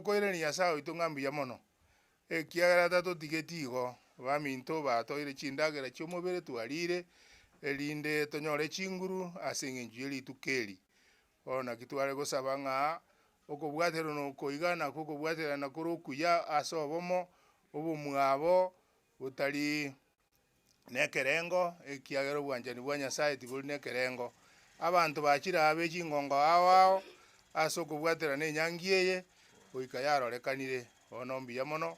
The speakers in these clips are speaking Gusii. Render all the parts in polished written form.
Tokoiraneria Nyasae oito ng'a mbuya mono, ekiagera tatotigeti igo, abaminto batoeire chindagera chi'omobere twarire, erinde tonyore chinguru ase eng'encho ya rituko eri. Bono naki tware gosaba ng'a okobwaterana oko iga nakwo okobwaterana kore okuya ase obomo, obomwabo botari na ekerengo, ekiagera obwanchani bwa Nyasaye tibori na ekerengo. Abanto bachire aa be chingongo ao ao, ase okobwaterana enyangi eye, goika yarorekanire. Bono mbuya mono,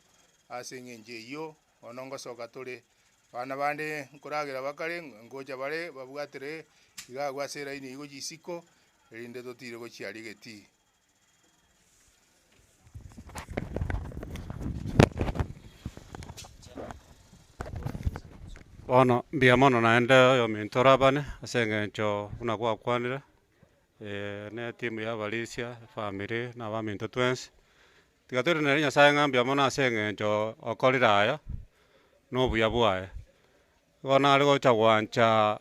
ase eng'encho eyio, bono ngosoka tore, abana bande nkoragera bakare, ngocha bare babwatere iga agwo ase eraini eywo gochia isiko, erinde totire gochia aria egetii. Bono mbuya mono naende oyominto orabane ase eng'encho buna gwakwanire, na etimu ya abarisia, efamiri na abaminto twensi, tiga toiranere Nyasaye ng'a mbuya mono ase eng'encho okorire aya, na obuya bwaye. Igo nare gocha gwancha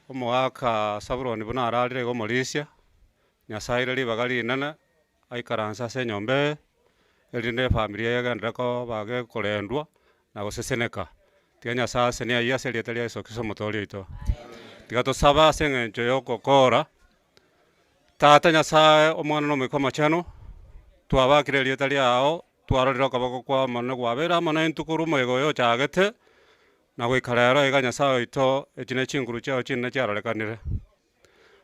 omogaka Sabuloni buna ararire iga omorisia, Nyasae aire ribaga rinene, aikaranse ase enyomba eye, erinde efamiri eye egenderere koba gekorendwa na goseseneka. Tiga Nyasae asenie ayio ase erieta ria Yeso Kristo omotoori oito. Tiga tosabe ase eng'encho ya ogokora, Tata Nyasae, Omwana na Omoika Omochenu, twabakire erieta riao, twarorire okoboko kwao Omonene kwabeire amo naintwe korwa omoyega oyo ochagete, na goika rero iga Nyasae oito, echi ne chinguru chiao chinene chiarorekanire.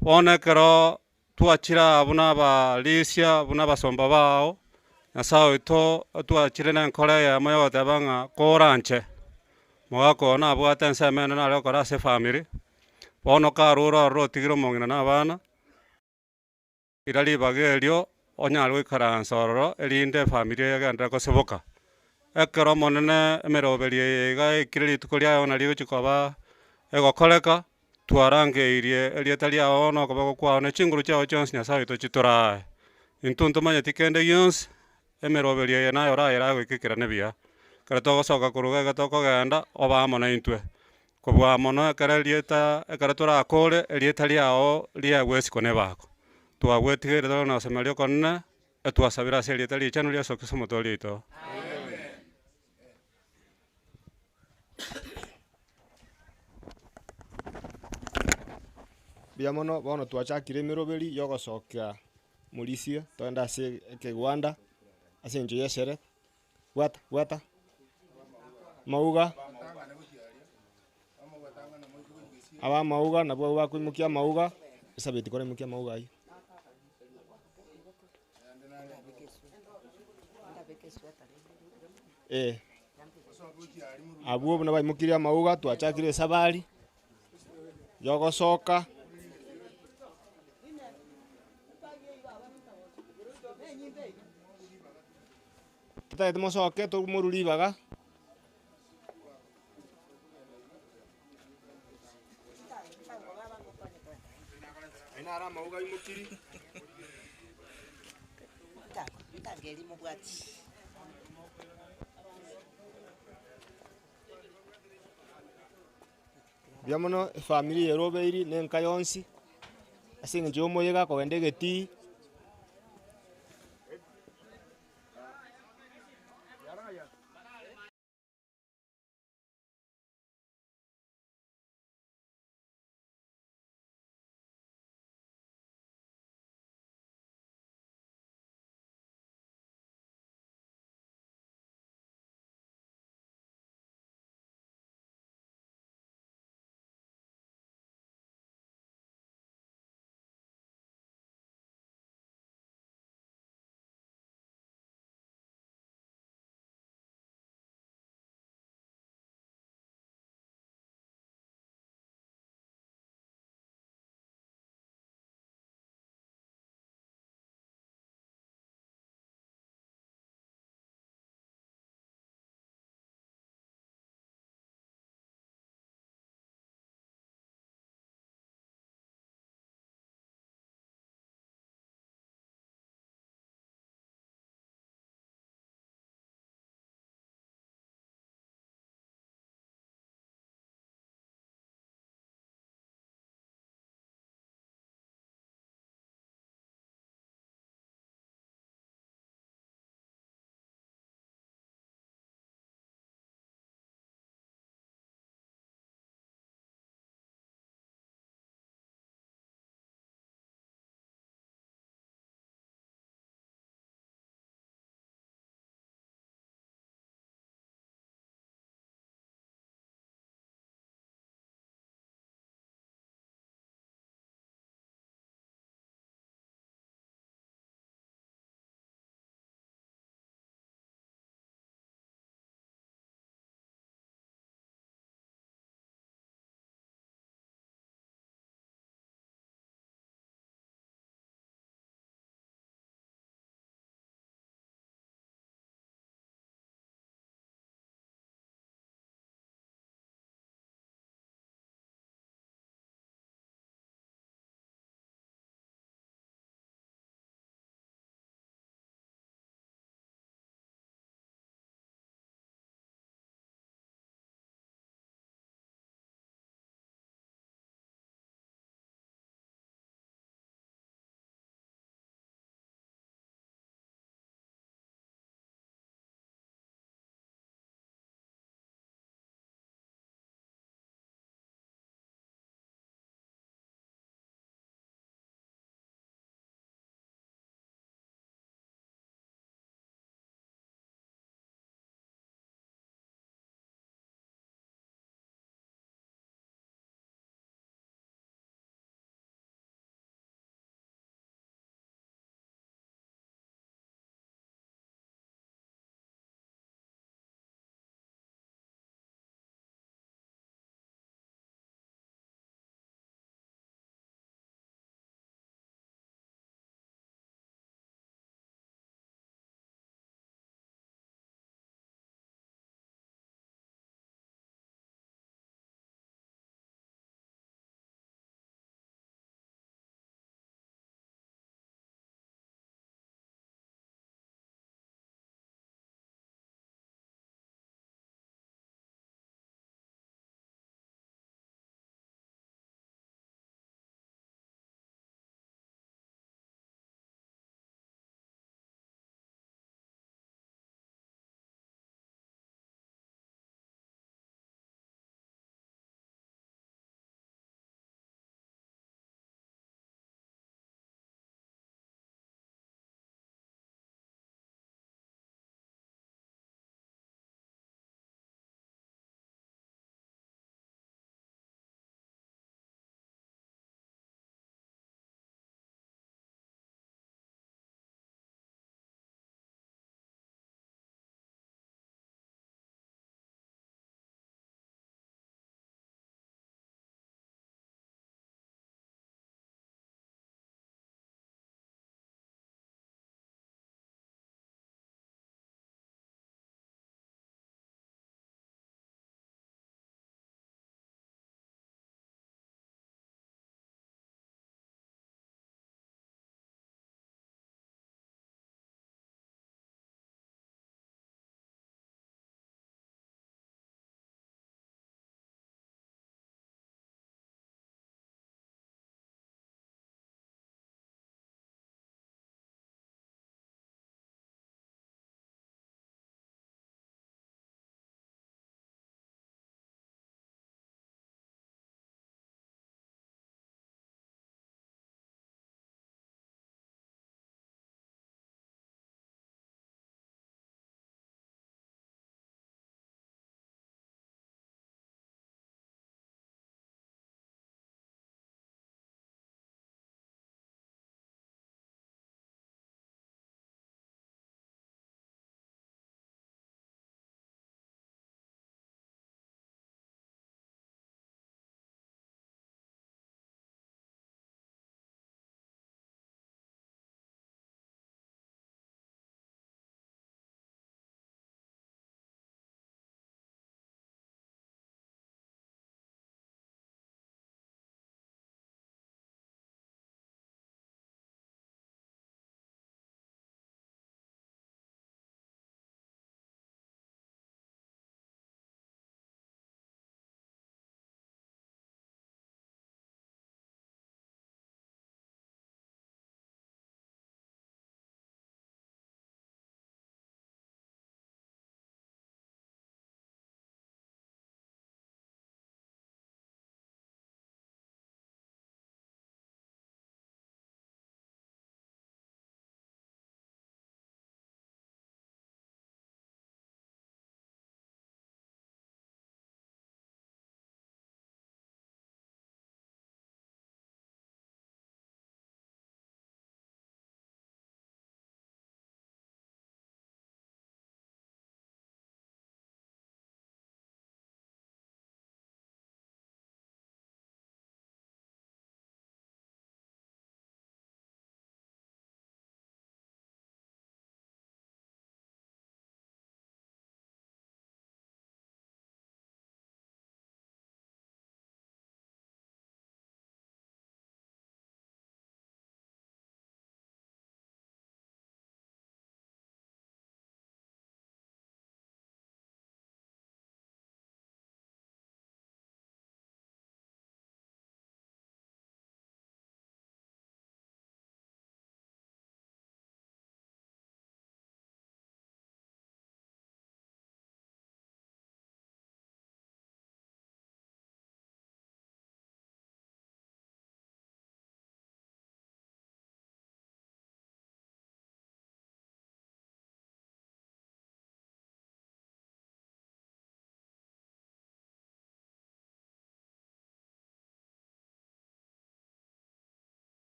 Bono ekero Twachire aa buna abarisia, buna abasomba bao, Nyasae oito, twachire nenkoro eyemo yogoteba ng'a koranche, mogaka oyo nabwate ensemo ende nare gokora ase efamiri, bono karure ororo otigire omong'ina na abana, ira ribaga erio onyare goikaransa ororo erinde efamiri eye egenderere goseboka. Ekero Omonene emeroberi eye iga yaikire rituko riaye nario egochia koba egokoreka, Twarangeirie erieta riao na okoboko kwao ne chinguru chiao chionsi Nyasae oito chitorae. Intwe ntomanyeti kende gionsi, emeroberio eye naye orayerae goika ekerane buya. Ekero togosoka korwa iga iga tokogenda, obe amo naintwe. Kobua mono ekero erieta ekero torakore, erieta riao riaegwe isiko na ebako. Twagwetigeire tore na gosemeria okonene, etwasabire ase erieta richenu ria Yeso Kristo omotoori oito. Mbuya mono, bono twachakire emeroberi ya ogosokia morisia togende ase ekegwanda ase eng'encho ya eshere, bwata bwata amauga, abamauga nabwo abwo bakoimokia amauga, esabeti koraimokia amauga aywo. Eh, abwo buna baimokirie amauga twachakire esabari, yogosoka. Totagete mosoke tomorwe ribaga. Aye naro amauga aimokirie. Mbuya mono efamiri eye erobeiri na enka yonsi, ase eng'encho ya omoyega kogenda egetii.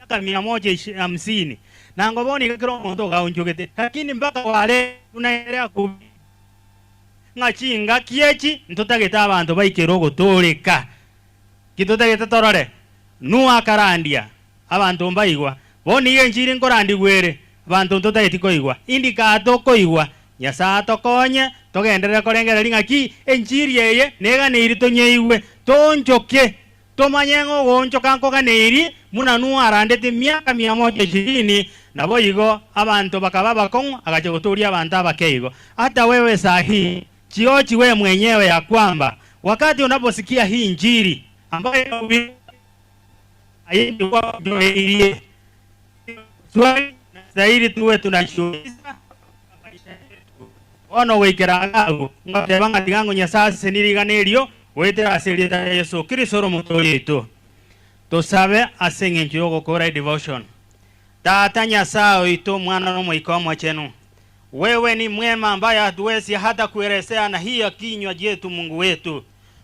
Miaka mia moja ishi hamsini nango bono iga kera omonto ogaonchogete, lakini mpaka ware tunaendelea kubi ng'a chingaki echi ntotagete abanto baikere ogotooreka. Ki totagete torore? Nuhu akarandia, abanto mbaigwa. Bono iga enchiri nkorandigwa ere, abanto ntotageti koigwa. Indi kaa tokoigwa? Nyasae atokonye togenderere korengereria ng'a ki enchiri eye neganeiri tonyeigwe, toonchoke. Tomanye ng'a ogoonchoka nkoganeiri, buna Nuhu arandete emiaka mia moja ishirini, naboigo abanto bakaba abakong'u, agachia gotooria abanto abake igo. Hata wewe saa hii, chiochi we mwenyewe ya kwamba wakati unaposikia hii injili ambayo inahubiriwa, aye nigo Swali inastahili tuwe tunajiuliza katika maisha yetu. Bono goikera iga agwo, ngoteba ng'a tiga ng'o Nyasae asesenie rigana erio goetera ase erieta ria Yeso Kristo ore Omotoori oito. Tosabe ase eng'encho y'ogokora edevotion. Tata Nyasae oito, Omwana na Omoika Omochenu, wewe ni mwema ambaye hatuwezi hata kuelezea na hiyo kinywa chetu Mungu wetu.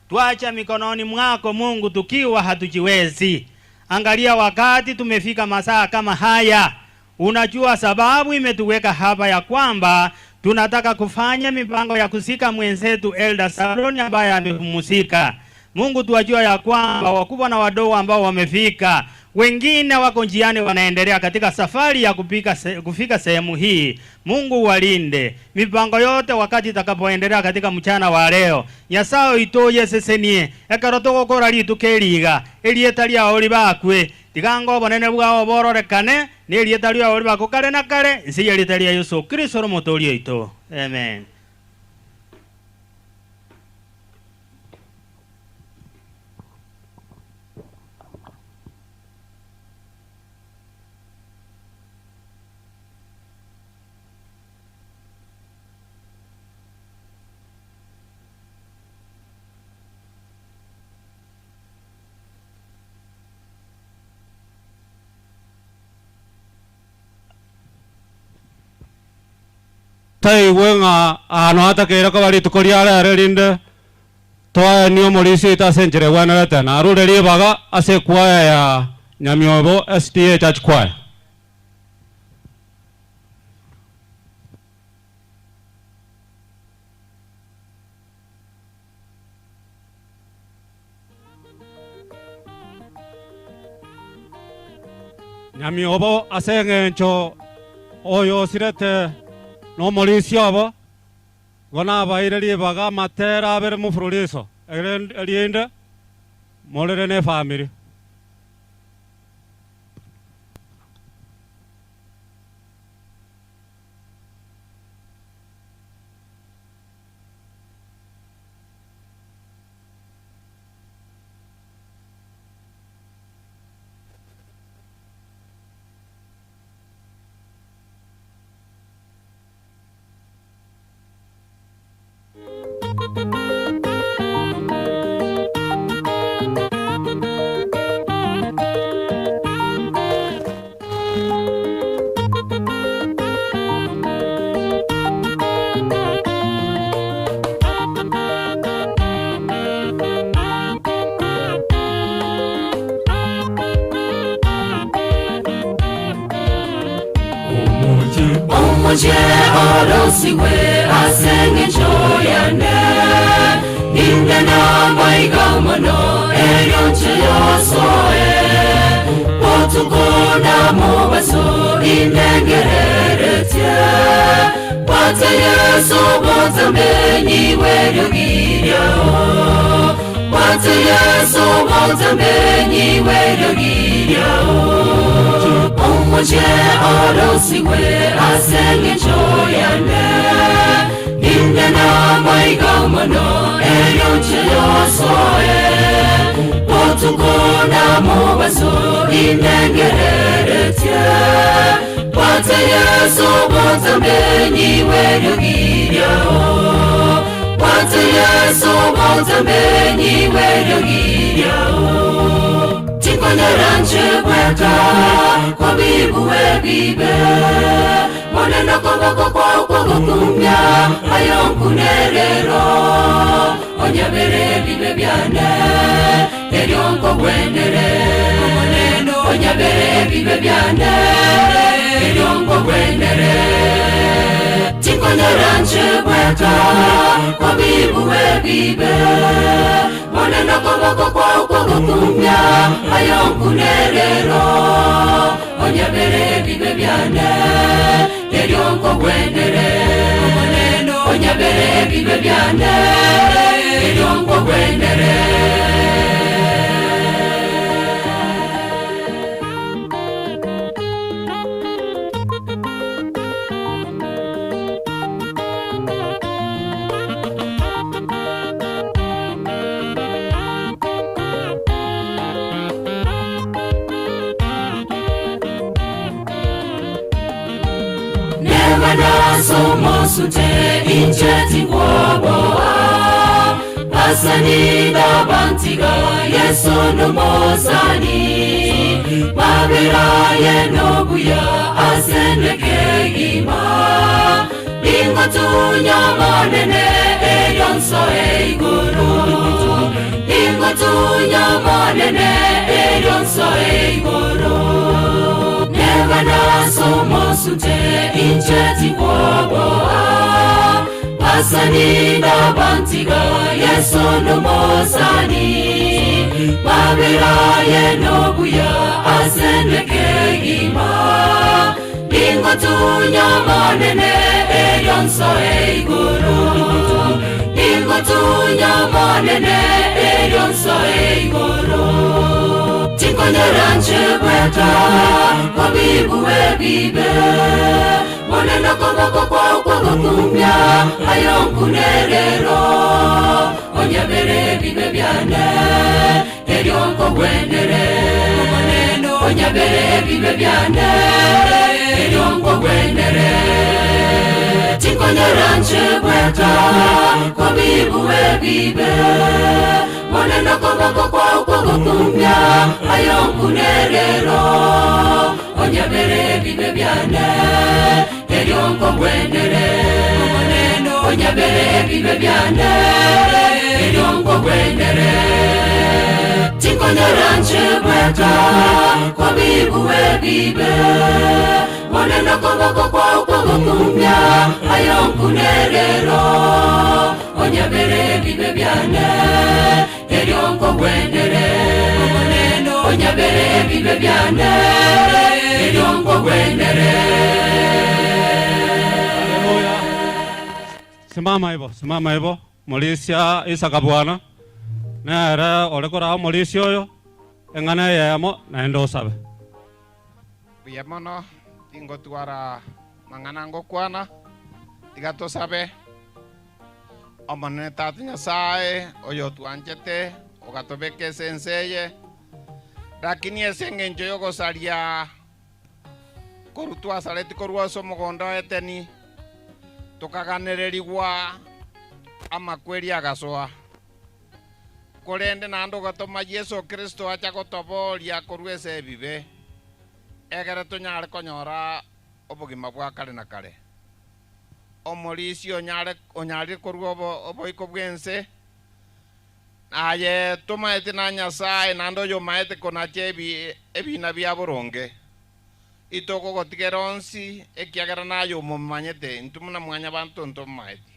Twacha mikononi mwako Mungu tukiwa hatujiwezi. Angalia wakati tumefika masaa kama haya. Unajua sababu imetuweka hapa ya kwamba tunataka kufanya mipango ya kuzika mwenzetu Elder Saloni ambaye amepumzika. Mungu tuwajua ya kwamba wakubwa na wadogo ambao wamefika, wengine wako njiani wanaendelea katika safari ya kupika se, kufika sehemu hii. Mungu walinde mipango yote wakati itakapoendelea katika mchana wa leo. Nyasaye oito oyesesenie ekero togokora rituko eri iga, erieta riao ribakwe, tiga anga obonene bwao bororekane, na erieta riao ribakwe kare na kare, inse y'erieta ria Yeso Kristo ore Omotoori oito. Amen. Taigwe ng'a aa noatakeire koba rituko ria rero erinde toaenie omorisia oito ase enchera egwenerete. Narure ribaga ase ekwaya ya Nyamiobo SDA Church Choir. Nyamiobo ase engencho oyosirete nomorisia obo, igo nabaeire ribaga amatera abere mofururiso, erinde morere nefamiri. Omochie orosigwe ase engencho yane, inde namaiga mono, erio nche yosoe. Botuko na mobaso indengereretie, bwate Yeso botambe nyigwe eriogi riao. Bwate Yeso botambe nyigwe eriogi riao. Omochie orosigwe ase engencho yane, inde namaiga mono, erio nche yosoe. Botuko na mobaso indengereretie, bwate Yeso botambe nyigwe eriogi riao. Bwate Yeso botambe nyigwe eriogi riao. Tinkonyara nche gweka kobibuwe bibe, monene koboko kwao kogokumia, ayo nkunerero onyabere bibe byane, erio nkogwenere. Omonene Onyabere ebibe biane, erio nkogwenere. Tinkonyara nche gweka, kobibuwe ebibe. Monene okoboko kwao kw'ogokumia, aye onkune rero. Onyabere ebibe biane, erio nkogwenere. Omonene, onyabere ebibe biane, erio nkogwenere. Neba nasomosute inche tingwoboa Basani nabantiga Yesu nomosani Mabera ye nobuya asenekegima Ningotunya monene eryonso eiguru Ningotunya monene eryonso eiguru Neba nasomosute inche tingwoboa Basani nabantiga Yesu nomosani Mabera ye nobuya asenekegima Ningotunya monene eryonso eiguru Ningotunya monene eryonso eiguru Tinkonyara nche gweka kobibuwe bibe Monene okoboko kwao kw'ogokumia aye onkune rero Onyabere ebibe biane erio nkogwenere Omonene onyabere ebibe biane erio nkogwenere Tinkonyara nche gweka kobibuwe bibe Monene okoboko kwao kw'ogokumia aye onkune rero Onyabere ebibe biane erio nkogwenere Omonene onyabere ebibe biane erio nkogwenere Tinkonyara nche gweka kobibuwe bibe Monene okoboko kwao kw'ogokumia aye onkune rero Onyabere ebibe biane erio nkogwenere Omonene onyabere ebibe biane erio nkogwenere Haleluya. Simama ibo, simama ibo, Morisia Isaka bwana, nere ore koraa omorisia oyo, eng'ana eyemo, naende osabe. Mbuya mono, tingotwara mang'ana ngokwana, tiga tosabe. Omonene Tata Nyasae, oyotwanchete, ogatobeka ase ense eye, lakini ase engencho y'ogosaria korwa twasaretie korwa ase omogondo o Edeni, tokaganererigwa amakweri agasoa. Korende naende ogatoma Yeso Kristo acha gotobooria korwa ase ebibe, egere tonyare konyora obogima bwa kare na kare. Omorisia onyare onyarire korwa obo oboiko bw'ense, aye tomaete na Nyasae, naende oyomaete konacha ebi ebina bia boronge. Itokogotigera onsi, ekiagera naye omomanyete, intwe buna mwanyabanto ntomomaeti.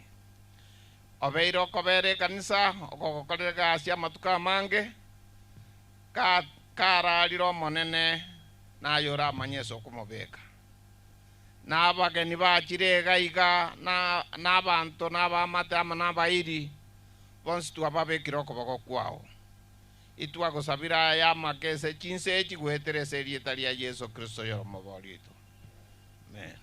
Obeire okobera ekanisa, okogokorera egasi amatuko amange, ka kararire Omonene, naye oramanye ase okomobeka. Na abageni bachire iga iga, na nabanto, na abaamate amo nabairi, bonsi twababekire okoboko kwao. Itwagosabire aya amake ase chinse echi goetera ase erieta ria Yeso Kristo oyore Omobori oito. Amen.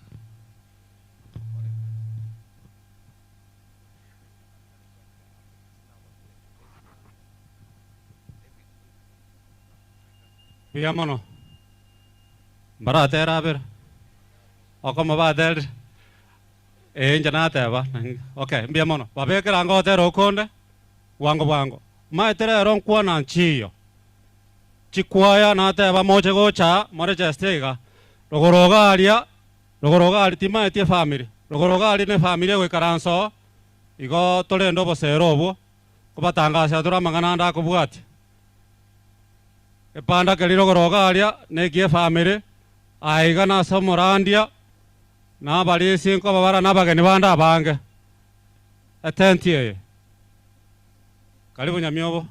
Mbuya mono. Mbaratere abere. Okomo baterire. Ee inche nateba, okay, mbuya mono. Babekere ango gotera okonde, bwango bwango. Maete rero nkwana nchiyo. Chikwaya nateba moche gocha more chest iga. Rogoro iga aria, rogoro iga aria timaeti efamiri. Rogoro iga aria nefamiri egoikaransa oo, igo torende obosera obwo, kobatangasera tore amang'ana ande akobwatia. Epanda keria rogoro iga aria nekia efamiri, aiga nase omorandia, na abarisia nkobabara na abageni bande abange. Etenti eye. Karibu Nyamiobo.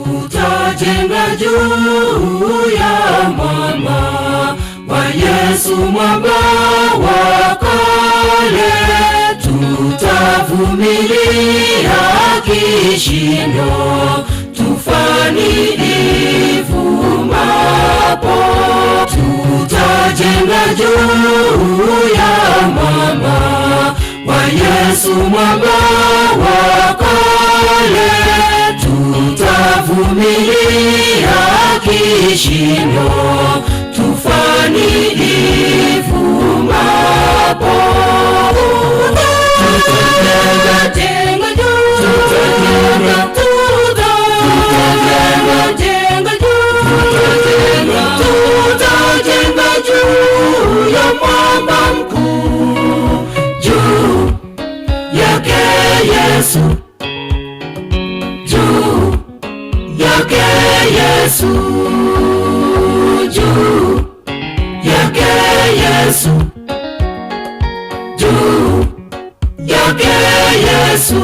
Tutajenga juu ya mwamba wa Yesu, mwamba wa kale. Tutavumilia kishindo, tufani ivumapo. Tutajenga juu ya mwamba wa Yesu, mwamba wa kale. Tutavumilia kishindo, tufani ivumapo. Tutajenga, jenga juu, tutajenga, tutajenga juu, tutajenga juu ya mwamba mkuu, juu yake Yesu, juu yake Yesu, juu yake Yesu, juu yake Yesu.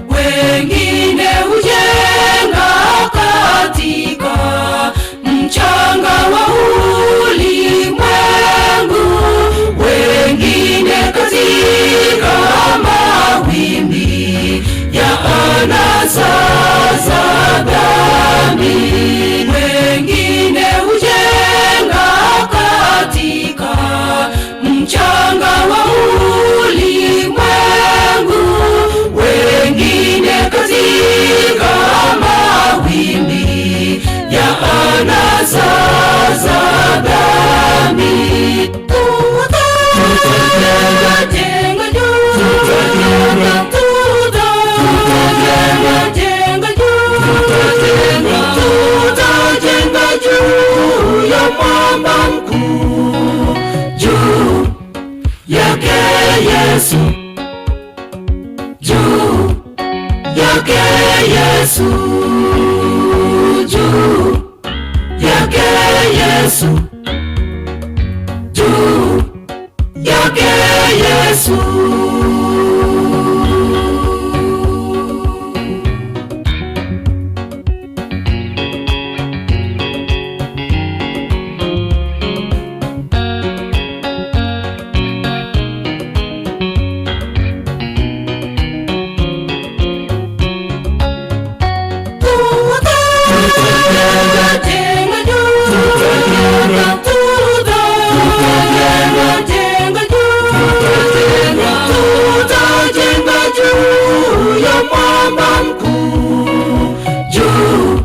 Wengine hujenga katika mchanga wa ulimwengu, wengine katika mawimbi ya anasa za dhambi. Wengine hujenga katika mchanga wa ulimwengu, wengine katika mawimbi ya anasa za dhambi. Tutajenga, jenga juu, tutajenga, tutajenga juu, tutajenga juu ya mwamba mkuu, juu yake Yesu, juu yake Yesu, juu yake Yesu, juu yake Yesu. Tutajenga juu ya mwamba mkuu, juu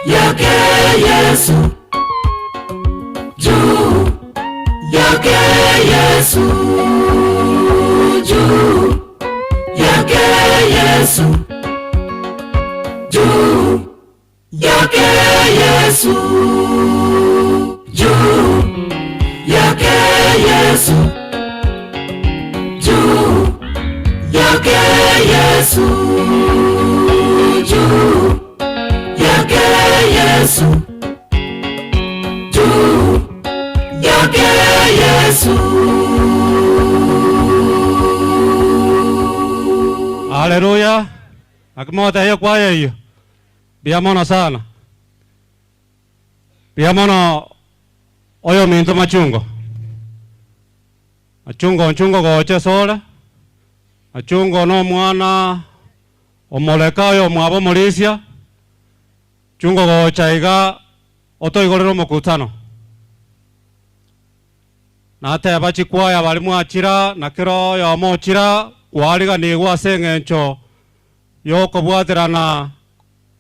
yake Yesu, juu yake Yesu, juu yake Yesu, juu yake Yesu, juu yake Yesu, juu yake Yesu, juu yake Yesu, juu yake Yesu. Haleluya. Naki motebie kwaya eyio. Mbuya mono sana. Mbuya mono oyominto Machungo. Machungo nchungo gocha esore, Machungo na omwana omoreka oyomwabo omorisia, Chungo gocha iga otoigorere omokutano. Nateba chikwaya baria mwachira, na kera oyomo ochira kwariganigwe ase engencho y'okobwaterana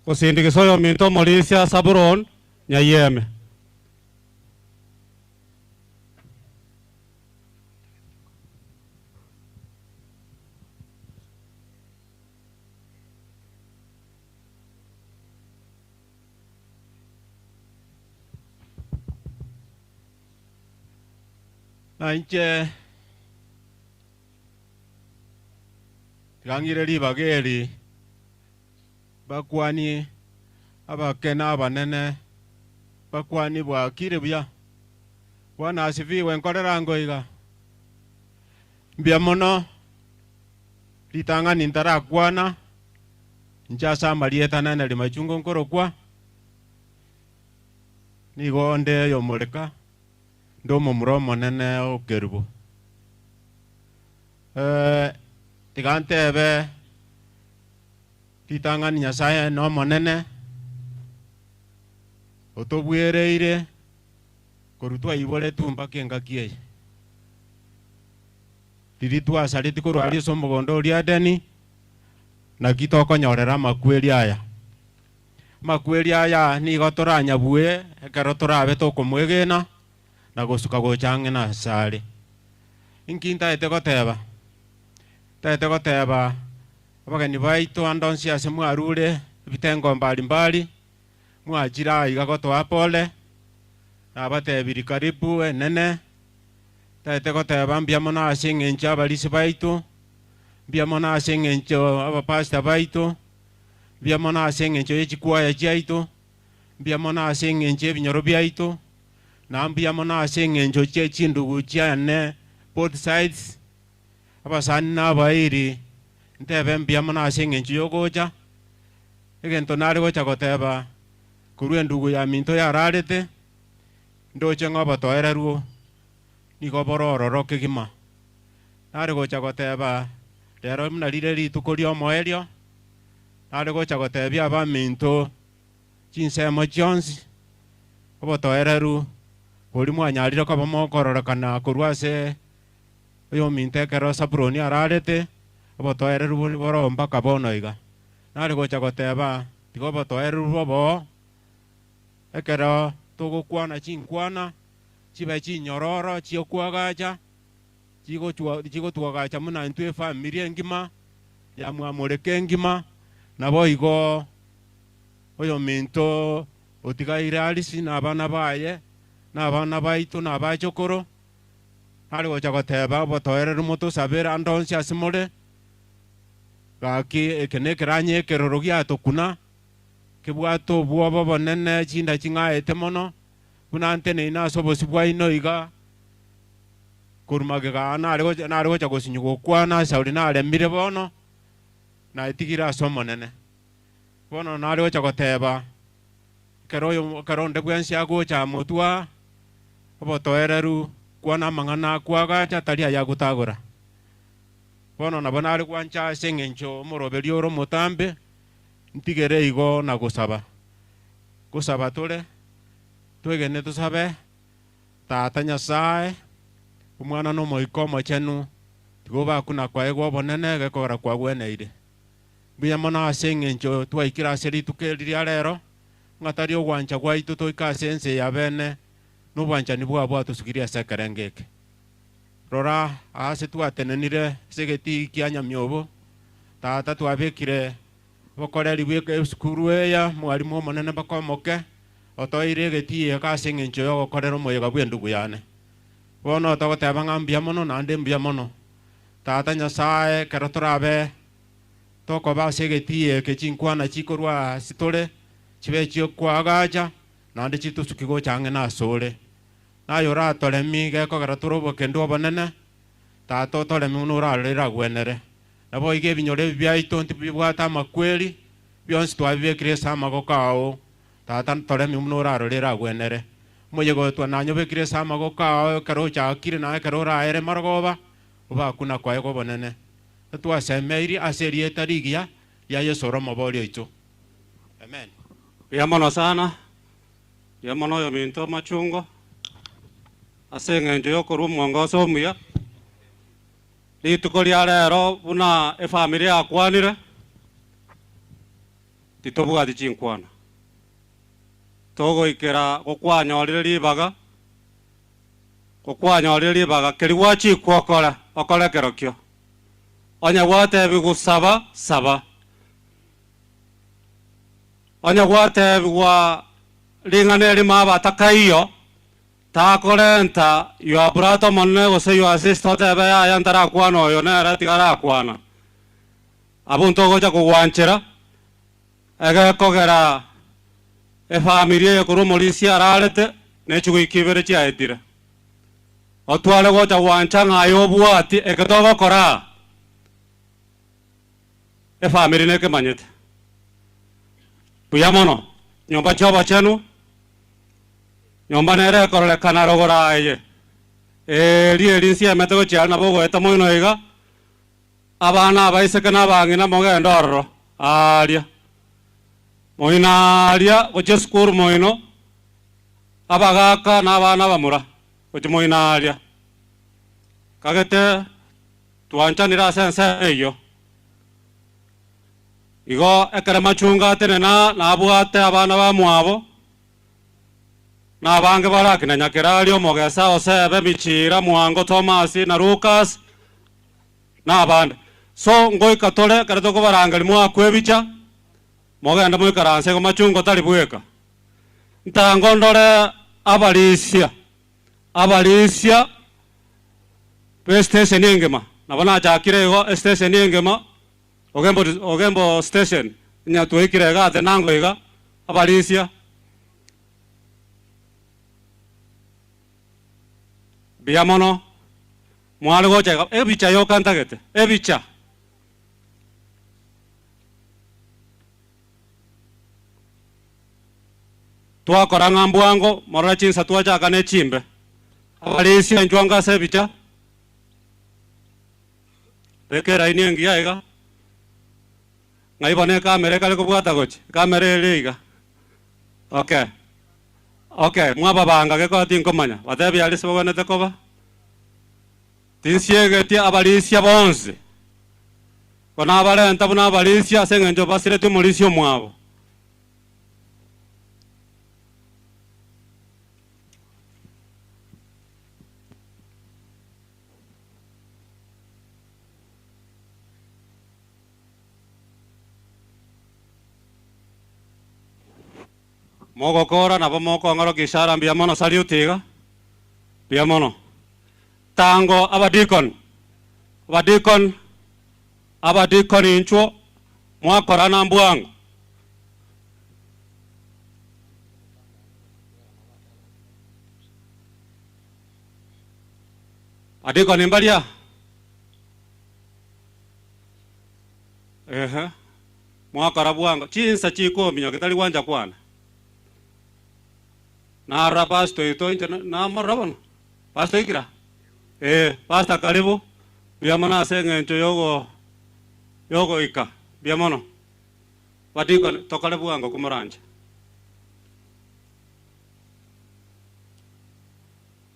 gosindigisa oyominto omorisia Sabulon Nyayieme. Na inche tiga ng'ire ribaga eri mbakwanie abake na abanene, mbakwanie bwakire buya. Bwana asifiwe nkorera ango iga. Mbuya mono ritang'ani ntarakwana, inche ase amarieta nene rimachungo nkorokwa, nigo onde oyomoreka, nde omomura omonene o Kerubo. Tiga ntebe ritang'ani Nyasae nomonene, otobwereire korwa twaiboretwe mpaka engaki eye. Riria twasaretie korwa aria ase omogondo oria Edeni, naki tokonyorera amakweri aya. Amakweri aya nigo toranyabue ekero torabe tokomwegena na gosuka gocha ang'e nasare. Inki ntaete goteba? Ntaete goteba abageni baito ande onsi ase mwarure ebitengo mbari mbari, mwachire aiga gotoa pole, nabatebirie karibu enene, ntaete goteba mbuya mono ase eng'encho abarisia baito, mbuya mono ase eng'encho abapastor baito, mbuya mono ase eng'encho ye chikwaya chiaito, mbuya mono ase eng'encho y'ebinyoro biaito, na mbuya mono ase eng'encho chie chindugu chiane both sides, abasani na abairi, ntebe mbuya mono ase eng'encho y'ogocha. Egento nare gocha goteba korwa endugu yaminto yararete, ndoche ng'a obotoereru nigo bore ororo kegima. Nare gocha goteba rero buna rire rituko ri'omoerio, nare gocha gotebia abaminto chinsemo chionsi, obotoereru boria mwanyarire koba mokororekana korwa ase oyominto ekero Sabuloni ararete, obotoereru boria boroo mpaka bono iga. Nare gocha goteba, Tiga obotoereru boboo, ekero togokwana chinkwana chibe chinyororo chi'okoagacha, chigotwagacha buna intwe efamiri engima ya Mwamoreka engima, naboigo oyominto otigaire Alice na abana baye, na abana baito, na abachokoro, nare gocha goteba obotoereru motosabere ande onsi ase more. Gaki eke nekeranya ekeroro giatokuna, kebwate obwoba obonene, chinda ching'aete mono, buna nteneine ase obosio bwaino iga. Korwa magega aa nare gocha nare gocha gosinywa gokwana, Sauli naremire bono, naetigire ase Omonene. Bono nare gocha goteba, ekero oyo ekero onde bwensi agocha amotwe aa, obotoereru, kwana amang'ana akwagacha tari ayagotagora. Bono nabo nare gwancha ase engencho omoroberio ore omotambe, ntigere igo na gosaba. Gosaba tore, twegene tosabe, Tata Nyasae, Omwana na Omoika Omochenu, tiga obakwe na koegwa obonene gekogera kwagweneire. Mbuya mono ase engencho twaikire ase rituko eri ria rero, ng'a tari ogwancha gwaito toike ase ense ya bene, na obwanchani bwao bwatosukirie ase ekerengo eke. Rora aase twatenenire ase egetii kia nyamiobo, Tata twabekire obokoreri bw'esukuru eye, mwalimu omonene mpaka omoke, otoeire egetii eke ase engencho y'ogokorera omoyega bw'endugu yane. Bono togoteba ng'a mbuya mono naende mbuya mono. Tata Nyasae, ekero torabe tokoba ase egetii eke chinkwana chikorwa ase tore chibe chi'okoagacha naende chitosuki gocha ang'e nasore. Naye oratoremi gekogera tore obokendu obonene, Tata otoremi buna orarore eragwenere. Naboigo ebinyoro ebi biaito ntibibwate amakweri, Bionsi twabibekire ase amagoko ao, Tata, toremi buna orarore eragwenere. Omoyegotwa nanyobekire ase amagoko ao ekero ochakire na ekero oraere marogoba, obakuna kwaye kw'obonene. Twasemeirie ase erieta rigiya ria Yeso ore Omoboori oito. Amen. Mbuya mono sana, mbuya mono oyominto Machungo, ase eng'encho yokorwa omwongoso omuya. Rituko ria rero buna efamiri yakwanire, titobwati chinkwana. Togoikera gokwanyorire ribaga, gokwanyorire ribaga keria gwachikwa okore, okore kerokio. Onye gwatebigwa saba, saba. Onye gwatebigwa ring'ana erimo abatakaiyo, takorenta your brother omonene gose your sister otebe yaya ntarakwana oyo nere tiga arakwana. Abwo ntogocha kogwanchera, egekogera efamiri eye korwa omorisia ararete ne chigoika ibere chiaetire. Otware gocha gwancha ng'a aye obwati eke togokora aa, efamiri nekemanyete. Buya mono, nyomba chi'obochenu, nyomba nere ekororekana rogoro aye, eeri eri nsiemete gochia are nabo ogoeta moino iga, Abana abaiseke na abang'ina mogende ororo aaria, moino aaria gochia esukuru moino, abagaaka na abana abamura gochia moino aaria. Kagete twanchanire ase ensemo eyio. Igo ekero machunga atenena nabwate abana bamwabo, na abange bare akina Nyakerario, Omogesa, Osebe, Michira, Mwango, Tomasi, na Lukas, na abande. So ngoika tore ekero tokobarangeria moakwe ebicha, mogende moikaranse igo machungo tari bweka. Ntango ndore abarisia, abarisia b'estation engima, nabo nachakire igo estation engima, Ogembo Ogembo station, onye twaikire iga ase nango iga, abarisia. Mbuya mono. Mware gocha iga, ebicha yoka ntagete, ebicha. Twakora ng'a mbwango, morore chinsa twachaka ne chimbe. Abarisia inchwango ase ebicha, beka eraini engiya iga, ng'ai bono ekamera ekare kobwata gochia, ekamera ere iga, okay. Okay, mwababanga gekoa tinkomanya, batebie aria ase bagwenerete koba. Tinsiegetie abarisia bonsi, ko nabarenta buna abarisia ase engencho basiretie omorisia omwabo. Mogokora nabo mokong'orokia ishara mbuya mono salute iga mbuya mono. Tango abadikon abadikon abadikon inchuo mwakorana mbwango. Badikoni mbaria? Ehe. Mwakora bwango, chinsa chikominyoka tari gwancha kwane. Narora pastor oito inche namorora bono, pastor oikire aa? Eh, pastor karibu, mbuya mono ase eng'encho yogo yogoika, mbuya mono. Badikoni, tokore bwango komoranche.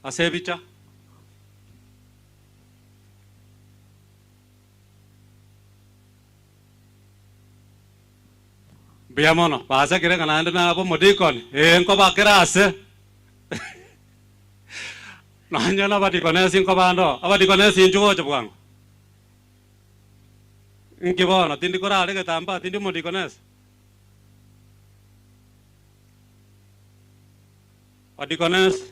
Ase ebicha. Mbuya mono, basekire ng'a naende nabe omodikoni, ee nkobakera ase. Nonye nabadikonesi nkobande oo, abadikonesi inchuo gocha bwango. Inki bono, tindi korara egetambaa, tindi omodikonesi? Badikonesi.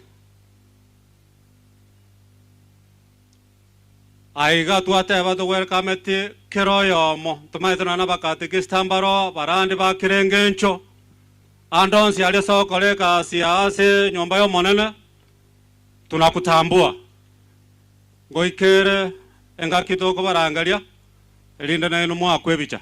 Aiga twateba togwelkametie kera oyomo, ntomaete nonya nabakatekista mbaro barandi ba kera engencho, ande onsi aria ase ogokora egasi aa ase enyomba y'Omonene, tunakutambua. Ngoika ere engaki tokobarangeria, erinde nainwe moakwe ebicha.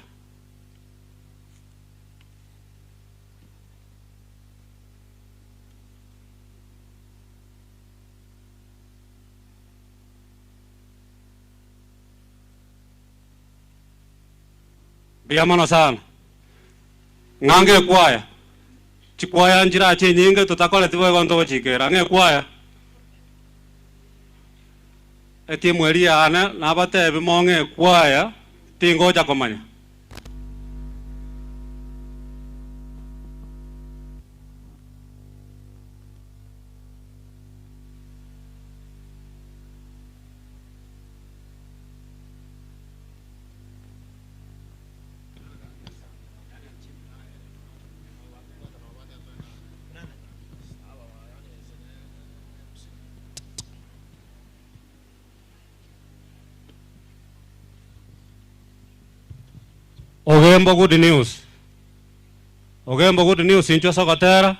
Mbuya mono sana. Ng'a ngekwaya, chikwaya nchirache enyinge totakoreti boigo ntogochikera. Ng'a ekwaya, etimu eria yane nabatebi mong'e ekwaya tingocha komanya. Ogembo good news. Ogembo good news inchwe ase ogotera,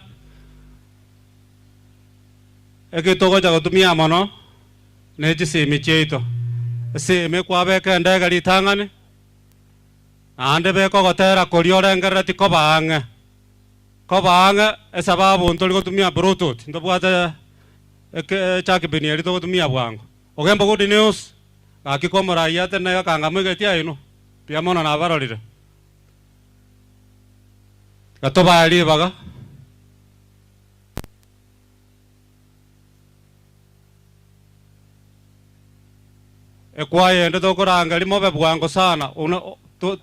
eki togocha gotumia mono ne chisimi chiaito. Esimi kwabeka endege ritang'ani, naende beka ogotera koria orengerereti koba ang'e, koba ang'e esababu ntori gotumia bluetooth, ntobwate eke echakibini eria togotumia bwango. Ogembo good news, gaki komoraia atenene iga kanga moigeti aino, mbuya mono nabarorire. Tiga tobae ribaga. Ekwaya ende tokorangeria mobe bwango sana, buna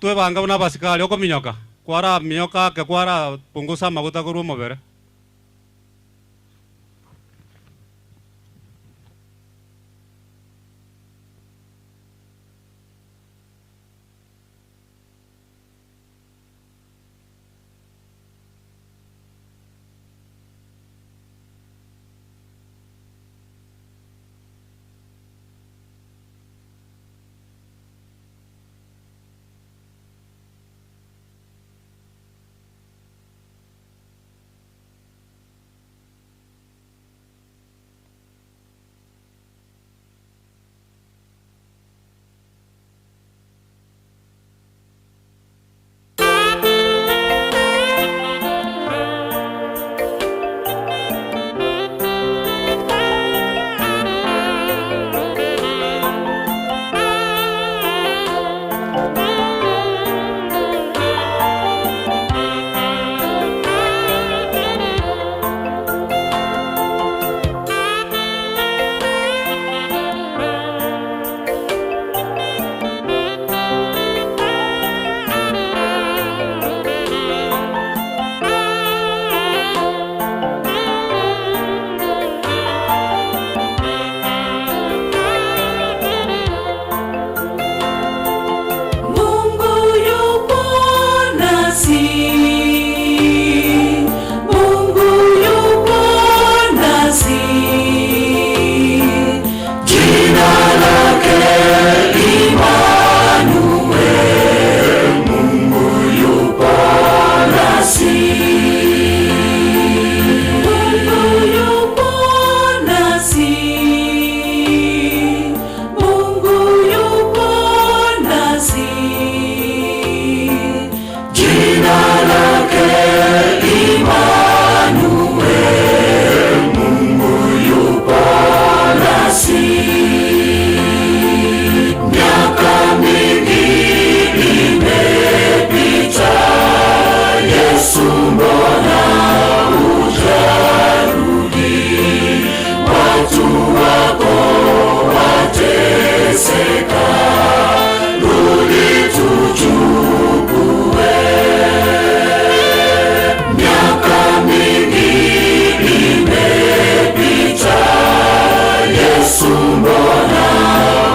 twebange buna abasikari okominyoka, kwaraminyoka ake kwarapungusa amaguta korwa omobere. Mungu yupo nasi, Mungu yupo nasi, jina lake Imanueli, Mungu yupo nasi, Mungu yupo nasi, Mungu yupo nasi, jina lake Imanueli, Mungu yupo nasi. Miaka mingi imepita, Yesu mbona hujarudi? Watu wako wateseka, rudi tuchukue. Miaka mingi imepita, Yesu mbona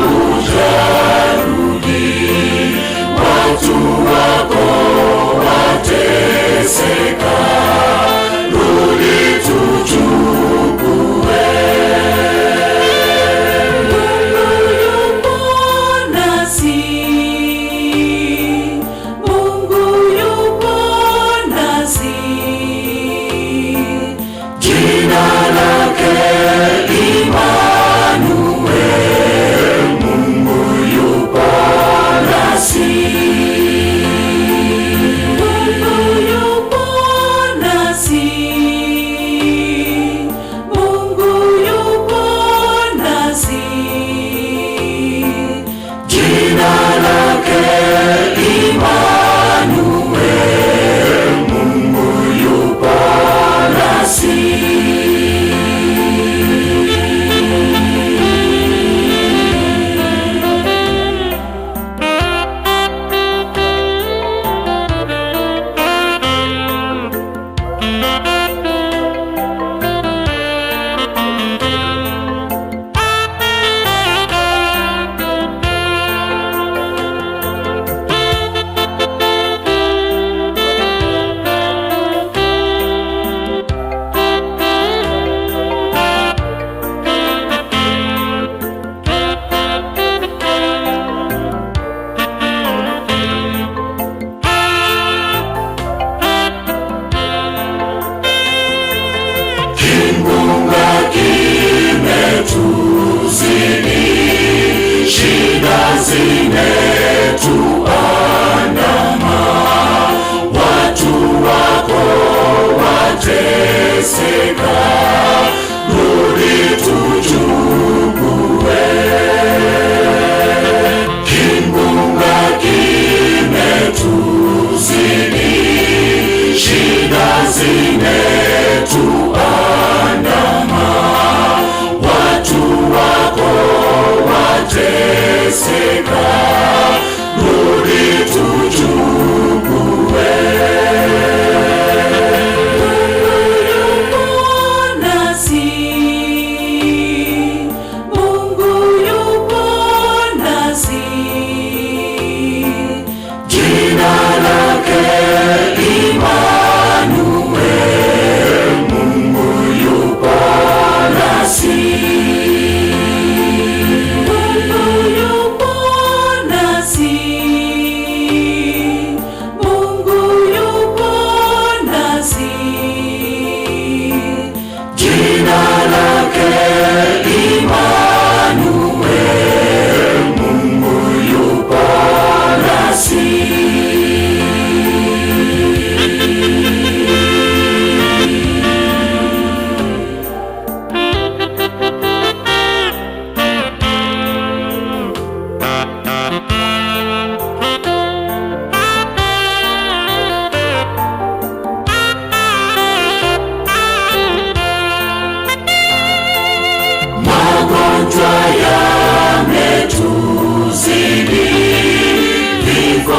hujarudi? Watu wako wateseka, rudi tuchukue. Mungu yupo nasi, Mungu yupo nasi, jina lake Imanueli, Mungu yupo nasi. Mungu yupo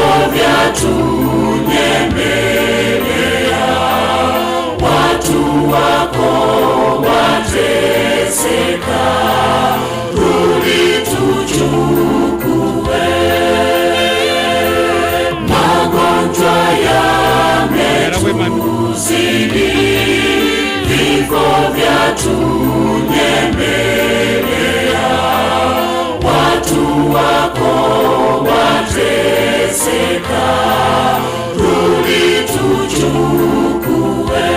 Vifo vyatunyemelea, watu wako wateseka, rudi tuchukue. Magonjwa yametuzidi, vifo vyatunyemelea, watu wako wateseka, rudi tuchukue.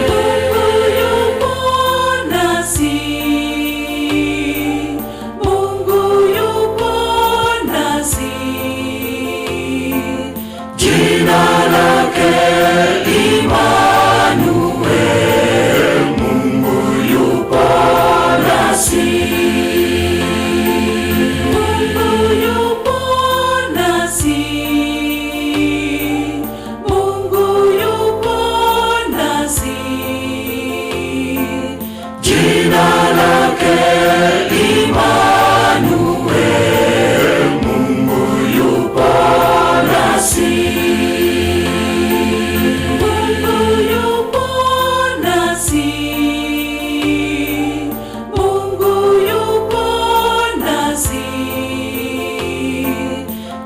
Mungu yupo nasi, Mungu yupo nasi, jina lake Imanuel, Mungu yupo nasi. Mungu yupo nasi, Mungu yupo nasi, jina lake Imanuel, Mungu yupo nasi. Mungu yupo nasi, Mungu yupo nasi,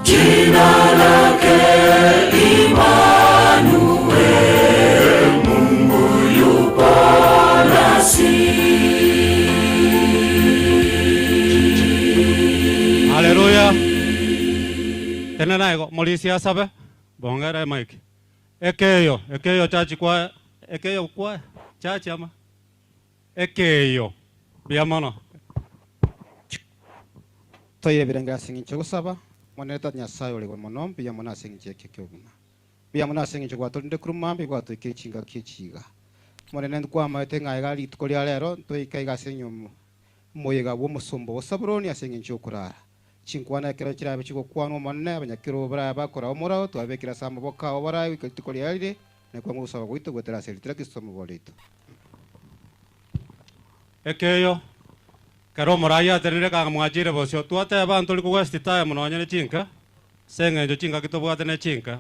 jina lake Imanuel, Mungu yupo nasi. Haleluya. Tena naigo molisi asabe bongera mike. Ekeyo, ekeyo chachi kwa ekeyo kwa chachi ama ekeyo. Biamono. Toire birenge ase eng'encho gosaba mwanere Nyasaye ore igoro mono mbuya mono ase eng'encho eke ki'obogima mbuya mono ase eng'encho gwatorinde korwa mambia gwatoikire chingaki echiga monene nkwamaete ng'a iga rituko ria rero ntoike iga ase enyomba omoyega bwa omosomba o Sabuloni ase eng'encho yokorara chinkwana ekero chirabe chigokwanwa omonene abanyakero barabe bakora omorao twabekire ase amaboko ao barabe goika rituko riarire na kwang'wa ogosaba gwaito goetera ase eritwa ria Kristo omobori oito. Ekeyo, kero omoraia atenenire kanga mwachire bosio, twateba ntori ko waste time nonye ne chinka, ase eng'encho chingaki tobwate ne chinka.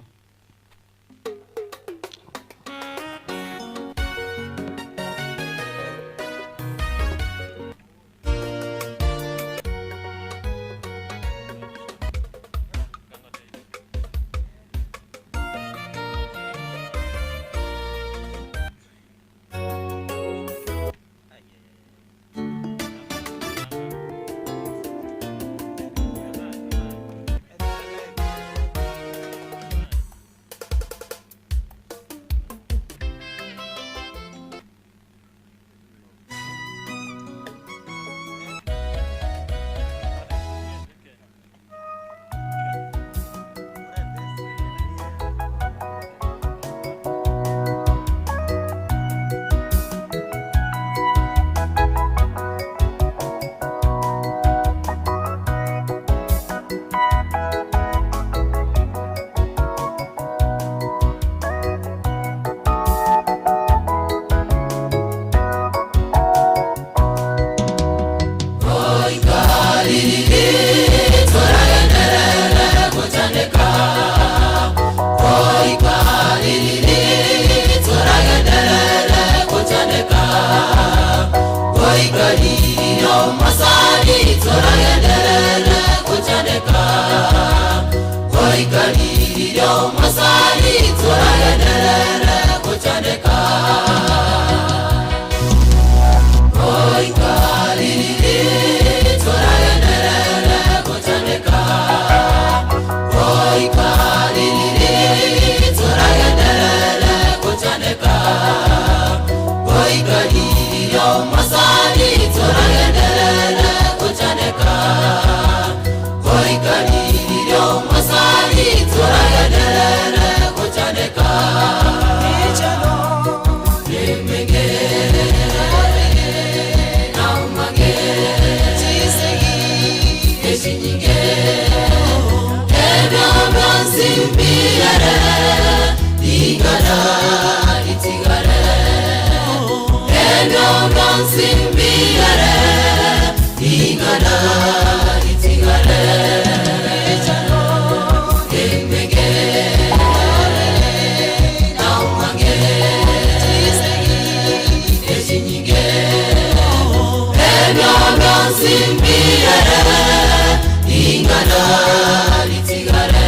ritigare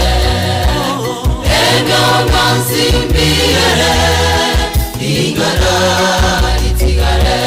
Ebyo byansi mbirere Ingana ritigare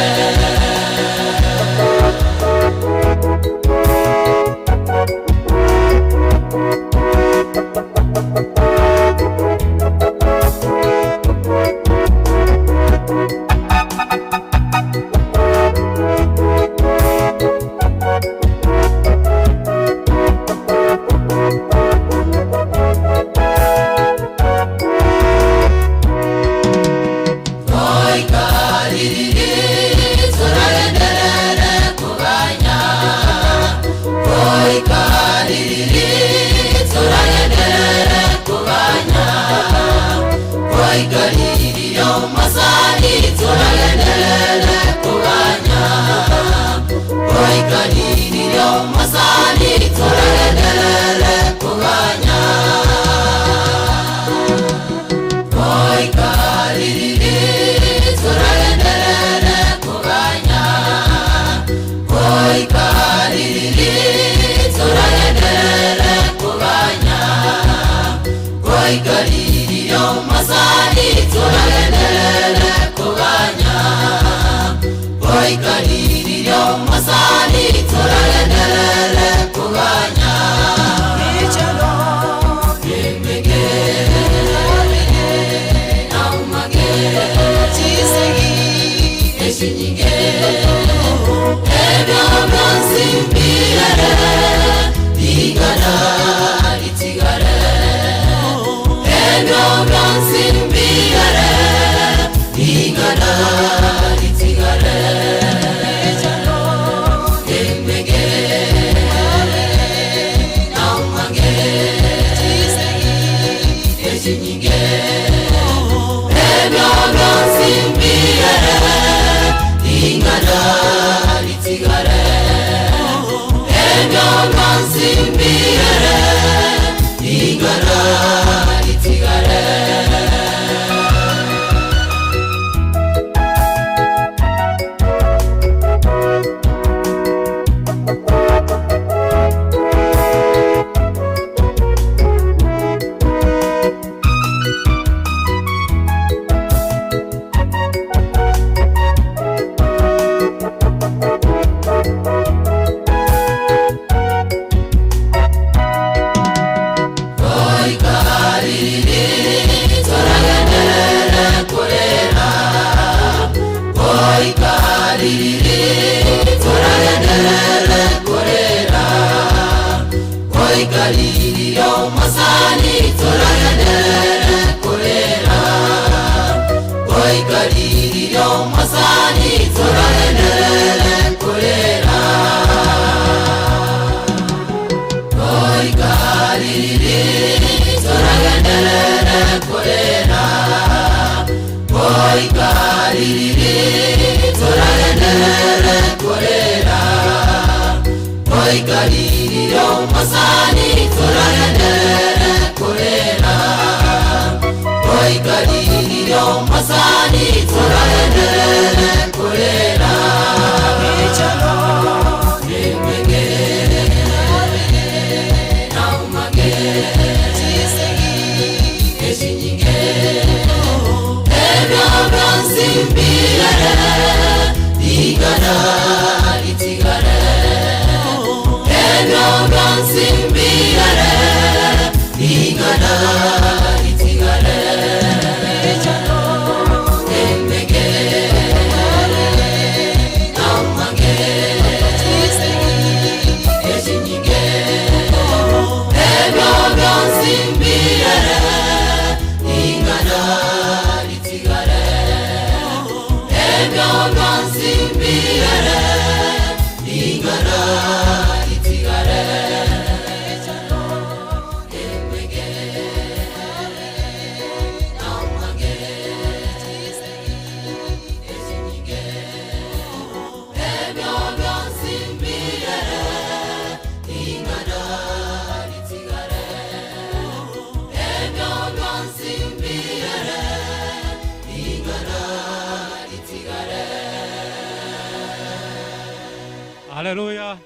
Haleluya.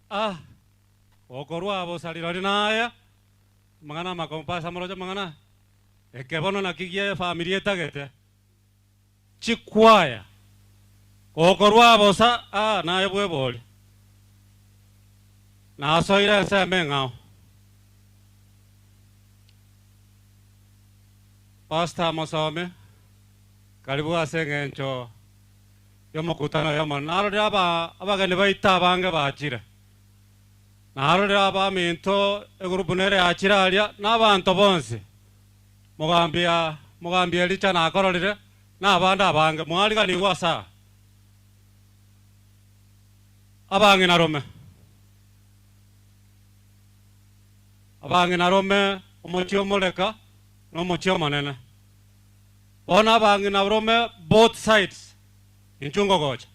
Ah. Okorwa bosa rirori naye, amang'ana amakompa ase amoroche amang'ana, eke bono naki gia efamiri etagete, chikwaya, okorwa bosa aa naye bweboria, nasoire ensemo eng'ao. Pastor Mosome, karibu ase eng'encho y'omokutano oyo omonene. Narorire aba abageni baito abange bachire. Narorire abaminto egurupu nere yachire aria, na abanto bonsi. Mogambia Mogambi Elija nakororire, na abande abange. Mwariganigwe ase aa. Abang'ina rome. Abang'ina rome, omochie omoreka, na omochie omonene. Bono abang'ina rome both sides, inchuo ngogocha.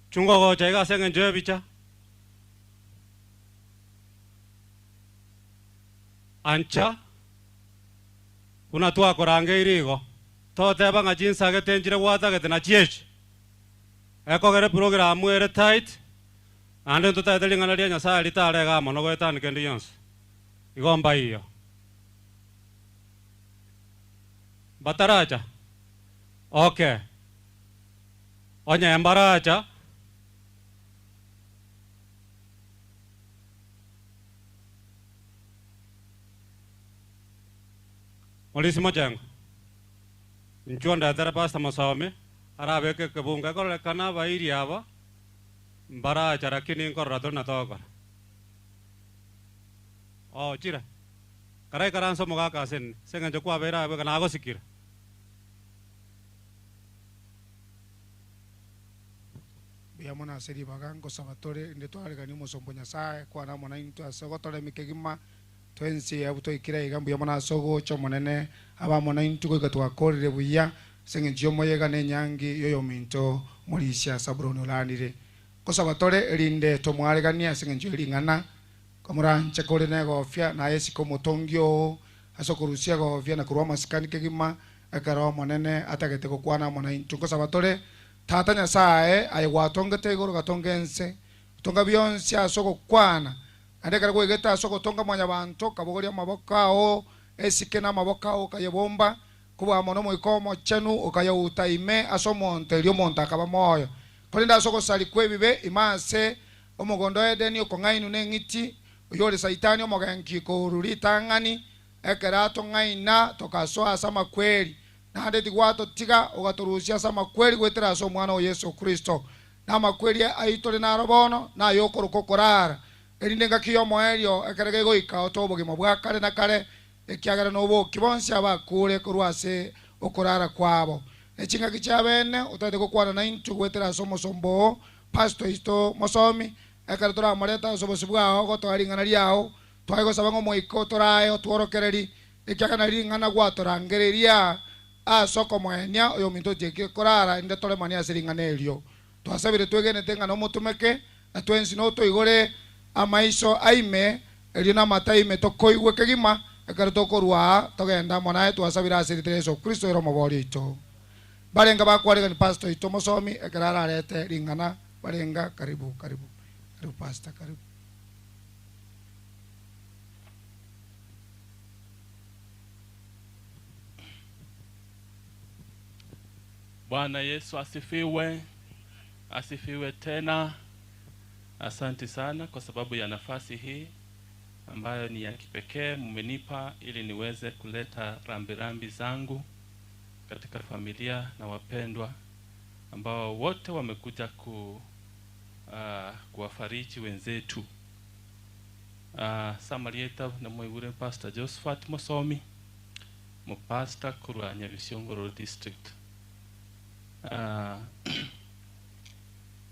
Inchuo ngogocha iga ase eng'encho y'ebicha. Ancha buna twakorangeire igo, toteba ng'a chinsagete nchire gwatagete nachio echi. Ekogera eprogramu ere tight, naende ntotagete ring'ana ria Nyasaye ritare igaa mono goetania kende gionsi. Igo mbaiyo. Mbataracha? Okay. Onye mbaracha. Morisi mochengo, inchuo ndetere Pastor Mosomi arabeke ekebungo ekororekana abairi aba mbaracha lakini nkorora tore na togokora. Oo chire. Karaikaranse omogaka ase inde, ase eng'encho kwabeire aye bweka nagosikire. Mbuya mono ase ribaga ngosaba tore, inde twareganie omosomba o Nyasae, kwana amo naintwe ase ogotoremia kegima twensi abwo twaikire aiga. Mbuya mono ase ogocha Omonene abe amo naintwe goika twakorire buya ase engencho y'omoyega na enyangi y'oyominto omorisia Sabuloni oranire. Ngosaba tore, erinde tomwareganie ase engencho ye ring'ana, komoranche kore negofia, naye esike omotongi oo ase okorusia egofia na korua amasikani kegima ekero Omonene atagete gokwana amo naintwe. Ngosaba tore, Tata Nyasae, aye gwatongete igoro ogatonga ense, ogatonga bionsi ase ogokwana, naende ekero gwaigete ase ogotonga mwanyabanto, okabogoria amaboko ao esike na amaboko ao okayebomba, kobua mono Omoika Omochenu okayauta ime ase omonto, erio omonto akaba moyo. Korende ase ogosaria kw'ebibe ime ase omogondo o Edeni okong'ainwa neng'iti, oyio ore Saitani omogenki korwa ritang'ani, ekero atong'aina tokasoa ase amakweri, Naende tigwatotiga ogatorusia ase amakweri goetera ase Omwana oo Yeso Kristo. Na amakweri aitore naro bono, nay'okoroka okorara, erinde engaki y'omoerio ekero gegoika otoe obogima bwa kare na kare, ekiagera noboki bonsi abakure korwa ase okorara kwabo. Ne chingaki chi'abeene otagete gokwana naintwe goetera ase omosomba oo, Pastor oito mosomi, ekero toramorete ase obosio bwao gotoa ring'ana riao, twaye gosaba ng'a Omoika otorae otworokereri, Ekiagera nari ring'ana gwatorangereria ase okomoenia oyominto otiekire korara, inde toremanie ase ring'ana erio. Twasabire twegenete ng'a nomotomeke, na twensi notoigore amaiso aime, erio namato aime tokoigwe kegima, ekero tokorua aa togende amo naye. Twasabire ase erieta ria Yeso Kristo ere Omobori oito. Mbarenga bakwaregani pastor oito omosomi ekero ararete ring'ana? Mbarenga? Karibu, karibu, karibu pastor, karibu. Bwana Yesu asifiwe, asifiwe tena. Asante sana kwa sababu ya nafasi hii ambayo ni ya kipekee mmenipa ili niweze kuleta rambirambi zangu katika familia na wapendwa ambao wote wamekuja ku, kuwafariji wenzetu. Ase amarieta namoigure Pastor Josephat Mosomi, omopastor korwa Nyabisiongo District.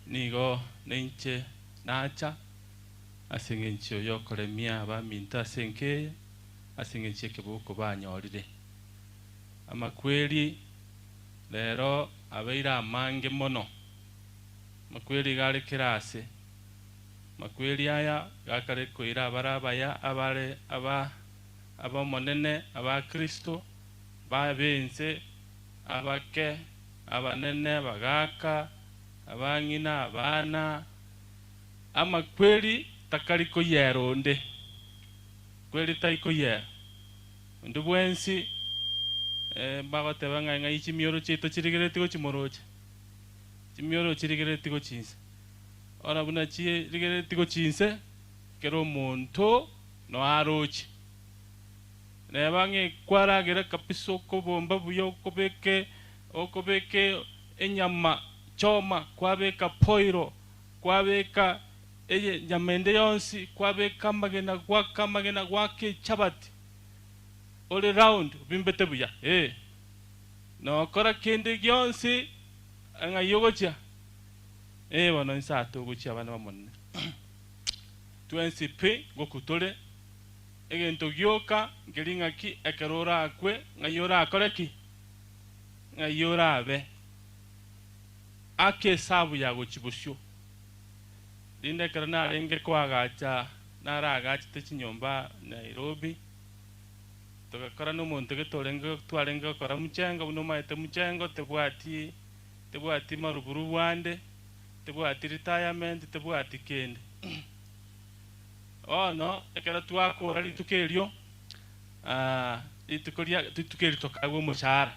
Nigo nainche nacha ase eng'encho y'okoremia abaminto ase enka eye, ase eng'encho y'ekeboko banyorire. Amakweri rero abeire amange mono, amakweri iga are kera ase. Amakweri aya gakare koira abare abaya abare aba ab'Omonene, aba Kristo, b'abense, abake, abanene, abagaaka, abang'ina, abana. Amakweri Takari koyiera onde, kweri tai koyiera onde bwensi. Mbagoteba ng'a ng'ai chimioro chiaito chirigereretie gochia moroche, chimioro chirigereretie gochia inse. Ora buna chirigereretie gochia inse, kera omonto noaroche. Neba ng'a kwaragera kabisa okobomba buya okobeke okobeke enyama choma, kwabeka poiro, kwabeka eye nyama ende yonsi, kwabeka amagena, gwaka amagena, gwaka echabati, ore round, obimbete buya, ee. Nokora kende gionsi, ng'ai ogochia? Ee bono inse aa togochia abana b'Omonene. Twensi pi ngoku tore, egento gioka nkeri ng'aki ekero orakwe, ng'ai orakore ki? Ng'ai orabe? Ake esabu ya gochia bosio. Rinde ekero narenge koagacha, naraagachete chinyomba Nairobi, togakora nomonto gete orenge twarenge gokora mchengo, buna omanyete mchengo tebwati tebwati maruburubu ande, tebwati retirement, tebwati kende. Bono ekero twakora rituko erio, rituko ria rituko erio tokaegwa omoshahara,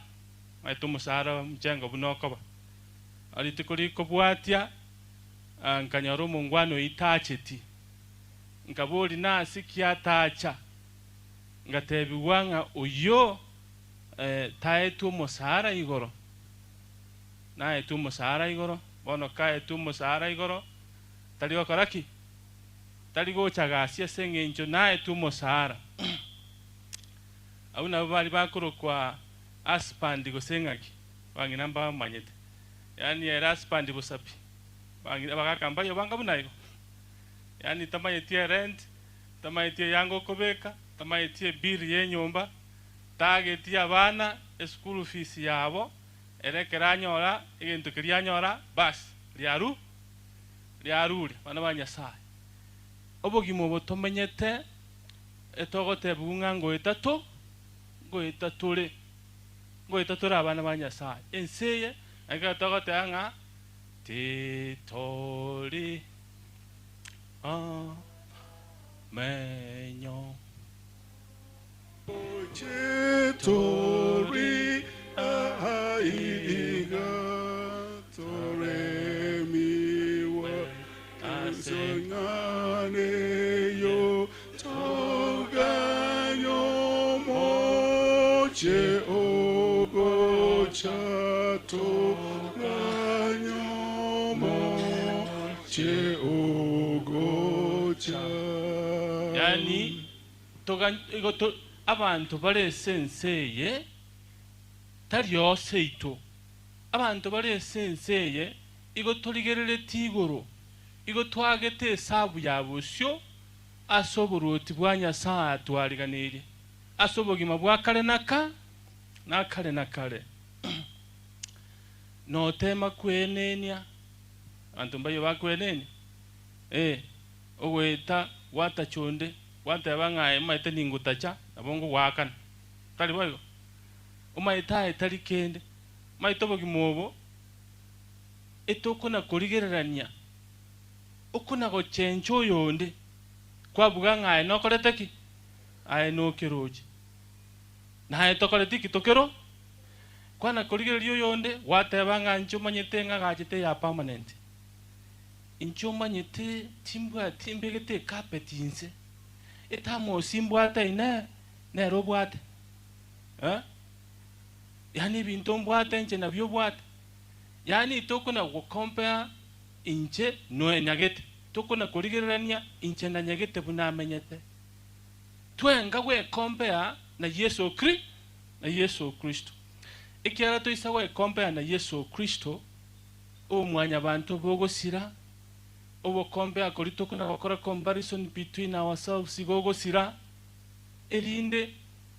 omanyete omoshahara mchengo buna okoba. Rituko rikobwatia. Nkanyora omongwana oyio tacheti. Nkaboria nase ki atacha? Ngatebigwa ng'a oyio taetwe omosara igoro. Naetwe omosara igoro, bono kaetwe omosara igoro, tari gokora ki? Tari gocha gasi ase eng'encho naetwe omosara. Abwo nabwo baria bakorokwa husband gose ng'aki, bang'ina mbamanyete. Yaani ere husband bosa pi. Bang'ina bagaka mbayo banga buna igo. Yaani tamanyeti erent, tamanyeti eyanga okobeka, tamanyeti ebill yenyomba, tageti abana eschool fees yabo, ere ekero anyora egento keria anyora bas riaru riarure. Bana ba Nyasaye, obogima obo tomenyete etogotebigwa ng'a ngoeta to ngoeta tore ngoeta tore abana ba Nyasaye. Ense eye ekero togoteba ng'a Titori amenyo. Tori aiga toremiwa ase ng'aneyo toganyo moche ogocha toganyo moche ogocha. Yaani toga igo to abanto bare ase ense eye tari oseito. Abanto bare ase ense eye igo torigereretie igoro, igo twagete esabu ya bosio ase oboruoti bwa Nyasae atwariganirie ase obogima bwa kare na ka na kare na kare. Notema kwenenia, abanto mbayio bakwenenia, ee, ogoeta gwatacha onde, gwateba ng'a aye omanyete ningotacha, nabo ngogoakana. Tari boigo? Omanyete aye tari kende. Omanyete obogima obo, etokona korigererania, okona gochencha oyonde, kwabuga ng'a aye nokorete ki? Aye nokeroche. Naye tokoreti ki? Tokero? Kwana korigereria oyonde, gwateba ng'a inche omanyete ng'a gachete ya permanent. Inche omanyete timbwati mbegete ecarpet inse. Etamosi mbwate inee nere obwate? Eh? Yaani ebinto mbwate inche nabio obwate? Yaani tokona go compare inche noe nyagete, tokona korigererania inche na nyagete buna amenyete. Twenga gwe compare na Yeso Kri na Yeso Kristo. Ekiagera toisa gwe compare na Yeso Kristo, omwanyabanto bogosira, obo compare koria tokona gokora comparison between ourselves igo ogosira, erinde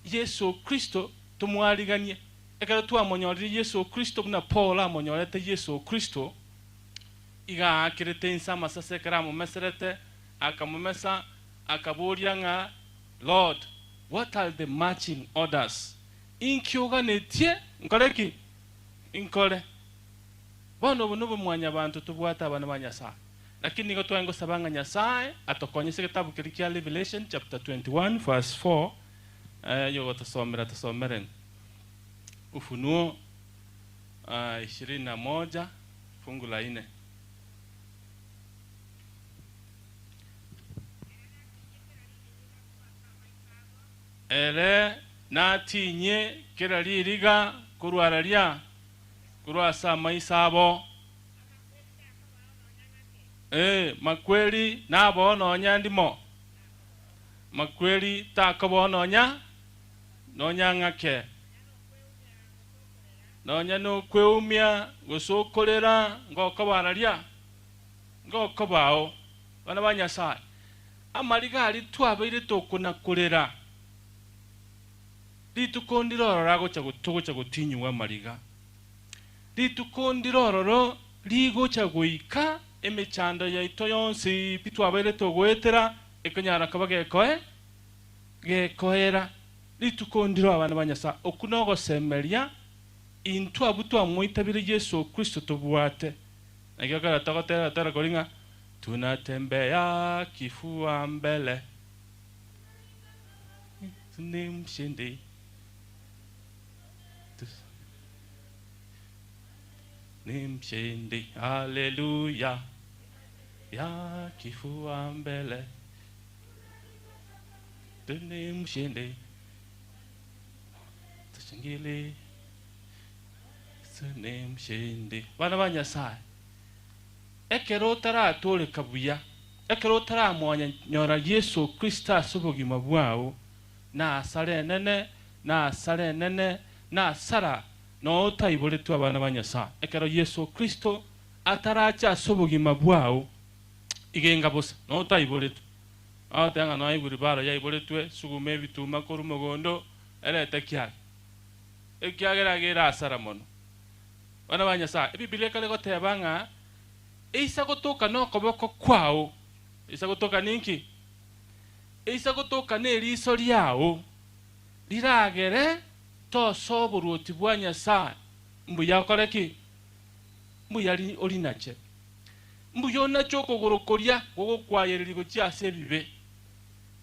Yeso Kristo tomwariganie. Ekero twamonyorire Yeso Kristo buna Paul amonyorete Yeso Kristo, iga aakerete inse amasase ekero amomeserete, akamomesa, akaboria ng'a, Lord, what are the marching orders? Inki oganetie nkore ki? Inkore. Bono obo nobwo mwanyabanto tobwate abana ba Nyasae. Lakini nigo tware gosaba ng'a Nyasae atokonye ase egetabu keria kia Revelation chapter 21 verse 4, eh, yogotosomera tosomere Ufunuo 21 fungu la ine. Ere natinyie kera ririga korwa raria korwa ase amaiso abo. Ee, makweri naboo nonya ndimo, makweri takoboo nonya nonya ng'ake. Nonya nokweumia gose okorera ngokoba raria, ngokobao. Abana ba Nyasae, amariga aria twabeire tokona-korera, rituko ndire ororo agocha togocha gotinyigwa amariga. Rituko ndire ororo rigocha goika emechando yaito yonsi pi twabeire togoetera ekonyara koba gekoe gekoera. Rituko ndire abana ba Nyasae, okwo nogosemeria intwe abwo twamoitabire Yeso Kristo tobwate. Naki ekero togotera tore koria ng'a Tunatembea kifua mbele, ni mshindi. Ni mshindi, haleluya, ya kifua mbele, ni mshindi, tushangili, ni mshindi. Bana ba Nyasaye, ekero otaratooreka buya, ekero otaramonyora Yeso Kristo ase obogima bwao, na asara enene, na asara enene, na asara noo otaiboretwe abana ba Nyasae. Ekero Yeso Kristo atarache ase obogima bwao, igenga bosa, noo otaiboretwe. Ogoteba ng'a noa iguru baro yaiboretwe, suguma ebituma korwa mogondo, erete kiage. Ekiagera iga ere asara mono. Abana ba Nyasae, Ebibilia ekare goteba ng'a eisa gotoka nokoboko kwao, eisa gotoka ninki? Eisa gotoka neriso riao, riragere tosoe oboruoti bwa Nyasae, mbuya okore ki? Mbuya orinache. Mbuya onache okogoro koria gogokwayereria gochia ase ebibe.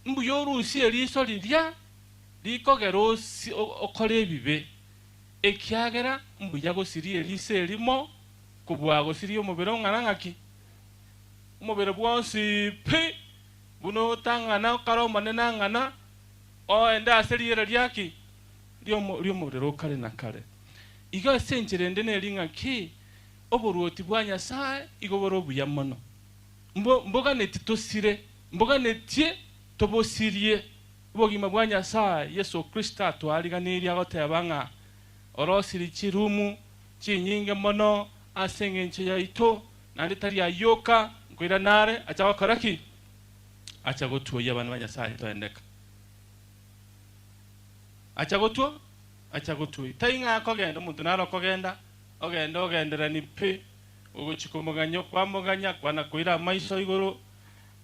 Mbuya orusie eriso riria rikogera okore ebibe, ekiagera mbuya gosiria eriso erimo kobua gosiria omobere ong'ana ng'aki? Omobere bwonsi pi, buna otang'ana okare omonene ang'ana, oende ase riera riaki? Ri'omorero o kare na kare. Igo ase enchera ende neri ng'aki, oboruoti bwa Nyasae igo bore obuya mono. Mboganetie tosire, mboganetie tobosirie obogima bwa Nyasae Yeso Kristo atwariganirie agoteba ng'a orosirie chirumu chinyinge mono ase engencho yaito, naende tari ayio oka, nkoirana are, acha gokora ki? Acha gotuoyia abana ba Nyasae toendeka. Acha gotwo, acha gotuoyia. Tai ng'a akogenda, omonto nare okogenda, ogenda ogenderani pi, ogochia komoganya okwamoganya, kwana koira amaiso igoro,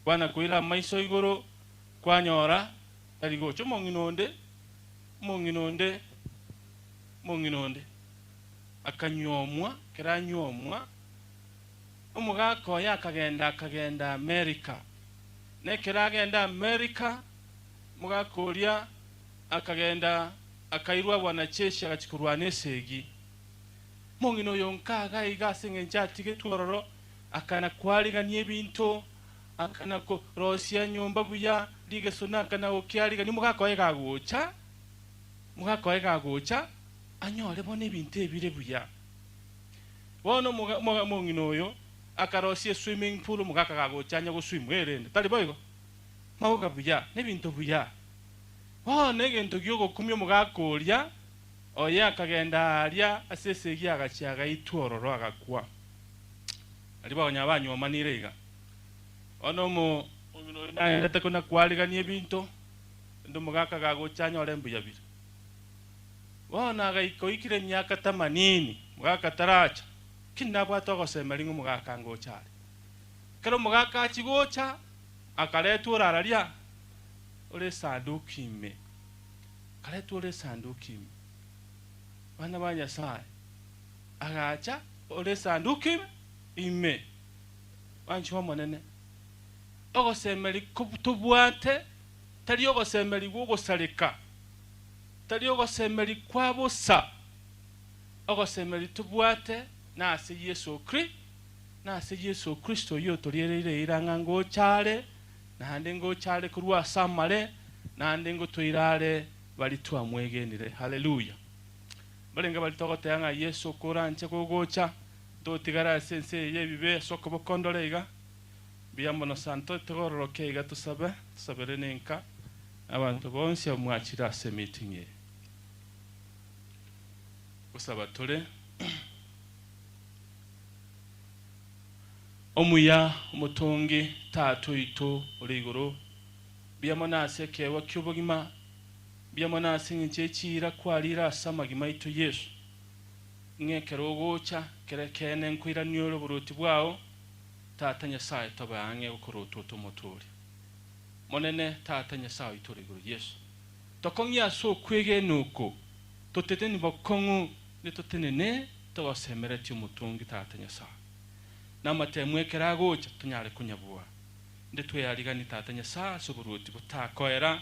kwana koira amaiso igoro, kwanyora tari gocha. Omong'ina onde, omong'ina onde, omong'ina onde akanyuomwa, ekero anyuomwa, omogaka oye akagenda akagenda America. Na ekero agenda America, omogaka oria akagenda akairwa bwanacheshi agachia korwana esegi. Omong'ina oyo nkaga iga ase engencho atigetwe ororo, akana kwarigania ebinto, akana korosia nyomba buya, rigeso akana gokiarigania, omogaka oye gagocha, omogaka oye gagocha, anyore bono ebinto ebire buya. Bono omong'ina oyo akarosia eswimming pool, omogaka gagocha anya goswim erende, tari boigo? Mauga buya, nebinto buya. Bono egento giogokumia omogaka oria, oye akagenda aria ase esegi agachia agaitwa ororo agakwa. Aria bakonya banywomanire iga. Bono omong'ina oyo naendete kona kwarigania ebinto, rende omogaka gagocha anyore mbuya bire. Bono agaika oikire emiaka tamanini, omogaka taracha, lakini nabwate ogosemeria ng'a omogaka ngocha are. Ekero omogaka achia gocha, akaretwa orararia ore esanduki ime, akaretwa ore esanduki ime. Abana ba Nyasae, agacha ore esanduki ime. Mwanche Omonene. Ogosemeria tobwate tari ogosemeria gw'ogosareka, tari ogosemeria kwa bosa. Ogosemeria tobwate nase Yeso Kri, nase Yeso Kristo oyio otoriereire eira ng'a ngocha are, naende ngocha are korwa ase amare, naende ngotoira are baria twamwegenire. Haleluya! Mbarenge baria togoteba ng'a Yeso koranche gogocha, ntotigare ase ense eye y'ebibe ase okoboko ndore iga. Mbuya mono sana. Totigororoke iga tosabe, tosabere nenka, na abanto bonsi abwo mwachire ase emeeting eye. Gosaba tore. Omuya, omotongi, Tata oito ore igoro, mbuya mono ase ekeegwa ki'obogima, mbuya mono ase engencho ye chiira kwarire ase amagima aito Yeso. Ng'a ekero ogocha, ekero ekeene nkoiranie ore oboruoti bwao, Tata Nyasae tobe ang'e gokorotwa otomotooria. Monene, Tata Nyasae oito ore igoro Yeso, tokong'ie ase okwegena oko, toteteni bokong'u, nitotenene togosemeretie omotongi Tata Nyasae. Namatemu ekero agocha tonyare konyabua. Inde tweariganie Tata Nyasae ase oboruoti botakoera,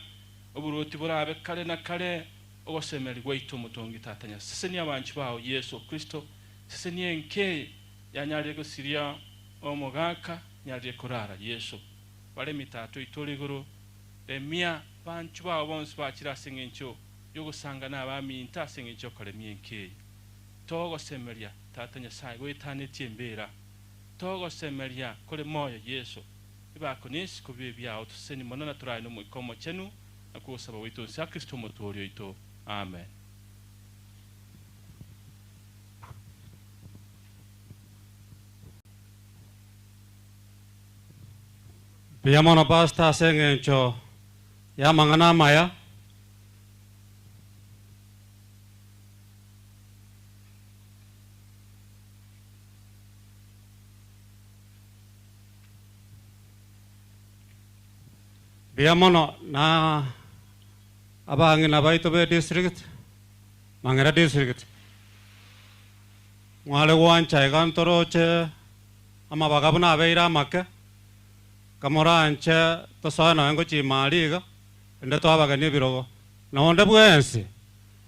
oboruoti borabe kare na kare, ogosemeria gwaito omotongi Tata Nyasae. Sesenia abanchwa bao Yeso Kristo, sesenia enka eye yanyarire gosiria omogaka, nyarire korara Yeso. Baremi Tata oito ore igoro, remia abanchwa bao bonsi bachire ase engencho y'ogosanga nabaminto ase engencho y'okoremia enka eye. Togosemeria, Tata Nyasae, goetanetie embera. Togosemeria kore moyo Yeso. Ebakonesi kobibe biao toseseni mono na torae n'Omoika Omochenu na kogosaba gwaito onsi a Kristo Omotooria oito. Amen. Mbuya mono Pastor ase eng'encho y'amang'ana amaya. Mbuya mono na abang'ina baito be district, Mang'era district, mware gwancha iga ntoroche amabaga buna abeire amake, kamoranche tosoe nonya ngochia aria iga, rende twabagenia ebirogo. Na onde bwensi,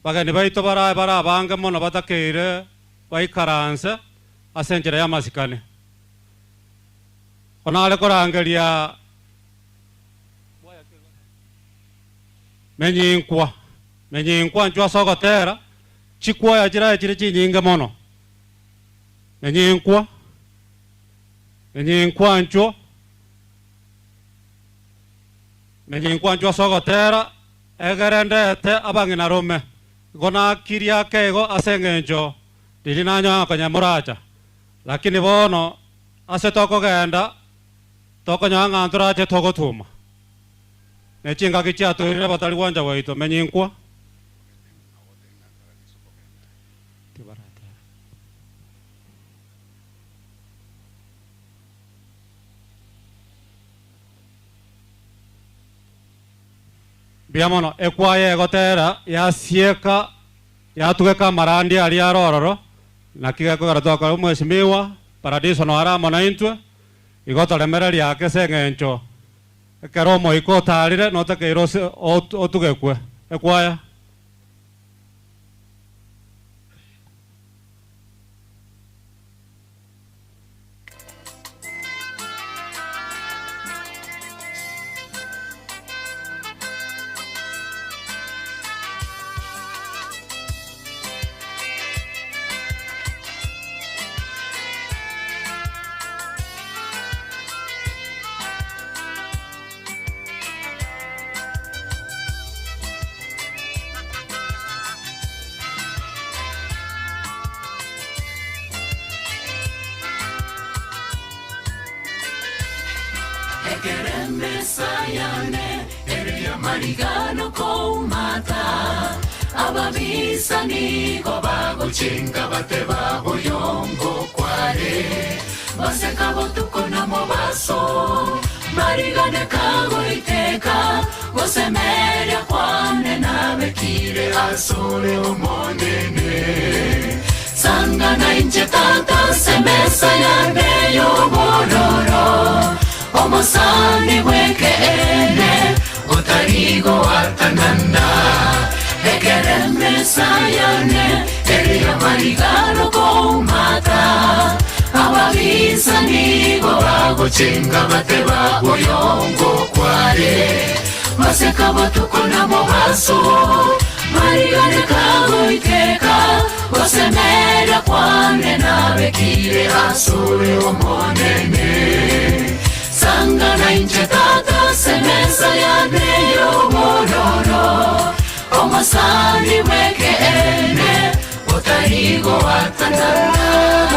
bageni baito barabe bare abange mono batakeire baikaranse ase enchera y'amasikani. Konare korangeria Menyinkwa, menyinkwa inchuo ase ogotera, chikwaya chiraye chire chinyinge mono. Menyinkwa, menyinkwa inchuo, menyinkwa inchuo ase ogotera, egere ndete abang'ina rome. Igo nakirie ake igo ase eng'encho riria nanyoa konya moracha. Lakini bono ase tokogenda tokonyora ng'a ntorache togotuma, ne chingaki chiatoirire batari gwancha gwaito. Menyinkwa. Mbuya mono. Ekwaya egotera yasieka yatugeka amarandia aria are ororo, naki gekogera twakora omwesimigwa Paradiso noare amo naintwe, igo toremereria ake ase eng'encho ekero omoika otarire notakeire ose otugekwe. Ekwaya. Ekero emesa yane ere y'amariga nokoumata, ababisa nigo bagochenga bateba boyongo kware. Baseka botuko na mobaso, marigane kagoiteka, gosemeria kwane nabekire asore Omonene. Sangana inche tata ase emesa yane y'obororo, omosani bw'ekeene otari goatanana. Ekero emesa yane ere y'amarigano koumata, ababisa nigo bagochenga bateba oyongo kware. Baseka botuko na mobaso, marigane kagoiteka, gosemeria kwane nabekire asore Omonene. Sangana inche tata ase emesa yane y'obororo, omosani bw'ekeene otari goatanana.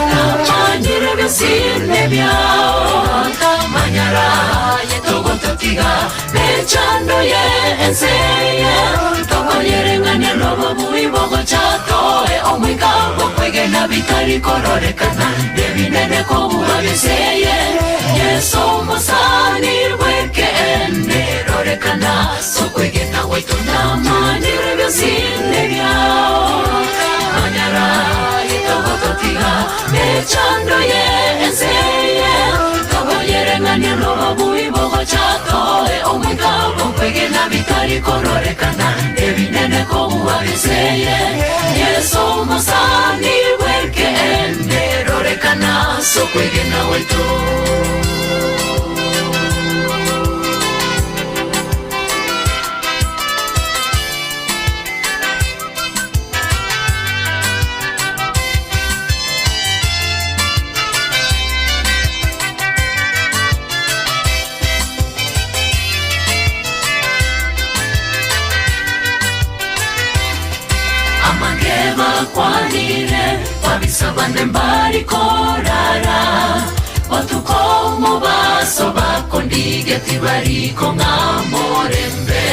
Namanyire ebisinde biao, ntamanyara togototiga mechando ye ense eye, tokoyereng'ania nobobui bogocha toe omoika bokwegena bitari kororekana, nebinene kobua b'ense eye. Yeso omosani bw'ekeene rorekana sokwegena gwaito namanyire ebisinde biao, ntamanyara togototiga mechando ye ense eye, tokoyereng'ania nobobui bogocha toe omoika bokwegena bitari kororekana, ebinene kobua b'ense eye. Yeso omosani bw'ekeene rorekana sokwegena gwaito. Amange bakwanire, babisa bane mbari korara, botuko mobaso bakondige tibariko ng'amorembe.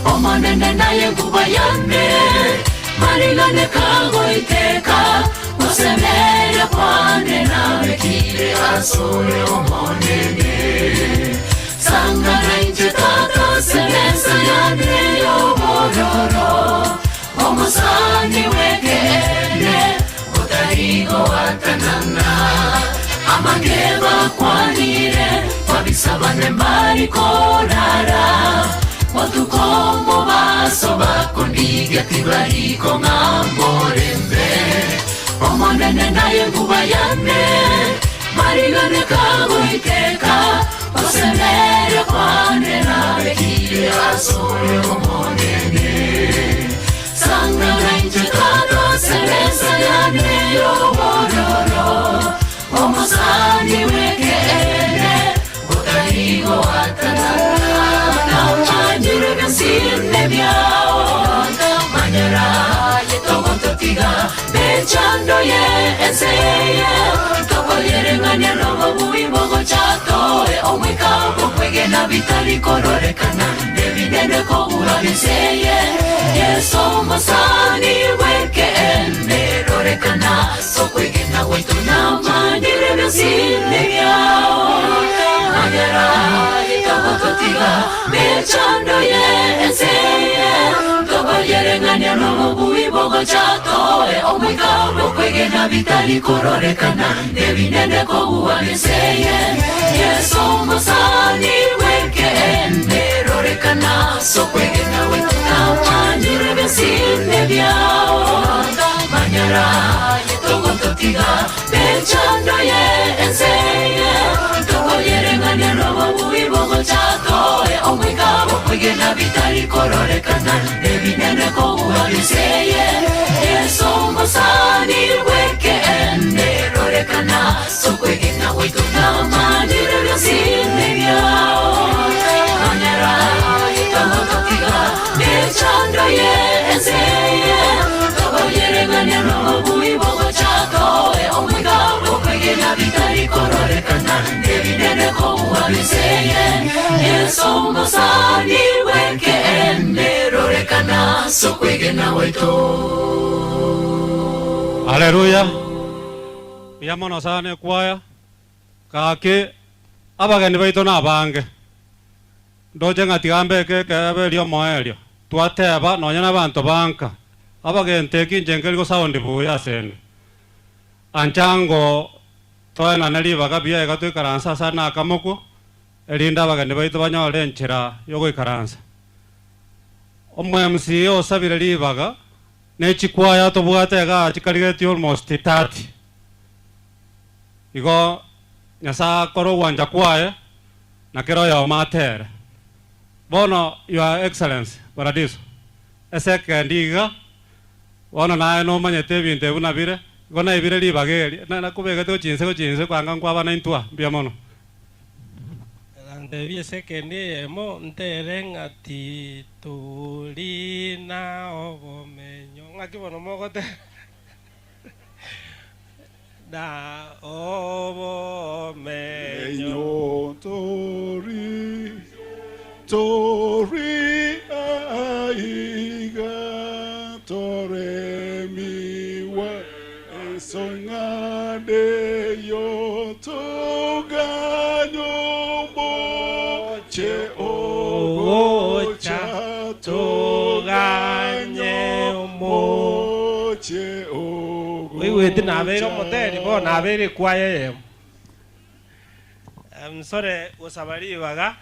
Omonene naye nguba yane, marigane kagoiteka, gosemeria kwane nabekire asore Omonene. Sangana inche tata ase emesa yane y'obororo, omosani bw'ekeene otari goatanana. Amange bakwanire, babisabane mbari korara, botuko mobaso bakondige tibariko ng'amorembe. Omonene naye nguba yane, marigane kagoiteka, gosemeria kwane nabekire asore Omonene. Sangana inche tata ase emesa yane y'obororo, omosani bw'ekeene otari goatanana. Namanyire ebisinde biao, ntamanyara togototiga mechando ye ense eye, tokoyereng'ania nobobui bogocha toe omoika bokwegena bitari kororekana, nebinene kobua b'ense eye. Yeso omosani bw'ekeene rorekana sokwegena gwaito namanyire ebisinde biao, ntamanyara togototiga mechando ye ense eye, tokoyereng'ania nobobui bogocha toe omoika bokwegena bitari kororekana, nebinene kobua b'ense eye. Yeso omosani bw'ekeene rorekana sokwegena gwaito namanyire ebisinde biao, ntamanyara togototiga mechando ye ense eye, tokoyereng'ania nobobui bogocha toe omoika bokwegena bitari kororekana, nebinene kobua b'ense eye. Yeso omosani bw'ekeene rorekana sokwegena gwaito namanyire ebisinde biao, ntamanyara togototiga mechando ye ense eye, tokoyereng'ania nobobui bogocha toe omoika bokwegena bitari kororekana, nebinene kobua b'ense eye. Yeso omosani bw'ekeene rorekana sokwegena gwaito. Haleluya. Mbuya mono sana ekwaya. Gaki abageni baito nabange. Ndoche ng'a tiga mbeke ekeebe erio omoerio. Twateba nonya nabanto banka. Abagento eki inche nkeri gosound buya asende. Anchango toenane ribaga buya iga toikaranse ase ane akamokwo, erinde abageni baito banyore enchera y'ogoikaransa. Omo-MCA osabire ribaga, ne chikwaya tobwate igaa chikarigetie almost 30. Igo Nyasae akore ogwancha kwaye, na kera oyomo atere. Bono Your Excellency Paradiso, ase ekendi iga, bono naye nomanyete ebinto ebi buna bire, igo naibire ribaga eri, na nakobegete gochia inse gochia inse kwanga nkwabana intwe aa, mbuya mono. Agantebia ase ekendi eyemo, Ntere ng'a titori na obomenyo. Ng'aki bono mogoteba? Na obomenyo. Tori, tori aiga toremiwa esong'ade yo togany'omoche ogocha togany'omoche Oigwete nabeire omoteri, bono nabeire ekwaya eyemo. Nsore gosaba ribaga,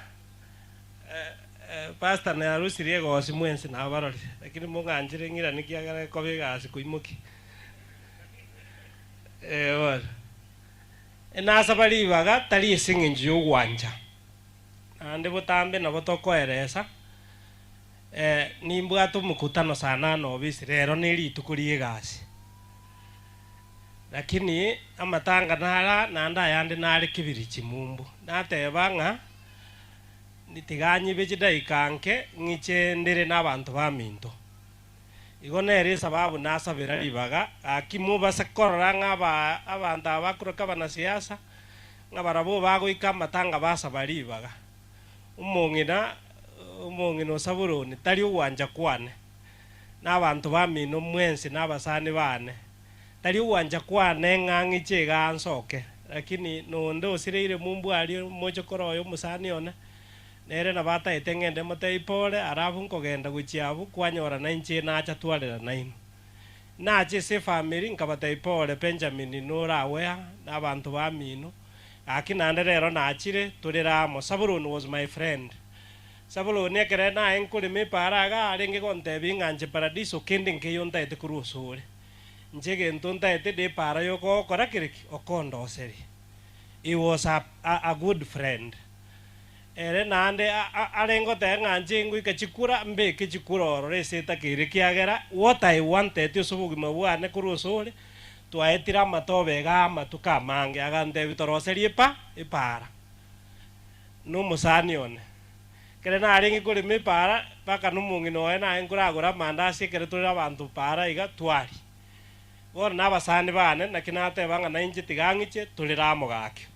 Pastor narusirie egosi mwensi nabarorire, lakini mong'anchire ng'irane ekiagera ekoba egasi koimokia. Eh, bono. Nasaba ribaga tari ase eng'encho y'ogwancha, naende botambe nabo tokoeresa. Nimbwate omokutano saa nane obisi rero ne rituko ri'egasi, lakini amatanga nara naende ayande nare kibiri chimumbu. Nateba ng'a tiga nyibe chidaika nke ng'iche ndire nabanto baminto. Igo nere esababu nasabera ribaga, gaki mobase korora ng'a aba abanto aba bakorokwa abanasiasa, ng'a barabwo bagoika amatanga basaba ribaga. Omong'ina, omong'ina o Sabuloni, tari ogwancha kwane, na abanto bamino mwensi na abasani baane, tari ogwancha kwane ng'a ng'iche igaa nsoke, lakini nonde osireire mumbu aria omochokoro oye omosani one, nere nabo ataete ng'ende motebie pole, alafu nkogenda gochia abwo kwanyora nainche nacha twarera nainwe. Nache ase efamiri nkabatebia pole Benjamin noragwea na abanto bamino, Gaki naende rero nachire, torere amo. Sabuloni was my friend. Sabuloni ekero naye nkorema epaara iga arenge gontebia ng'a nche paradiso kende nkeiyo ntaete korwa osore. Nche egento ntaete de epaara yokogokora kere ki? Okondoseria. He was a, a, a good friend. Ere naende a, a, arenge goteba ng'a nche ngoika chikura, mbeke chikura ororo ase etakeire ekiagera what I wanted ase obogima bwane korwa osore, Twaetire amatobe iga amatuko amange, agantebia toroserie epa epaara nomosani one. Ekero narenge korema epaara, mpaka nomong'ina oye naye nkoragora amandasi ekero tore abanto paara iga twaria. Bono nabasani bane, naki nateba ng'a nainche tiga ng'iche torere amo gaki.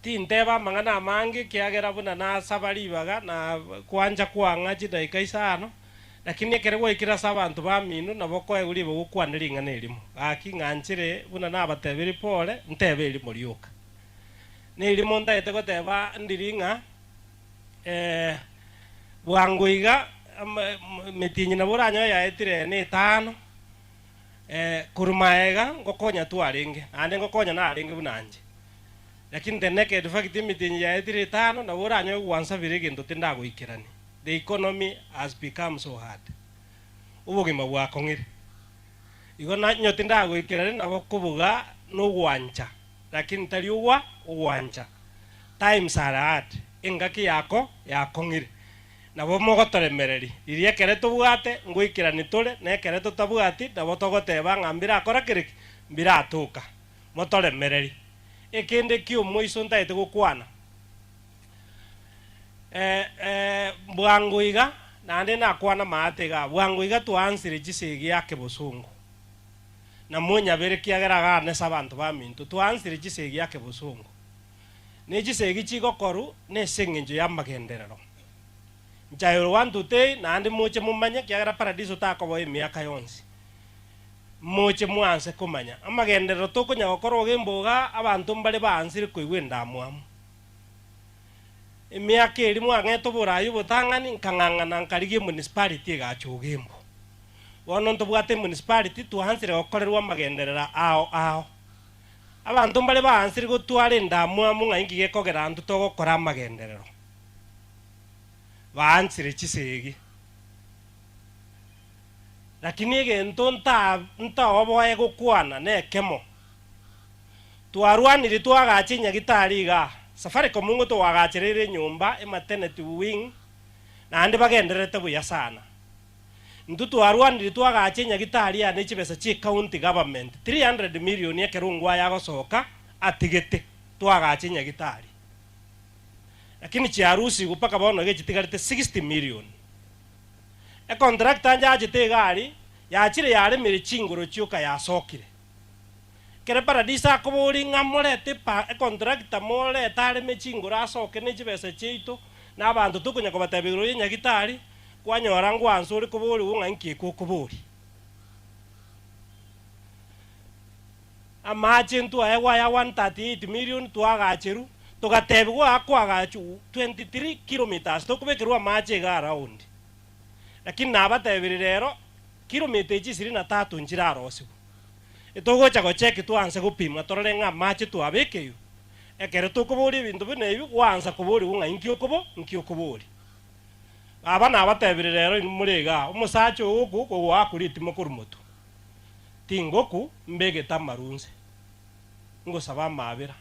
Tinteba amang'ana amange ekiagera buna nasaba ribaga na kwancha kwang'a chidaika isano, Lakini ekero gwaikire ase abanto bamino, nabo okoegwa ribaga okwane ring'ana erimo. Gaki ng'anchire buna nabatebirie pore, ntebe erimo rioka. Nerimo ntagete goteba ndiri ng'a bwango iga emetienyi nabo oranyore yaetire ene etano, korwa magega ngokonya twarenge, naende ngokonya narenge buna inche. Lakini the naked fact emetienyi yaetire etano, nabo oranyore gwansabire egento tindagoikerania. The economy has become so hard. Obogima bwakong'ire. Igo na onye tindagoikerania nabo kobuga nogwancha lakini tari ogwa ogwancha. Times are hard, engaki yako yakong'ire. Nabo mogotoremereria, riria ekere tobwate ngoikerani tore na ekere totabwati nabo togoteba ng'a mbirakora kere ki? Mbiratoka. Motoremererie. Ekende kiomoiso ntagete gokwana. Bwango iga, naende nakwana maate igaa, bwango iga twaansire chisegi ake bosongo. Na monyabere ekiagera agane ase abanto baminto, twaansire chisegi ake bosongo. Ne chisegi chigokorwa nese eng'encho y'amagenderero. Nchairwe one to three, naende moche momanye, ekiagera paradiso takoba emiaka yonsi. Moche mwanse komanya. Amagenderero tokonya gokora ogembo igaa, abanto mbare baansire koigwa endamwamu. Emiaka eria mwang'ete oboraai obotang'ani, nkang'ang'ana nkarigia emunicipality egacha Ogembo. Bono ntobwate emunicipality twaansire gokorerwa amagenderera ao ao. Abanto mbare baansire gotwara endamwamu ng'a inki gekogera intwe togokora amagenderero. Baansire chisegi. Lakini egento nta ntaoboe gokwana nekemo, twarwanire twagacha enyagitari igaa, Safaricom nigo towagachereire enyomba, ematernity wing, naende bagendererete buya sana. Intwe twarwanire twagacha enyagitari aa ne chibesa chie county government, 300 million ekero Ongwae agosoka atigete twagacha enyagitari. Lakini chiarusigwe mpaka bono iga echitigarete 60 million. Econtractor njachete iga aria, yachire yaremire chingoro chioka yasokire. Ekero Paradiso akoboria ng'a morete epa econtractor morete areme chingoro asoke ne chibesa chiaito, na abanto tokonya kobatebia igoro ye nyagitari, kwanyora ngwansa ore koborigwa ng'a inki eke okoboria. Amache ntwaegwa aya 138 million twagacherwa, togatebigwa aa koagachwa 23 kilometres tokobekerwa amache iga around. Lakini nabatebirie rero kilomita echi ishirini na tatu nchirarosigwe. Etogocha gocheki twanse gopimwa torore ng'a amache twabekeirwe. Ekero tokoboria ebinto buna ebi gwansa koborigwa ng'a inki okobo inki okoboria. Baba nabatebirie rero inwe more igaa, omosacha ogo ogoakwa ritimo korwa motwe. Tingoku mbegete amaru inse, ngosaba amaabera.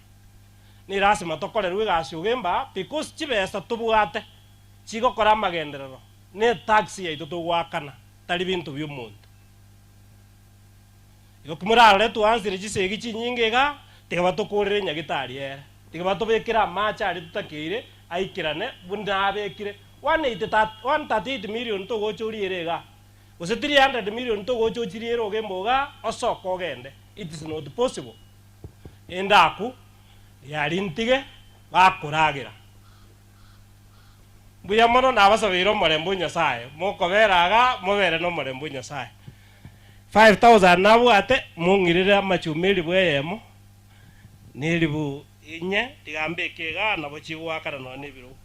Ni lasima tokorerwe egasi ogemba because chibesa tobwate chigokora amagenderero ne etax yaito togoakana tari binto bia omonto. Igo kimorarore twansire chisegi chinyinge igaa, tiga batokorere enyagitari ere, tiga batobekere amache aria totakeire aikerane buna abekire 138 million togocha oriere igaa. Gose 300 million togocha ochiriere ogembe ogaa osoke ogende it is not possible endaku riaria ntige bakoragera. Mbuya mono nabasabeire omorembe o Nyasaye mokobera igaa mobere nomorembe o Nyasaye. 5000 nabwate mong'irere amachuma elifu eyemo na elifu inye tiga mbeke igaa nabo chigoakana nonya na ebirogo.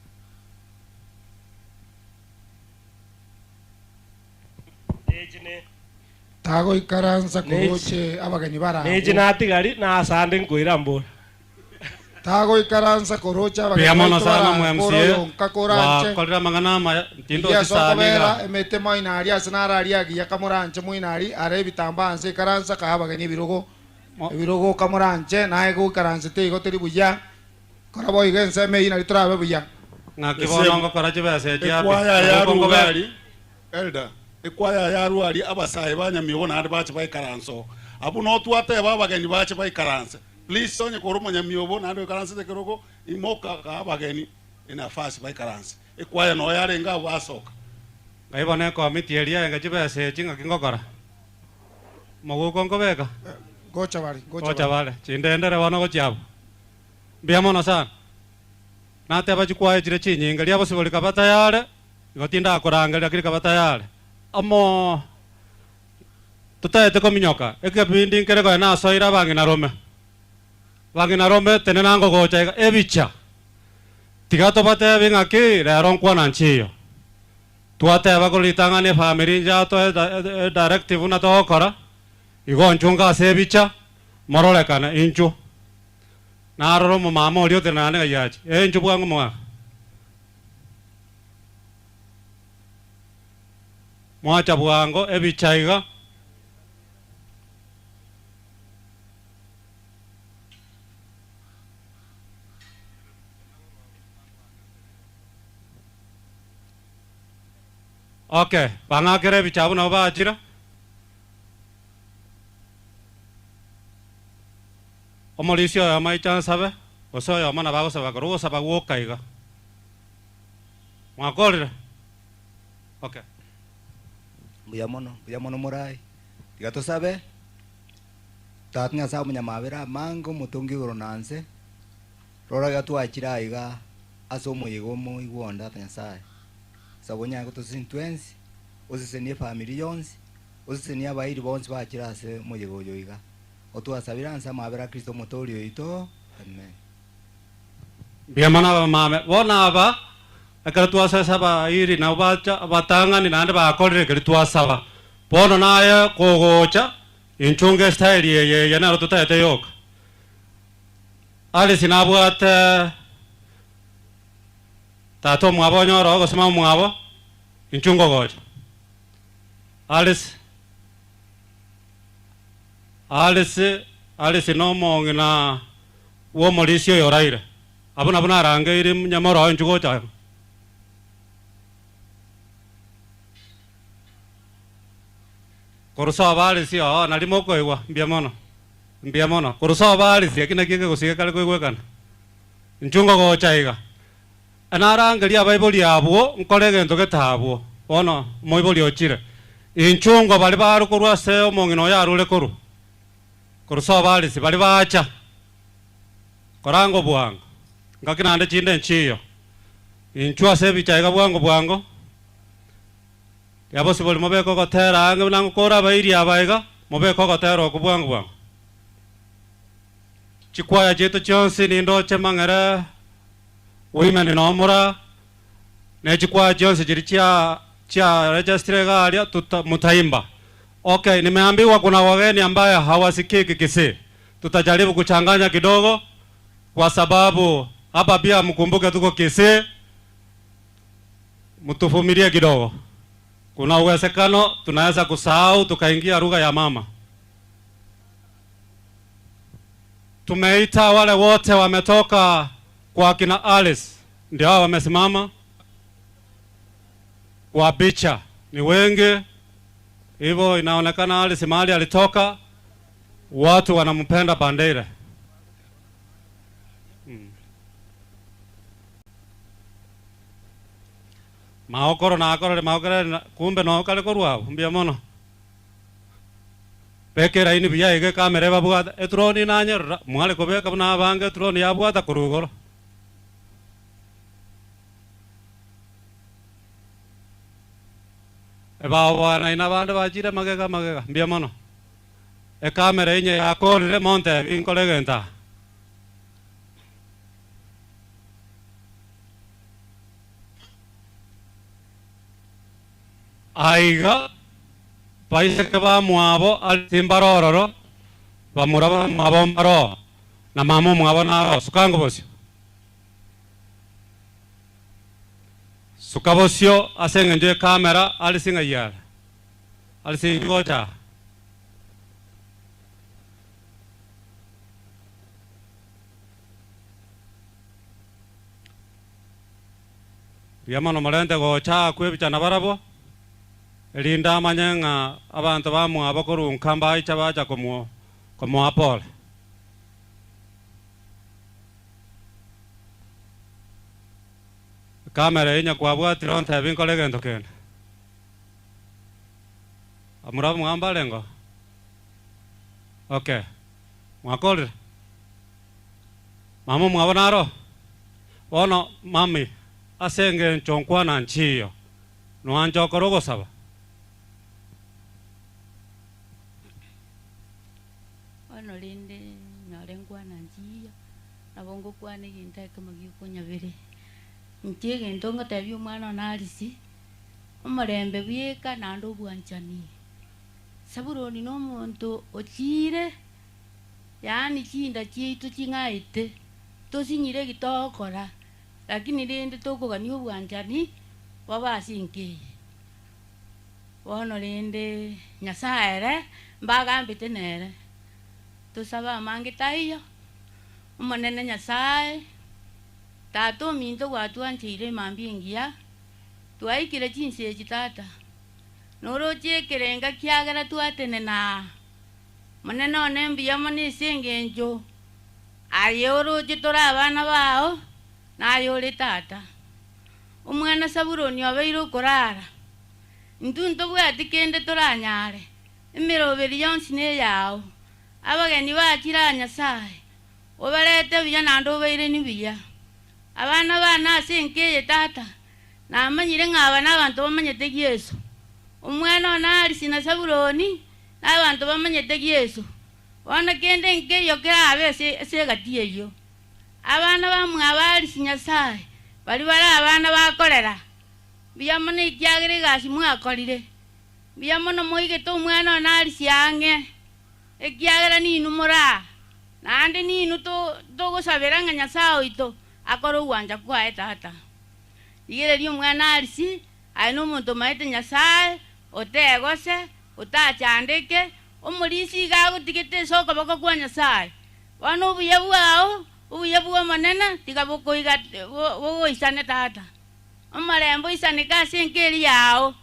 Tagoikaransa koroche abageni barabwo. Nechi natigari nasande nkoira mbora. Tagoikaransa koroche abageni Mbuya mono baito sana barabwo MCA, oroyonka koranche. gwakorire amang'ana amaya, ntinde Rigia ase ochisani okobera iga. emete moino aria ase naro aria agiya kamoranche moino aria are ebitambaa nse ikaransa kae abageni ebirogo ebirogo kamoranche naye goikaransete igo teri buya Kora boigo ensemo eyio nario torabe buya. Ng'aki bono ngokora chibesa echi abe? Ekwaya ya Nabo kongobera. Rugari, Elder, ekwaya ya Rwari abasae ba Nyamiobo naende bache baikaranse oo. Abwo noo twateba abageni bache baikaranse. Please onye kore omonyamiobo naende oikaransete ekerogo, imoka kaa abageni enafasi baikaranse. Ekwaya noo yarenge abwo basoka. Ngai bono ekomiti eria enge chibesa echi ng'aki ngokora? Omogoko nkobeka? Ngocha bare, ngocha Ngocha bare. bare. Chindendere bono gochia abwo. Mbuya mono sana. Nateba chikwaya chire chinyinge, riabosibwa rikaba tayare, igo tindakorangeria lakini rikaba tayare. Omo totaete kominyoka, ekebindi nkere konya nasoire abang'ina rome, abang'ina rome tenena ngogocha iga ebicha, tiga tobatebi ng'aki rero nkwana nchiyo. Twateba korwa ritang'ani efamiri inche atoe edirective buna togokora, igo nchunge ase ebicha, mororekane inchuo. Narora omomama oria otenenane ng'a yache, ee inchuo bwango omogaka. Mwacha bwango ebicha iga. Okay, bang'akere ebicha abwo nabo bachire. Omorisia oyomo aiche ansabe, gose oyomo nabo agosaba korwa ogosaba gwoka iga. Mwakorire? Okay. Mbuya mono, mbuya mono morai. Tiga tosabe. Tata Nyasae omonyamabera amange omotongi igoro na nse, rora iga twachire aiga ase omoyega omoigwa onde Tata Nyasae. Saba onyare gotosesenia twensi, osesenie efamiri yonsi, osesenie abairi bonsi bachire ase omoyega oyo iga. Otwasabire anse amabera a Kristo Omotoori oito. Amen. Mbuya mono abamame. Bono aba, ekero twasesa abairi nabo bacha abatang'ani naende bakorire keria twasaba. Bono naye kogocha, inchunge estyle eye eye nero totaete yoka. Alice nabwate tata omwabo onyore oo gose mama omwabo, inchunge ogocha. Alice, Alice, Alice na omong'ina bw'omorisia oyo oraire. Abwo nabwo narangeiri nyamoro oo inchuo gocha amo. Korwa sobo Alice oo nario mokoigwa, mbuya mono, mbuya mono. Korwa sobo Alice eki nakio ekegusii gekare koigwekana. Inchuo ngogocha iga. Narangerie abaibori abwo nkore egento gete abwo. Bono omoibori ochire. Inchuo ngo baria barwe korwa ase omong'ina oyo arure korwa. Korwa sobo Alice baria bacha. Koranga obwango, ngaki naende chinde nchiyo. Inchuo ase ebicha iga bwango bwango, riabosibori mobeke ogotera ang'e buna ngokora abairi aba iga, mobeke ogotera okwo bwango bwango. Chikwaya chiaito chionsi nindoche mang'ere women nomura, ne chikwaya chionsi chiria chia chia registire iga aria tuta mutaimba. Okay, nimeambiwa kuna wageni ambaye hawasikiki Kisii. Tutajaribu kuchanganya kidogo kwa sababu hapa pia mkumbuke tuko Kisii, mtuvumilie kidogo. Kuna uwezekano tunaweza kusahau tukaingia lugha ya mama. Tumeita wale wote wametoka kwa kina Alice, ndio hao wamesimama kwa picha, ni wengi hivyo, inaonekana Alice mahali alitoka watu wanampenda Bandeira. Maokoro nakorore maokoro na- kumbe nokare korwa abwo mbuya mono beka eraini buya iga ekamera ebabwate etroni nanyerora mware kobeka buna abange etroni yabwata korwa igoro. Ebaoboanaine abande bachire magega magega mbuya mono. Ekamera inye yakorire montebi nkore egento aa. Aiga baiseke bamwabo aria timbare ororo, bamura bamwabo mbare oo, na mama omwabo naro oo. Suka ango bosio. Suka bosio ase engencho y'ekamera aria sing'ai are. Aria sinki gocha aa. Buya mono morente gocha aa kwebicha nabarabwo, erinde amanye ng'a abanto bamwabo korwa nka mbaicha bacha komo komoa pole. Ekamera eye nyakwabwatire ontebi nkore egento kende. Abamura bamwabo mbarengeo? Okay, mwakorire? Mama omwabo naro? Bono mami, ase engencho nkwana nchiyo, noanche okore ogosaba? Bono rende nyore nkwana nchiyo, nabo ngokwana egento ekemo giokonyabere. Inche egento ngotebia omwana one Alice, omorembe bweka naende obwanchani. Sabuloni nomonto ochiire, yaani chinda chiaito ching'aete, tosinyire eki togokora, lakini rende tokogania obwanchani bobe ase enka eye. Bono rende Nyasae ere mbagambete nere, tosabe amange taiyo, Omonene Nyasae, Tata ominto gwatwancheire emambia engiya, twaikire chinsa echi Tata. Noroche ekerenga kiagera twatenena aa. Monene one mbuya mono ase engencho aye oroche tore abana bao, na aye ore tata. Omwana Sabuloni obeire okorara, intwe ntobwati kende toranyare, emeroberi yonsi neyao. Abageni bachire aa Nyasae, obarete buya naende obairanie buya. Abana bane ase enka eye tata, Namanyire ng'a aba nabanto bamanyete Yeso. Omwana one Arisi na Sabuloni nabanto bamanyete Yeso. Bono kende nkeiyo kerabe ase ase egati eyio. Abana bamwabo Arisi Nyasae, baria bare abana bakorera, mbuya mono ekiagera egasi mwakorire. Mbuya mono moigete omwana one Alice ang'e, ekiagera ninwe more aa, naende ninwe togosabera ng'a Nyasae oito akore ogwancha kwaye tata. Rigereria omwana Alice, aye nomonto omaete Nyasae, otegose, otachandeke, omorisia iga agotigete ase okoboko kwa Nyasae. Bono obuya bwao, obuya bw'Omonene, tiga bokoiga bogoisane tata. Omorembe oisaneke ase enka eria yao,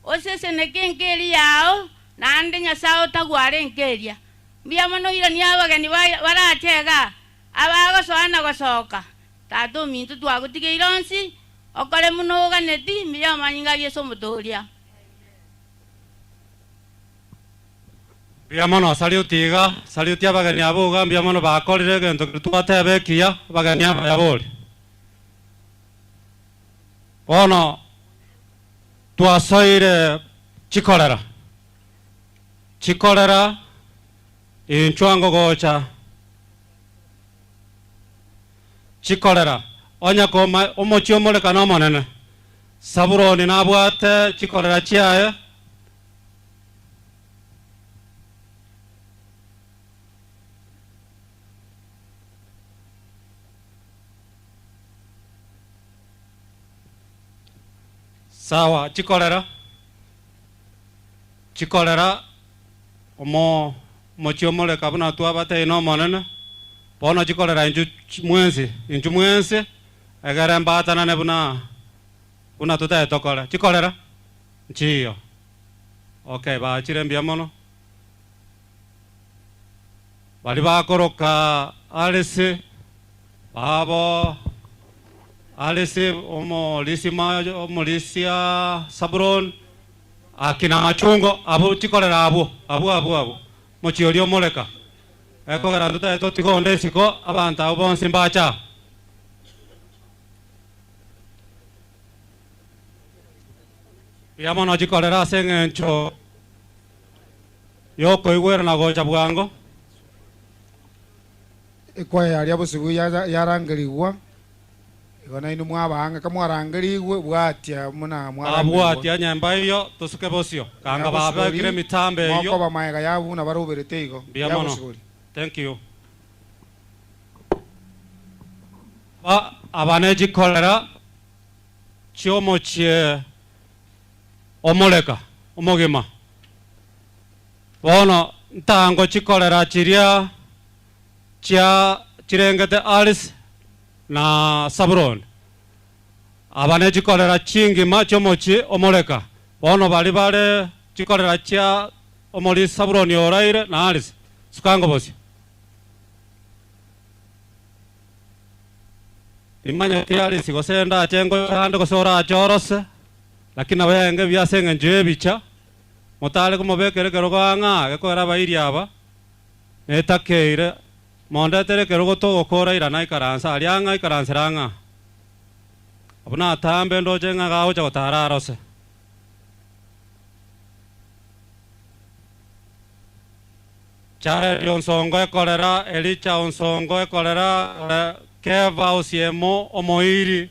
oseseneke enka eria yao, naende Nyasae otagware enka eria. Mbuya mono oiranie abageni barache igaa, abagosoa na gosoka. Tata ominto twagotigeire onsi, okore buna oganeti, mbuya amanyinga a Yeso Omotoria. Mbuya mono saluti iga, saluti abageni abwo iga mbuya mono bakorire egento keria twateba ekiya, abageni abaya bori. Bono twasoire chikorera, chikorera inchwa ngogocha chikorera, onye koma omochie omorekano omonene, Sabuloni nabwate chikorera chiaye. Sawa, chikorera, chikorera omo omochie omoreka buna twabatebia na Omonene, bono chikorera inchu mwensi, inchu mwensi, egere mbatanane buna buna totagete tokore. Chikorera, nchiyo. Okay, bachire mbuya mono. Baria bakoroka Alisi, babo Alisi omorisia omorisia Sabuloni, akina amachungo abwo chikorera abwo abwo abwo abwo mochie oria omoreka. Ekogera ntotagete totige onde isiko abanto abwo bonsi mbache aa. Mbuya mono chikorera ase eng'encho y'okoigwera na gocha bwango. Ekwaya yaria bosibwa yarangerigwa, igo nainwe mwaba ang'e. Kamwarangerigwe, bwatia buna mwarangerigwa. Babwatia nyemba eyio, tosuke bosio. Kanga babekire emitambo eyio. Mokoba maega yabo buna baroberete igo. Mbuya mono. Thank you. Aba ne chikorera chi'omochie omoreka omogima. Bono ntango chikorera chiria chia chirengete Aris na Sabuloni. Aba ne chikorera chingima chi'omochie omoreka. Bono baria bare chikorera chia omorisia Sabuloni oraire na Aris, sukango bosio. Timanyeti Aris gose ndache ngochande gose orache orose, lakini nabo yarenge buya ase engencho y'ebicha. Motare komobekera ekerogo ang'aa, gekoera abairi aba, netakeire, mondetere ekerogo togokora irana ikaranse aria ang'a ikaransera ang'aa. Abwo natambe ndoche ng'a gagocha gotara arose. Jaeli onsongo ekorera, Elija onsongo ekorera, Keva osiemo omoiri,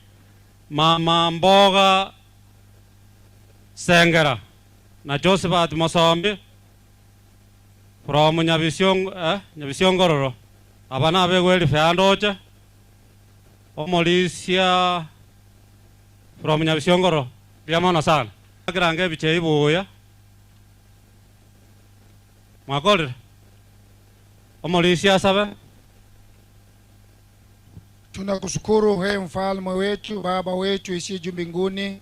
mama mboga Sengera na Josephat Mosombi from Nyabisiongo eh Nyabisiongo aba nabegwe elifu ya ndoche omorisia from Nyabisiongo mbuya mono sana. Ekerango ebicha ebi buya mwakorire? Omorisia asabe. Tunakushukuru he mfalme wetu, baba wetu isiye juu mbinguni,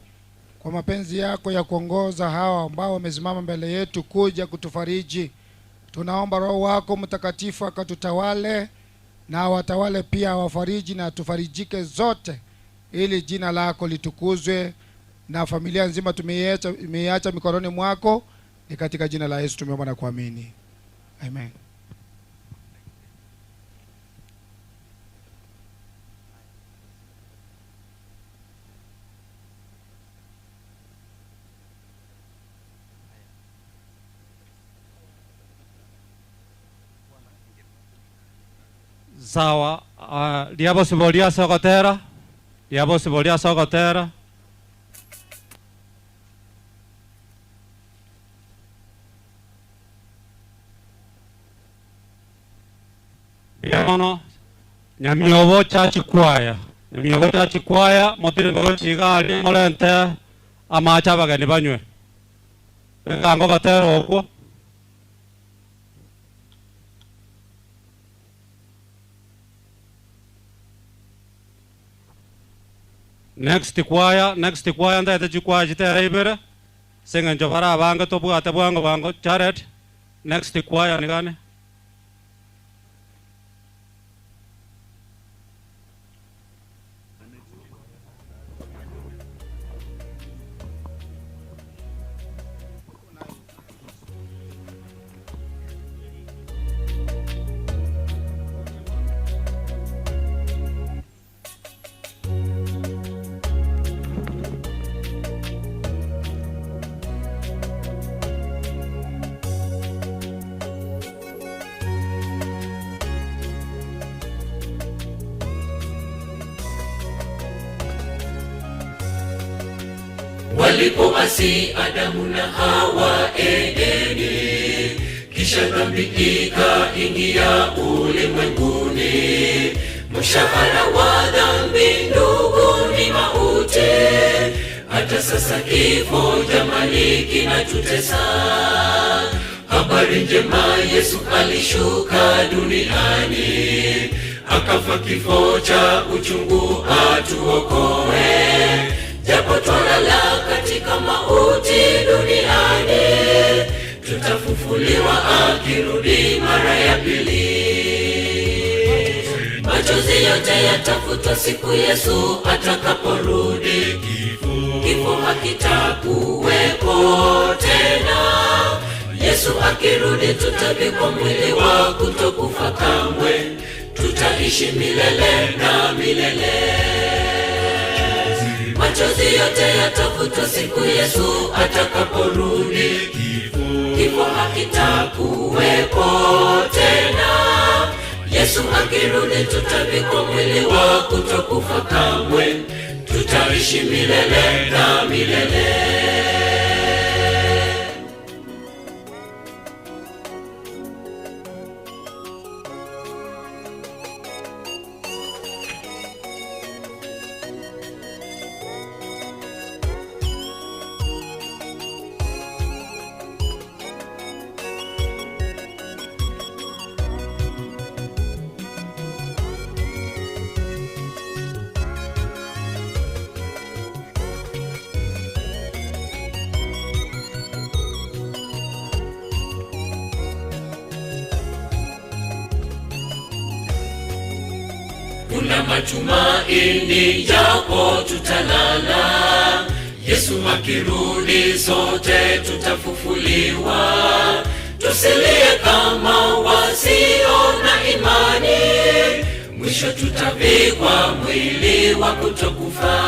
kwa mapenzi yako ya kuongoza hawa ambao wamesimama mbele yetu kuja kutufariji. Tunaomba Roho wako Mtakatifu akatutawale na watawale pia wafariji na tufarijike zote, ili jina lako litukuzwe na familia nzima tumeiacha mikononi mwako. Ni katika jina la Yesu tumeomba na kuamini, amen. Sawa, uh, riabosiboria ase ogotera, riabosiboria ase ogotera. Mbuya mono Nyamiobo Church Choir, Nyamiobo Church Choir motirimbe gochia iga aria morente amache abageni banywe. Ekango ogotera okwo. Next choir, next choir ntaete chichoir chitere ibere, ase eng'encho bare abange tobwate bwango bwango, Jared, next choir nigane. Walipoasi Adamu na Hawa Edeni, kisha dhambi ikaingia ulimwenguni. Mshahara wa dhambi ndugu ni mauti, hata sasa kifo jamani kinatutesa. Habari njema, Yesu alishuka duniani, akafa kifo cha uchungu atuokoe. Japo twalala katika mauti duniani, tutafufuliwa akirudi mara ya pili. Machozi yote yatafutwa siku Yesu atakaporudi. Kifo hakitakuwepo tena. Yesu akirudi, tutavikwa mwili wa kutokufa kamwe, tutaishi milele na milele. Machozi yote yatafutwa siku Yesu atakaporudi. Kifo hakitakuwepo tena. Yesu akirudi, tutavikwa mwili wa kutokufa kamwe, tutaishi milele na milele. Kuna matumaini japo tutalala, Yesu akirudi sote tutafufuliwa. Tusilie kama wasio na imani, mwisho tutavikwa mwili wa kutokufa.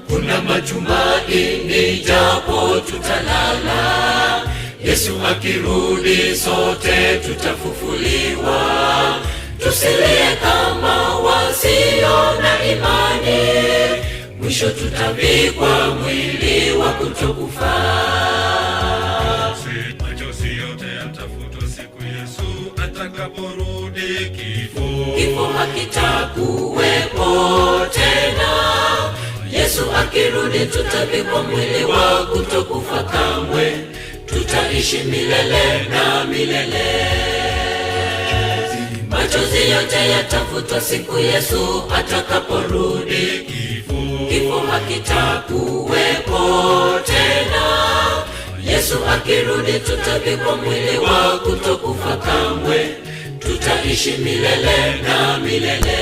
Kuna matumaini japo tutalala, Yesu akirudi sote tutafufuliwa. Tusilie kama wasio na imani, mwisho tutavikwa mwili wa kutokufa. Machozi yote yatafutwa siku Yesu atakaporudi. Kifo Kifo hakitakuwepo tena. Yesu akirudi, tutavikwa mwili wa kutokufa kamwe, tutaishi milele na milele. Machozi yote yatafutwa siku Yesu atakaporudi. Kifo hakitakuwepo tena. Yesu akirudi, tutavikwa mwili wa kutokufa kamwe, tutaishi milele na milele.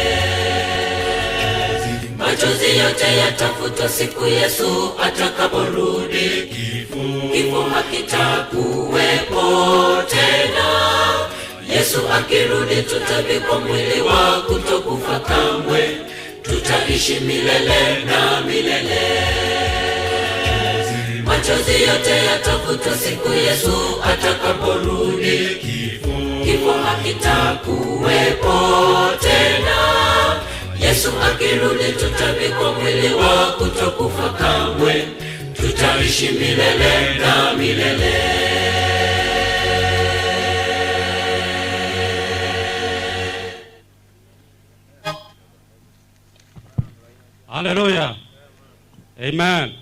Machozi yote yatafutwa siku Yesu atakaporudi. Kifo hakitakuwepo tena. Yesu akirudi, tutavikwa mwili wa kutokufa kamwe, tutaishi milele na milele. Machozi yote yatafutwa siku Yesu atakaporudi. Kifo hakitakuwepo tena. Yesu akirudi, tutavikwa mwili wa kutokufa kamwe, tutaishi milele na milele. Haleluya. Amen.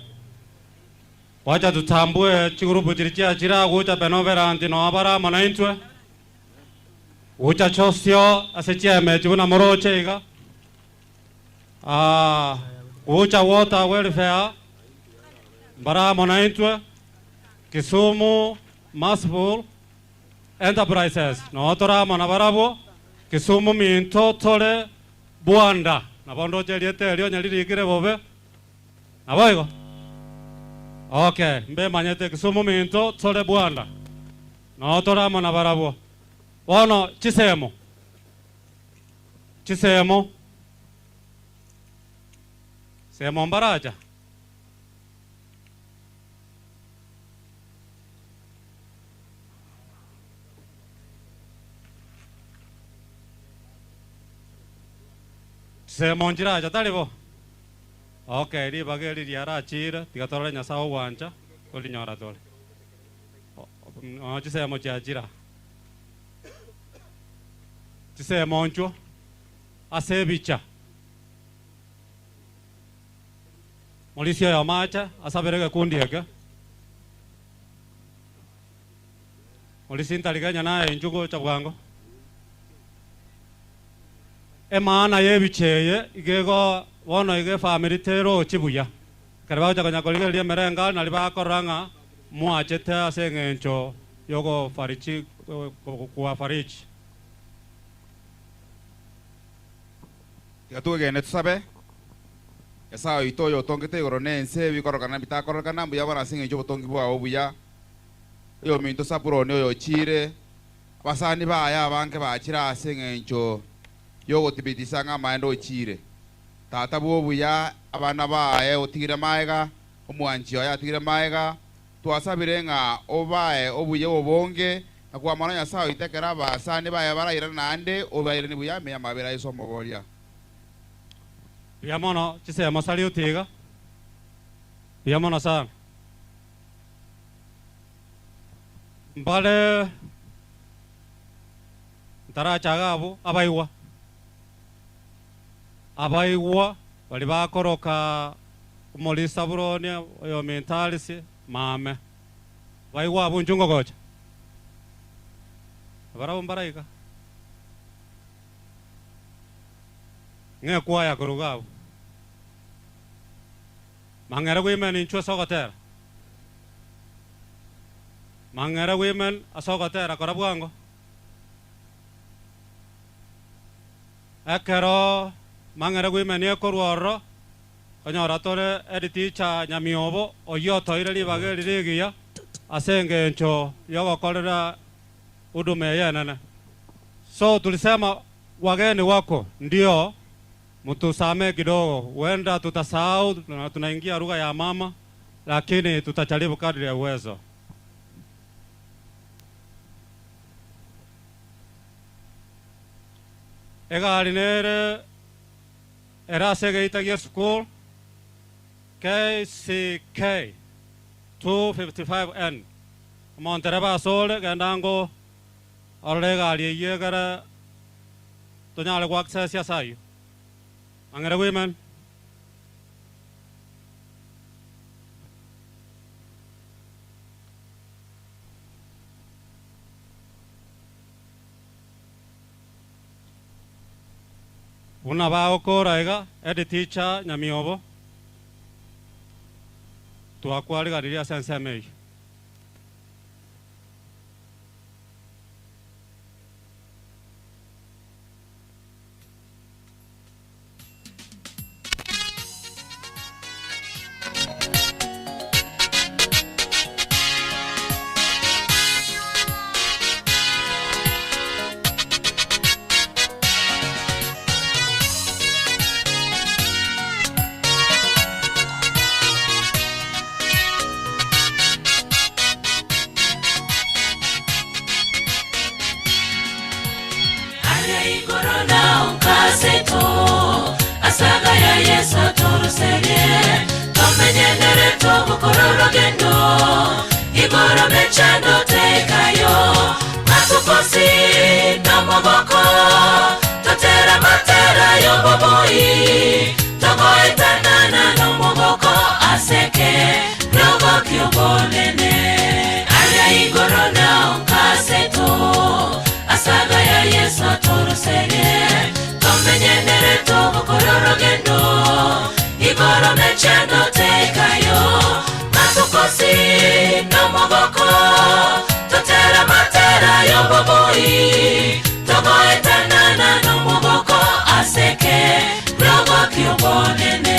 Wacha tutambue chigurupu chiri chiachire gocha Benoveranti no abare amo naintwe. Gocha chosio ase chiamechi buna moroche iga. Ah, gocha Water Welfare mbare amo naintwe. Kisumu Merciful Enterprises noo tore amo nabarabwo. Kisumu minto tore Bwanda, nabo ndoche erieta erio onye ririkire bobe. Naboigo? Okay, mbemanyete Kisumu minto tore Bwanda. Noo tore amo nabarabwo. Bono chisemo, chisemo, semo mbaracha. Chisemo nchiracha, tari bo? Okay, ribaga eri riarachire, tiga torore Nyasae ogwancha, torinyora tore. Nonya chisemo chiachira. Chisemo nchwo, ase ebicha. Morisia oyomo ache, asabere egekundi eke. Morisia ntari kenya naye inchuo gocha bwango. Emaana y'ebicha eye iga igo bono iga efamiri terochi buya. Ekero bagocha konya korigereria emerengari naria bakorora ng'a mwachete ase eng'encho y'ogofariji kowafariji. Tiga twegene tosabe. Nyasae oito oyo otongete igoro na ense, ebikorokana na ebitakorokana, mbuya bono ase engencho y'obotongi bwao obuya. Oyominto Sabuloni oyochiire, abasani baye abange bachire ase engencho y'ogotibitisa ng'a amaene ochiire. Tata bw'obuya, abana baye otigire magega, omwanchi oye atigire magega, twasabire ng'a obae obuya obonge, na kwamana Nyasae oito ekero abasani baye barairane naende, obairanie buya ime y'amabera a Yeso Omoboria. Mbuya mono chisemo salute iga. Mbuya mono sana. Mbare ntaracha iga abwo abaigwa. Abaigwa baria bakoroka omorisia Sabuloni oyominto Arisi mame. Abaigwa abwo inchuo ngogocha. Nabarabwo mbaraika. Ng'ekwaya korwa iga abwo. Mang'ere Women inchuo ase ogotera. Mang'ere Women ase ogotera kora bwango. Ekero Mang'ere Women ekorwa ororo, konyora tore head teacher Nyamiobo oyio otoire ribaga eri rigiya ase engencho yogokorera huduma eye enene. So tulisema wageni wako ndio mtusamee kidogo, huenda tutasahau na tunaingia lugha ya mama, lakini tutajaribu kadri ya uwezo. Egari nere ere ase egeita gia esukuru KCK 255N. Omontereba asore, genda ango orore egari eyio egere tonyare goaccess ase ayio. Mang'ere Women. Buna bagokora iga, head teacher Nyamiobo, twakwariganirie ase ensemo eyio. Aria igoro nao nkaseto, Asaga ya Yeso atoroserie, Tomenye nere togokora orogendo, Igoro mechando tekayo, Matuko onsi nomogoko, Totera amatera y'obobui, Togoe. Togoetanana n'omogoko aseke rogoki obonene aria igoro nao nkaseto asaga ya yesu aturuserie tomenyendere togokora orogendo igoro mechando tekayo matukosi n'omogoko totera matera y'oboboi togoetanana n'omogoko aseke rogoki obonene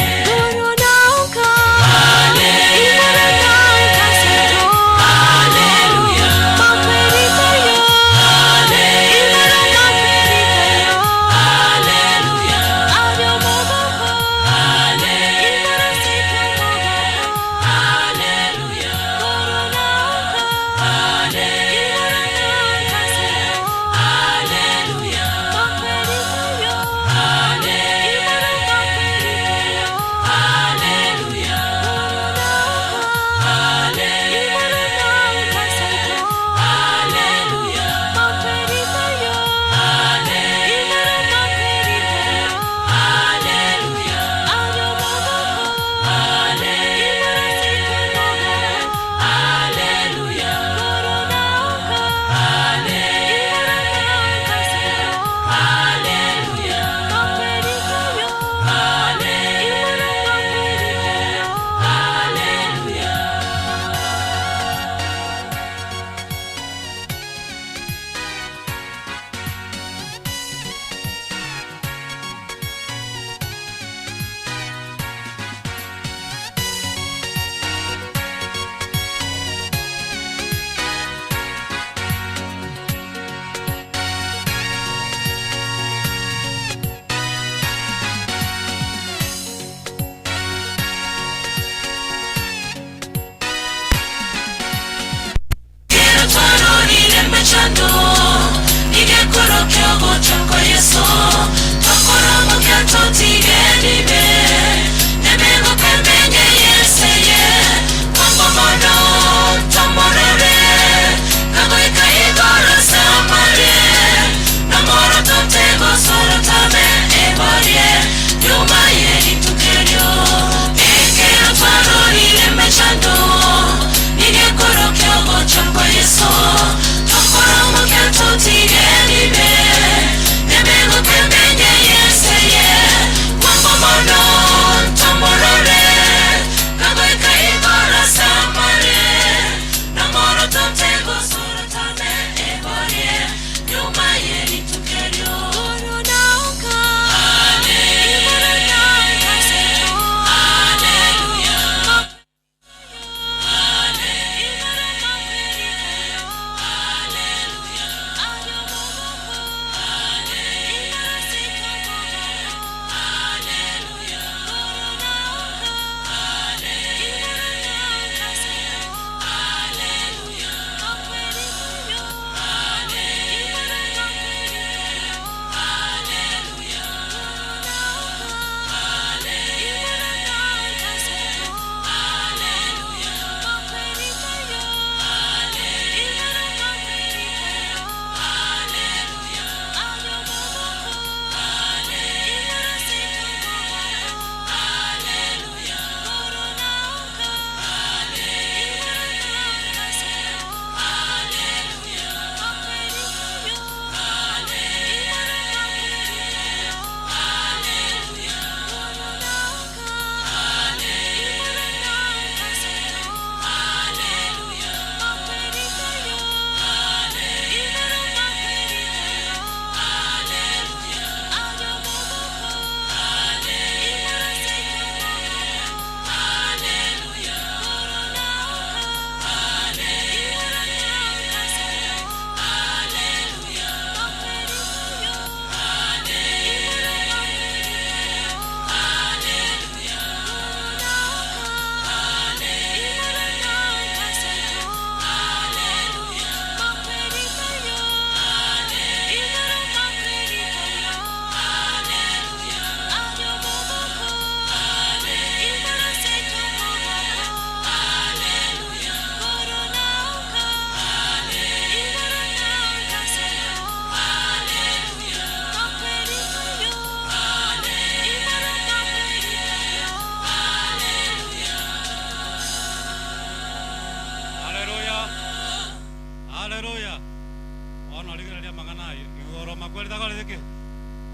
Bono rigereria amang'ana ayio, igoro makweri takoreti ki?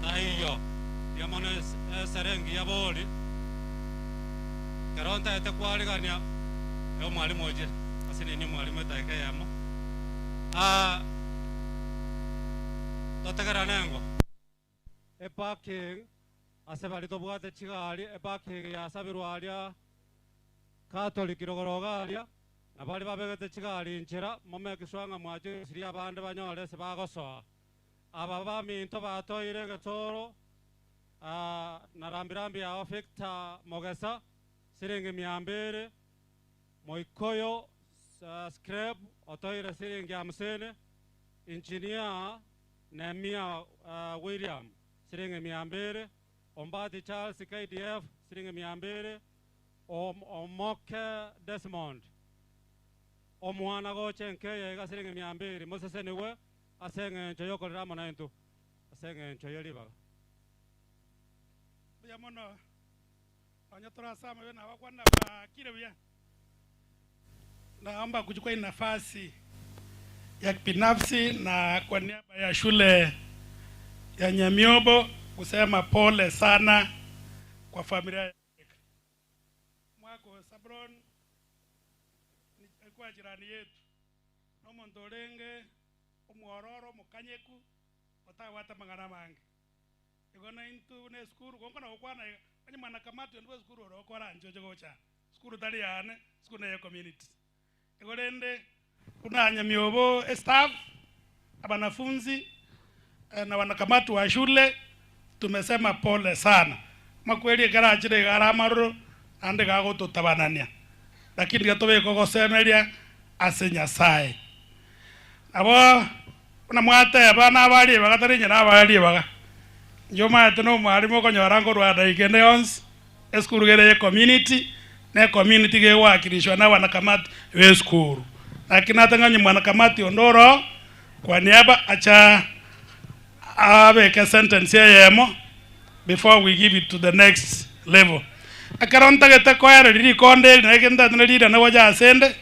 Taiyo. Mbuya mono esere engiya bori, ekero ntaete kwarigania omwalimu oche, ase nini omwalimu edaika eyemo, ah, totegerane engo. Eparking, ase baria tobwate chigari, eparking yasabirwe aria Catholic rogoro iga aria, na baria babegete chigari inchera, momeke sure ng'a mwachirosirie abande banyore ase bagosoa. Aba baminto batoire egetoro, na rambirambi yao Victor Mogesa, siringi mia mbere, Moikoyo Scrap otoire siringi hamsini, Engineer Nehemia William, siringi mia mbere, Ombati Charles KDF, siringi mia mbere, Omoke Desmond, omwana gocha enka eye iga siringi mia mbiri, mosesenigwe ase eng'encho y'okorera amo naintwe, ase eng'encho ye ribaga. Mbuya mono, onye tore ase amabe nabakwana bakire buya. Naomba kuchukua hii nafasi ya kibinafsi na kwa niaba ya shule ya Nyamiobo kusema pole sana kwa familia ya Mwako Sabron alikuwa jirani yetu nomonto orenge omwororo omokanyeku otabwate amang'ana amange. Igo naintwe buna esukuru gonkona gokwana iga, onye mwanakamati onde bwa esukuru ore okora inche oche gocha aa, esukuru tari yane, esukuru neye community. Igo rende buna nyamiobo estaff, abanafunzi na wanakamati wa shule tumesema pole sana. Amakweri ekero achire iga are amaroro naende iga agototabanania, lakini tiga tobeke ogosemeria ase Nyasaye. Nabo buna mwateba nabaa ribaga tari inche nabaa ribaga, inche omanyete na omwalimu okonyora nkorwa dakika ende yonsi, esukuru kere ye community, na ecommunity iga egowakilishwa na abanakamati ba esukuru. Lakini natang'ani onye mwanakamati onde oroo, kwa niaba acha abeke esentence eyemo before we give it to the next level. Ekero ntagete koereria rikonde eri naye ntagete narirane gocha asende,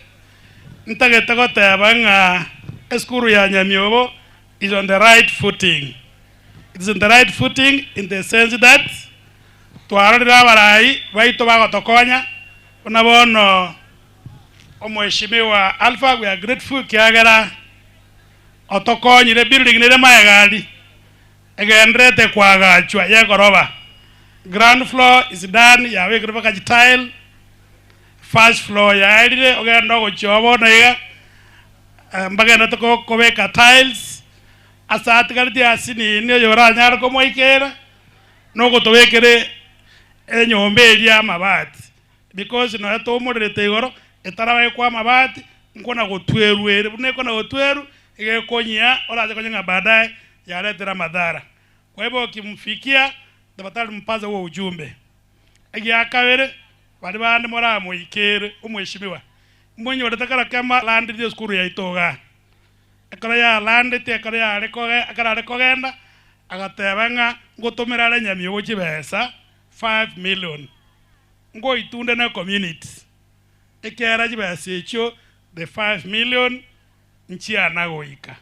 Ntagete goteba ng'a esukuru ya Nyamiobo is on the right footing. It is on the right footing in the sense that twarorire abarai baito bagotokonya buna bono Omweshimiwa Alpha we are grateful ekiagera otokonyire building nere magega aria egendererete koagachwa yegoroba. Ground floor is done yabekirwe mpaka chitile. First floor yaerire ogende ogochia oo bono iga, mbagenderete kobeka tiles, ase atigareti ase nini oyo oranyare komoikera, nogotobekera enyomba eria amabati, because nonya toumorerete igoro, etarabekwa amabati, nkona gotwerwa ere, buna ekona gotwerwa, iga ekonyia orache konya ng'a baadaye yaretire amadhara. Kwa hivyo ukimfikia tafadhali mpaze huo ujumbe. Egiakabere, Baria bande moramoikere omweshimiwa, mmonyorete kera kemo alandetie esukuru yaito igaa. Ekero yalandetie, ekero yare koge ekero are kogenda, agateba ng'a ngotomera are nyamiogo chibesa five million, ngoitunde na ecommunity, ekiagera chibesa echio the five million nchiana goika.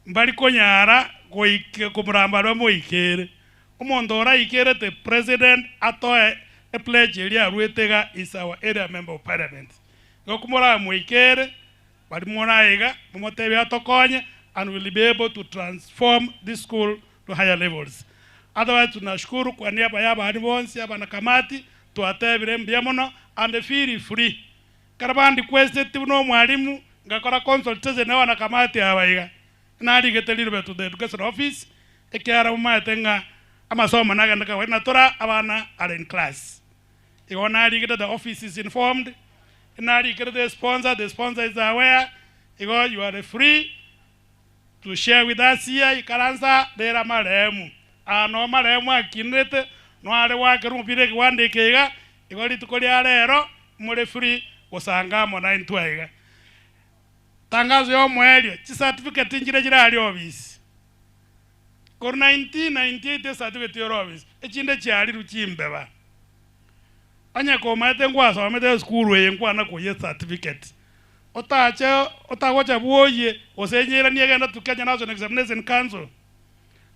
Mbari konyara goika komoramba aria bamoikere. Omonto oraikerete president atoe epledge eria aruete iga is our area member of parliament. Igo komoramoikere baria more aiga momotebie atokonye and will be able to transform this school to higher levels. Otherwise tunashukuru kwa niaba ya abana bonsi abanakamati twatebire mbuya mono and feel free. Ekero bandikweseti buna omwalimu ngakora consultation na abanakamati aba iga. Narigete rirube to the education office, ekiagera momaete ng'a amasomo nagende kawaida na tore abana are in class. Igo narigete the office is informed, narikire the sponsor, the sponsor is aware, igo you are free to share with us here, ikaransa rera amarehemu. Aa noo marehemu akinete, noo are goakerwa omopira ekiwanda eke iga, igo rituko ria rero more free gosanga amo naintwe aiga. Tangazo y'omoerio, chicertificate nchire chire aria ofisi. Korwa 1998 ecertificate ore ofisi, echinde chiarirwe chimbeba. Onye komaete nkwasomete esukuru eye nkwana koyia ecertificate. Otache otagocha bwoyie gose enyeiranie egende to Kenya National Examination Council.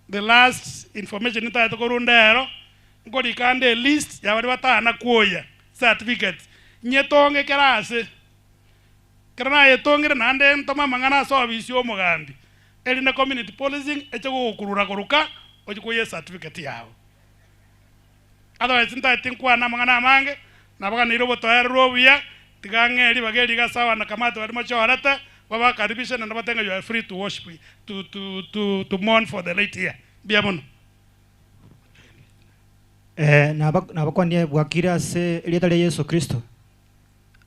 The last information ntagete korunda ero, nkorika ande elist ya baria batana kwoyia certificates, nyetonge kera ase. Ekero nayetongire naende ntome amang'ana ase ofisi ya omogambi, erinde community policing eche gogokurura koruka ochie kwoyia ecertificate yago. Otherwise ntagete nkwane amang'ana amange, nabaganeire obotoereru obuya, tiga ng'ee ribaga eri iga ase abanakamati baria mochorete, babakaribishe naende batebe ng'a you are free to worship to to to to mourn for the late here. Mbuya mono. Naba nabakwanie bwakire ase erieta ria Yeso Kristo.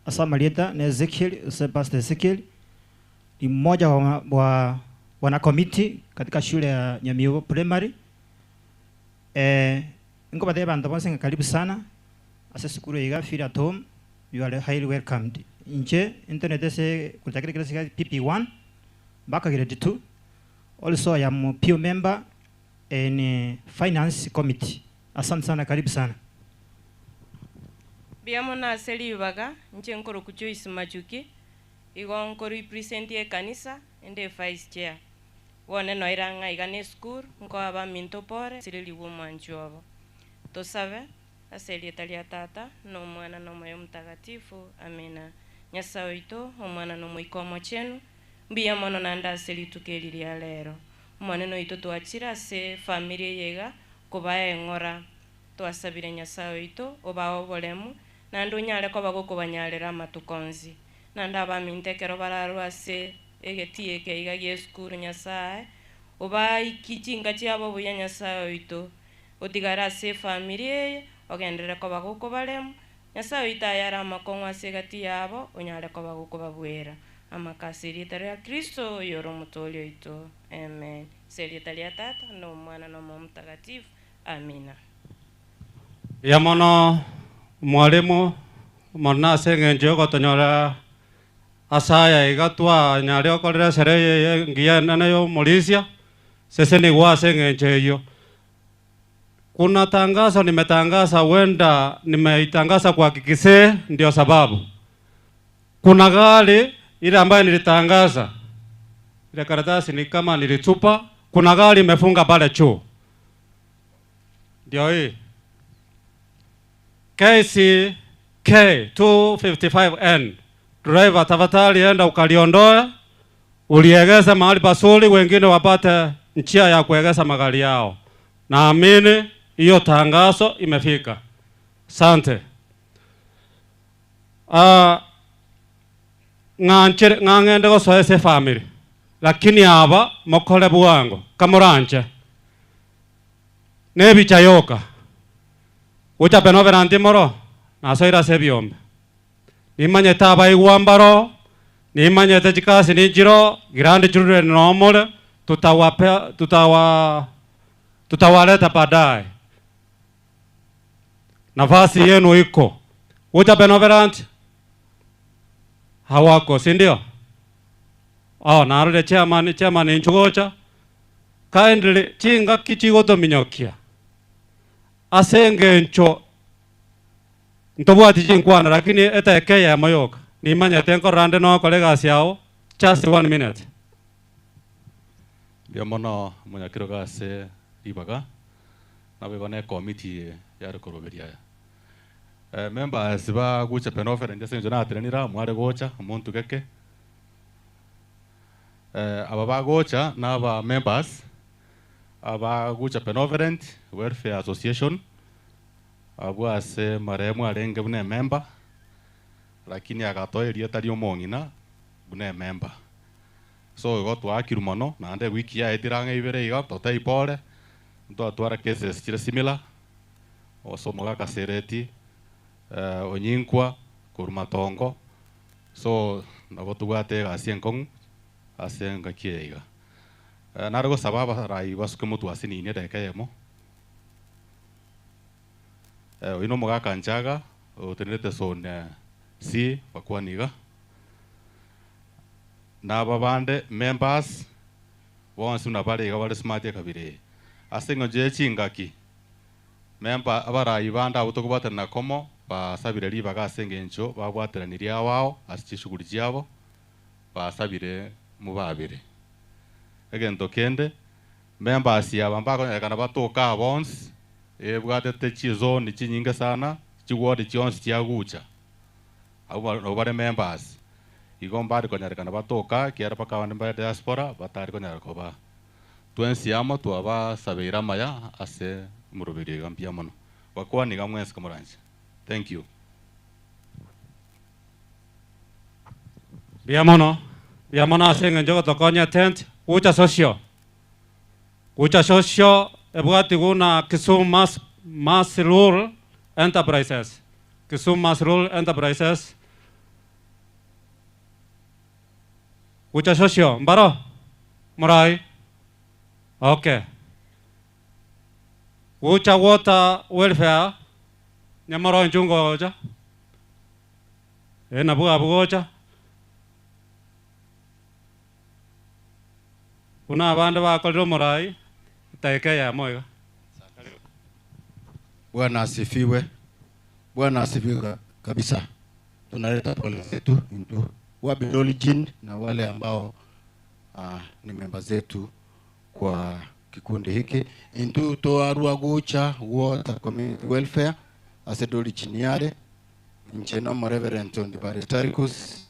Ase amarieta na Ezekiel, ase Pastor Ezekiel, ni mmoja wa wa wanakomiti katika shule ya Nyamiobo Primary. Nkobatebia abanto bonsi ng'a karibu sana ase esukuru eye iga, feel at home, you are highly welcomed. Inche ntenenete ase gochakera ekerasi gia PP1 mpaka grade 2, also I am PO member in finance committee. Asante sana, karibu sana. Mbuya mono ase ribaga, inche nkorokwa Joyce Machuki, igo nkorepresent ekanisa, inde vice chair. Bono noira ng'a iga nesukuru, nkoa abaminto pore, sirerigwe omwanchi obo. Tosabe, Ase erieta ria Tata, na Omwana, na Omoyo Omotagatifu. Amina. Nyasae oito, Omwana na Omoika Omochenu, mbuya mono naende ase rituko eri ria rero. Omonene oito twachire ase efamiri eye iga kobaa eng'ora. Twasabire Nyasae oito obae oboremu, naende onyare koba gokobanyarera amatuko onsi. Naende abaminto ekero bararwe ase egetii eke iga gi'esukuru Nyasae obaiki chinka chiabo buya Nyasae oito, otigare ase efamiri eye, ogenderere koba gokobaremu, Nyasae oito ayare amakong'u ase egati yabo, onyare koba gokobabuera. Amaka ase erieta ria Kristo, oyore Omotooria oito. Amen. Ase erieta ria Tata, na Omwana, na Omoyo Omotagatifu. Amina. Mbuya mono Omwalimu, mono ase eng'encho y'ogotonyora ase aya iga twanyare gokorera esere eye engiya enene y'omorisia, sesenigwa ase eng'encho eyio. Kuna tangazo nimetangaza huenda nimeitangaza kwa Kikisii ndio sababu. Kuna gari ile ambayo nilitangaza ile karatasi ni kama nilitupa, kuna gari imefunga pale juu, ndio hii KCK 255N. Driver, tafadhali enda ukaliondoe, uliegeze mahali pazuri, wengine wapate njia ya kuegeza magari yao. Naamini hiyo tangazo imefika. Asante. Ah, ng'anchere ng'a ng'ende gosoa ase efamiri, lakini aba mokore bwango kamoranche nebicha yoka gocha penoveranti moro nasoire ase ebiombe nimanyete abaigwa mbaro nimanyete chikasi ninchiro grand children nomore tutawapea tutawa tutawaleta baadaye nafasi yenu iko gocha penoveranti hawako si ndio? Oh, narore chairman, chairman inchu gocha kindly chingaki chigotominyokia ase engencho ntobwati chinkwana lakini eteke eyemo yoka nimanyete nkorora nde nokora egasi yao just one minute. Mbuya mono omonyakerogo ase ribaga, naboigo na ekomiti yare koroberia aya. Members ba gocha penoference ase eng'encho natenenire amo are gocha omonto geke. Aba bagocha na aba members aba gocha Benevolent Welfare Association abwo ase marehemu arenge buna emember lakini agatoa erieta ria omong'ina buna emember. So igo twaakirwe mono naende ewiki yaetire ang'e ibere iga totebie pole ntwatwara cases chire similar ase omogaka Sereti Onyinkwa korwa Matongo So nabo tobwate egasi enkong'u ase engaki eye iga. Nare gosaba abarai basuke motwe ase nini edageka eyemo. Oyio nomogaka Nchaga otenerete zone C bakwane iga. Na aba bande members bonsi buna bare iga bare smart ekabira eye. Ase eng'encho ye chingaki. Memba abarai bande abwo tokobwaterana komo basabire ribaga ase engencho babwateranirie ao ao ase chishughuli chiabo. Basabire mobabere. Egento kende, members aba mbakonyarekana batoke aa bonsi, ebwatete chizone chinyinge sana, chiward chionsi chiagucha. Abwo nabo bare members. Igo mbare konyarekana batoke aa ekiagera mpaka abande mbare diaspora batari konyara koba. Twensi amo twabasabeire amaya ase omoroberi iga mbuya mono. Bakwane iga mwensi komoranche. Thank you. Mbuya mono, mbuya mono ase eng'encho ogotokonya tent, gocha social, gocha social ebwatigwe na Kisumu Mass, Mass Rural Enterprises, Kisumu Mass Rural Enterprises, gocha social, mbaro? Morai? Okay. Gocha Water Welfare, nyamoro inchuo ngocha. Ee nabwo abwo gocha. Buna abande bakorire omorai edagika eyemo iga. Bwana asifiwe. Bwana asifiwe kabisa. Tunaleta pole zetu into Wabi na wale ambao uh, ni memba zetu kwa kikundi hiki intu toarua gucha water community welfare ase doli chiniare inche nomo reverend Ondibaristaricus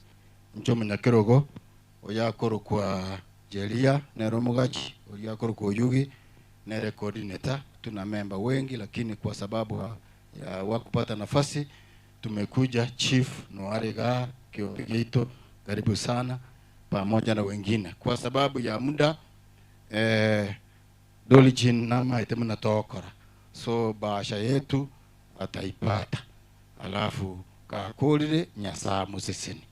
inche omonyakerogo oyo akorokwa Jeria nere omogachi oria akorokwa Oyugi nere coordinator. Tuna memba wengi, lakini kwa sababu ya wakupata nafasi tumekuja. Chief Noariga Kiombe Geito, karibu sana pamoja na wengine. Kwa sababu ya muda eh, Dolijin nama itemuna tokora so bahasha yetu ataipata, alafu kakulire nyasaa musisini.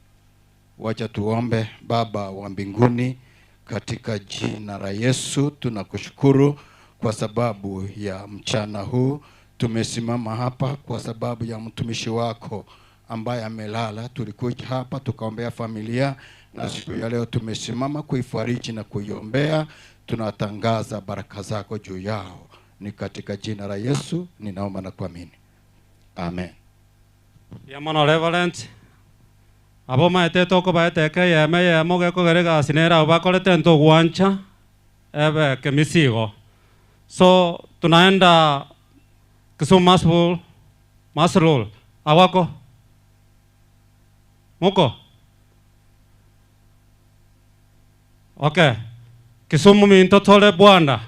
Wacha tuombe. Baba wa mbinguni, katika jina la Yesu tunakushukuru kwa sababu ya mchana huu. Tumesimama hapa kwa sababu ya mtumishi wako ambaye amelala. Tulikuja hapa tukaombea familia, na siku ya leo tumesimama kuifariji na kuiombea. Tunatangaza baraka zako juu yao, ni katika jina la Yesu ninaomba na kuamini, amen. Mbuya mono Reverend, abo maete tokobaete eke eyemo eyemo gekogera egasi nere abwo bakorete ntogwancha ebe kemisigo. So tunaenda Kisumu Mass Mass Roll awako muko okay Kisumu minto tore bwana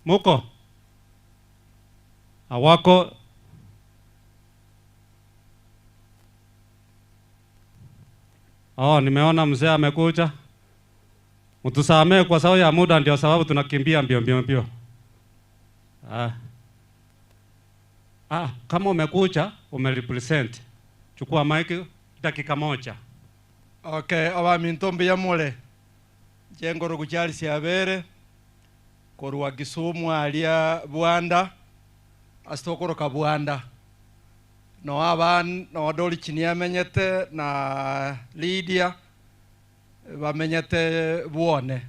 muko awako Oh, nimeona mzee amekuja. Mtusamee kwa sababu ya muda, ndio sababu tunakimbia mbio mbio mbio. Ah. Ah, kama umekuja umerepresent, chukua mic dakika moja. Okay, abaminto mbuya more nche ngoroku Charles Abere korwa Kisumu aria Bwanda ase tokoroka Bwanda no aban no Dori chini amenyete na Lydia bamenyete bwone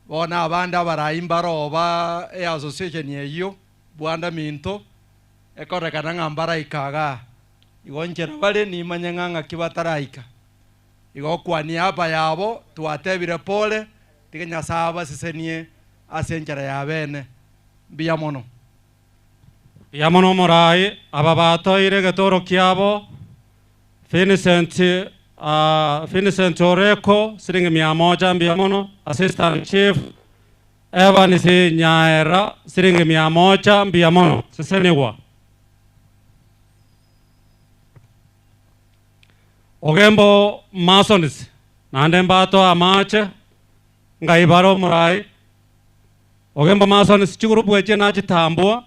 bona abande abarai mbaroba e association eyio Bwanda minto ekorekana ng'a mbaraika iga igo nchera bare nimanye ng'a ng'aki bataraika igo kwania aba yabo twatebire pole tiga Nyasaye abasesenie ase enchera ya bene mbuya mono. Mbuya mono omorai, aba batoire egetoro kiabo, Vincent, uh, Vincent Oreko, siringi mia moja, mbuya mono, Assistant Chief Evans Nyaera, siringi mia moja, mbuya mono, sesenigwa. Ogembo Masons, naende mbatoe amache, ngai bare omorai. Ogembo Masons chigurupu echio nachitambua,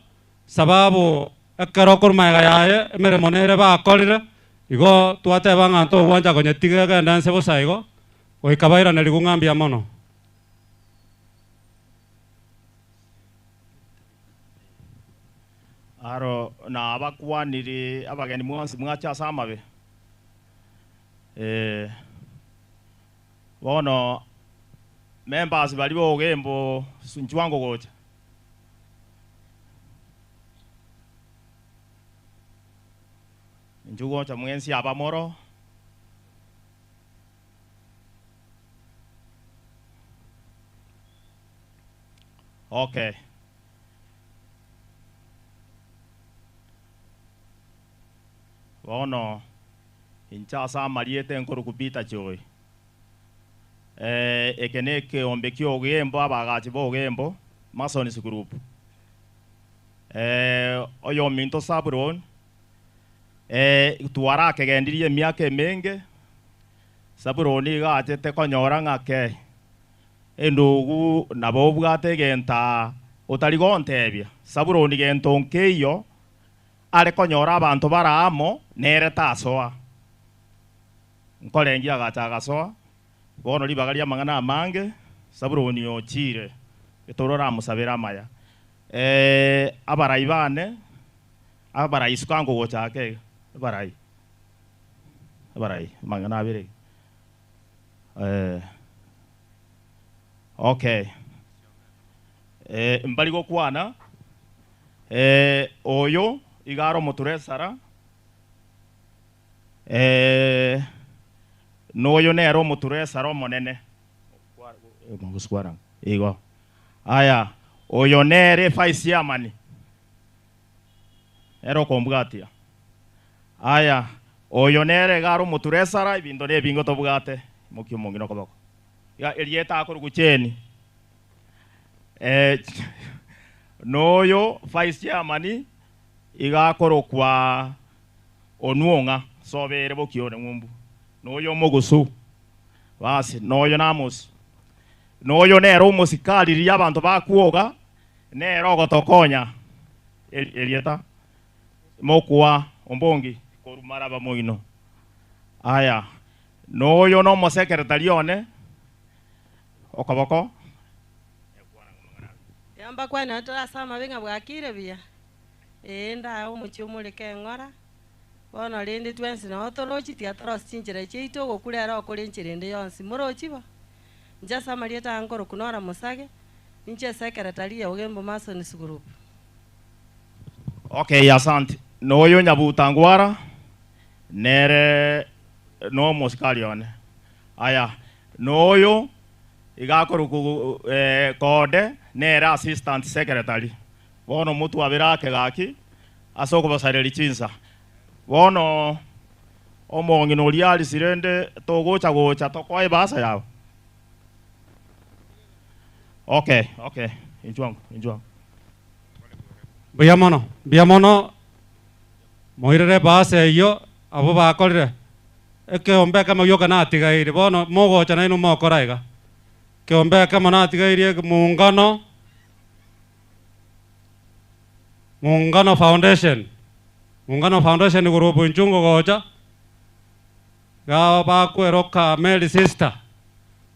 sababu ekero okorwa magega yaye emeremo nere bakorire, igo twateba ng'a ntogwancha konyetiga egende nse bosa igo, goika bairanerigwe ng'a mbuya mono. Aro nabakwanire abageni mwensi mwache ase amabe. Eh, bono members baria bogembo nchwango gocha. Inchu gocha mwensi abamoro. Okay. Bono inche ase amarieta enkoruku Peter Choi. Eh, eke na ekeombe kia Ogembo, abagachi ba Ogembo Masons Group. Eh, oyominto Zabulon, eh, twarakegendirie emiaka emenge, Zabulon iga achete konyora ng'a kei, endugu nabo obwate egento aa otari gontebia. Zabulon gento nkeiyo are konyora abanto bare amo nere tasoa. Nkorengia agacha agasoa, bono ribaga ri'amang'ana amange, Zabuloni ochiire, etororo aramosabere amaya. Eh, abarai bane, abarai isiko angogocha ake iga, abarai, abarai, amang'ana abere iga. Eh, okay. Eh, mbari gokwana, eh, oyo iga are omoturesara, Eh, noyo nere omoturesara omonene. Igo. Aya, oyo nere vice chairman, nere okombwatia. Aya, oyo nere iga are omoturesara, ebinto nebinge tobwate, imokia omong'ina okoboko. Iga erieta akorokwa Jane. Eh, noyo vice chairman iga akorokwa Onwong'a sobere bokione ng'umbu, na oyo omogusu, basi, na oyo namosu, na oyo nere omosikari riria abanto bakwoga, nere ogotokonya. Erieta mokwa ombongi korwa maraba moino. Aya, na oyo nomosekeretari one, okoboko. Yambakwanera tore ase amabe ng'a bwakire buya. Ee, ndae omochie omoreke eng'ora. Bono rende twensi nao torochi, tiga torosie chinchera chiaito, ogokura ere okore enchera ende yonsi. Morochi bo? Inche ase amarieta aya nkorokwa Nora Mosage, ninche esekeretari ya Ogembo Masons Group. Okay, asante. Noyo Nyabuta Ngwara, nere nomosikari one. Aya, noyo iga akorokwa Kode, nere assistant secretary. Bono motwabere ake gaki ase okobasareria chinsa. Bono omong'ina oria arisire rende togocha gocha tokoe ebasa yao. Okay, okay, inchuo ango, inchuo ango. Mbuya mono, mbuya mono moirere ebasa eyio abwo bakorire ekeombe ekemo gioka natigaire bono mogocha nainwe mokora iga. Ekeombe ekemo natigairie muungano. Muungano Foundation, Muungano Foundation korwa Obonchungu gocha, iga bakweroka Mary Sister,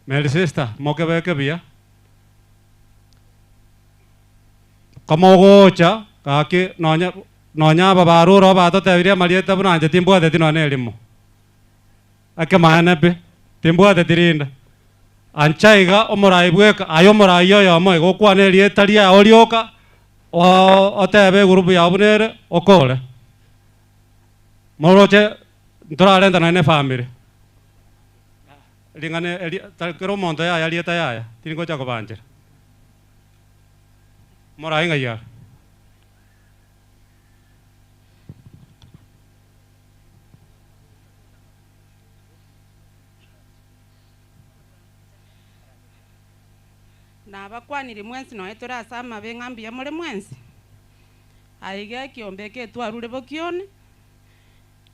Mary Sister mokebeke buya. Komogocha gaki nonye nonye aba barure oo batotebirie amarieta buna inche timbwateti nonye na erimo. Ekemanene pi, timbwateti rinde. Ancha iga omorai bweka, aye omorai oyomo iga okwane erieta riao rioka, otebe egurupu yao buna ere, okore. Moroche ntorarenta nonya na efamiri. Ring'ana eri tari kera omonto yaya rieta yaya, tingocha kobanchera. Omorai ng'ai are? Nabakwanirie mwensi nonya tore ase amabe ng'a mbuya more mwensi. Aiga ekiombe eke twarure bokione,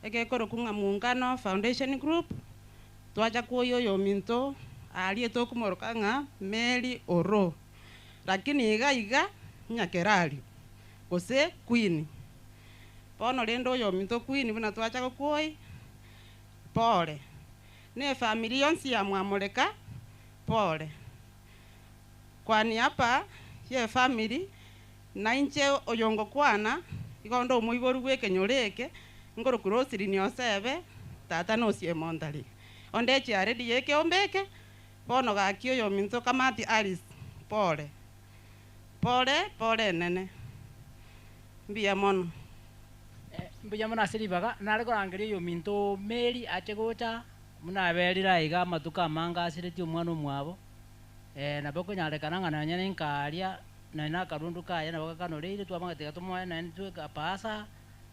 egekorokwa ng'a Muungano Foundation Group, twacha kwoyia oyominto aria tokomoroka ng'a Mary Oroo. Lakini iga iga Nyakerario, gose Queen. Bono rende oyominto Queen buna twacha gokwoyia, pore. Ne efamiri yonsi ya Mwamoreka, pore. Kwa niaba y'efamiri, nainche oyongokwana, igo onde omoiboru bw'ekenyoro eke, nkorokwa Roselyn Osebe, tata nosie Montari. Onde echiaredi y'ekeombe eke, bono gaki oyominto Kamati Alice, pore. Pore, pore enene. Mbuya mono. Mbuya mono ase ribaga, nare korangeria oyominto Mary ache gocha, buna aberire aiga amatuko amange asiretie omwana omwabo, nabo ekonyarekana ng'a nonye ninka aria. Nonya na akarundu kaye nabo gakanoreire, twamanya tiga tomoe naende tweka paasa,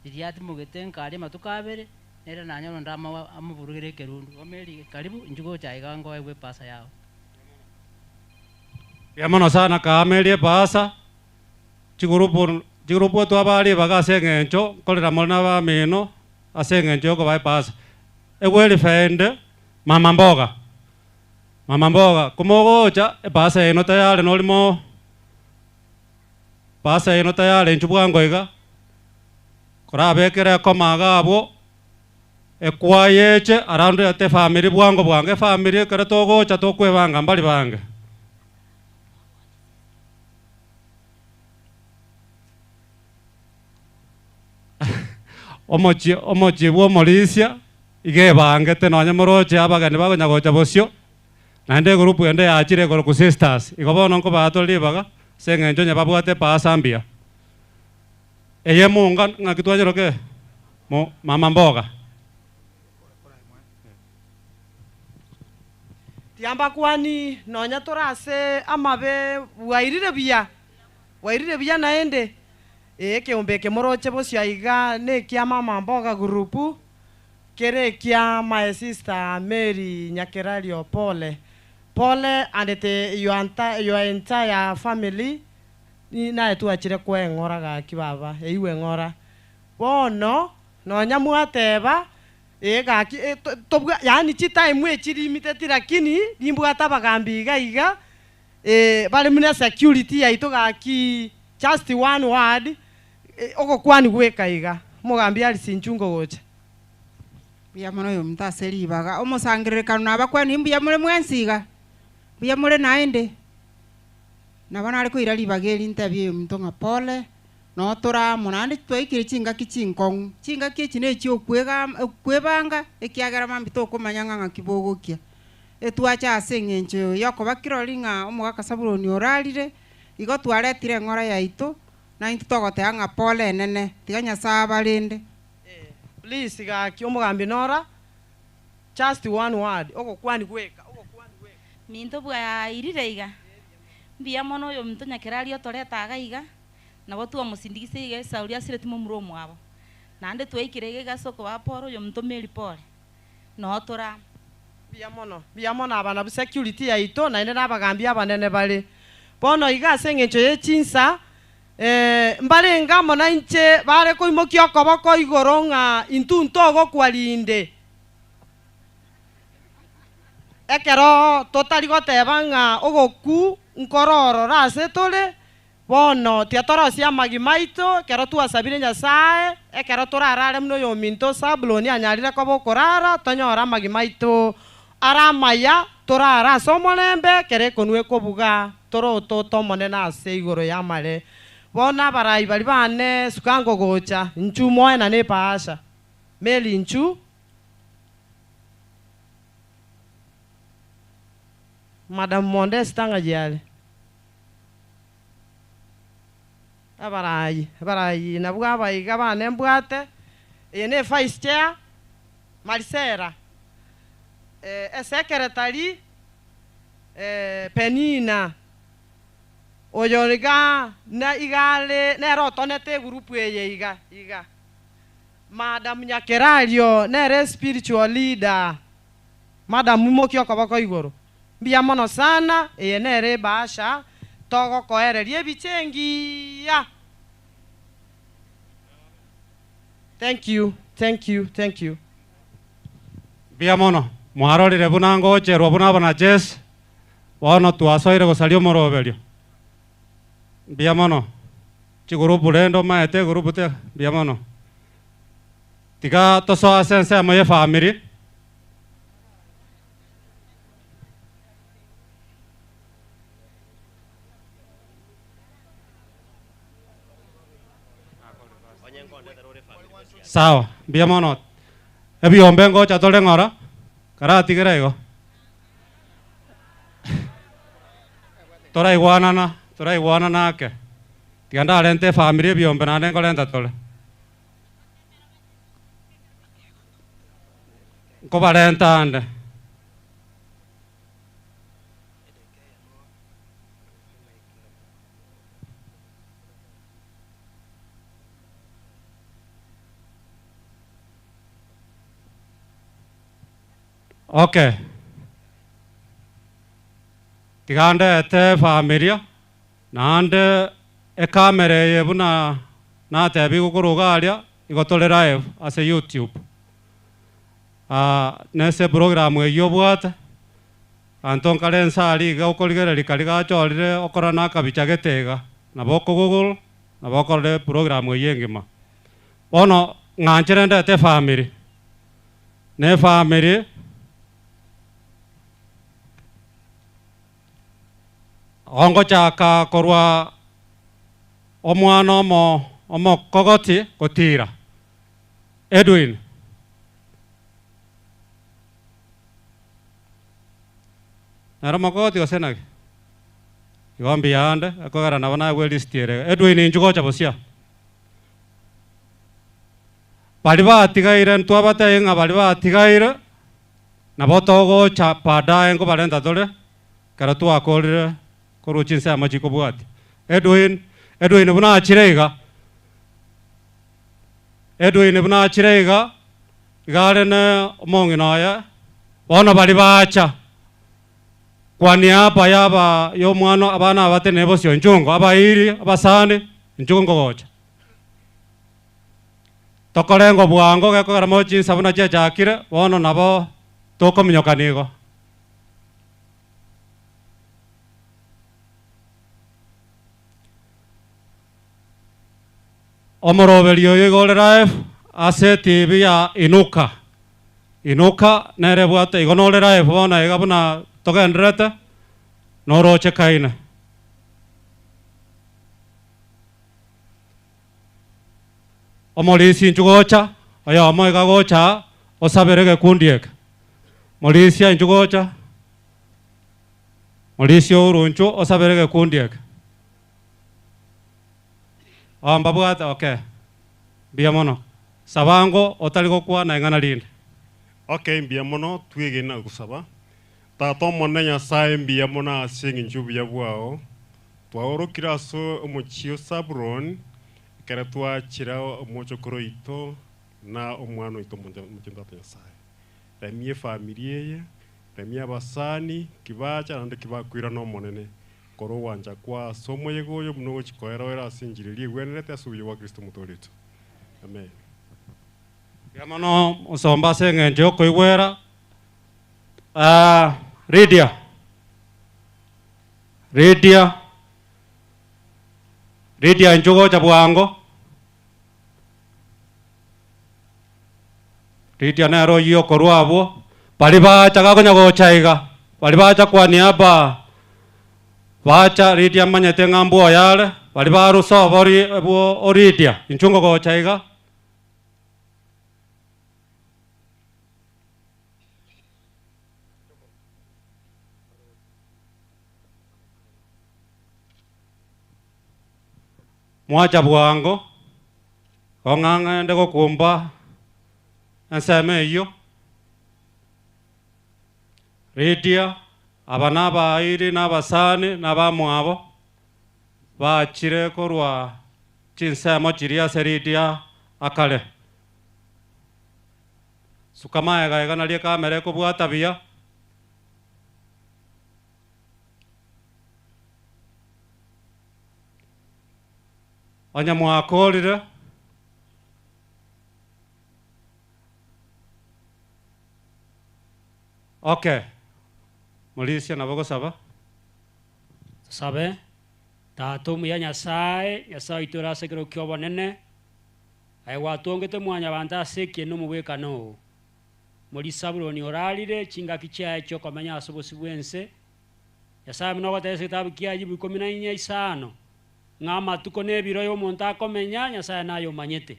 riria atimogete nkaria amatuko abere, nere nanyora onde amo amoburugere ekerundu. Igo Mary karibu, inchuo gocha iga ngoegwe epasa yago. Mbuya mono sana kaa Mary epasa, chigurupu chigurupu twabaa ribaga ase eng'encho nkorera more na abamino ase eng'encho ya okobaa epasa. Ewelfare ende, mama mboga, mama mboga komogocha epasa yaino tayari norimo pasa yaino tayari inchuo bwango iga, korabekere ekoma iga abwo, ekwaya eche around ete efamiri bwango bwango, efamiri ekero togocha tokwebanga mbari bange. Omochie omochie bwa omorisia iga ebangete nonye moroche abageni bakonya gocha bosio, naende egroup ende yachire ekorokwa sisters, igo bono nkobaa tore ribaga ase eng'encho onye babwate epasa mbuya. Eye emunga ng'aki twanyeroke mo mama mboga. Tiambakwani nonya tore ase amabe bwairire buya, bwairire buya naende. Ee, ekeombe eke moroche bosio aiga nekia mama mboga group, kere ekia my sister Mary Nyakerario pole pole and the your your entire family naye twachire kweng'ora gaki baba eigwe ng'ora bono nonya mwateba ee gaki tobwa yaani chitime echi limited lakini nimbwate abagambi iga iga bare buna security yaito gaki just one word ogokwani gweka iga omogambi Alice Nchungo gocha. Mbuya mono oyominto ase ribaga, omosangererekano nabakwani mbuya more mwensi iga? Mbuya more naende? Nabo nare koira ribaga eri ntebie oyominto ng'a pole, noo tore amo naende twaikire chingaki chinkong'u, chingaki echi na echia okwega okwebanga ekiagera mambia tokomanya ng'a ng'aki bogokia. Etwacha ase eng'encho yokoba kirori ng'a omogaka Sabuloni orarire, igo twaretire eng'ora yaito, naintwe togoteba ng'a pole enene, tiga Nyasae abarende. Please gaki omogambi nora just one word ogokwani gweka ogokwani gweka. Minto bwairire iga, mbuya mono oyominto Nyakerario otoreta iga iga, nabo twamosindikisa iga esauri asireti momura omwabo. Naende twaikire iga iga ase okobaa pore oyominto Mary pore, noo tore amo. Mbuya mono, mbuya mono aba nabwo security yaito naende na abagambi abanene bare. Bono iga ase eng'encho ye chinsa, mbarenge amo nainche bare koimokia okoboko igoro ng'a intwe ntogokwa rinde. Ekero totari goteba ng'a ogokwa nkorororo ase tore, Bono tiga torosie amagima aito ekero twasabire Nyasae, ekero torarare buna oyominto Sabuloni anyarire koba okorara, tonyore amagima aito are amaya, torare ase omorembe ekero ekonwa ekobuga, tore ototo omonene ase igoro y'amare. Bono abarai baria bane suka nkogocha, inchuo moenane epaasha. Mary inchuo. Madam Modesta ng'ai are? Abarai, abarai nabwo abaiga bane mbwate, eye ne vice chair, Marisela, esecretary, Penina, oyo iga na iga are nere otonete egroup eye iga iga. Madam Nyakerario nere spiritual leader, Madam imokia okoboko igoro. Mbuya mono sana, eye nere ebahasha togokoereria ebicha engiya. Thank you, thank you, thank you. Mbuya mono, mwarorire buna ngocherwa buna abanajeshi, bono twasoire gosaria omoroberio. Mbuya mono, chigurupu rende omaete egurupu te, mbuya mono. Tiga tosoe ase ensemo y'efamiri. Sawa, mbuya mono. Ebiombe ngocha tore ng'ora, karatigere igo. Toraigwanana, toraigwanana ake. Tiga ndarente efamiri ebiombe naende nkorenta tore. Nkobarenta ande. Okay. Tiga ndete efamilia, naende ecamera eye buna natebiwa korwa iga aria, igo tore live ase YouTube. Nese eprogram eywo obwate, anto nkare nse aria iga okorigereria karia gachorire okora na akabicha gete iga, nabo okogoogle, nabo okorora eprogram eywo engima. Bono ng'anchere ndete efamiri, na efamiri igo ngochaka korwa omwana omo omokogoti gotira, Edwin. Nere omokogoti gose naki? Igo mbuya ande, ekogera nabo naegwa elist ere iga. Edwin inchuo gocha bosio aa. Baria batigaire ntwabatebie ng'a baria batigaire, nabo togocha baadaye nkobarenta tore, ekero twakorire korwa chinsemo chikobwatia. Edwin, Edwin buna achire iga, Edwin buna achire iga, iga are na omong'ina oye, bono baria bacha, kwa niaba ya aba ya omwana abana aba batenene bosio inchungo, abairi, abasani, inchuo nkogocha. Tokorengwa bwango gekogera mono chinsa buna chiachakire, bono nabo tokominyokania igo. Omoroberi oyo igo ore live ase etibi ya Inuka. Inuka nere ebwate igo nore live bono iga buna togendererete, noroche kaine. Omorisia inchuo gocha, oyomo iga gocha aa, osabere egekundi eke. Morisia inchuo gocha, morisia ourwe inchuo osabere egekundi eke. Oo mbabwate okay, mbuya mono. Saba ango otari gokwana ing'ana rinde. Okay mbuya mono twegene na gosaba. Tata omonene Nyasae mbuya mono ase eng'encho y'obuya bwao. Twaorokire ase omochie o Sabuloni, ekero twachira omochokoro oito na omwana oito omochenu Tata Nyasae. Remia efamiri eye, remia abasani ki bacha naende ki bakoirana Omonene, kora ogwancha kwao ase omoyega oyo buna ogochia koeroera ase enchera eria egwenerete ase obuya bwa Kristo Omotooria oito. Amen. Mbuya mono mosomba ase eng'encho y'okoigwera. Lydia. Lydia, Lydia inchuo gocha bwango. Lydia nere oyio okorwa abwo, baria bacha gakonya gocha iga, baria bacha kwa niaba bacha Lydia manyete ng'a mbwa oyo are, baria barusa obori bwo o Lydia, inchuo ngogocha iga. Mwacha bwango, kong'ang'ende gokumba ensemo eyio, Lydia, aba nabairi na abasani na abamwabo, bachire korwa chinsemo chiria ase Lydia akare. Suka magega iga nario ekamera ekobwata buya. Onye mwakorire, okay, morisia nabo gosaba. Tosabe, Tata omuya Nyasae, Nyasae oito ore ase ekero ki'obonene, aye gwatongete mwanyabanto ase ekieni na omogwekano oo. Mori Sabuloni orarire chingaki chiaye chi'okomenya ase obosio bw'ense. Nyasae buna ogoteba ase egetabu kia Ayubu ikomi na inya isano, ng'a amatuko na ebiro y'omonto akomenya, Nyasae naye omanyete.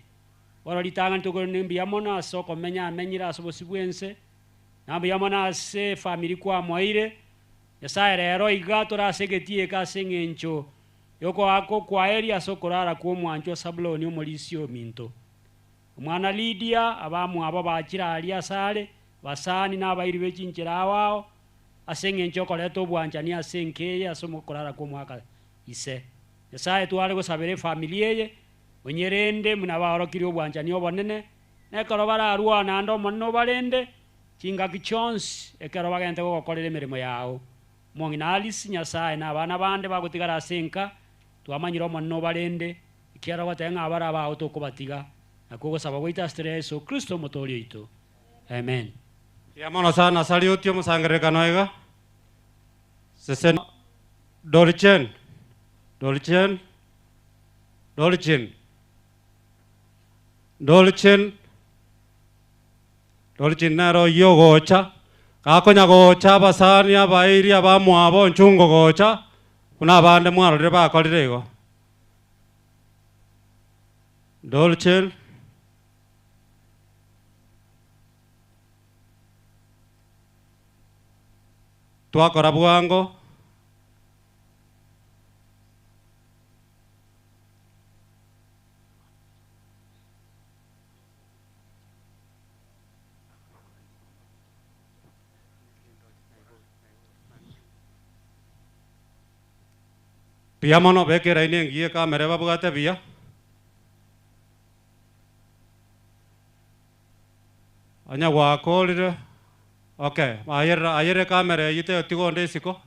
Bono ritang'ani tokoirana mbuya mono ase okomenya amenyire ase obosio bw'ense, na mbuya mono ase efamiri kwamoeire. Nyasae rero iga tore ase egetii eke ase eng'encho y'okoaka okwaeri ase okorara kw'omwanchwa Sabuloni omorisia ominto. Omwana Lidia, abamwabo bachire aria asare, abasani na abairi be chinchera ao ao, ase engencho y'okoreta obwanchani ase enka eye ase okorara kw'omwaka ise. Nyasae tware gosabera efamiri eye, onyerende buna baorokirie obwanchani obonene, na ekero bararwane ande Omonene obarende, Chingaki chionsi ekero bagente gogokorera emeremo yao. Omong'ina Alice, Nyasae na abana bande bagotigara ase enka, twamanyire Omonene obarende, ekiagera ogoteba ng'a abare abao tokobatiga. Nakwo ogosaba gwaito ase tore Yeso Kristo Omotoori oito. Amen. Mbuya mono sana Saliuti omosangererekano iga. Seseni Dolchen Dolchen Dolchin Dolchin Dolchin nere oyio ogocha, gakonya gocha abasani abairi abamwabo nchungo gocha, buna abande mwarorire bakorire igo. Dolchin. Twakora bwango. Buya mono, beka eraini engiya ekamera ebabwate buya. Onye gwakorire, okay, ayerera ayerera ekamera eyio tegotiga onde isiko,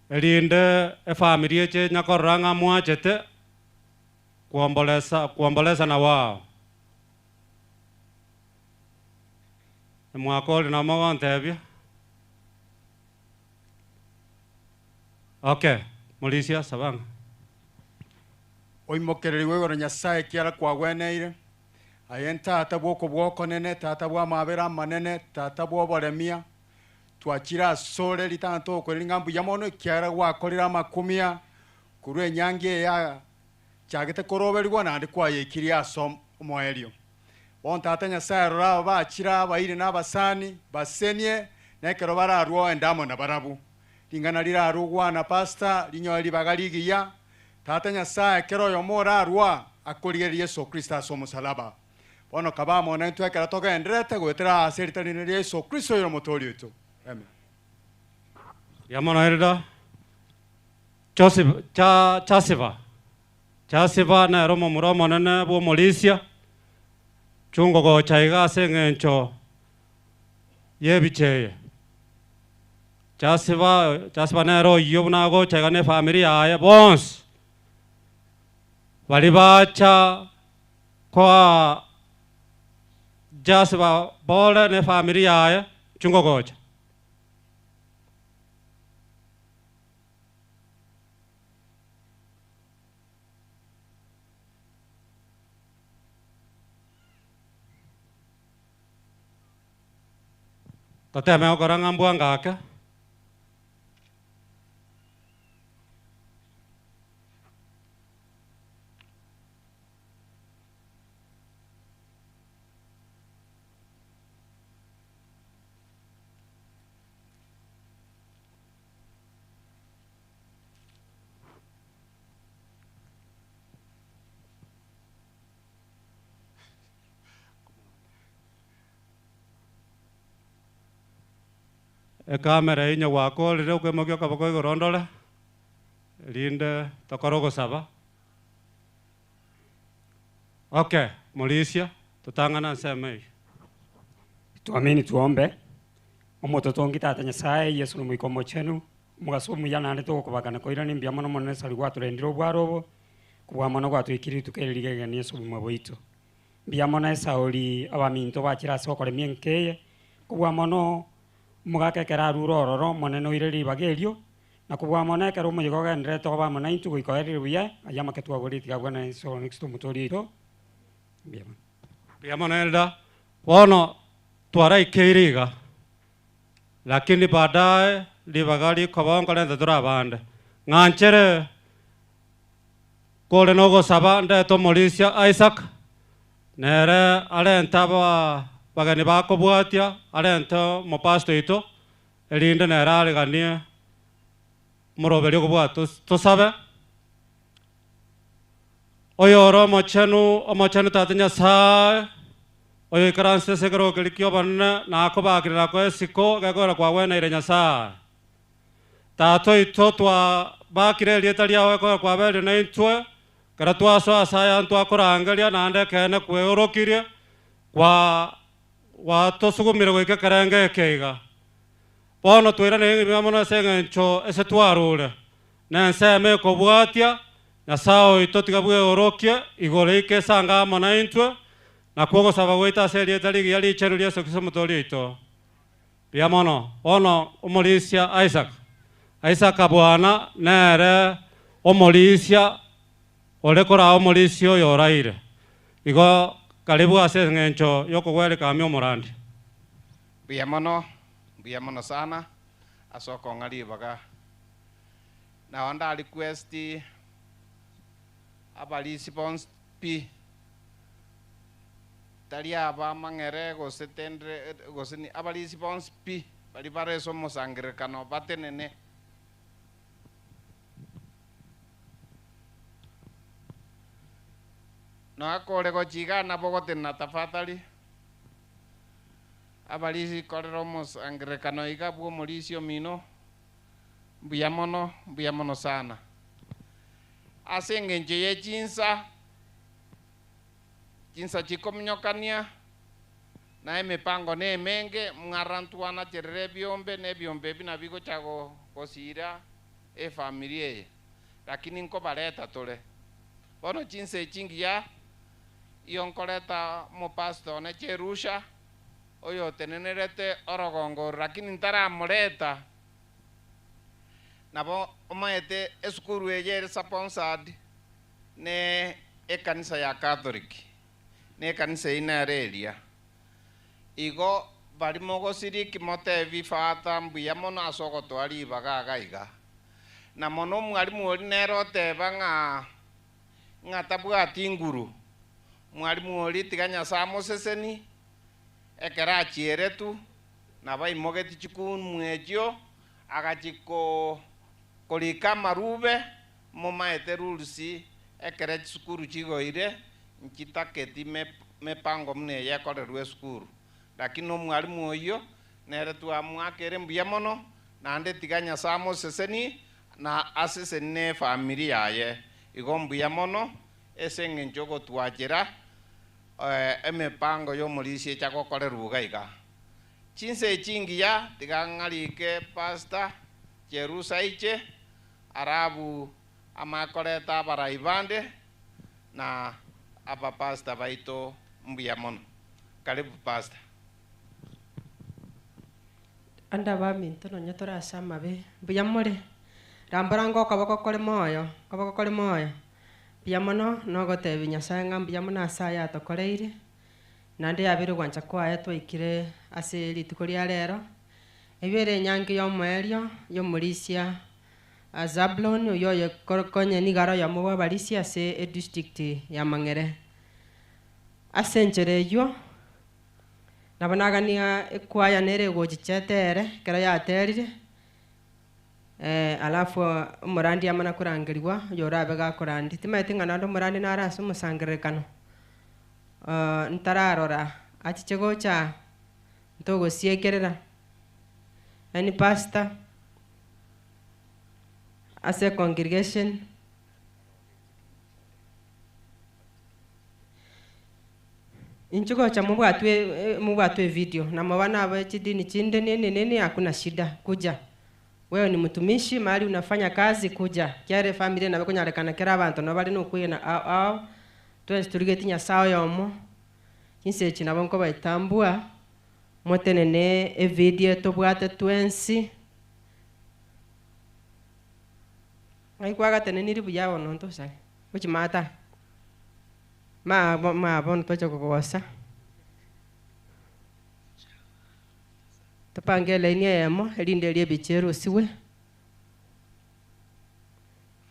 erinde efamiri eche nya korora ng'a mwachete kuombolesa kuombolesa na wao. Mwakorire nabo mogontebia, okay, morisia saba ng'a. Oimokererigwe igoro Nyasae ekiara kwagweneire, aye Tata bw'okobua okonene, Tata bw'amabera amanene, Tata bw'oboremia, twachire asore ritang'ani togokoiraneria ng'a mbuya mono ekiagera gwakorire amakumia korwa enyangi eye yachagete koroberigwa naende kwayeikirie ase omoerio. Bono Tata Nyasae rora aba bachire abairi na abasani, basenie, na ekero bararue oende amo nabarabwo. Ring'ana rirarue gwana Pastor, rinyore ribaga rigiya, Tata Nyasae, kera oyomo orarua akorigereria Yeso Kristo ase omosalaba. Bono kaba amo naintwe ekero togendererete goetera aase erita rinene ria Yeso Kristo oyore Omotoori oito. Amen. Mbuya mono Elder Joseph Cha Chasiba. Chasiba nere omomura omonene bw'omorisia, chungo gocha iga ase eng'encho y'ebicha eye. Chasiba Chasiba nere oyio buna agocha iga na efamiri yaye bonsi, baria bacha koa Chasiba bore na efamiri yaye chungo gocha. Toteme gokora ng'a mbwango ake. Ekamera eyio onye gwakorire okoimokia okoboko igoro ndore, erinde tokore ogosaba. Okay, morisia, totang'ane ensemo eyio. Tuamini tuombe. Omototongi Tata Nyasaye, Yeso na Omoika Omochenu, omogaso omuya naende togokobaka na koirania mbuya mono Omonene Esau gwatorendire obwaro obo, kobua mono gwatoikirie rituko eri rigegeni ase obogima bwaito. Mbuya mono Esauli abaminto bachire ase okoremia enka eye, kobua mono omogaka ekero arure ororo Omonene oire ribaga erio, na kobua mono ekero omoyega ogendererete obe amo naintwe goika oerire buya, ayio amake twaboretie tiga abwane Yeso Kristo omotoori oito. Mbuya mono. Mbuya mono Elder. Bono twaraikeire iga, lakini baadaye ribaga rikoba nkorente tore abande. Ng'anchere kore nogosaba ndete omorisia Isaac, nere arente aba bageni bakobwatia, arente omopastor oito, erinde nere areganie omoroberio okobwatia. Tosabe. Oyore omochenu, omochenu Tata Nyasae, oyoikaransete ase ekerogo keria ki'obonene, na akobakire na koa esiko, gekoera kwagweneire Nyasae. Tata oito, twabakire erieta riao gekoera kwabeire naintwe, ekero twasoa ase aya ntwakorangeria, naende ekeene kweorokirie. Kwa gwatosugumire goika ekerengo eke iga. Bono twairaneire ng'a mono ase eng'encho ase twarure, na ensemo ekobwatia, Nyasae oito tiga bweorokie igoro ike esange amo naintwe, nakwo ogosaba gwaito ase erieta rigiya richenu ria Yeso Kristo Omotoori oito. Mbuya mono. Bono omorisia Isaka. Isaka bwana nere omorisia ore koraa omorisia oyo oraire. Igo karibu ase eng'encho y'okogwerekamia omorandi. Mbuya mono, mbuya mono sana ase okong'a ribaga. Nao nda request abarisia bonsi pi, tari aba amang'ere gose tendre gose ni abarisia bonsi pi baria bare ase omosangererekano batenene. Nonya kore gochia igaa nabo ogotenena tafadhali. Abarisia korera omosangererekano iga bw'omorisia omino, mbuya mono, mbuya mono sana. Ase engencho ye chinsa, chinsa chikominyokania, na emepango nemenge, mng'ara ntwanacherere ebiombe, na ebiombe ebi nabio bigocha gosira efamiri eye, lakini nkobareta tore. Bono chinsa echi ngiya, iyo nkoreta omopastor one Cherusha, oyotenenerete orogongo oro, lakini ntaramoreta, nabo omaete esukuru eye ere sponsored ne ekanisa ya Catholic, na ekanisa eyio nere eria. Igo baria mogosiriki motebi Father mbuya mono ase ogotoa ribaga iga iga. Na mono omwalimu oria nere oteba ng'a ng'a tabwati nguru, mwalimu oria tiga Nyasae amoseseni, ekero achieretwe, nabo aimogetie chikumu echio, agachia korika amarube, momaete rules ekero chisukuru chigoire, nchitaketi mepango buna eye ekorerwa esukuru. Lakini omwalimu oyio, nere twamoakere mbuya mono, naende tiga Nyasae amosesenie, na asesenie na efamiri yaye. Igo mbuya mono, ase eng'encho ogotwachera emepango y'omorisia echa gokorerwa iga iga. Chinsa echi ngiya, tiga ng'arike Pastor Jerusa aiche, alafu amanye koreta abarai bande na abapastor baito mbuya mono. Karibu Pastor. Ande abaminto nonya tore ase amabe, mbuya more? Rambora ng'a okoboko kore moyo, okoboko kore moyo. Mbuya mono nogotebia Nyasaye ng'a mbuya mono ase aya atokoreire, naende yabeire ogwancha kwaye twaikire ase rituko ria rero. Eywo ere enyangi y'omoerio y'omorisia Zablon, oyio oye konye nigo are oyomo bw'abarisia ase edistrict ya Mang'ere. Ase enchera eywo, nabo nagania ekwaya nere egochicha etere ekero yaterire, alafu omorandi amana korangerigwa, oyo orabe gakorandia. Timanyeti ng'a naende omorandi nare ase omosangererekano, ntararora achiche gocha aa, ntogosiekerera, any pastor, ase econgregation. Inche gocha mobwatwe mobwatwe evideo, na moba nabe chidini chinde nini nini hakuna shida, kuja. Wewe ni mtumishi mahali unafanya kazi kuja, kiagera efamiri nabo ekonyarekana kera abanto nabo bare nokwegena ao ao, twensi torigetie Nyasaye oyomo, chinsa echi nabo nkobaetambua, motenene evideo tobwate twensi. Ng'ai kwagateneniri buya bono ntosare, gochimata. Ma ma bono tocha kogosa. Topange elaini eyemo, erinde erio ebicha erusigwe.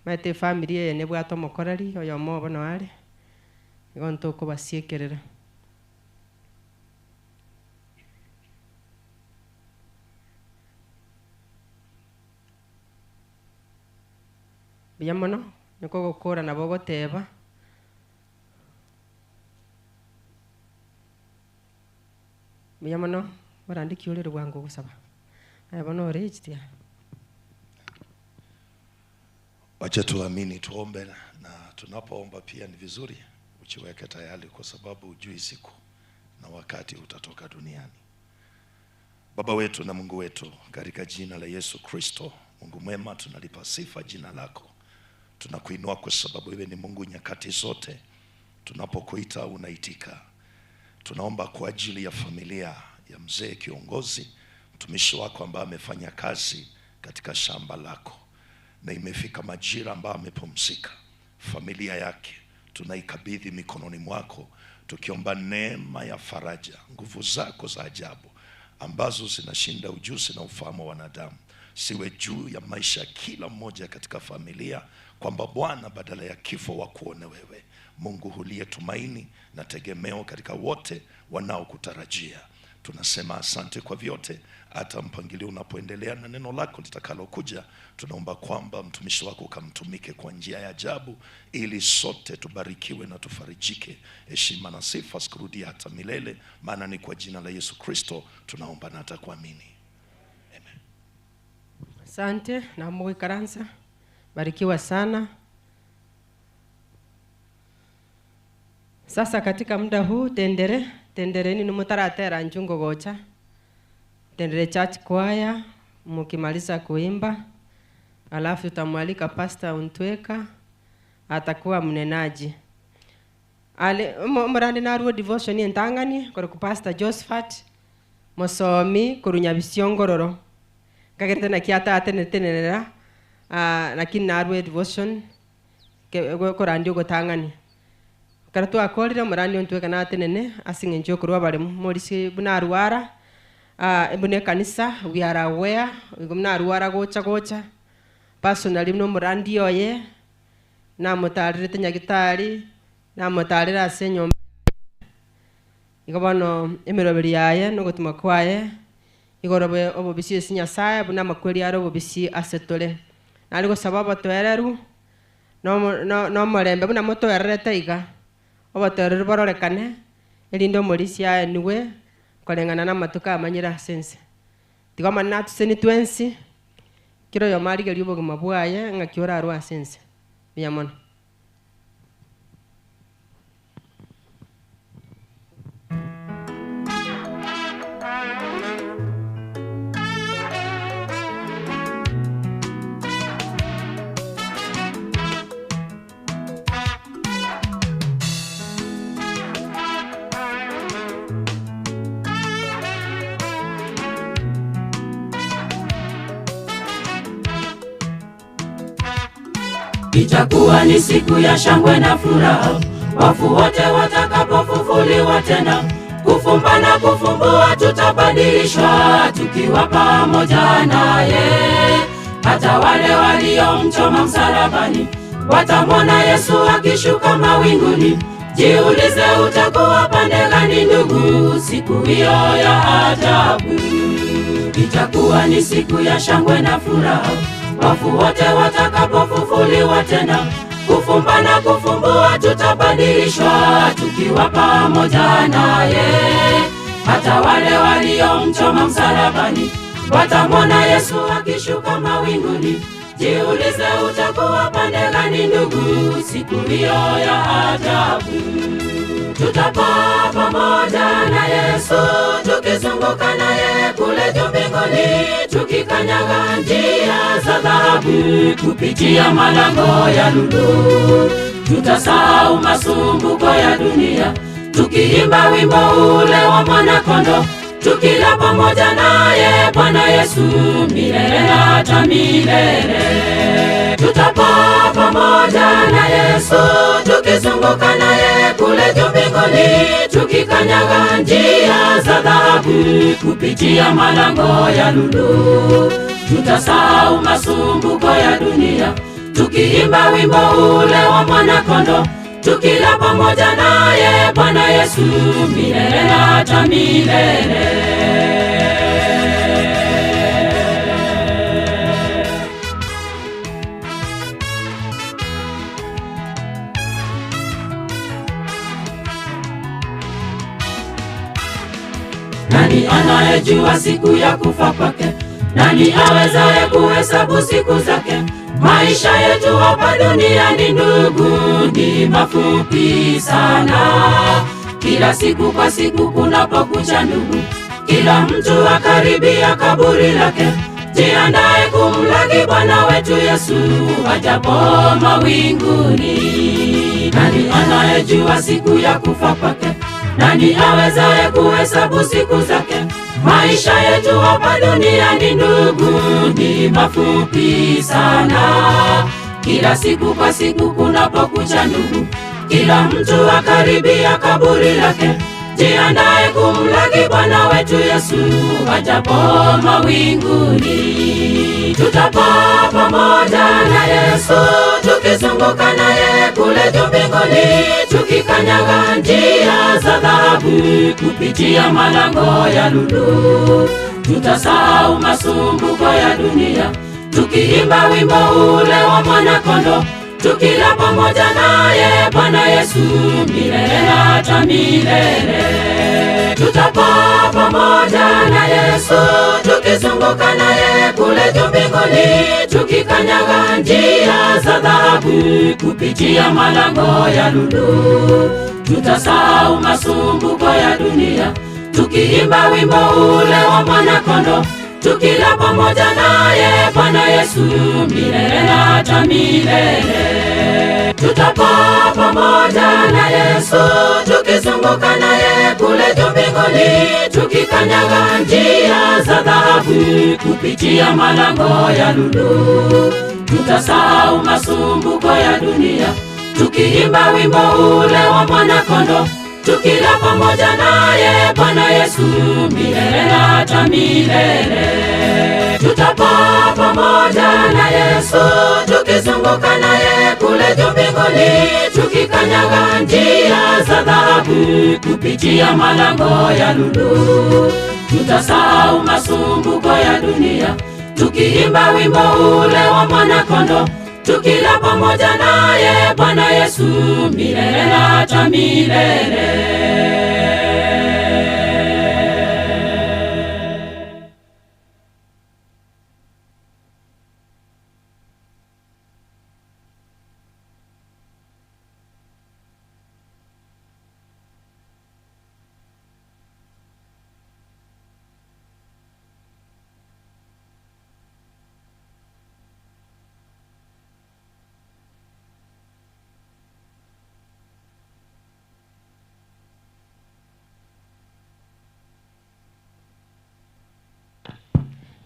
Omanyete efamiri eye nebwate omokoreri, oyomo obo noo are, igo ntokobasiekerera. Mbuya mono, onye kogokora nabo ogoteba. Mbuya mono, orandiki orere bwango ogosaba. Aye bono ore echitia. Wacha tuamini tuombe, na tunapoomba pia ni vizuri ujiweke tayari, kwa sababu hujui siku na wakati utatoka duniani. Baba wetu na Mungu wetu, katika jina la Yesu Kristo, Mungu mwema, tunalipa sifa jina lako, tunakuinua kwa sababu wewe ni Mungu nyakati zote, tunapokuita unaitika. Tunaomba kwa ajili ya familia ya mzee kiongozi, mtumishi wako ambaye amefanya kazi katika shamba lako, na imefika majira ambayo amepumzika. Familia yake tunaikabidhi mikononi mwako, tukiomba neema ya faraja, nguvu zako za ajabu ambazo zinashinda ujuzi na ufahamu wa wanadamu siwe juu ya maisha ya kila mmoja katika familia, kwamba Bwana, badala ya kifo wakuone wewe, Mungu huliye tumaini na tegemeo katika wote wanaokutarajia. Tunasema asante kwa vyote, hata mpangilio unapoendelea na neno lako litakalokuja, tunaomba kwamba mtumishi wako ukamtumike kwa njia ya ajabu, ili sote tubarikiwe na tufarijike. Heshima na sifa zikurudie hata milele, maana ni kwa jina la Yesu Kristo tunaomba na hata kuamini. Asante na Mungu ikaransa. Barikiwa sana. Sasa katika muda huu tendere tendereni nimutaratera njungo gocha Tendere Church Choir mukimaliza kuimba, alafu tutamwalika Pastor Untweka atakuwa mnenaji. Ale murandi naruo devotion entang'ani kore ku Pastor Josephat mosomi korunya bisiongororo kagerete naki atatenetenenera lakini narue devotion korandi ogotang'ani kara twakorire omorandi ontweka natenene ase eng'encho okorwa baremu morisi buna arwara buna ekanisa we are aware igo buna arwara gocha gocha personally buna omorandi oye namotarerete nyagitari namotarere ase enyomba igo bono emeroberi yaye na ogotuma kwaye igoro obobisi ase Nyasaye buna amakweri are obobisi ase tore nari gosaba obotoereru nomorembe buna motoererete iga obotoereru bororekane erinde omorisi aeniwe koreng'ana na amatuko amanyire ase ense tiga omonene atuseni twensi kera oyomo arigerie obogima bwaye ng'aki orarwe ase ense mbuya mono. Itakuwa ni siku ya shangwe na furaha, wafu wote watakapofufuliwa tena. Kufumba na kufumbua tutabadilishwa, tukiwa pamoja naye. Hata wale waliomchoma msalabani watamwona Yesu akishuka mawinguni. Jiulize, utakuwa pande gani ndugu, siku hiyo ya ajabu? Itakuwa ni siku ya shangwe na furaha, wafu wote watakapofufuliwa tena. Kufumba na kufumbua tutabadilishwa, tukiwa pamoja naye. Hata wale waliomchoma msalabani watamwona Yesu akishuka mawinguni. Jiulize, utakuwa pande gani ndugu, siku hiyo ya ajabu? Tutapaa pamoja na Yesu, tukizunguka naye kule juu mbinguni, tukikanyaga njia za dhahabu, kupitia malango ya lulu. Tutasahau masumbuko ya dunia, tukiimba wimbo ule wa mwana-kondoo, tukila pamoja naye Bwana Yesu milele hata milele. Tutapaa pamoja na Yesu, tukizunguka naye kule juu mbinguni, tukikanyaga njia za dhahabu, kupitia malango ya lulu. Tutasahau masumbuko ya dunia, tukiimba wimbo ule wa mwana-kondoo, tukila pamoja naye Bwana Yesu milele hata milele. Nani anayejua siku ya kufa kwake? Nani awezaye kuhesabu siku zake? Maisha yetu hapa duniani ndugu ni mafupi sana. Kila siku kwa siku kunapokucha ndugu, kila mtu akaribia kaburi lake. Jiandae kumlaki Bwana wetu Yesu ajapo mawinguni. Nani anayejua siku ya kufa kwake? Nani awezaye kuhesabu siku zake? Maisha yetu hapa duniani ndugu, ni mafupi sana. Kila siku kwa siku kunapokucha ndugu, kila mtu akaribia kaburi lake. Jiandae kumlaki Bwana wetu Yesu ajapo mawinguni. Tutapaa pamoja na Yesu tukizunguka naye kule juu mbinguni, tukikanyaga njia za dhahabu kupitia malango ya lulu. Tutasahau masumbuko ya dunia tukiimba wimbo ule wa mwana-kondoo, tukila pamoja naye Bwana Yesu milele na hata milele. Tutapaa pamoja na Yesu tukizunguka naye kule juu mbinguni, tukikanyaga njia za dhahabu kupitia malango ya lulu. Tutasahau masumbuko ya dunia tukiimba wimbo ule wa mwana-kondoo, tukila pamoja naye Bwana Yesu milele na hata milele. Tutapaa pamoja na Yesu tukizunguka naye kule juu mbinguni, tukikanyaga njia za dhahabu kupitia malango ya lulu. Tutasahau masumbuko ya dunia tukiimba wimbo ule wa mwana-kondoo, tukila pamoja naye Bwana Yesu milele na hata milele. Tutapaa pamoja na Yesu tukizunguka naye kule juu mbinguni, tukikanyaga njia za dhahabu kupitia malango ya lulu. Tutasahau masumbuko ya dunia tukiimba wimbo ule wa mwana-kondoo, tukila pamoja naye Bwana Yesu milele na hata milele.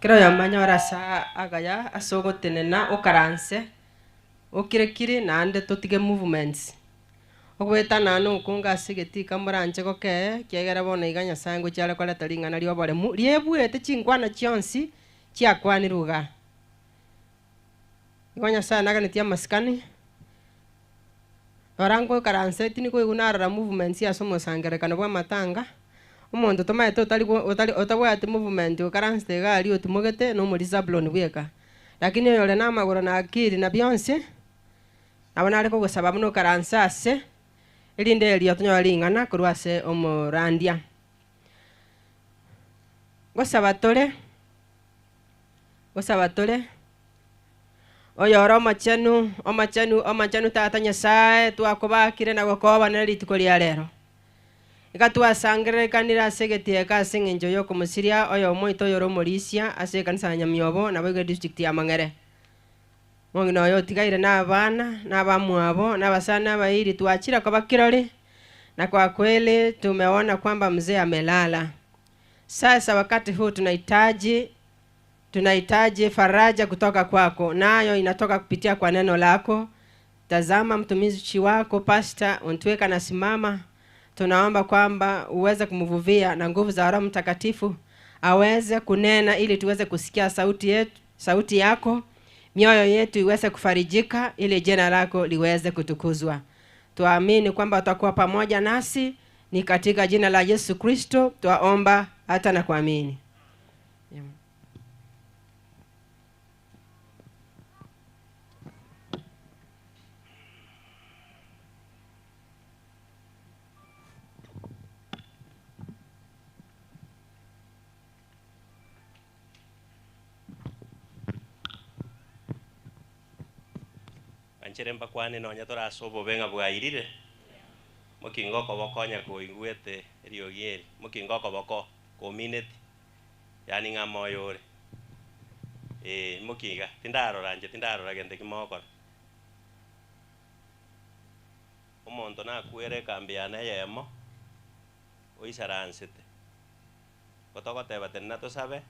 Kero yamanya orasa agaya ase ogotenena okaranse okirekire naende totige movements ogwetana nokonga ase egetika moranche gokee kiagera bono iga nyasaye ngochiare koreta ring'ana ria oboremu riebwete chinkwana chionsi chiakwanirwe igaa. Igo nyasaye naganetie amasikani rora ngoikaranse tindi koigwa narora movements ase omosangerekano bwa amatanga, omonto tomaete otari go otari otabwati movement okaransete iga aria otimogete na omori Zablon bweka. Lakini oyore na amagoro na akili na bionsi, nabo nare kogosaba buna okaranse ase, erinde erio tonyore ring'ana korwa ase omorandia. Gosaba tore, gosaba tore, oyore omochenu, omochenu, omochenu tata nyasaye, twakobakire na gokobanera rituko ria rero. Iga twasangererekanire ase egetieka ase eng'encho ya okomosiria oyo omoito oyore omorisia ase ekanisa ya Nyamiobo nabo iga edistrict ya Mang'ere. Omong'ina oyo otigaire na abana, na abamwabo, na abasani abairi twachira koba kirori, na kwa kweli tumeona kwamba mzee amelala. Sasa wakati huu tunahitaji faraja kutoka kwako, nayo inatoka kupitia kwa neno lako. Tazama mtumishi wako Pastor Ontweka anasimama, tunaomba kwamba uweze kumvuvia na nguvu za Roho Mtakatifu aweze kunena ili tuweze kusikia sauti yetu, sauti yako, mioyo yetu iweze kufarijika ili jina lako liweze kutukuzwa. Tuamini kwamba utakuwa pamoja nasi, ni katika jina la Yesu Kristo twaomba hata na kuamini. Anchere mbakwane nonya torase obobe ng'a bwairire. Mokinga okoboko onya koigwete eriogi eri, mokinga okoboko komineti, yaani ng'a moyo ore. Eeh, mokiga, tindarora inche tindarora gento ki mogokora. Omonto nakwere ekambi yane eyemo, oisaransete, igo togoteba tenena tosabe,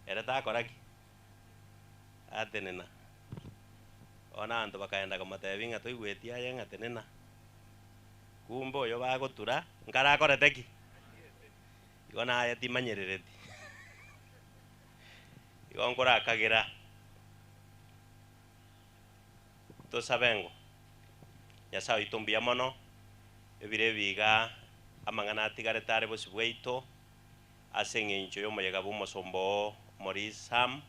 ere takora ki? Atenena. Bono abanto bakaenda komotebia ng'a toigweti aye ng'a tenena. Kumbe oyo bagotura, nkare akorete ki? Igo naye timanyerereti. Igo nkorakagera tosabe ng'o? Nyasae oito mbuya mono, ebiro ebi iga amang'ana atigarete are bosio bwaito, ase eng'encho y'omoyega bw'omosomba oo Maurice Sam,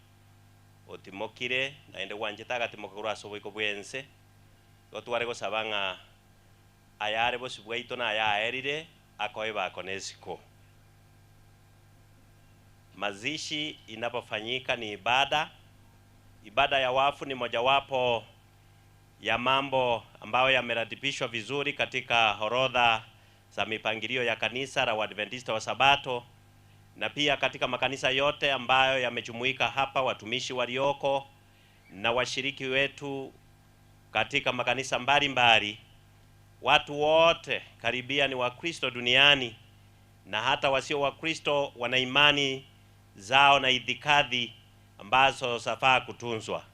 otimokire, naende gwanchete agatimoka korwa ase oboiko bw'ense. Igo tware gosaba ng'a ayare bosio bwaito na ayaerire akoe bako nesiko. Mazishi inapofanyika ni ibada. Ibada ya wafu ni mojawapo ya mambo ambayo yameratibishwa vizuri katika orodha za mipangilio ya kanisa la Waadventista wa Sabato na pia katika makanisa yote ambayo yamejumuika hapa, watumishi walioko na washiriki wetu katika makanisa mbalimbali, watu wote karibia ni Wakristo duniani na hata wasio Wakristo wana imani zao na itikadi ambazo zafaa kutunzwa.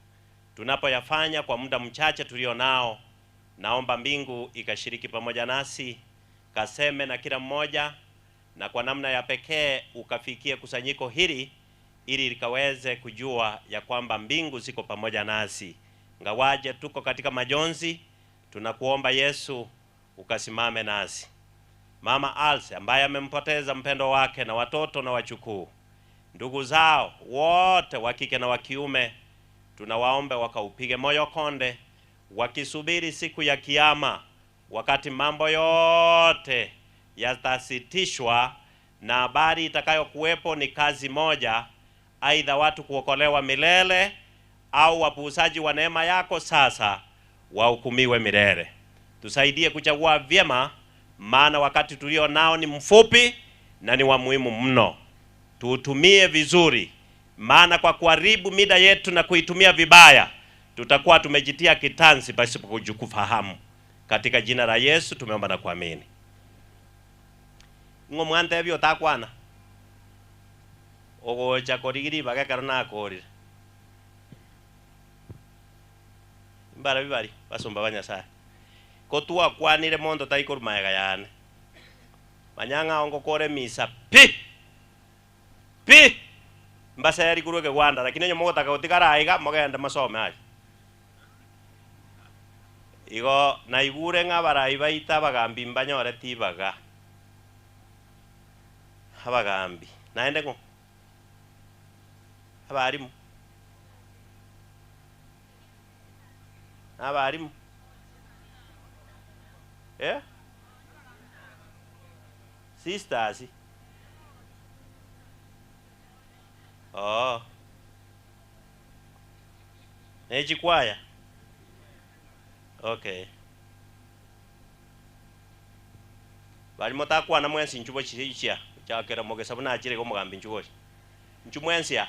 Tunapoyafanya kwa muda mchache tulio nao, naomba mbingu ikashiriki pamoja nasi, kaseme na kila mmoja, na kwa namna ya pekee ukafikie kusanyiko hili ili likaweze kujua ya kwamba mbingu ziko pamoja nasi. Ngawaje tuko katika majonzi, tunakuomba Yesu ukasimame nasi. Mama Alse ambaye amempoteza mpendo wake na watoto na wachukuu, ndugu zao wote wa kike na wa kiume, tunawaombe wakaupige moyo konde, wakisubiri siku ya Kiyama, wakati mambo yote yatasitishwa na habari itakayokuwepo ni kazi moja, aidha watu kuokolewa milele au wapuuzaji wa neema yako sasa wahukumiwe milele. Tusaidie kuchagua vyema, maana wakati tulio nao ni mfupi na ni wa muhimu mno. Tuutumie vizuri, maana kwa kuharibu mida yetu na kuitumia vibaya tutakuwa tumejitia kitanzi pasipo kufahamu. Katika jina la Yesu tumeomba na kuamini. Ng'o mwantebi otakwana ogocha korigiri ibaga ekero nakorire mbarabi bari basomba ba Nyasaye ko twakwanire monto taikorwa maega yane manya ng'a ngokora emisa pi pi mbaseri korwa ekegwanda lakini onye mogotaka gotigara aiga mogende mosome aria. Igo naigure ng'a abarai baito abagambi mbanyoreti ibaga abagambi naende ng'o abarimu na abarimu eh sisters oo ne chikwaya okay Baria motakwana mwensi inchuo bochiria gochakera mogesa buna achire iga omogambi inchuo gocha. Inchuo mwensi aa.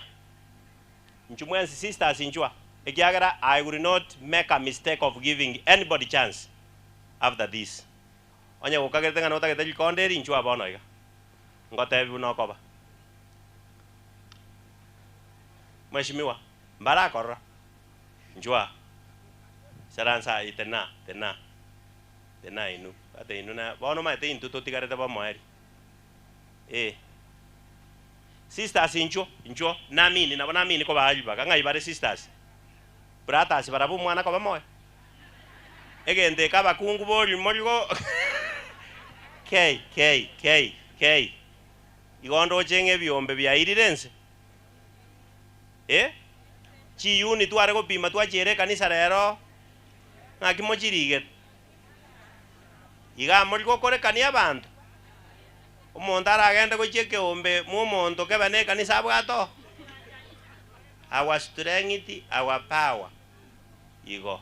Inchuo mwensi sisters inchuo aa. Ekiagera I will not make a mistake of giving anybody chance after this. Onye gokagerete ng'a notagete rikonde eri inchuo aa bono iga. Ngotebi buna okoba. Mheshimiwa, mbarakorora. Inchuo aa. Isaransa aa tena, tena. Tena inwe, ate inwe na bono omanyete intwe totigarete bomoerio. Eh. Sisters inchuo, inchuo, namini nabo namini kobaa ribaga ng'ai bare sisters? Brothers barabwo omwana koba moyo? Egento eke abakungu borimo rigo K K K K Igo ndoche ng'a ebiombe biairire ense. Eh? Chiyuni tware gopima twachiera ekanisa rero, ng'aki mochirigete? Iga mori gokorekania abanto? Omonto aragende gochia ekeombe mw'omonto kebe na ekanisa abwate oo? Our strength, our power. Igo.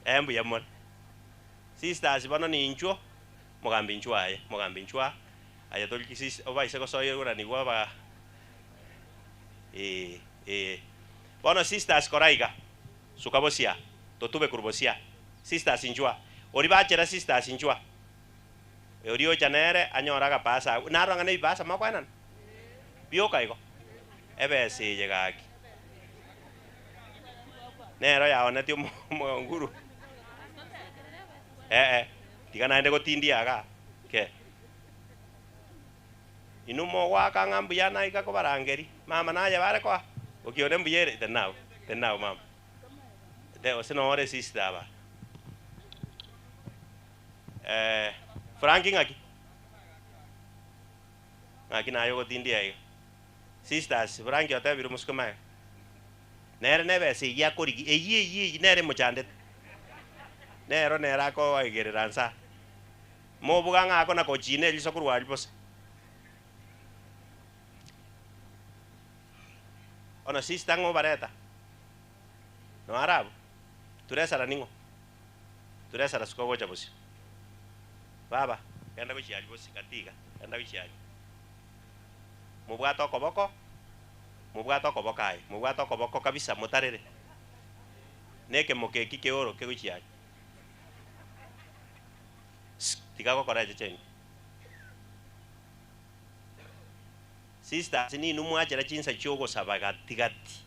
Eh mbuya more. Sisters bono ninchwo, mogambi inchwo aye, mogambi inchwo aa, aye tori sis obaise gosoeranigwa aba eh eh. Bono sisters kora iga, suka bosio aa, totube korwa bosio aa, sisters inchwo aa, oria bachera sisters inchwo aa, oria ocha nere anyore agapasa agwo, narora ng'a na ebipasa mokoenana? Bioka igo, ebesa eye gaki. Nero yaonetie omo omonguru. Eh eh, tiga naende gotindia igaa, ke. Inwe mogoaka ng'a mbuya naika kobarangeria, mama naye bare koa, okione mbuya ere, tenena abwo, tenena abwo mama. Te gose nore sister aba. Eh, Frank ng'aki? Ng'aki naye ogotindia iga? Sisters, Frank otebire omosuke magega. Nere nebesa eyio akorigia, eyio eyio eyio nere emochandete. Nero nere akoegerera nsa. Mobuga ng'a akona kochina eriso korwa aria bosa. Bono sister ng'o obareta? Noare abwo? Turesara ning'o? Turesara suka gocha bosio. Baba, genda gochia aria bosio gati iga, genda gochia aria. Mobwate okoboko, mobwate okoboko aye, mobwate okoboko kabisa motarere. Na ekemoka eki keoroke gochia aria. Sst, tiga gokora eche chengi. Sisters ninwe mwachera chinsa chiogosaba gati gati,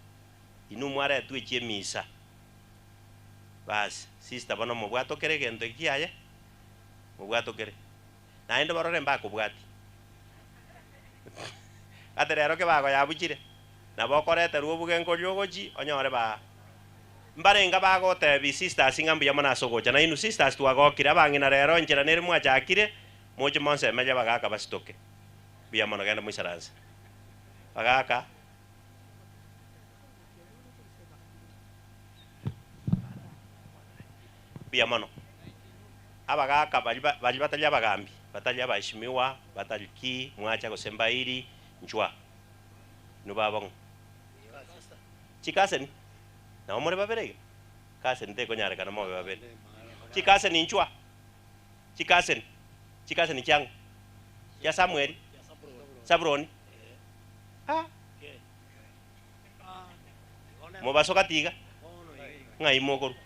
inwe mwaretwa echi'emisa. Basi, sister bono mobwatokere egento eki aye, mobwatokere. Naende barore mbakobwatie. Ate rero kebago yabuchire, nabo okoreterwa obuge nkoria ogochi, onyore ba mbarenge bagotebia sisters ng'a mbuya mono ase ogocha. Nainwe sisters twagokire, abang'ina rero enchera nere mwachakire, moche monsemerie abagaka basitoke. Mbuya mono genda moisaranse. Bagaka. Mbuya mono. Abagaka baria ba baria batari abagambi, batari abaheshimiwa, batari ki, mwacha gose mbairi, nchwa. Inwe babong'o. Chikaseni, nabo more babere iga? Kaseni tekonyarekana mobe babere. Chikaseni nchwa. Chikaseni, chikaseni chiang'o? Chia Samueli? Sabuloni? Ah. Mobaso gati iga, ng'ai mokorwa?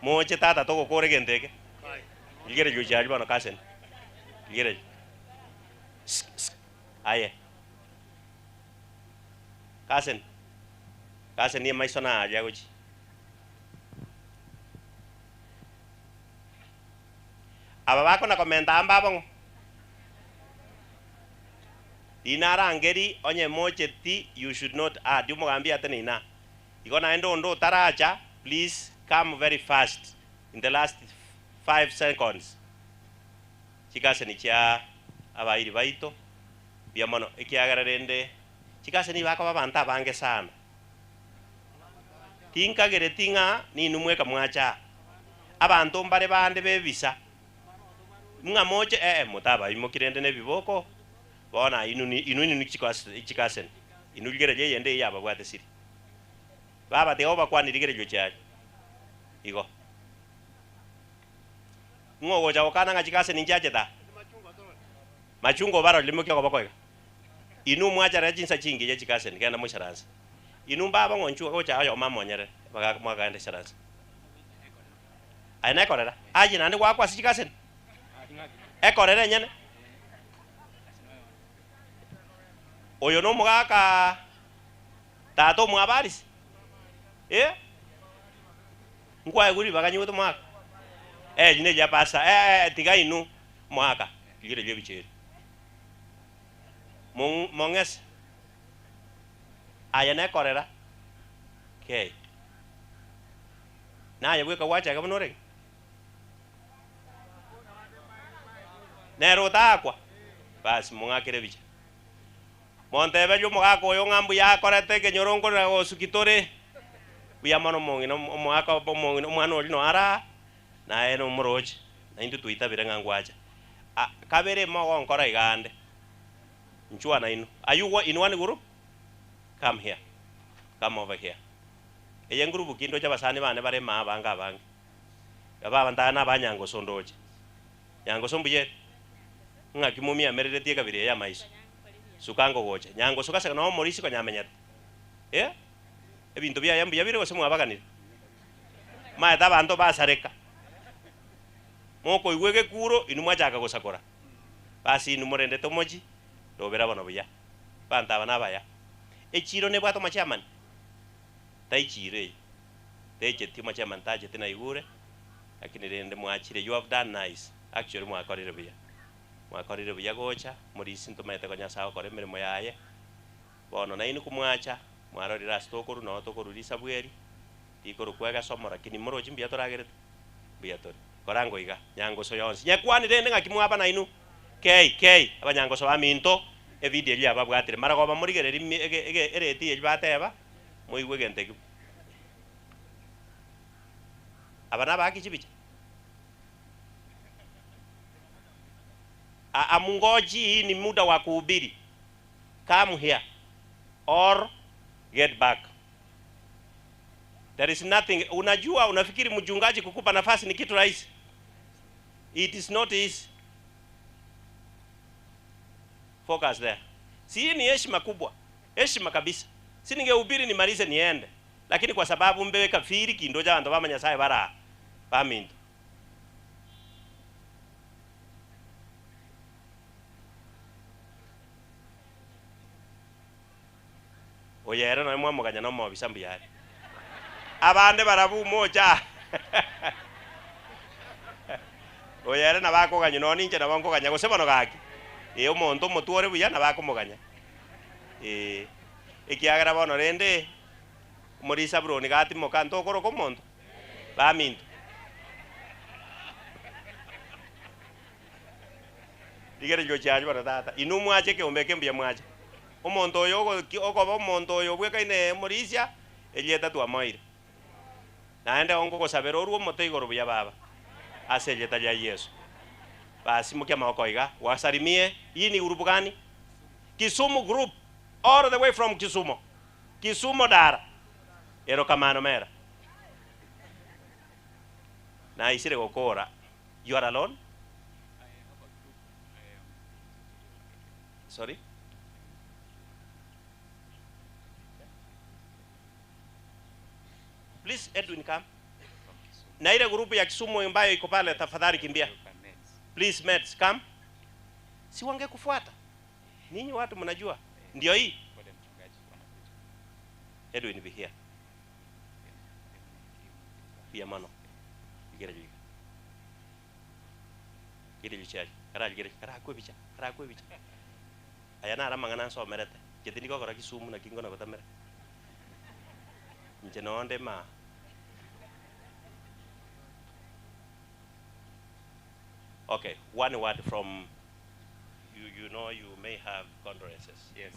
Moche tata togokora egento eke. Rigereria gochia aria bono cousin. Rigereria. Ssk ssk aye. Cousin, cousin emaiso na aria agochia. Aba bakona komenta aa mbabong'o. Rinarangeri onye mocheti you should not add omogambi ateneine aa. Igo naende onde otaracha please come very fast in the last 5 seconds. Chikaseni chia abairi baito mbuya mono ekiagera rende chikaseni bakoba abanto abange sana. Tinkagereti ng'a ninwe mweka mwacha aa. Abanto mbare bande bebisa Ng'a moche, ee, motabaimoki rende nebiboko, bono inwe inwe inwe chikaseni, inwe rigereria eyende eye yababwate siri. Baba tiga obakwanie rigererio chiaria. Igo. Ng'o ogocha gokana ng'a chikaseni nchiachete aa? Machunga obarorire imokia okoboko iga. Inwe mwacharera chinsa chingiya chikaseni, genda moisaranse. Inwe mbaba ng'o inchuo gocha oyomo amonyerere, baga mwakaenda isaranse. Aye nekorera. Aye naende goakwa ase chikaseni? Ekorera enyene. Oyo nomogaka tata omwabarisi? Eh? Nkwaegwe ribaga nyigwete omogaka? Eh, eri neria pastor. Eh, eh, tiga inwe omogaka, rigereria ebicha eri. Mong mong'ese. Aye nekorera. Kei. Naye bweka gwachaka buna orenge? Nere otaakwa? Basi mong'akere ebicha. Monteberie omogaka oyo ng'a mbuya akorete ekenyoro nkorera gosuki tore. Mbuya mono omong'ina omogaka omong'ina omwana oria noyo araa, naye nomoroche, naintwe twaitabire ng'a ngwacha. Ah kabere mogonkora iga ande, nchwana inwe. Are you in one group? Come here, come over here. Eye ngurubu ki ndoche abasani bane bare maa abange abange. Aba abanto aya na abanyangoso ndoche. Nyangoso mbuya ere? Ng'aki momiamereretie ekabira eye amaiso? Suka ngogocha. Nyangoso gase noo omorisia konya amenyete. Eh? Ebinto biaye mbuya bire gose mwabaganire? Maete abanto basareka. Mokoigwa egekuro, inwe mwachaka gosakora. Basi inwe morendete omochie, robera bono buya. Abanto aba nabaya. Echiro nebwate omochairman? Taichiro eye. Techeti omochairman tacheti naigure, lakini rende mwachire you have done nice. Actually mwakorire buya. Mwakorire buya gocha, morisi ntomaete konya ase agokora emeremo yaye. Bono nainwe komwacha, mwarorire ase tokorwa noo tokorwa risabu eri, rikorokwa egesomo lakini morochi mbuya toragerete? Mbuya tore. Kora iga, nyangoso yonsi. Nyekwani rende ng'aki mwaba nainwe? Kei, kei, abanyangoso baminto, evidio eria yababwatire. Maragoba morigererie mi ege ege ereti eyio bateba, moigwe egento ekio. Aba nabaaki chibicha? A amungoji hii ni muda wa kuhubiri. Come here or get back. There is nothing. Unajua, unafikiri mchungaji kukupa nafasi ni kitu rahisi? It is not easy. Focus there. Si hii ni heshima kubwa, heshima kabisa. Si ningehubiri nimalize niende, lakini kwa sababu mbewe kafiri kindo cha bantu ba Nyasaye bara baminto. Oyere noe mwamoganya nomobisa mbuyare. Abande barabu mocha. Oyere nabakoganya nonye ninche nabo nkoganya gose bono gaki. Ee omonto omotwore buya nabakomoganya. Ee ekiagera bono rende omorisia Aburoni gatimoka ntokoroka omonto baminto. Rigereria gochia aria bono tata, inwe mwache ekeombe eke mbuya mwache. Omonto oyo ogoki okoba omonto oyo obwekaine omorisia, erieta twamoeire. Naende ongogosabera orwe omote igoro buya baba, ase erieta ria Yeso. Basi mokia amaboko iga, wasalimie, hii ni group gani? Kisumu group, all the way from Kisumo. Kisumo dara. Erokamano mera. Naisire gokora. You are alone? Sorry? Please, Edwin, come. Na ile grupu ya Kisumu ambayo iko pale, tafadhali kimbia. Please, mates, come. Si wangekufuata. Ninyi watu mnajua. Ndio hii. Edwin, be here. Pia mano. Igere jiga. Gere jichari. Kara gere kara kwe bicha. Kara kwe bicha. Aya nara mang'ana nsomerete. Inche tindi gokora Kisumu naki nkona gotamera. Inche nonde ma. Okay, one word from you. You know you may have condolences. Yes.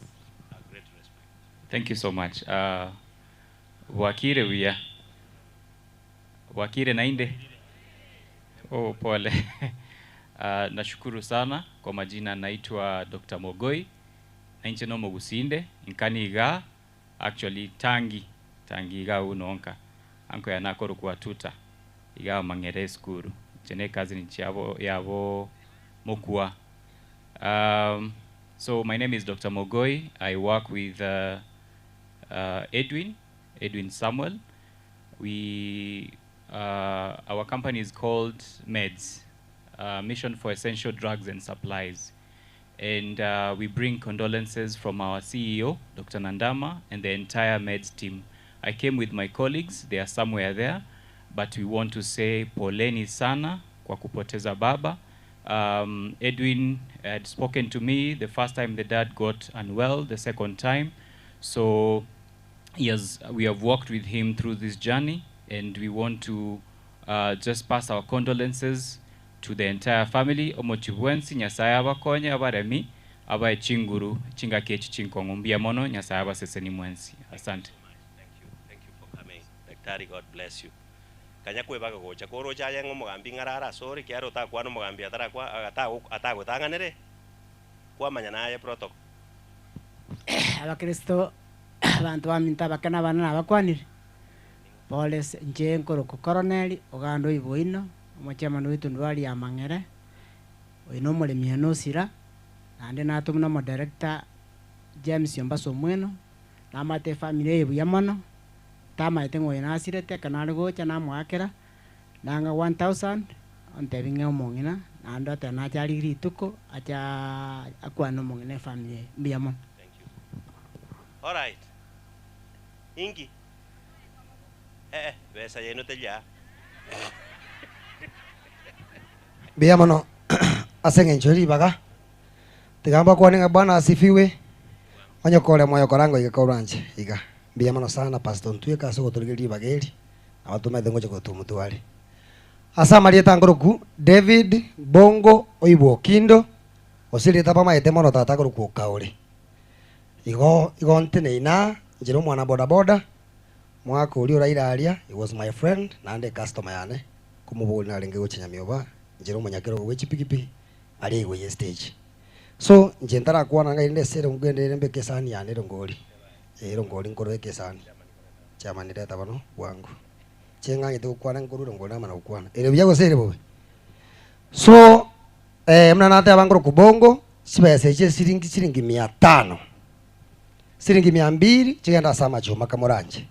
A great respect. Thank you so much. Wakire wia. Wakire nainde. Oh, pole. Nashukuru sana kwa majina, naitwa Dr. Mogoi nainche no mogusinde nkani iga actually tangi tangi iga unonka anko yanakoro kwa tuta iga mangere skuru chene kazi ni chabo yabo mokua. So my name is Dr. Mogoi. I work with Edwin Samuel. We our company is called MEDS, Mission for Essential Drugs and Supplies. And we bring condolences from our CEO, Dr. Nandama, and the entire MEDS team. I came with my colleagues, they are somewhere there, but we want to say poleni sana kwa kupoteza baba. Edwin had spoken to me the first time the dad got unwell, the second time. So we have worked with him through this journey, and we want to just pass our condolences to the entire family. Omochibwensi, Nyasaye abakonye, abaremi, abae chinguru, chingakechi chinkong'u. Mbuya mono, Nyasaye abaseseni mwensi. Asante. Thank you. Thank you for coming. Daktari, God bless you. Kanya kwebaga gocha korocha aye ng'omogambi ng'arara asore kiaro otakwana omogambi atarakwa atagotang'anere kwamanya naye protocol. Abakristo abantu baminto abakene abana nabakwanire. Pole inche nkorokwa Coronel, oganda oiboino, omochairman bwa etundubari ya Mang'ere, oyo na omoremi one osira, naende natomwa na omodirector James Ombasa Omweno, namate efamiri eye buya mono, tamaete ng'a oyo nasirete ekero nare gocha namoakera, nang'a 1000, ontebia ng'a omong'ina, naende oteba nache arigie rituko, achaaa akwane na omong'ina efamiri eye, mbuya mono. Alright. Inki? Eh, eh, besa yaino teri aa. Mbuya mono ase eng'encho ye ribaga, tiga mbakwane ng'a Bwana asifiwe, onye kore moyo kora ngoike korwa inche iga. Mbuya mono sana Pastor Ntweka ase ogotorigeria ribaga eri, nabo tomaete ngocha gotua omotwe are. Ase amarieta nkoroku David Bongo Oibwa Okindo, gose erieta bamaete mono tata akorokwa Okaore. Igo igo nteneine aa, inche na omwana bodaboda, omogaka oria oraire aria, he was my friend, naende ecustomer yane, nkomoboria narenge gochia Nyamioba, inche na omonyakerogo bwe chipikipiki, aria igwe ye stage. So, inche ntarakwana ng'a rende ase erongo ende ere mbeke esani yane erongori, eh erongori nkorobeka esani, chairman reta bono bwango. Inche ng'ang'ete gokwana nkorwa erongori namana gokwana, ere buya gose ere bobe? So, buna nateba nkorokwa Bongo, chibesa echi esiringi chiringi mia tano, siringi mia mbili chigende ase amachuma kamoranche,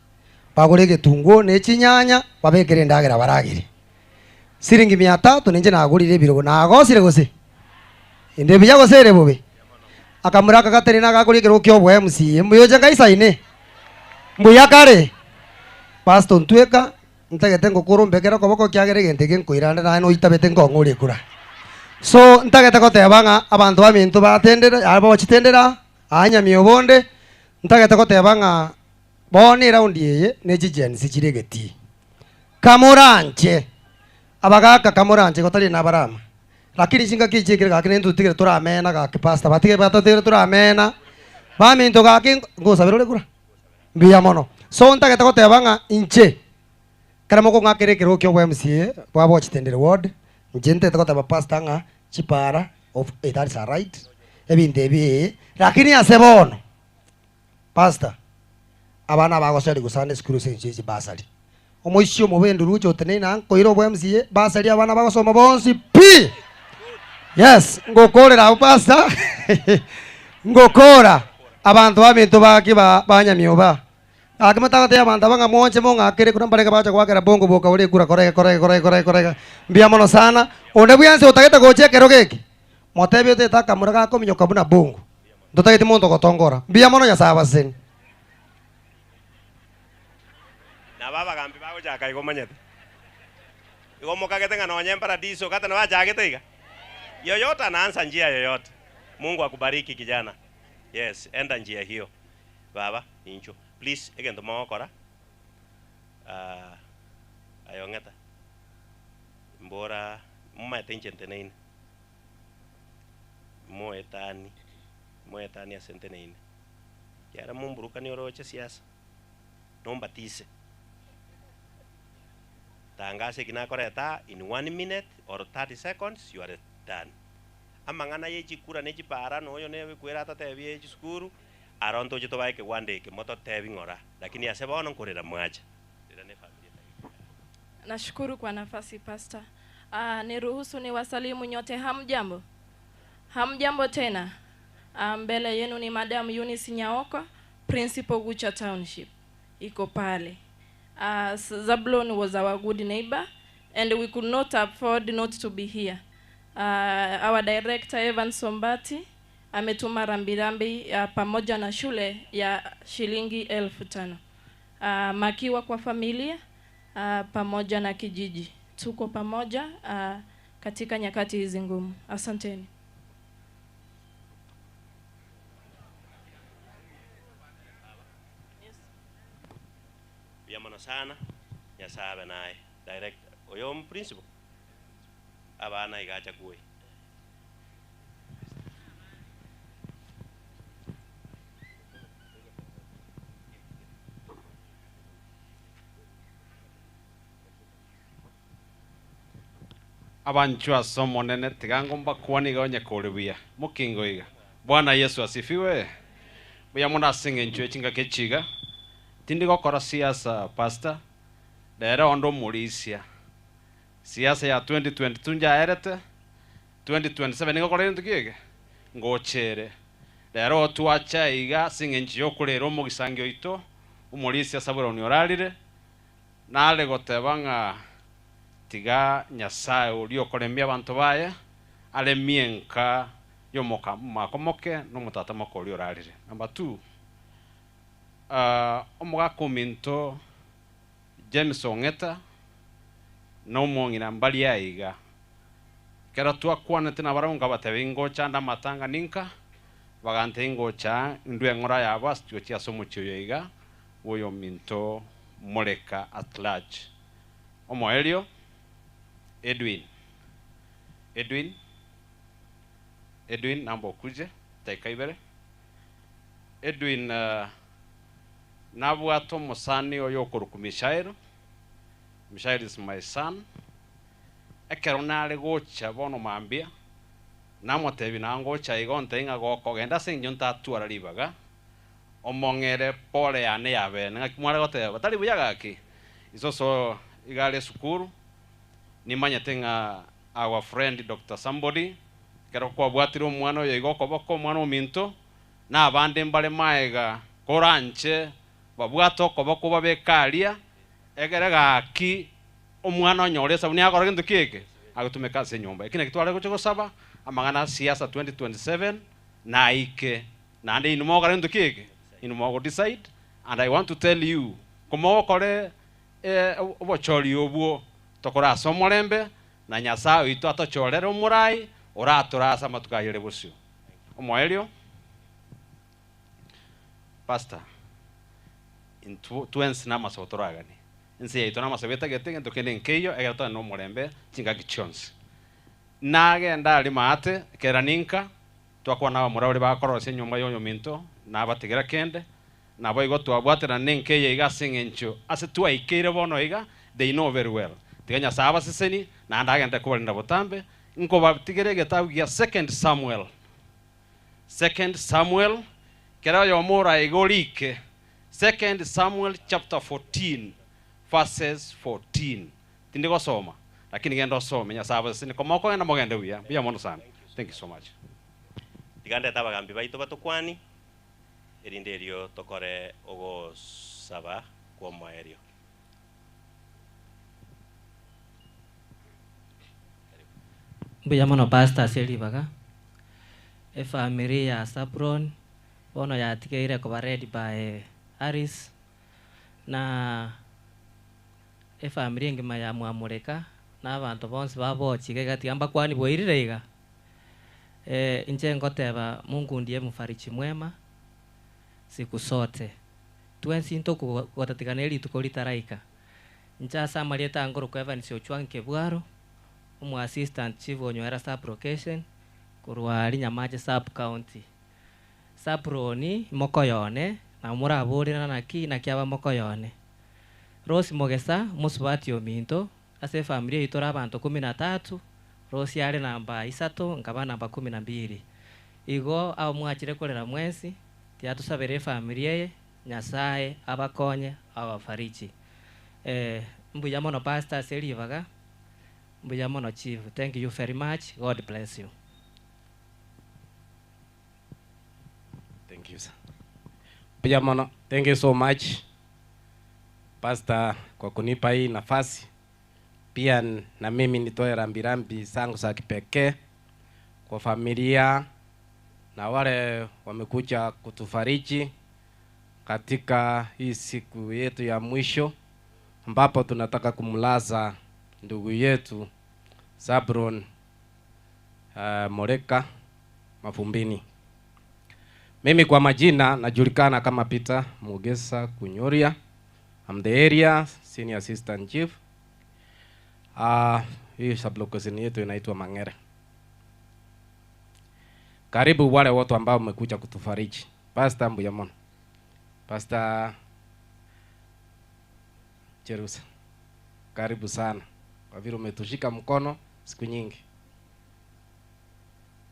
bagore egetunguo na echinyanya babekere endagera baragere. Siringi mia tatu ninche nagorire ebirogo, nagosire gose? Inde buya gose ere bobe? Akamura aka gatari nagakoria ekerogo kia obo MCA, mbuya oche ngaisaine? Mbuya kare? Pastor Ntweka, ntagete ngokore ombekere okoboko ekiagera egento eke nkoira ande naye noitabete nkong'ore ekura. So ntagete goteba ng'a abanto baminto batendere aba bochitendere aa, aa nyamiobo onde, ntagete goteba ng'a bono eraundi eye ne chigensi chire egetii. Kamoranche, abagaka kamoranche gotari nabarama, lakini chingaki echi ekere gaki nintwe totigere toramena gaki pastor batige batotigere toramena, baminto gaki ngosabera ore kura? Mbuya mono. So ntagete goteba ng'a inche, ekero mokong'akera ekerogo kia obo MCA bwa Bochitendere ward, inche ntagete goteba pastor ng'a chipara of that is a right, ebinto ebi ee, lakini ase bono, pastor, abana abagoseria gosana esukuru ase eng'encho ye chibasari, omoisia omobe enduruche oteneine aa nkoira obo MCA, basari abana bagosoma bonsi pi! Yes, ngokorera abwo pastor, ngokora abanto baminto baki ba banyamioba. Gaki motagotebia abanto aba ng'a mwanche mong'akere ekura mbarenge bagocha goakera bongo boka ore ekura korega korega korega korega korega. Mbuya mono sana, onde bwensi otagete gocha ekerogo eke, motebie otete akamura gakominyoka buna bongo, ntotageti monto ogotongora. Mbuya mono Nyasaye abasesenie. Nabo abagambi bagochaka iga omanyete. Igo mokagete ng'a nonye emparadiso kata nabachagete iga. Yoyote anaanza njia yoyote. Mungu akubariki kijana. Yes, enda njia hiyo. Baba, inchuo. Please, egento mogokora, ah, aye ong'eta. Mbora, momaete inche nteneine. Moetani, moetani ase nteneine. Kiara momburukani oroche siasa, nombatise. Tangasa eki nakoreta aa in one minute or 30 seconds you are done. Amang'ana ye chikura ne chipara na oyo ne ekwere atatebie chisukuru, aro ntoche tobae ekegwanda eke mototebi ng'ora, lakini ase bono nkorera mwacha. Rera ne efamiri etari. Nashukuru kwa nafasi pastor. Ah, niruhusu niwasalimu nyote hamjambo? Hamjambo tena. Ah, mbele yenu ni Madam Eunice Nyaoko, Principal Gucha Township. Iko pale. Uh, Zablon was our good neighbor and we could not afford not to be here. Uh, our director Evan Sombati ametuma rambirambi uh, pamoja na shule ya shilingi 5,000. Uh, makiwa kwa familia uh, pamoja na kijiji. Tuko pamoja uh, katika nyakati hizi ngumu. Asanteni. Mbuya mono sana, Nyasaye abe naye. Director, oyo omoprinciple? Abana iga acha kwoyia. Abanchwa ase Omonene, tiga ngombakwane iga onye kore buya. Mokingo iga. Bwana Yesu asifiwe! Mbuya mono ase eng'encho ye chingaki echi iga. Tindi gokora siasa pastor, Rero onde omorisia. Siasa ya 2022 njaerete, 2027 nigo okora egento ki eke? Ngochere. Rero twacha iga ase eng'encho yokorera omogisangio oito, omorisia Sabuloni orarire, nare goteba ng'a tiga Nyasae oria okoremia abanto baye aremie enka y'omoko moke na omotata moke oria orarire. Number two, omogaka ominto James Ong'eta na omong'ina mbaria aiga. Ekero twakwanete nabarabwo nkabatebia, Ingocha nde amatanga ninka, bagantebia ingocha indwe eng'ora yabo ase tigochia ase omochie oyo iga bw'oyominto Moreka at large. Omoerio, Edwin, Edwin, Edwin namba okuje, dakika ibere. Edwin nabwate omosani oyo okorokwa Mishael, Mishael is my son, ekero nare gocha bono mambia, namotebia naye ngocha iga ontebie ng'a gokogenda ase eng'encho ntatwara ribaga, omong'ere pore yane ya bene, ng'aki mware goteba, tari buya gaki? Isoso iga are esukuru, nimanyete ng'a our friend Doctor Somebody, ekero kwabwatire omwana oyo iga okoboko, omwana ominto, na abande mbare maega koranche babwate okoboko obabeke aria, egere gaki omwana onyore esabuni akore gento ki eke? Agotumeka ase enyomba. Eki naki tware gocha gosaba, amang'ana a siasa 2027 naike, naende inwe mogokora gento ki eke? Inwe mogo decide, and I want to tell you, komogokore obochori obwo, tokore ase omorembe, na Nyasae oito atochorere omorai oratore ase amatuko ayere bosio. Omoerio, Pastor, intwo twensi namasabo toraganie. Ense yaito namasabo etagete egento kende nkeiyo ekero tore nomorembe chingaki chionsi. Nagenda aria maate, kera ninka, twakwana abamura baria bakorosia enyomba yoyominto, nabatigera kende, Naboigo twabwaterana nenka eye iga ase engencho ase twaikeire bono iga, they know very well. Tiga Nyasae abasesenie, naende agende kobarinda botambe. Nkobatigere egetabu gia Second Samuel. Second Samuel, kera oyomo oraiga orike, Second Samuel chapter 14 verses 14. Tindi gosoma, lakini genda osome, Nyasae abasesenie. Komokogenda mogende buya. Mbuya mono sana. Thank you so much. Tiga ndete abagambi baito batokwanie. Erinde erio tokore ogosaba kw'omoerio. Mbuya mono pastor ase ribaga. Efamiri ya Sapron bono yatigeire koba led by Alice na efamiri engima ya Mwamureka na abanto bonsi babochie iga iga tiga mbakwanie bwairire iga. Inche ngoteba Mungu ndiye mfariji mwema siku sote. Twensi ntokogotatigana erituko ritaraika. Inche ase amarieta angorokwa Evans Ochwang Kebwaro, omo assistant chief o Nywera sub location, korwa aria Nyamache sub county. Sabroni mokoyone, na moraborere naki naki aba mokoyone. Rose Mogesa, mosubati ominto, Ase efamiri eyio tore abanto kumi na tatu, Rosie are namba isato, nkaba namba kumi na mbiri. Igo aba mwachire korera mwensi, tiatusabera efamiri eye, Nyasae abakonye, abafariji. Eh, mbuya mono Pastor ase ribaga, mbuya mono Chief, thank you very much, God bless you. Thank you sir. Mbuya mono. Thank you so much Pastor kwa kunipa hii nafasi. Pia na mimi nitoe rambirambi zangu za kipekee kwa familia na wale wamekuja kutufariji katika hii siku yetu ya mwisho ambapo tunataka kumlaza ndugu yetu Zabron Moreka Mavumbini. Mimi kwa majina najulikana kama Peter Mugesa Kunyoria. I'm the area senior assistant chief. Hii sublocation yetu inaitwa Mangere. Karibu wale wote ambao mmekuja kutufariji. Pastor mbuya mono. Pastor Jerusa. Karibu sana. Kwa vile umetushika mkono siku nyingi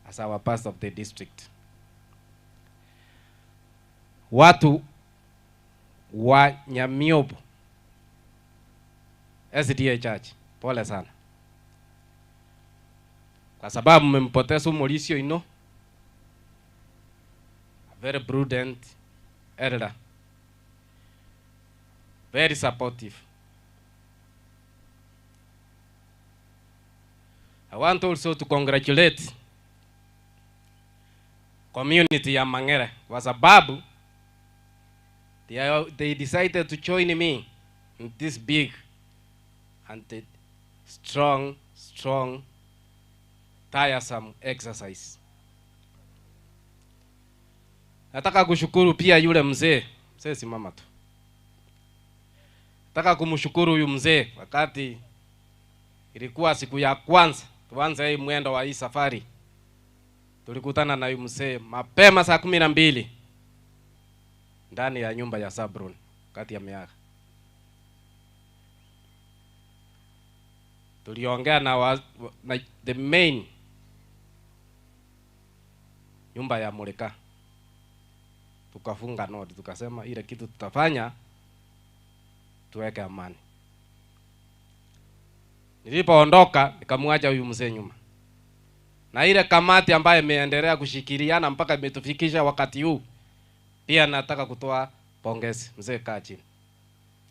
as our pastor of the district. Watu wa Nyamiobo. SDA Church, pole sana kwa sababu mmempoteza omorisia oino, a very prudent elder, very supportive. I want also to congratulate community ya Mang'ere kwa sababu they decided to join me in this big and strong, strong, tiresome exercise. Nataka kushukuru pia yule mzee. Mzee simama tu. Nataka kumshukuru huyu mzee wakati ilikuwa siku ya kwanza tuanze hii mwendo wa hii safari. Tulikutana na huyu mzee mapema saa 12 ndani ya nyumba ya Zabron kati ya miaka. Tuliongea na the main nyumba ya Mulika. Tukafunga nodi, tukasema ile kitu tutafanya tuweke amani. Nilipoondoka nikamwacha huyu mzee nyuma. Na ile kamati ambayo imeendelea kushikiliana mpaka imetufikisha wakati huu, pia nataka kutoa pongezi. Mzee, kaa chini.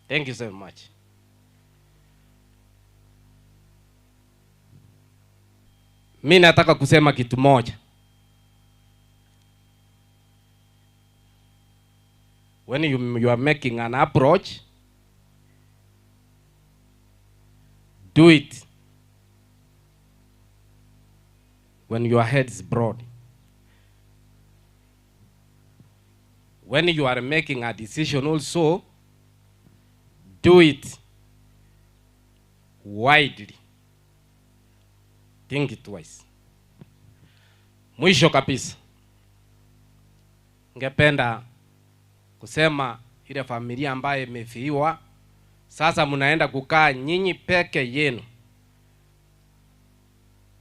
Thank you so much. Mi nataka kusema kitu moja. When you are making an approach, do it when your head is broad. When you are making a decision also, do it widely. Think it twice. Mwisho kabisa, ningependa kusema ile familia ambayo imefiwa, sasa mnaenda kukaa nyinyi peke yenu.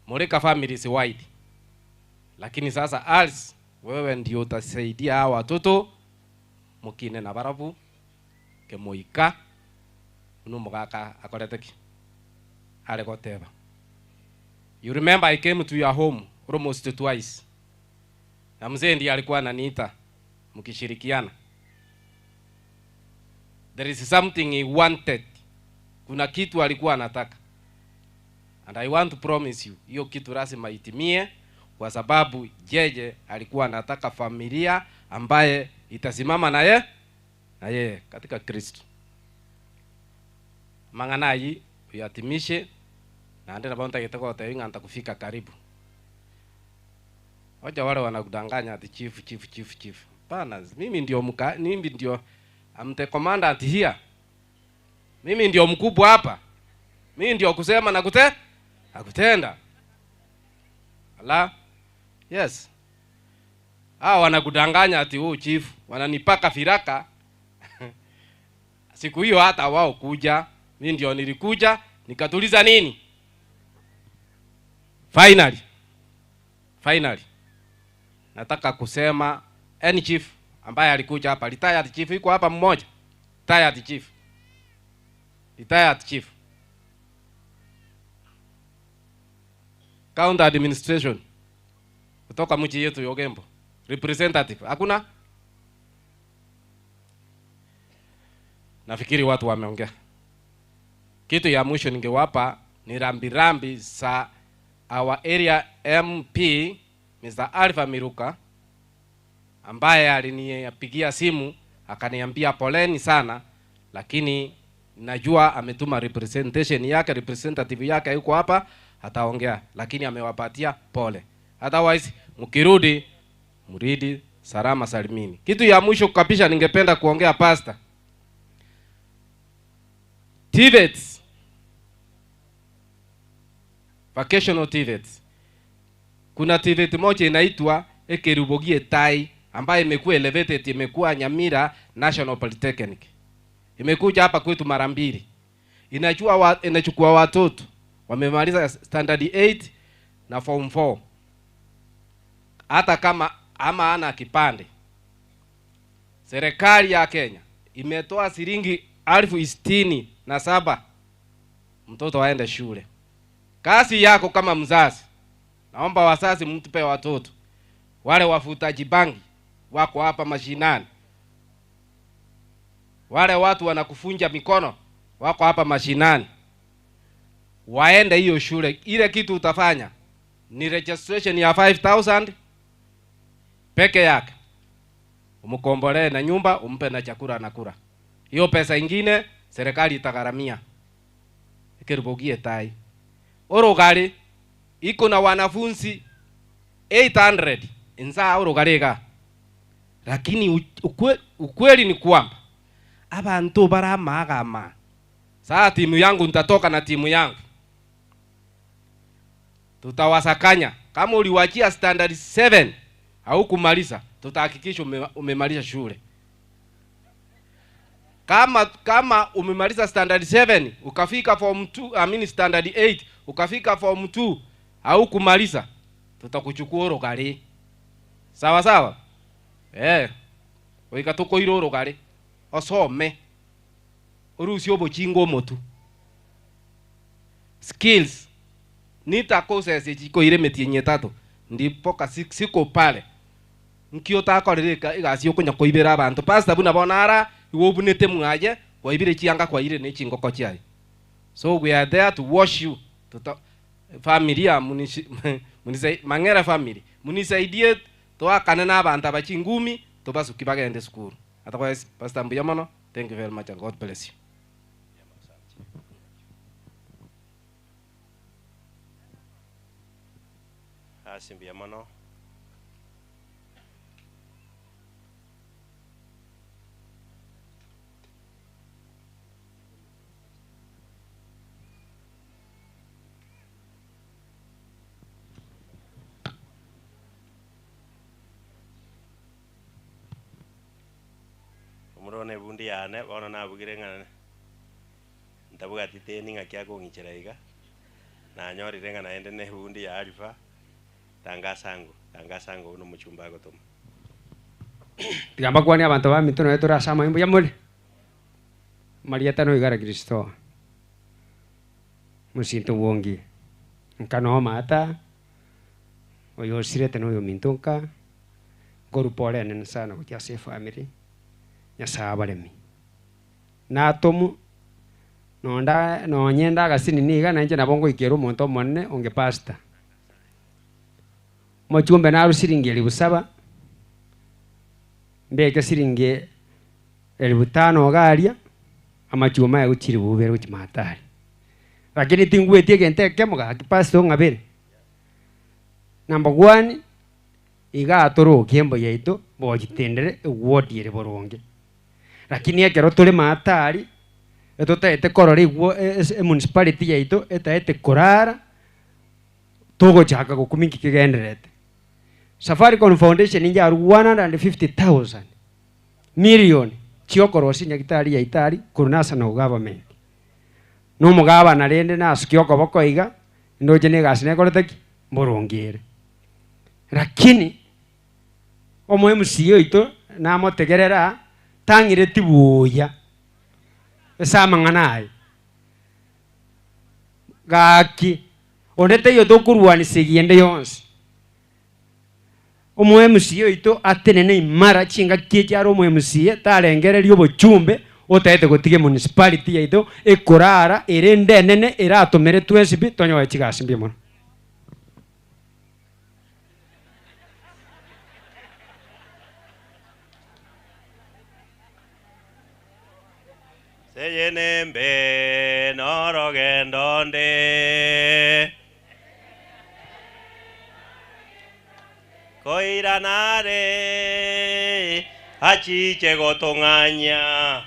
Mulika family is wide. Lakini sasa Alice, wewe ndio utasaidia hawa watoto mukine na barabu kemoika uno mugaka akoreteki aregoteba. You remember I came to your home almost twice. Na mzee ndiye alikuwa ananiita mkishirikiana. There is something he wanted. Kuna kitu alikuwa anataka. And I want to promise you, hiyo kitu lazima itimie, kwa sababu yeye alikuwa anataka familia ambaye itasimama na ye, na yeye katika Kristo. Mang'ana uyatimishe na ndina bonta gitego te ing'anta kufika karibu. Wacha wale wanakudanganya ati chief, chief, chief, chief. Hapana, mimi ndio mka, mimi ndio I'm the commandant here. Mimi ndio mkubwa hapa. Mimi ndio kusema na na kutenda. Ala. Yes. Hao wanakudanganya ati huu chief, wananipaka firaka. Siku hiyo hata wao kuja, mimi ndio nilikuja nikatuliza nini? Finally. Finally. Nataka kusema any chief ambaye alikuja hapa, retired chief yuko hapa mmoja. Retired chief. Retired chief. County administration kutoka mji yetu Yogembo. Representative hakuna? Nafikiri watu wameongea. Kitu ya mwisho ningewapa ni rambirambi za our area MP Mr. Alpha Miruka, ambaye alinipigia simu akaniambia poleni sana, lakini najua ametuma representation yake, representative yake yuko hapa, ataongea, lakini amewapatia pole. Otherwise mkirudi mridi salama salimini. Kitu ya mwisho kabisa ningependa kuongea pastor. TVETs. Vocational TVETs. Kuna TVET moja inaitwa Ekerubogie Tai ambayo imekuwa elevated, imekuwa Nyamira National Polytechnic. Imekuja hapa kwetu mara mbili. Inachukua watoto wamemaliza standard 8 na form 4. Hata kama ama ana kipande. Serikali ya Kenya imetoa shilingi 67,000 Mtoto aende shule. Kazi yako kama mzazi, naomba wazazi mtupe watoto wale wafutaji bangi wako hapa mashinani, wale watu wanakufunja mikono wako hapa mashinani, waende hiyo shule. Ile kitu utafanya ni registration ya 5000 peke yake, umkombolee na nyumba, umpe na chakula na kula. Hiyo pesa ingine serikali itagharamia. Ikiribogie tai Urugari iko na wanafunzi 800 inza Urugari ga, lakini ukweli ni kwamba abantu baramagama. Saa timu yangu nitatoka na timu yangu, tutawasakanya. Kama uliwachia standard 7 haukumaliza, tutahakikisha umemaliza shule. Kama umemaliza standard 7 ukafika form 2, I mean standard 8 ukafika form 2 haukumaliza, tutakuchukua Urugari. Sawa sawa? Oika tukoira Urugari osome urusie obuchinga omotu skills nitakosesie chikoire metienyi etatu ndipo siko pale nkio takorire igasi okonya koibera abanto. Pastor buna bono ara igo obunete mwaye kwaibire chianga kwaire ne chingoko chiaye. So we are there to wash you. Tuta familia Mang'era family munisaidie twakane na abantu abachingumi tobasuki bagende sukuru. Otherwise Pastor mbuya mono, thank you very much and God bless you. Asi mbuya mono. Omurone bundi yane bono nabugire ng'a ntabwati teni ng'a kiakong'ichera iga nanyorire ng'a naende ne bundi ya Alifa tangasango tangasango uno muchumba agotoma Tigamba kwani abantu ba mitono yetu rasama imbo yamole Maria tano igara Kristo musinto wongi nkano mata oyo sirete no yo mintunka goru pole nene sana kutia se family nyasaye abaremi natomu nonda nonyenda agasini niga nainche nabo ngoikera omonto omonene onge pastor mochumbe naru siringi elibu saba mbeke siringi elibu tano garia amachuma ya guchiri bubere guchimatari lakini tingwetie egento ekemo gaki pastor ng'abere number 1 iga atorokie embo yaito bochitendere eward ere boronge lakini ekero tore matari etutaete korora igwo municipality yaito etaete korara tugochaka gokuminki kigenderete Safaricom Foundation injaru 150,000 million chiokorosia nyagitari yaitari korwa national government nomogabana rende nasukia okoboko iga ndoche na egasi nekorete ki mborongere lakini omo MCA oito namotegerera tang'ire tibuya ase amang'ana aye gaki onde teiyo tokorwanisa egiende yonsi omo MCA oito atenene imara chingaki echi are omo MCA tarengereria obochumbe otaete gotiga municipality yaito ekorara ere ndenene eratomere twensi pi tonyoe chigasi mbuya mono. Seyenembe norogendo nde koiranare achiche gotong'anya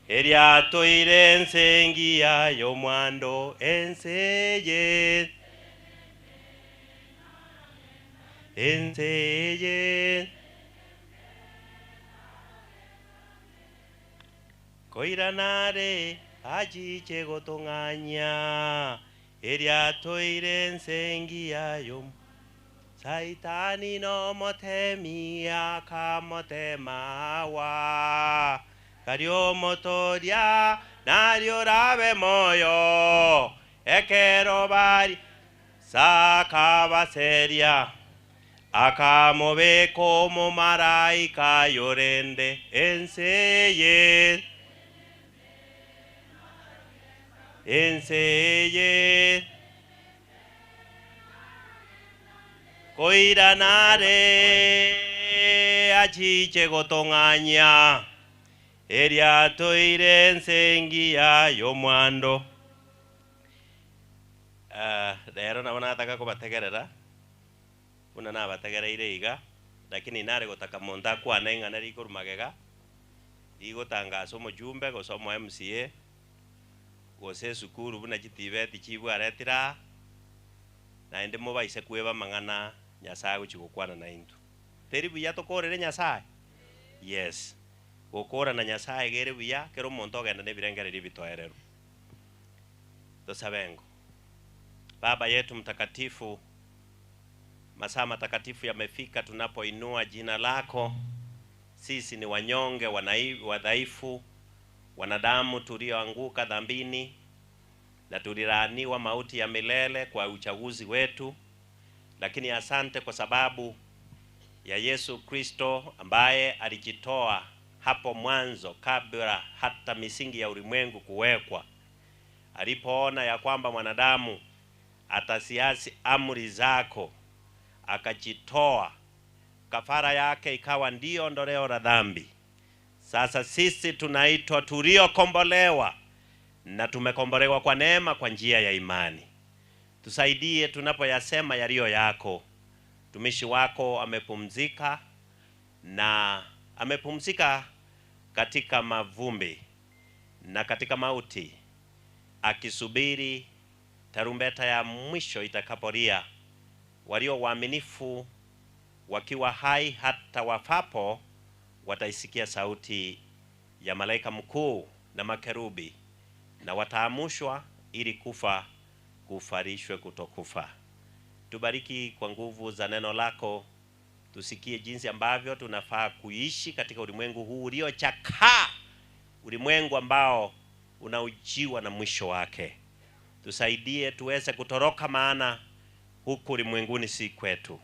eria toire ensengia y'omwando enseye enseye koiranare achiche gotong'anya eria toire ensengia y'omwando Saitani no motemi akamotemawa kario motoria Nario rabe moyo ekero bari sakabaseria akamobeka omomaraika yorende ense ye ense ye koiranare achiche gotong'anya eria toire ense engiya y'omwando. Ah, rero nabo nataka kobategerera buna nabategereire iga lakini nare gotaka monto akwane ing'ana rikorwa magega rigotangasa omochumbe gose omo MCA gose esukuru buna chitibeti chibwaretire aa naende mobaise kweba amang'ana Nyasaye agochi gokwana naintwe. Teri buya tokorere Nyasaye? Yes. Gokora na Nyasaye iga ere buya kera omonto ogenda na ebirengererio ebitoereru. Tosabe engo. Baba yetu mtakatifu, masaa matakatifu yamefika tunapoinua jina lako. Sisi ni wanyonge, wanai- wadhaifu, wanadamu tulioanguka dhambini na tulilaaniwa mauti ya milele kwa uchaguzi wetu, lakini asante kwa sababu ya Yesu Kristo ambaye alijitoa hapo mwanzo kabla hata misingi ya ulimwengu kuwekwa, alipoona ya kwamba mwanadamu atasiasi amri zako, akajitoa kafara yake ikawa ndiyo ondoleo la dhambi. Sasa sisi tunaitwa tuliokombolewa na tumekombolewa kwa neema kwa njia ya imani. Tusaidie tunapoyasema yaliyo yako. Mtumishi wako amepumzika na amepumzika katika mavumbi na katika mauti, akisubiri tarumbeta ya mwisho itakapolia, walio waaminifu wakiwa hai hata wafapo wataisikia sauti ya malaika mkuu na makerubi, na wataamushwa ili kufa kufarishwe kutokufa. Tubariki kwa nguvu za neno lako, tusikie jinsi ambavyo tunafaa kuishi katika ulimwengu huu uliochakaa, ulimwengu ambao unaujiwa na mwisho wake. Tusaidie tuweze kutoroka, maana huku ulimwenguni si kwetu.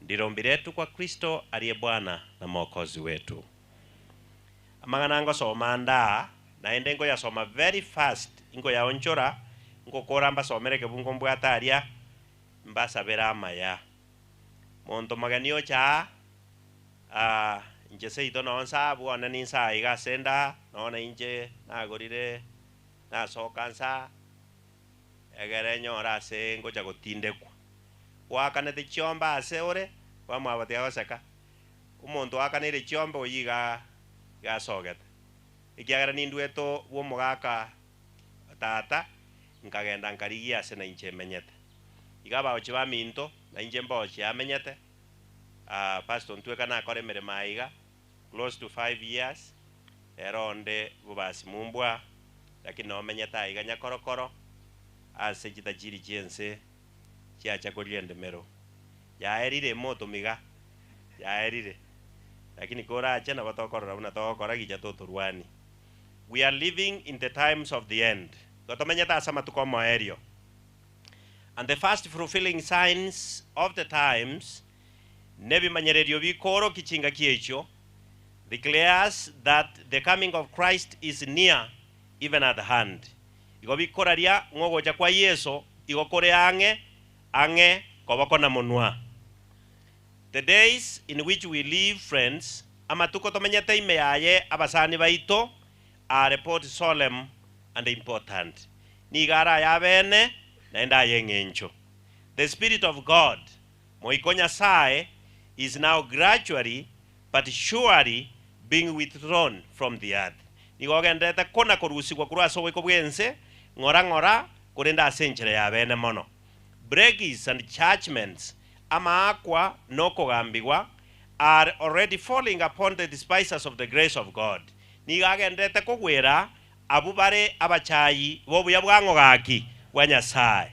Ndilo ombi letu kwa Kristo aliye Bwana na Mwokozi wetu. Amang'ana ngosoma ndaa naende ngoyasoma very fast ingoyaonchora ngokora mbasomere kebungo mbwate aria mbasabere amaya monto mageni ocha ah, inche seito noo nsabu one ninsaa iga ase ndaa none inche nagorire nasoka nsaa egere nyore ase ngocha gotindekwa gwakanete chiombe ase ore bamwabatia goseka omonto oakanire chiombe oywo iga iga asogete ekiagera nindwete bwa omogaka tata nkagenda nkarigia ase na inche emenyete iga abaochi baminto na inche mbochi amenyete ah, pastor ntweka nakora emeremo aiga close to 5 years ero onde bobasi mumbwa lakini nomenyete aiga nyakorokoro ase chitachiri chiense chiacha koria endemero yaerire emoto miga yaerire lakini korache nabo tokorora buna togokora gicha totorwani. We are living in the times of the end. Igo tomenyete ase amatuko omoerio. And the first fulfilling signs of the times, nebimanyererio bikoorokia chingaki echio, declares that the coming of Christ is near, even at hand. Igo bikoraria ng'a ogocha kwa Yeso igo kore ang'e, ang'e koboko na monwa. The days in which we live, friends, amatuko tomenyete ime yaye abasani baito, are both solemn and important. Nigo are ayabene naende ay'eng'encho. The Spirit of God, Moika o Nyasae, is now gradually but surely being withdrawn from the earth. Nigo ogendererete kona korusigwa korwa ase oboiko bw'ense, ng'ora ng'ora, korende ase enchera y'abene mono. Plagues and judgments, amaakwa na okogambigwa, are already falling upon the despisers of the grace of God. Nigo agendererete kogwera abwo bare abachayi b'obuya bwa ng'o gaki? Bwa Nyasae.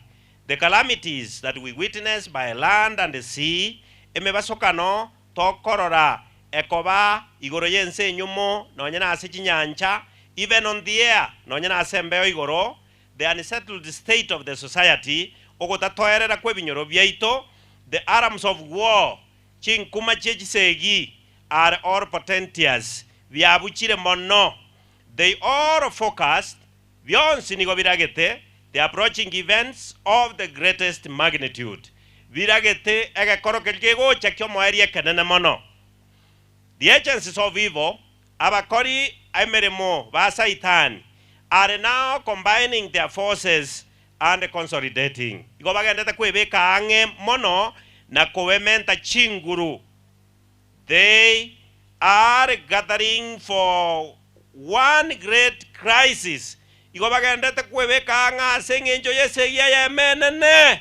The calamities that we witness by land and sea, emebasokano tokorora ekoba igoro y'ense enyumo nonye nase chinyancha, Even on the air, nonye na ase embeo igoro, the unsettled state of the society, ogotatoerera kw'ebinyoro biaito, the arms of war, chinkuma chie chisegi, are all portentous, biabuchire mono. They all focused, bionsi nigo biragete, the approaching events of the greatest magnitude, biragete egekoro keria kegocha ki'omoerio ekenene mono. The agencies of evil, abakori emeremo ba Saitani, are now combining their forces and consolidating, igo bagendete kwebeka ang'e mono na kobementa chinguru. They are gathering for one great crisis, igo bagendete kwebeka ang'e ase eng'encho y'esegi eyemo enene.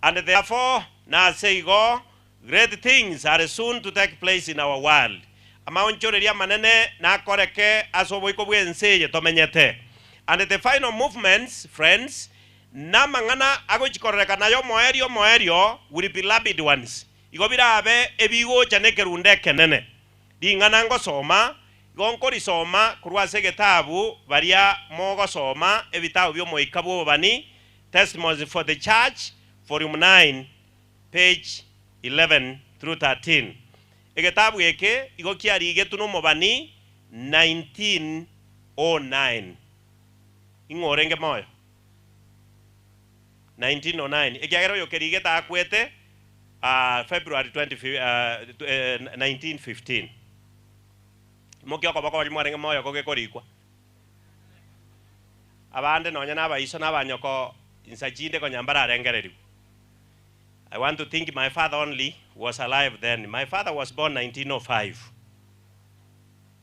And therefore, na ase igo, great things are soon to take place in our world, amaonchoreria amanene nakoreke ase oboiko bw'ense eye tomenyete. And the final movements, friends, namang'ana agochi kororekana ay'omoerio omoerio will be rabid ones, igo birabe ebigocha nekerunde ekenene. Ring'ana ngosoma, igo nkorisoma korwa ase egetabu baria mogosoma ebitabu bi'omoika bw'obobani, Testimonies for the Church, Volume 9, page 11 through 13. Egetabu eke igo kiarigetwe nomobani 1909. Ing'o orenge moyo? 1909, ekiagera oyo kerigete akwete February 20, 1915. Imokia okoboko baria mwarenge moyo kogekorikwa. Abande nonya nabaiso na abanyoko insa chinde konya mbararengererigwe. I want to think my father only was alive then. My father was born 1905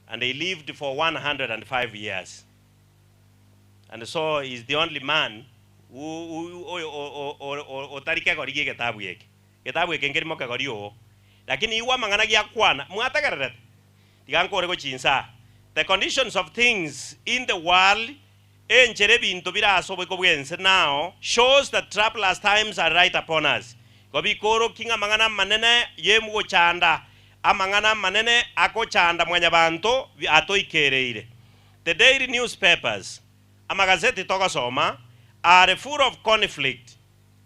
and he lived for 105 years. And so he is the only man who otari kegori gie egetabu eke. Getabu eke nkerimo kegori oo. Lakini igwa amang'ana giakwana, mwategererete? Tiga nkore gochia inse aa. The conditions of things in the world, enchera ebinto bire ase oboiko bw'ense now, shows that troublous times are right upon us. Igo bikoorokia ng'a amang'ana amanene y'ogochanda, amang'ana amanene agochanda mwanyabanto atoikereire. The daily newspapers, amagazeti togosoma, are full of conflict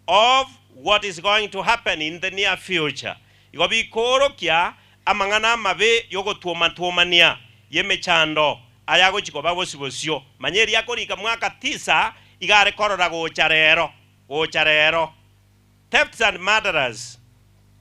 of what is going to happen in the near future, igo bikoorokia amang'ana amabe y'ogotuoma-tuomania y'emechando ayagochia koba bosio-bosio. Manya eria akorika mwaka tisa iga are korora gocha rero, gocha rero. Thefts and murderers,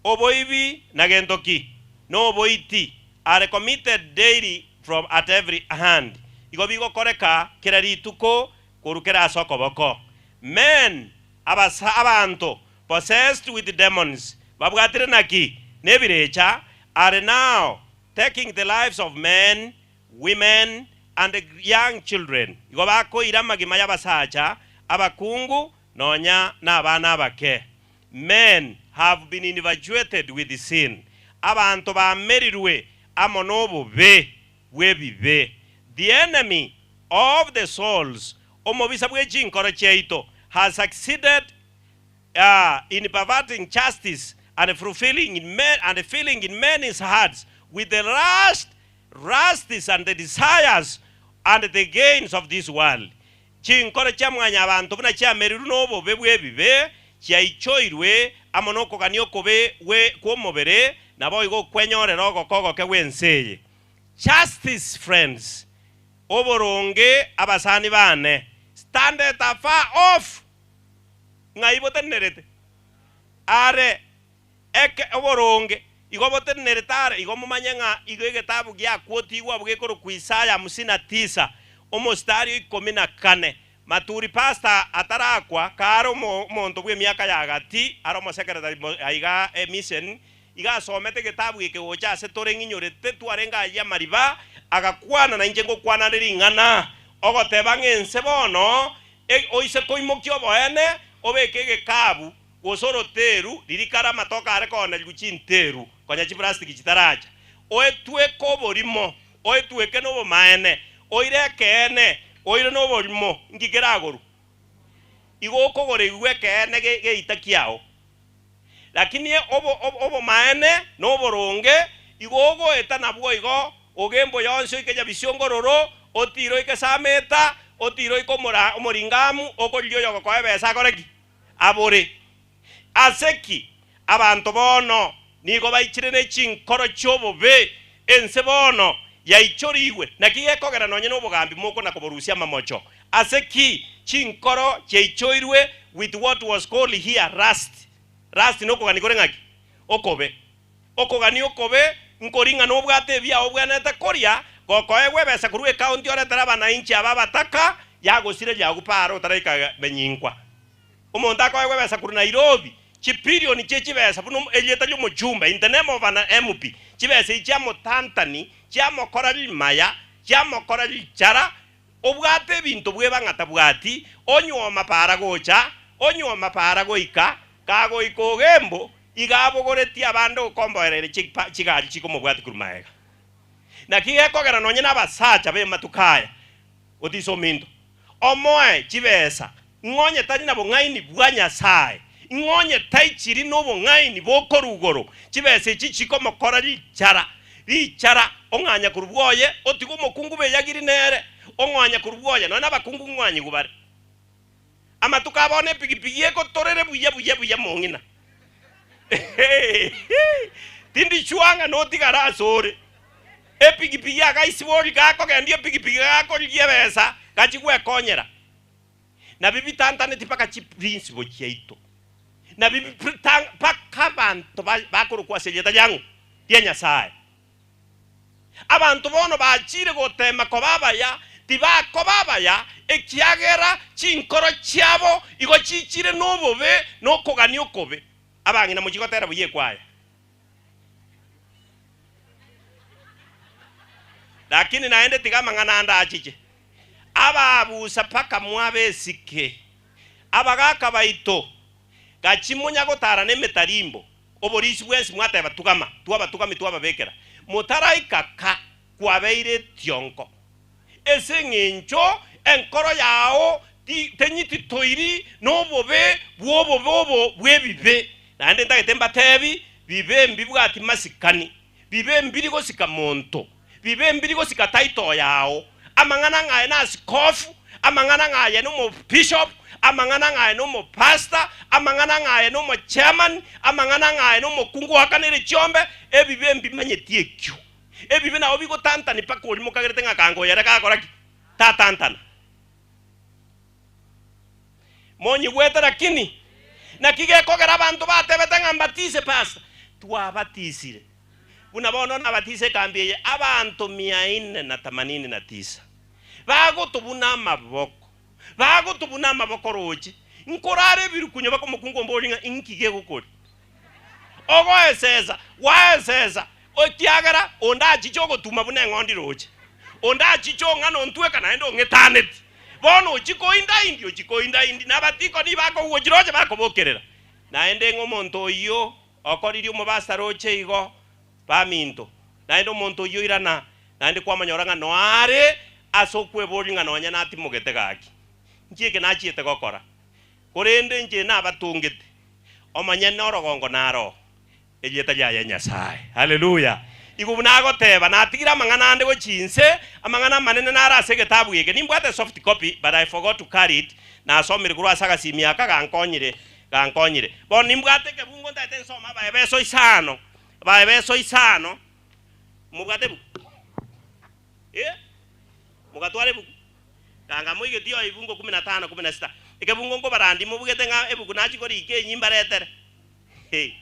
oboibi na gento ki? Noboiti, are committed daily from at every hand, igo bigokoreka kera rituko korwa kera ase okoboko. Men, abasa, abanto, possessed with demons, babwatire naki? Nebirecha, are now taking the lives of men, women, and young children, igo bakoira amagima y'abasacha, abakungu, nonya nabana abake. Men have been infatuated with sin, abanto bamerirwe amo nobobe bw'ebibe. The enemy of the souls, omobisa bwe chinkoro chiaito, has succeeded in perverting justice and fulfilling in men, and filling in men's hearts with the lust, lusts and the desires and the gains of this world. Chinkoro chia mwanyabanto buna chiamerirwe nobobe bw'ebibe, chiaichoirwe amo nokogania okobe gwe kw'omobere, naboigo okwenyorera ogoka ogoke gw'ense eye. Justice, friends, oboronge, abasani bane, standeth afar off, ng'ai botenenerete? Are eke oboronge igo botenenerete are, igo momanye ng'a igo egetabu giakwotigwe abwo gekorokwa Isaya hamsini na tisa, omositari o ikomi na kane. Maturi pastor atarakwa, kare omonto bw'emiaka ya gati, are omosekretari aiga emission, iga asomete egetabu eke gocha ase tore ng'inyorete twarenge ayio amariba, agakwana nainche ngokwana nde ring'ana, ogoteba ng'a ense bono oise koimokia oboene, obeke egekabu, gose oroteru, riria kare amatoke are koonerigwa chinteru, konya chiplastiki chitaracha, oetweke oborimo, oetweke nobomaene, oire ekeene, oire noborimo, inki keragorwe? Igo okogora igwe ekeene geita kiao. Lakini obomaene na oboronge igo ogoeta nabwo igo, ogembo yonsi oike nyabisio ngororo, Otire oike Sameta, otire oike omora omoringamu, okorigia oyogokoa ebesa akore ki? Abore. Ase ki? Abanto bono nigo baichire ne chinkoro chi'obobe, ense bono yaichorigwe. Naki gekogera nonye nobogambi mokona koborusia amamocho? Ase ki chinkoro chiaichoirwe with what was called here rust? Rust nokogania kore ng'aki? Okobe. Okogania okobe nkori ng'a nobwate ebiao obwenerete koria, gokoegwa ebesa korwa ecounty oretere abanainchi aba abataka, yagosireria agwo paaro otaraika menyinkwa. Omonto akoegwa ebesa korwa Nairobi, chipirioni chie chibesa buna erieta ri'omochumba, in the name of an MP, chibesa echi chiamotantani, chiamokora rimaya, chiamokora richara, obwate ebinto bweba ng'a tabwati, onyuoma paara gocha, onyuoma paara goika, kagoika ogembo, iga abogoretie abande okomboereire chigari chikomobwatia korwa magega. Naki gekogera nonye nabasacha b'amatuko aya, Otise ominto, omoe chibesa, ng'onye tari na bong'aini bwa Nyasae, ng'onye taichiri nobong'aini bokorwa igoro, chibesa echi chikomokora richara, richara, ong'anya korwa bwoye, otige omokungu bw'eyagiri nere, ong'anya korwa bwoye, nonya nabakungu ng'anyigwa bare. Amatuko a bono epigipigi egotorere buya buya buya mong'ina. Tindi sure ng'a notigare asore. Epigipigi agaisibori gakogendia epigipigi gakorigia ebesa gachia gwekonyera. Nabio bitantaneti mpaka chiprinciple chiaito. Nabio mpaka abanto bakorokwa ase erieta riang'o? Ria Nyasaye. Abanto bono bachiire goteema koba abaya, tibakoba abaya, ekiagera chinkoro chiabo igo chiichire nobobe na okogania okobe. Abang'ina mochie gotera buya ekwaya. Lakini naende tiga amang'ana ande achiche. Abaabusa mpaka mwabe esike. Abagaaka baito, gachia monya gotara nemetarimbo, Oborisi bwensi mwateba, Tugama, twabatugami twababekera. Motaraika ka kwabeire etionko. Ase engencho enkoro yao tenyititoire nobobe bw'obobe obo bw'ebibe. Naende ntagete mbatebi, bibe mbibwati masikani, bibe mbiri gosika monto, bibe mbiri gosika title yao, amang'ana ng'a aye nasikofu, amang'ana ng'a aye nomobishop, amang'ana ng'a aye nomopastor, amang'ana ng'a aye nomochairman, amang'ana ng'a aye nomokungu oakanire chiombe, ebibe mbimanyeti ekio. Ebibe nabo bigotantani mpaka oria mokagerete ng'a kanga oyo ere gakora ki? Tatantana. Monyigwete lakini? Naki gekogera abanto batebete ng'a mbatise pastor? Twabatisire. Buna bono nabatise ekambi eye abanto mia ine na tamanini na tisa, bagotobuna amaboko, bagotobuna amaboko roche, nkorara ebirukunyo bakomokunga ombori ng'a inki gegokoria? Ogoesesa, gwaesesa, ekiagera onde achiche ogotuma buna eng'ondi roche, onde achiche ong'ana ontweka naende ong'etaneti. Bono ochie koinda-indi, ochie koinda-indi, na abatikoni bakogwochia roche bakobokerera. Naende ng'a omonto oyio Okoririe omobasa roche igo, baminto, naende omonto oyio oirana, naende kwamonyora ng'a noare ase okweboria ng'a nonya natimogete gaki. Nki eke nachiete gokora? Korende inche nabatongete, omonyene orogongo naro erieta riaye Nyasae. Haleluya! Igo buna agoteba, natigire amang'ana ande gochia inse, amang'ana amanene naro ase egetabu eke. Nimbwate esoft copy, but I forgot to carry it, nasomire korwa ase agasimi aka gankonyire Gankonyire. Bono nimbwate ekebungo ntaete nsome Abaefeso isano, Abaefeso isano, mobwate ebuku? Eh? Mogatwara ebuku? Ganga moigeti oyo ebungo kumi na tano, kumi na sita. Ekebungo nkobarandi mobugete ng'a ebuku nachia korika enyia mbaretere. Hey.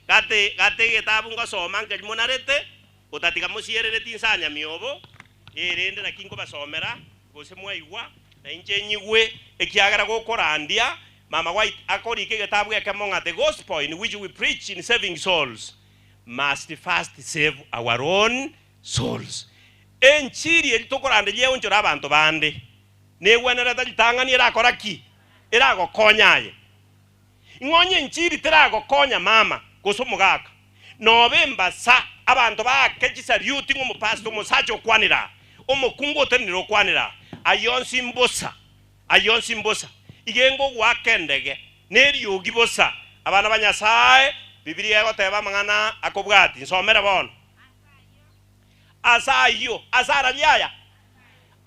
Gati, gati egetabu ngosoma nkeri monarete, gotatiga mosierereti inse anyamiobo, erinde naki nkobasomera, gose mwaigwa, na inche nyigwe, ekiagera gokorandia, Mama White akorika egetabu ekemo ng'a The Gospel in which we preach in saving souls must first save our own souls. Enchiri eri tokoranderia eonchore abanto bande, negwenerete ritang'ani erakora ki? Eragokonya aye. Ing'o onye enchiri teragokonya mama gose omogaka? Nobe embasa abanto baake chisariuti ng'a omopastor omosacha okwanire aa, omokungu otenenire okwanire aa. Ayio onsi mbosa, ayio onsi mbosa. Iga engogoaka endege neriogi bosa. Abana ba Nyasae, Bibilia egoteba amang'ana akobwatia. Nsomere bono. Ase ayio, ase araria aya?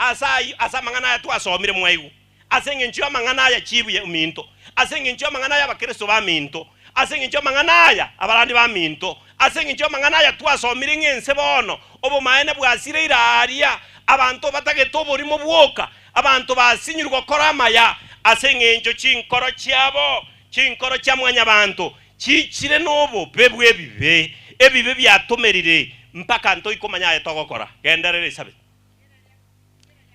Ase ayio, ase amang'ana aya twasomire mwaigwa, ase engencho y'amang'ana aya chibuya ominto, ase engencho y'amang'ana aya abakristo baminto, ase engencho y'amang'ana aya abarandi baminto, ase engencho y'amang'ana aya twasomire ng'a ense bono obomaene bwasireire aaria, abanto batagete oborimo bwoka, abanto basinyirwe gokora amaya, ase engencho chinkoro chiabo, chinkoro chia mwanyabanto chiichire nobobe bw'ebibe, ebibe biatomerire mpaka ntoikomanya aye togokora. Genderera Elisabeth.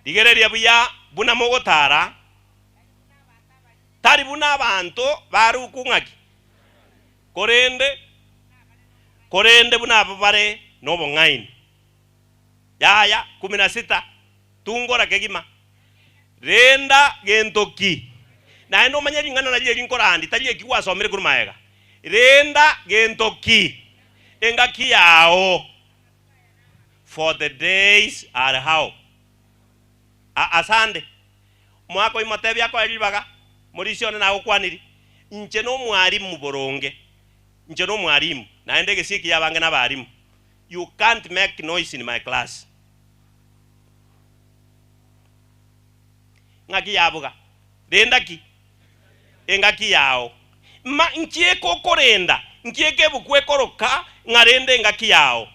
Rigereria buya buna mogotara, tari buna abanto bare okong'aki, korende korende buna abwo bare nobong'aini. Yaya, 16, tungora kegima, renda gento ki? Naende omanye ring'ana nario eri nkorandia, tari eki gwasomire korwa magega. Renda gento ki? Engaki yao. For the days are how? A Asande. Omwaka oyio motebie akoe ribaga, morisia one nagokwaniri, inche nomwalimu boronge, inche nomwalimu, naende egesio ekiya abange nabalimu. You can't make noise in my class. Ng'aki yabuga? Renda ki? Engaki yao. Ma nki ekokorenda? Nki ekebuku ekoroka ng'a renda engaki yao?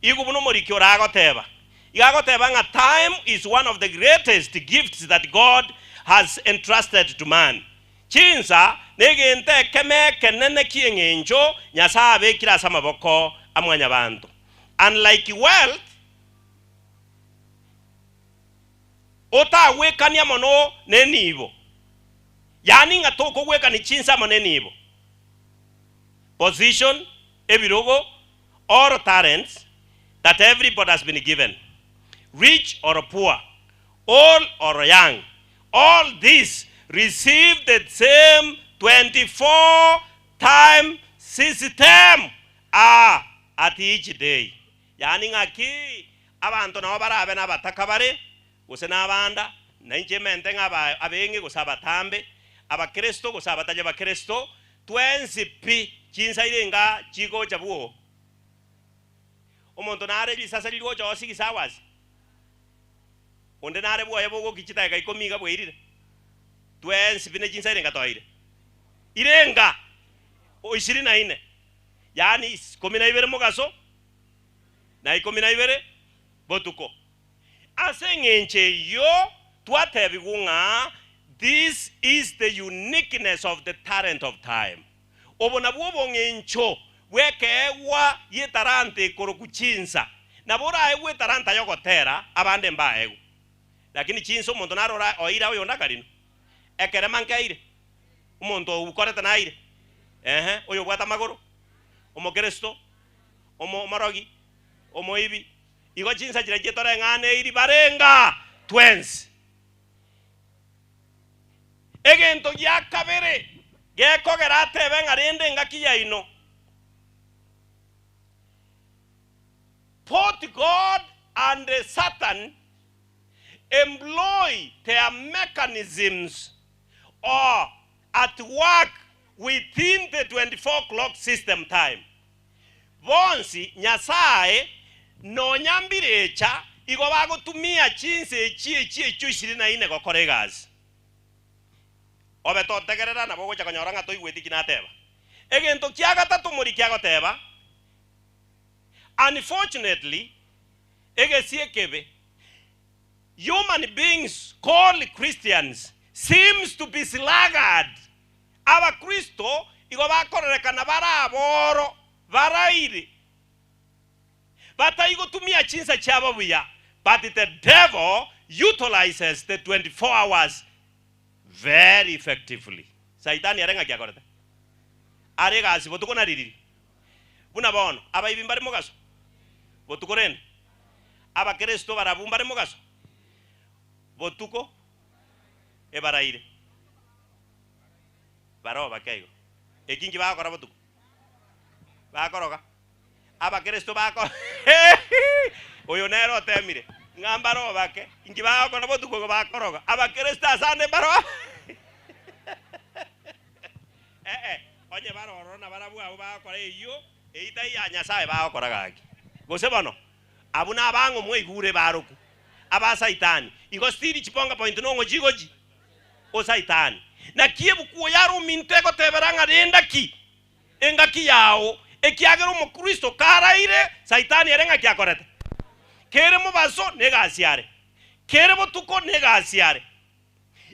Igo buna omoriki ore agoteba. Iga agoteba ng'a time is one of the greatest gifts that God has entrusted to man. Chinsa negento ekemo ekenene ki'eng'encho Nyasae abekire ase amaboko a mwanyabanto. Unlike wealth, otagwekania mono nenibo, yaani ng'a tokogwekania chinsa amo nenibo, position, ebirogo, or talents that everybody has been given, rich or poor, old or young, all these receive the same 24 time system ah at each day. Yaani ng'aki abanto nabo barabe nabataka bare, gose nabanda, na inche mente ng'a aba abeng'e gose abatambe, abakristo gose abatari abakristo, twensi pi chinsa irenga chigocha bwoo. Omonto nare risasa rigocha oo six hours, onde nare bwoye bogokia chidakika ikomi iga bwairire. Twensi pi ne chinsa irenga twaire? Irenga o ishirini na ine, yaani ikomi na ibere mogaso na ikomi na ibere botuko. Ase eng'encho eyio twatebigwa ng'a this is the uniqueness of the talent of time. Obo nabwo obong'encho bw'ekeegwa gi'etalanta ekorokwa chinsa. Nabo oraegwe etalanta y'ogotera, abande mbaegwe. Lakini chinsa omonto naro ora oire oyonde akarinu. Ekerema nkeire, omonto oukorete naire, ehe, oyobwate amagoro, omokristo, omo omorogi, omoibi, igo chinsa chiria chitoreng'aneiri barenga twensi. Egento gia kabere gekogera atebe ng'a rende engaki yaino, Both God and Satan employ their mechanisms or at work within the 24 clock system time. Bonsi Nyasae nonya mbirecha igo bagotumia chinsa echi echi echio ishirini na ine gokora egasi. Obe totegerera nabo ogocha konyora ng'a toigweti eki nateba. Egento kia gatato moriki agoteba, Unfortunately, egesie ekebe, human beings called Christians seems to be sluggard. Abakristo igo bakororekana bare aboro, baraire, bataigotumia chinsa chiabo buya, but the devil utilizes the 24 hours very effectively. Saitani ere ng'aki akorete? Are egasi botuko na ririri. Buna bono, abaibi mbare mogaso botuko rende, Abakristo barabwo mbare mogaso botuko ebaraire. Baroo bake igo. Eki nki bagokora botuko? Bakoroga. Abakristo bako Oyo nere otemire ng'a mbaroo bake. Inki bagokora botuko igo bakoroga? Abakristo asande mbaroo Eh-eh, onye bare ororo nabarabwo abwo bagokora eyio, eyio tari ya Nyasae bagokora gaki. Gose bono, abwo nabang'o mwaigure baroku? Abasaitani. Igo stiri chibonga point nong'o chigochi? Osaitani. Naki ebuku oyo are ominto egotebera ng'a renda ki? Engaki yao, ekiagera omokristo karaire, saitani ere ng'aki akorete? Kere mobaso negasi are, kere botuko negasi are.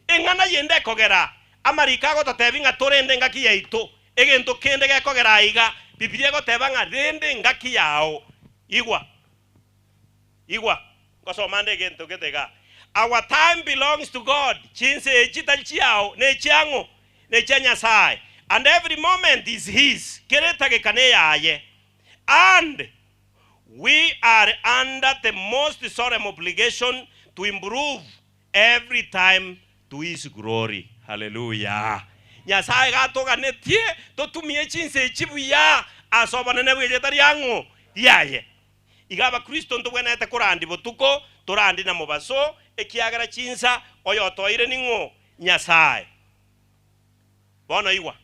Eng'ana yende ekogera amariko agototebia ng'a torende engaki yaito, egento kende gekogera aiga, Bibilia egoteba ng'a renda engaki yao. Igwa, igwa, ngosoma nde egento gete igaa. Our time belongs to God, chinsa echi tari chiao, nechiang'o? Nechia Nyasae. And every moment is his, kera etageka neyaye. And we are under the most solemn obligation to improve every time to his glory. Haleluya! Nyasae gatoganetie totumie chinsa echi buya ase obonene bw'erieta riang'o? Riaye. Iga abakristo ntobwenerete korandi botuko, torandi na mobaso, ekiagera chinsa oyotoeire ning'o? Nyasae. Bono igwa,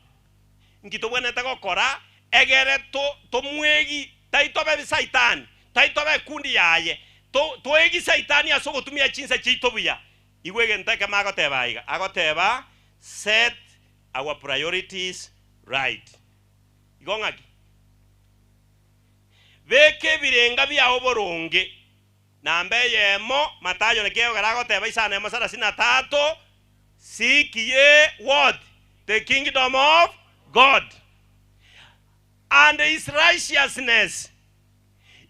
nki tobwenerete gokora egere to tomwegi, tai tobe Saitani, tai tobe ekundi yaye, to toegi Saitani ase ogotumia chinsa chiaito buya. Igwa egento ekemo agoteba aiga, agoteba set our priorities right. Igo ng'aki? Beka ebirenga biao boronge. Namba eyemo, Matayo naki egokera agoteba isano emo sarasini na tato, Seek ye what? The kingdom of God and his righteousness,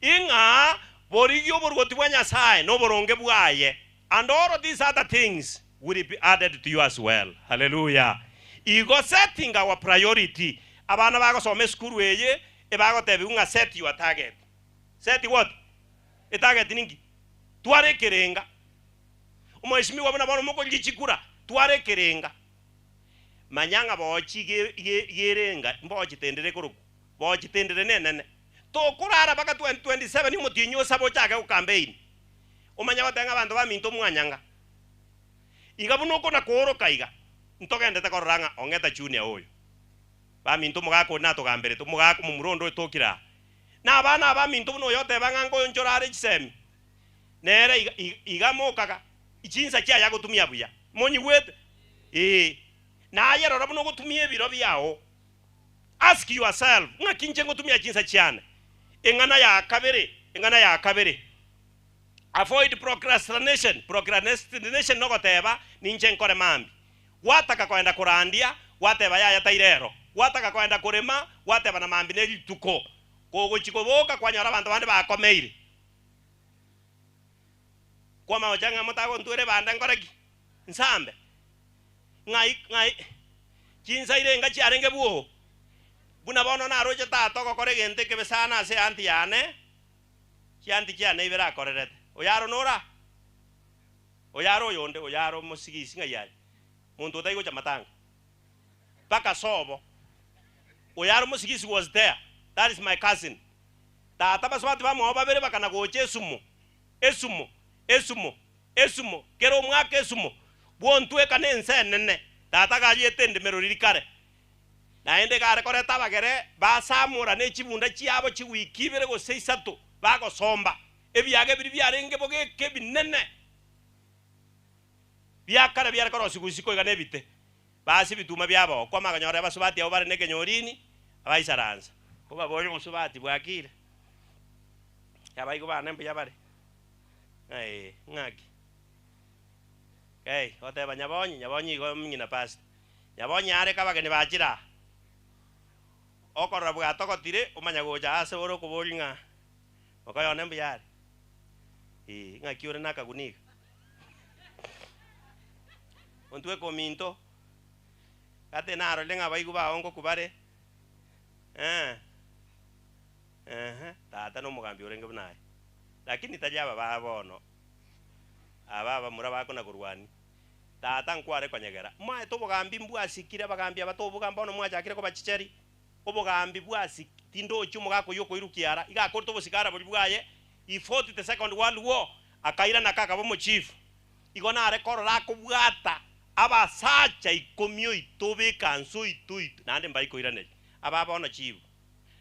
ing'a borigie oboruoti bwa Nyasae na oboronge bwaye, and all these other things will be added to you as well. Hallelujah. Igo setting our priority, abana bagosoma esukuru eye ebagotebigwa ng'a set your target. Set what? Etarget ninki? Twara ekerenga. Omwesimigwa buna bono mokorigia chikura, twara ekerenga. Manya ng'a bochi iga iga iga erenga, mbochi tendere ekorokwa, bochi tendere nenene. Tokorara mpaka 2027 omotienyi osabe ochake gokampeini. Omanye goteba ng'a abanto baminto mwanyanga. Iga buna okona kooroka iga, ntogendete korora ng'a ong'eta junior oyo. Baminto omogaka oria natogamberete, omogaka omomura onde otokire aa. Na abana abaminto buna oyo oteba ng'a nkoonchora are chisemi, nere iga iga mokaga chinsa chiaye agotumia buya. Monyigwete? Ee. Naye rora buna ogotumia ebiro biao. Ask yourself, ng'aki inche ngotumia chinsa chiane? Eng'ana ya kabere, eng'ana ya kabere, avoid procrastination. Procrastination nogoteba, ninche nkore mambia. Gwataka koenda korandia, gwateba yaya tai rero. Gwataka koenda korema, gwateba na mambia ne rituko. Kogochia koboka kwanyora abanto bande bakomeire. Kwamanya gocha ng'a motagontwera ebanda nkore ki? Nsambe. Ng'ai ng'ai chinsa irenga chiarenge bwoo? Buna bono naroche tata ogokora egento ekebe sana ase eanti yane, chianti chiane ibere akorerete. Oyaro nora? Oyare oyonde, oyare omosigisi ng'ai are? Monto otari gocha matanga. Mpaka sobo. Oyare omosigisi was there. That is my cousin. Tata basubati bamwabo babere bakana gocha esumo, esumo, esumo, esumo, kera omwaka esumo. Bwontweka na ense enene. Tata gariete endemero riria kare. Naende gare koreta abagere basamora ne chibunda chiabo chiwiki ibere gose isato bagosomba. Ebiage biria biarenge bogeka ebinene bia kare biare korosigwa isiko iga nebite. Base ebituma biabo okwama akanyora abasubati abwo bare nekenyorini, abaisaransa. Kobaboria omosubati, Bwakire? Abaigwa bane mbuya bare? Ng'a ee, ng'aki? Hey, goteba Nyabonyi, Nyabonyi igo ng'ina pastor. Nyabonyi areke abageni bachire aa. Okorora bwatogotire, omanya gocha ase ore okoboria ng'a mokoyone mbuya are? Ee, ng'aki ore nakaguni iga? Ontweke ominto, gati narorire ng'a abaigwa bao ngokwa bare, eh, eeh, tata nomogambi orenge buna aye. Lakini tari aba ba bono, aba abamura bakona korwania, tata nkware konyegera. Mwaete obogambi mbwasikire abagambi aba toboga bono mwachakire kobachicheri, obogambi bwasiki tindochi omogaka oyio okoirukia ara, iga akorete obosigara boria bwaye, he fought the second world war, akairana akaba omochief. Igo nare korora akobwata abasacha ikomi oito b'ekansa oito oito, naende mbaikoiraneria. Aba bono chibu,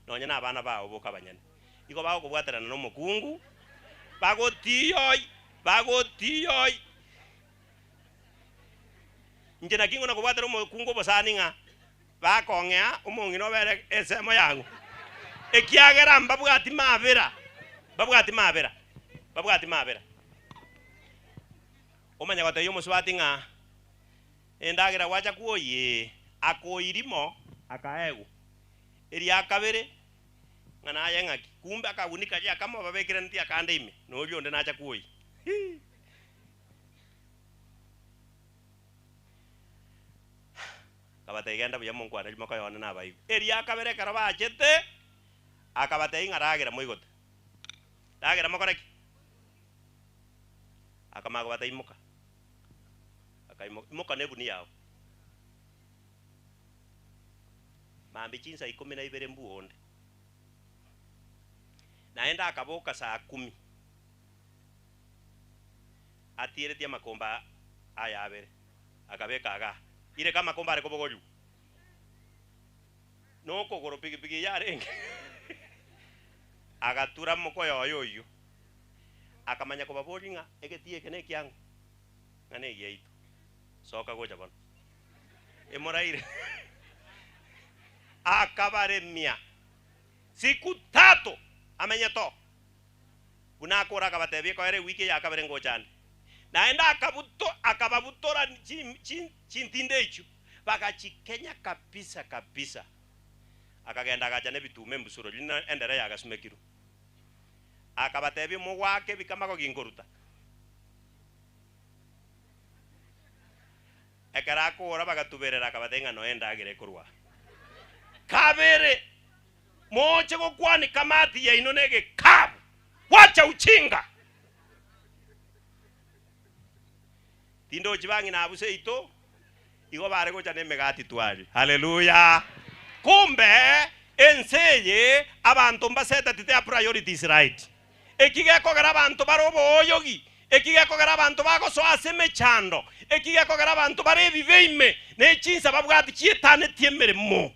nonya nabana bao boka abanyene, igo bagokobwaterana nomokungu, bagotiiyoi. Bagotiyoi. Inche naki ngona kobwatera omokungu obosani ng'a bakong'ea omong'ina obere ensemo yang'o, ekiagera mbabwati mabera, mbabwati mabera, mbabwati mabera. Omanye gotebia omosubati ng'a endagera gwacha kwoyia ee, akoirimo akaegwa. Eria kabere ng'a naye ng'aki, kumbe akaguni karia akamo babekerenetie akande ime, na oria onde nacha kwoyia. Hii. Akabatebia, Genda buya monkwane rimoko yone nabaigwe. Eria kabere ekero bachete, akabatebia ng'a ragera moigote. Ragera mokore ki? Akamanya kobatebia, Imoka. Akaimoka, imoka na egunia yao. Mambia chinsa ikomi na ibere mbua onde. Naende akaboka saa kumi. Atieretie amakombe aya abere, akabeka agaa. Ireka amakombe are kobogorigwa nokogoro pigipigi eyio arenge. Agatura mokoyo oye oyio, akamanya kobaboria ng'a egetii eke nekiang'o? Ng'a negiaito. Soka gocha bono. Emoraire. Akabaremia siku tatu amenyete oo. Buna akora akabatebia, Ekoera ewiki eya kabere ngocha ande. Naende akabuto akababutora chintinde echio, bagachikenya kabisa kabisa. Akagenda agacha nebituuma embusuro riria endere yagasumekirwe. Akabatebia, Mogoaka ebikamago ginkoruta. Ekero akora bagatuberera, akabatebia ng'a noe endagera ekorwa aa. Kabere. Moche gokwania kamati yaino negekabu, gwacha uchinga. Tindochi bang'ina abwo seito, igo bare gocha nemegati twaria. Haleluya! Kumbe ense eye abanto mbaseteti their priorities right. Eki gekogera abanto bare obooyogi, eki gekogera abanto bagosoa ase emechando, eki gekogera abanto bare ebibe ime, ne chinsa babwate chietanetie emeremo.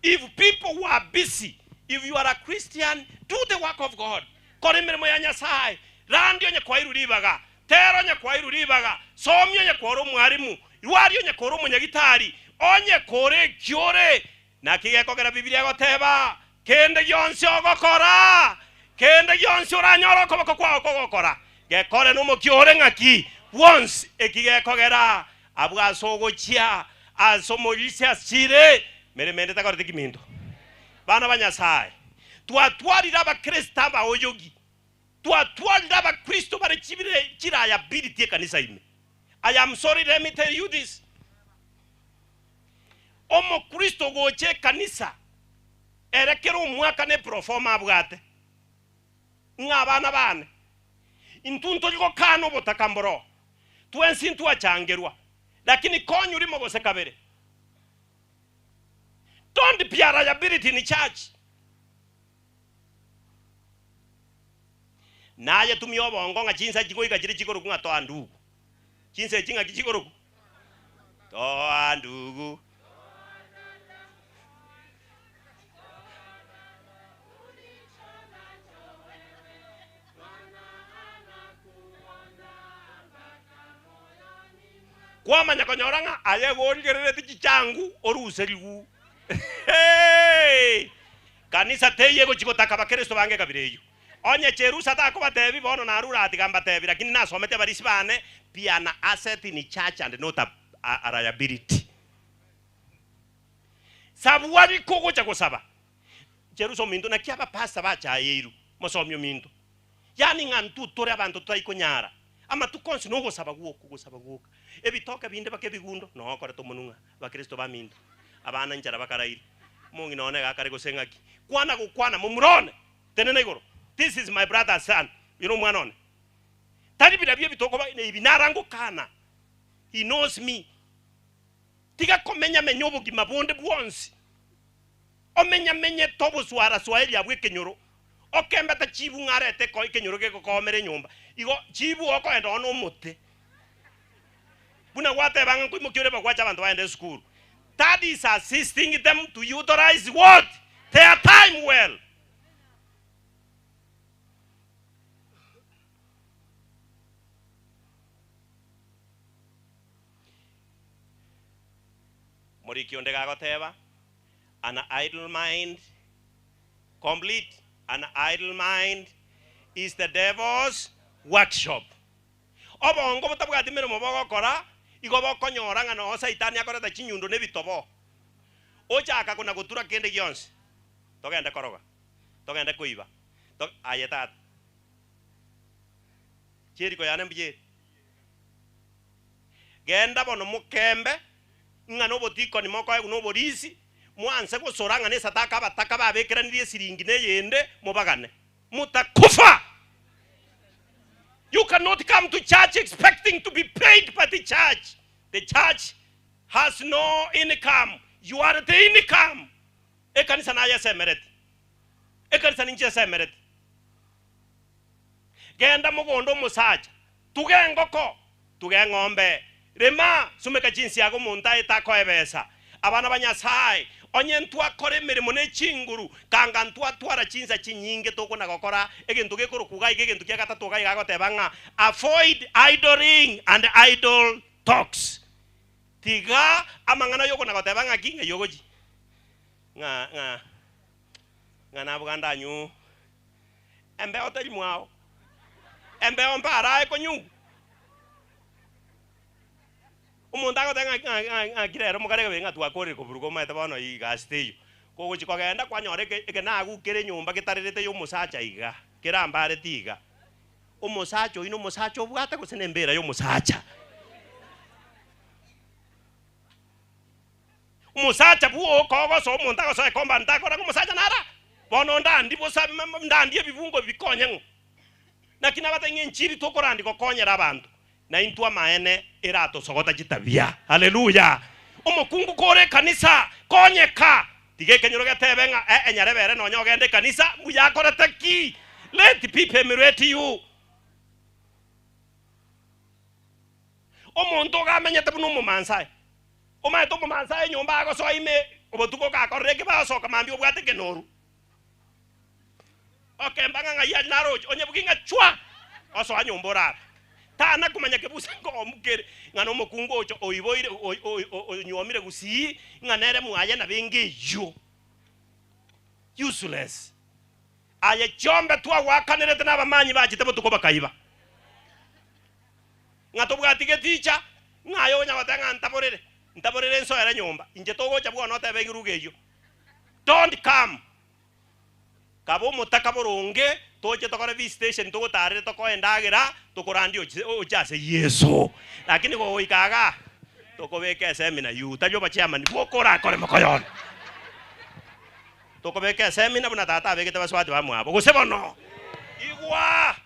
If people were busy, if you are a Christian, do the work of God. Kora emeremo ya Nyasae. Randia onye kwairwe ribaga, tera onye kwairwe ribaga, somia onye kore omwarimu, rwaria onye kore omonyagitari, onye kore eki ore. Naki gekogera Bibilia egoteba, Kende gionsi ogokora, kende gionsi oranyore okoboko kwao kogokora, gekore nomokia ore ng'aki bwonsi. Eki gekogera Abwo ase ogochia ase omorisia asire meremo ende takoreti kiminto. Bana ba Nyasae, twatwarire abakristo abaoyogi, twatwarire abakristo bare chibire chiliability ekanisa ime. I am sorry let me tell you this. Omokristo gocha ekanisa ere kera omwaka ne proforma abwate ng'a abana bane intwe ntori gokana obotaka mboroo. Twensi ntwachangerwa, lakini konywa rimo gose kabere. Don't be a liability in church. Naye tumia obongo ng'a chinsa chigoika chire chikoroku ng'a toa ndugu. Chinsa echi ng'aki chikoroku? Toa ndugu. Kwamanya konyora ng'a aye igo origerereti chichangu oruse rigu. Hey! Kanisa teiyo egochia gotaka abakristo bange kabira eyio. Onye Cherusa takobatebi bono narure aa tiga mbatebi lakini nasomete abarisi bane be an asset in church and not a, a, a liability. Sabua riko ogocha gosaba. Cherusa ominto naki abapastor bachayeirwe mosomi ominto. Yaani ng'a intwe tore abanto totari konyara. Amatuko onsi nogosaba gwoka, ogosaba gwoka. Ebitoke binde baka ebigundo, noo okoreta omonwe ng'a abakristo baminto, abana inchara bakaraire. Omong'ina one iga akare gose ng'aki. Kwana gokwana momura one, tenena igoro, this is my brother's son, oyo nomwana one. Tari biria ebitoko ba ebi narangokana, he knows me. Tiga komenya-menya obogima bonde bwonsi. Omenyamenyete oboswara-swaeri abwo ekenyoro, okembete chibu ng'a arete eko ekenyoro gegokoomera enyomba. Igo chibu okoenda oo nomote. Buna gwateba ng'a nkoimokia ore bagwache abanto bagende esukuru. That is assisting them to utilize what? Their time well. Omoriki onde gagoteba, An idle mind, complete, an idle mind is the devil's workshop. Obongo botabwati meremo bogokora, igo bokonyora ng'a noo Saitani akoreta chinyundo na ebitobo. Ochaka kona gotura kende gionsi, togende koroga, togende koiba, to, aye tata. Chi'eriko yane mbuya ere. Genda bono mokembe, ng'a nobotikoni mokoegwa noborisi, mwanse gosora ng'a nesadaka abataka babekeranirie esiringi neyende, mobagane. Mutakufa! You cannot come to church expecting to be paid by the church. The church has no income. You are the income. Ekanisa naye esemereti. Ekanisa ninche esemereti. Genda mogondo omosacha, tuga engoko, tuga eng'ombe, rema, sumeka chinsiaga omonto aye takoe besa. Abana ba Nyasae, onye ntwakora emeremo ne chinguru, kanga ntwatwara chinsa chinyinge tokona gokora egento gekorokwa iga iga egento kia gatato iga iga agoteba ng'a avoid idling and idle talks. Tiga amang'ana yokona goteba ng'aki ng'ai ogochia ng'a ng'a ng'a naboganda anyuu. Embeo teri mwao, embeo mparae konyugwa. Omonto agoteba ng'a ng'a ng'a ng'aki rero mokare ebe ng'a twakorire koburuga omanyete bono egasi teiyo. Kogochia kogenda kwanyora eke ekenagu kere nyomba getarerete ya omosacha iga, kerambareti iga. Omosacha oyio na omosacha obwate gose na embera ya omosacha? Omosacha bwoka ogosoa omonto agosoa ecompany takora ng'a omosacha nara bono ndandi bosa ndandi ebibungo bikonye ng'o? Naki nabatebie ng'a enchiri tokorandi gokonyera abanto na intwe amaene eratosogota chitabia. Haleluya! Omokungu kore ekanisa konyeka tiga ekenyoro getebe ng'a eh enyarebe ere nonya ogende ekanisa mbuya akorete ki? Let people emulate you. Omonto iga amenyete buna omomansae. Omanyete omomansae enyomba agosoa ime obotuko gakorire eke bagosoka mambia obwate ekenoru. Okemba ng'a ng'ai aria naroche onyebugi ng'a chwa! Osoa nyomba orara. Tana komanya kebusa nkomu kere ng'a nomokungu ocha oiboire onyuomire gusii ng'a nere mwaye nabo enga eyio. Useless. Aye chiombe twagoakanerete nabamanyi bachete botuko bakaiba. Ng'a tobwati geticha, ng'a aye onya goteba ng'a ntaborere, ntaborere nsoere nyomba, inche togocha bwono otebe eruga eyio. Don't come. Kaba omotaka boronge, toche tokore visitation togotarere tokoe endagera, tokorandie oche oche ase Yeso. Lakini gogoika igaa, tokobeka esemina you, tari obochairman bwoka orakore mokoyone. Tokobeka esemina buna tata abegete basubati bamwabo, gose bono? Igwa!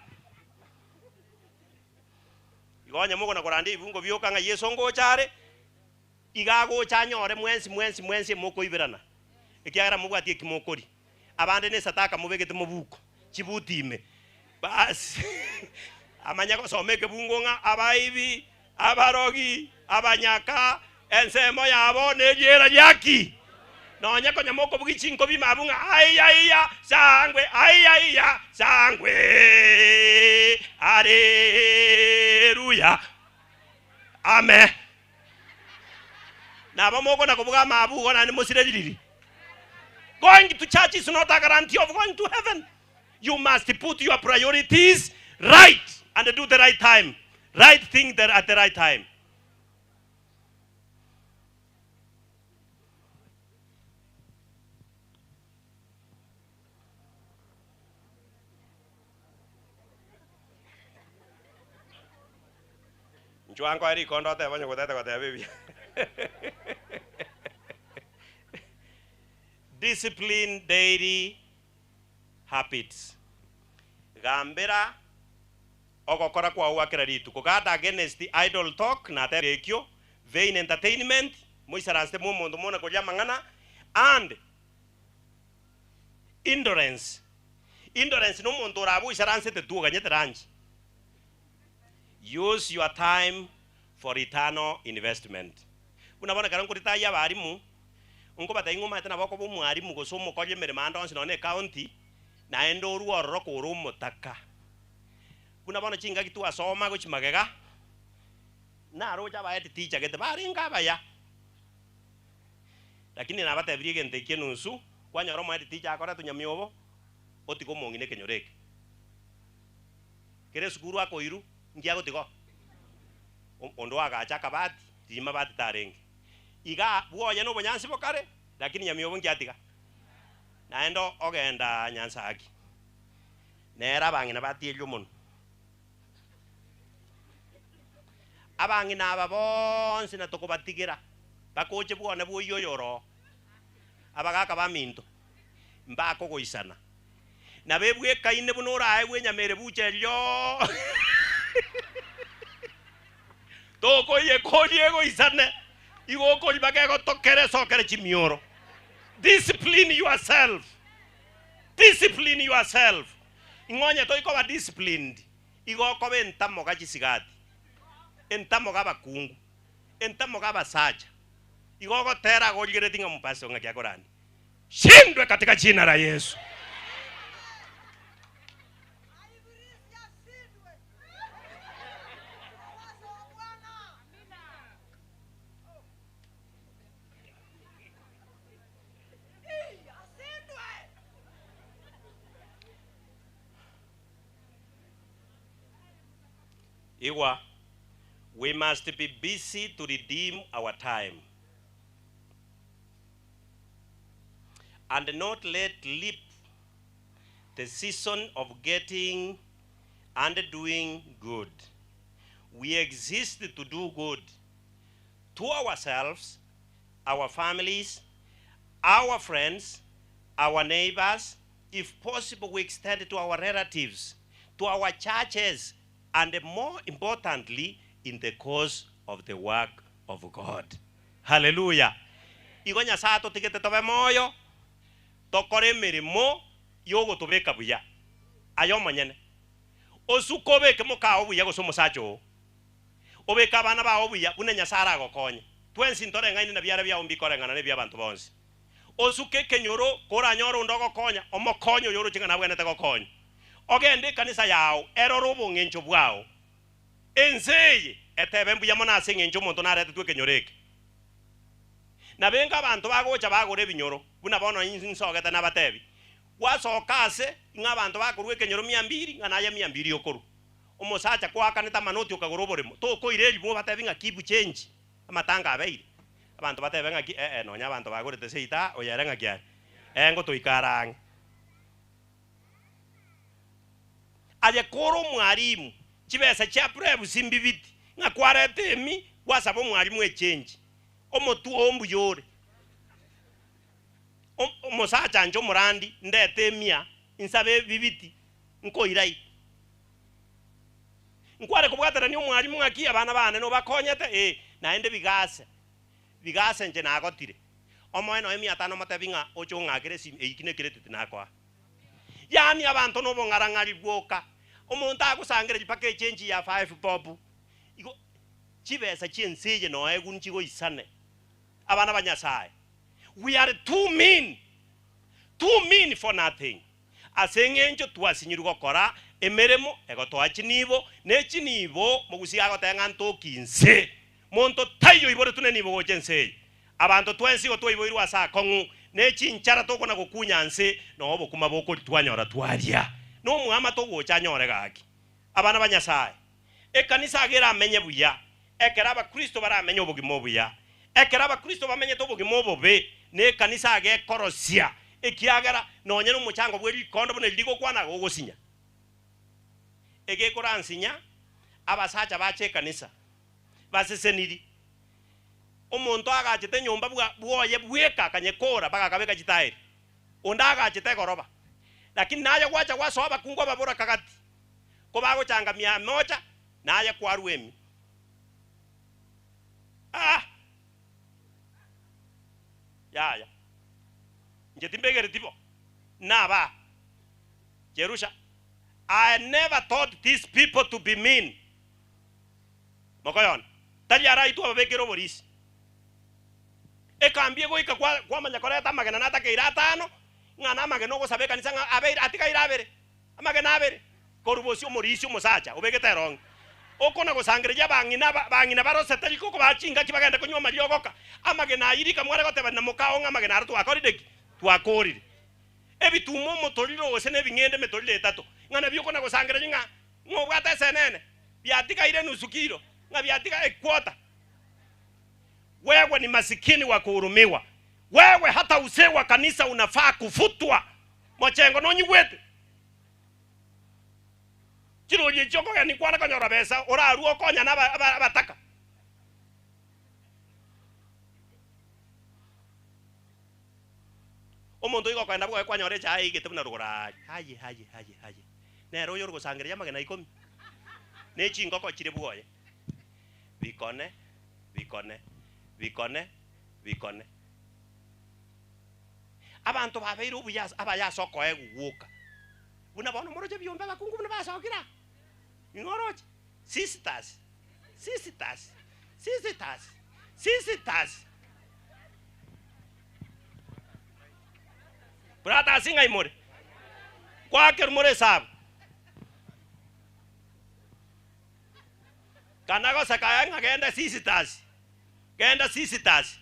Igo onye mogona korandia ebibungo bioka ng'a Yeso ngocha are, iga agocha anyore mwensi mwensi mwensi emokoiberana, ekiagera mobwati eki mokoria. Abande nesadaka mobegete mobuko, chibuti ime. Basi amanye gosoma ekebungo ng'a abaibi, abarogi, abanyaka, ensemo yabo neriera riaki? Nonya konya mokobugia chinkobi ime abwo ng'a aiya aiya sangwe aiya aiya sangwe areruya ame. Nabo mokona kobuga amabu igo naende mosire ririri. Going to church is not a guarantee of going to heaven. You must put your priorities right and do the right time, right thing at the right time. Inchuo ankoe rikondo otebe onye gotete goteba ebiya. Discipline daily habits. Gambera ogokora kwao gwa kera rituko. Guard against idle talk, natebire ekio, vain entertainment, moisaransete mwa omonto mona koria amang'ana, and indolence. Indolence na omonto orabe oisaransete tu oganyete lunch. Use your time for eternal investment. Buna bono ekero nkoritayia abalimu, nkobatebia ng'a omanyete nabo okoba omwalimu gose omokori emeremo ande onsi nonya na ecounty, naende orwe ororo kore omotaka. Buna bono chingaki twasoma gochia magega, naroche abahead teacher gete barenge abaya. Lakini nabatebirie egento eki enunsu, kwanyora omoedi teacher akoretwe nyamiobo, otiga omong'ina ekenyoro eke. Kera esukuru akoirwa, nki agotiga oo? Onde oagacha akabati, riria mabati tarenge. Igaa bwoye na obonyansi bokare, lakini nyamiobo nki atiga? Naende ogenda Nyansaki, nere abang'ina batieria omonwe. Abang'ina aba bonsi na tokobatigera, bakoche bwone bw'oyio oyore oo, abagaaka baminto, mbakogoisana. Nabo ebwekaine buna oraegwe enyama ere bucha erio tokoyekoria egoisane, igo okoria mpaka egotokere esokere chimioro. Discipline yourself, discipline yourself. Ing'o onye toikoba disciplined, igo okoba entamoga chisigati, entamoga abakungu, entamoga abasacha. Igo ogotera agorigeretie ng'a omopastor ng'aki akorania. Shindwe katika jina la Yesu. Igwa, we must be busy to redeem our time and not let slip the season of getting and doing good. We exist to do good to ourselves, our families, our friends, our neighbors, if possible we extend to our relatives, to our churches, and more importantly, in the cause of the work of God. Haleluya! Igo Nyasae atotigete tobe moyo, tokore emeremo y'ogotobeka buya. Aye omonyene, osuke obeke mokao buya gose omosacha oo, obeke abana bao buya buna Nyasae aragokonye. Twensi ntoreng'aine na biara biao mbikoreng'ana nebi'abanto bonsi. Osuke ekenyoro, koranyore onde ogokonya, omokonye oyoroche ng'a nabwenerete gokonywa. Ogende ekanisa yao, erore obong'encho bwao. Ense eye etebe mbuya mono ase engencho omonto naretetwe ekenyoro eke. Nabenga abanto bagocha bagora ebinyoro, buna bono insogete nabatebi, Gwasoka ase ng'a abanto bakorua ekenyoro mia mbiri, ng'a naye mia mbiri okorua. Omosacha koakanete amanoti okagora oboremo, tokoira eribu obatebi ng'a keep change, amatanga abeire. Abanto batebe ng'aki, ee, nonya abanto bagorete seita, oyo ere ng'aki are? Ee, ngotoika are ang'e. Aye kore omwalimu, chibesa chia preps mbibiti, ng'a kwareta emi, gwasaba omwalimu echenji. Omotwe oo mbuya ore. Omosacha inche omorandi, ndete emia, nsabe ebibiti, nkoira i. Nkware kobwaterania omwalimu ng'aki abana bane nobakonyete, ee, naende bigase, bigase inche nagotire. Omoe nonya emia tano omotebi ng'a oche ong'akere esimi, eyio ki nekereti tinakoa. Yaani abanto nobong'arang'ari bwoka, omonto agosangereria mpaka echenji ya five bob, igo chibesa chi'ense eye noegwe nchigoisane. Abana ba Nyasaye, we are too mean, too mean for nothing. Ase engencho twasinyirwe gokora emeremo egotoa chinibo, ne chinibo mogusia agoteba ng'a ntoki inse. Monto taiyo oiboretwe nenibo gocha ense eye. Abanto twensi igo twaiboirwe ase akong'u, ne chinchara tokona gokunya nse, na obokima bokoria twanyora twaria. Nomwama togocha anyore gaki. Abana ba Nyasae, ekanisa iga eramenye buya, ekero abakristo baramenye obogima obuya. Ekero abakristo bamenyete obogima obobe, nekanisa iga ekorosia, ekiagera nonye nomochango bwe rikondo buna riria rigokwana iga ogosinya. Egekoransinya, abasacha bache ekanisa, baseseniri. Omonto agachete enyomba bwa bwoye bweka akanyekora mpaka akabeka chitairi, onde agachete egoroba. Lakini naye gwacha gwasoa abakungu ababoraka gati, kobagochangamia amocha, naye kwarua emi. Ah! Yaya, inche timbegereti bo, nabaa. Jerusha, I never taught these people to be mean. Mokoyona, tari araitwe ababekere oborisi. Ekambi egoika kwa kwamanya koreta amagena natakeire atano, ng'a namagena ogosaba ekanisa ng'a abeire atigaire abere, amagena abere, korwa bosio omorisia omosacha obegete erong'i. Okona gosangereria abang'ina aba abang'ina barosete riko okobaa chingaki bagende konywa amariogoka. Amagena ayio rika mware gotebani na mokao ng'a amagena aro twakorire ki? Twakorire. Ebituma omotoriro gose na ebing'ende emetoriro etato, ng'a nabio okona gosangereria ng'a ng'a obwate esenene, biatigaire enusu kilo, ng'a biatiga equota. Wewe ni masikini wa kuhurumiwa. Wewe hata uzee wa kanisa unafaa kufutwa. Mochengo nonyigwete? Chirori echi okogenda inkwana konyora besa orarue okonyane aba aba abataka. Omonto oiga okogenda bwoye kwanyora echae eigete buna rogoro aaria, aye aye aye aye, nere oyo ore gosangereria amagena ikomi, ne chingoko chire bwoye, bikone, bikone, bikone, bikone. Abanto babeire obuya ase abaya ase okoegwa gwoka. Buna bono moroche ebiombe abakungu buna basokire aa, ning'o oroche? Sisters, sisters, sisters, sisters. Brothers ng'ai more? Ngoakerwa more esabu? Kana goseka aye ng'a genda sisters, genda sisters,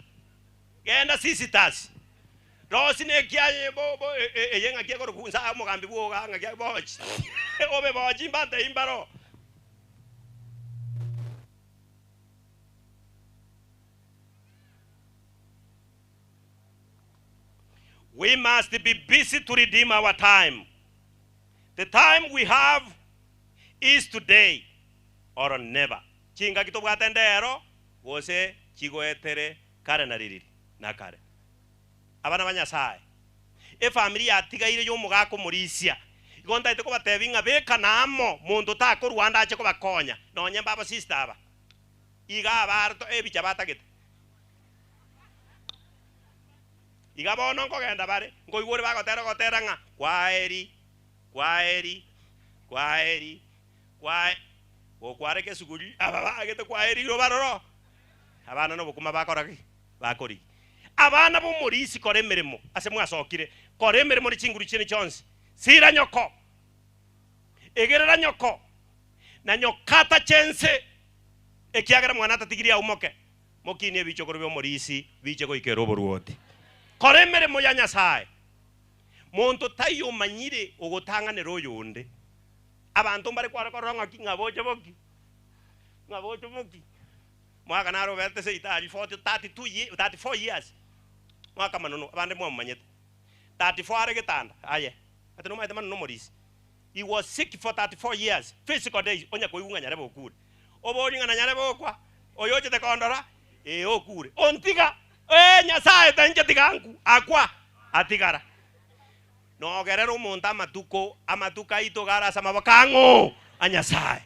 genda sisters. Rosi nekiaye bo bo eye ng'aki ekorokwa nsa omogambi bwoga ng'aki bochi obe bochi mbantebie mbaro. We must be busy to redeem our time. The time we have is today or never. Chingaki tobwate ndero gose chigoetere kare na ririri na kare. Abana ba Nyasae, efamiri yatigaire y'omogaka omorisia, igo ntaete kobatebia ng'a bekana amo, monto takorwa ande ache kobakonya, nonye mbabo sister aba. Iga abarto ebicha batagete. Iga bono nkogenda bare, nkoigwa ore bagotera ogotera ng'a kwaeri, kwaeri, kwaeri, kwae, gokwareka esuguri, aba bagete kwaeri riroba roro. Abana nobokima bakora ki? Bakorigia. Abana b'omorisi kora emeremo ase mwasokire, kora emeremo ne chinguru chiane chionsi. Sira nyoko, egerera nyoko, na nyokata chense, ekiagera mwana atatigirie aumoke. Mokinie ebichokoro bi'omorisi biche goikera oboruoti. Kora emeremo ya Nyasae. Monto taiyo omanyire ogotang'anera oyonde. Abanto mbare kware korora ng'aki ng'a boche boki, ng'a boche boki. Mwaka naro oberete seito aria 40, 32 ye, 34 years. Mwaka manono, abande mwamomanyete. 34 are getanda, aye, ati nomanyete manono omorisi. He was sick for 34 years, physical days, onya koigwa ng'a nyarebe okure. Oborie ng'a na nyarebe okwa, oyo ochete kondora, ee okure. Ontiga, ee Nyasaye ta inche tiga nku, akwa, atigara. Nogerera omonto amatuko, amatuko aito iga are ase amaboko ang'o? A Nyasaye.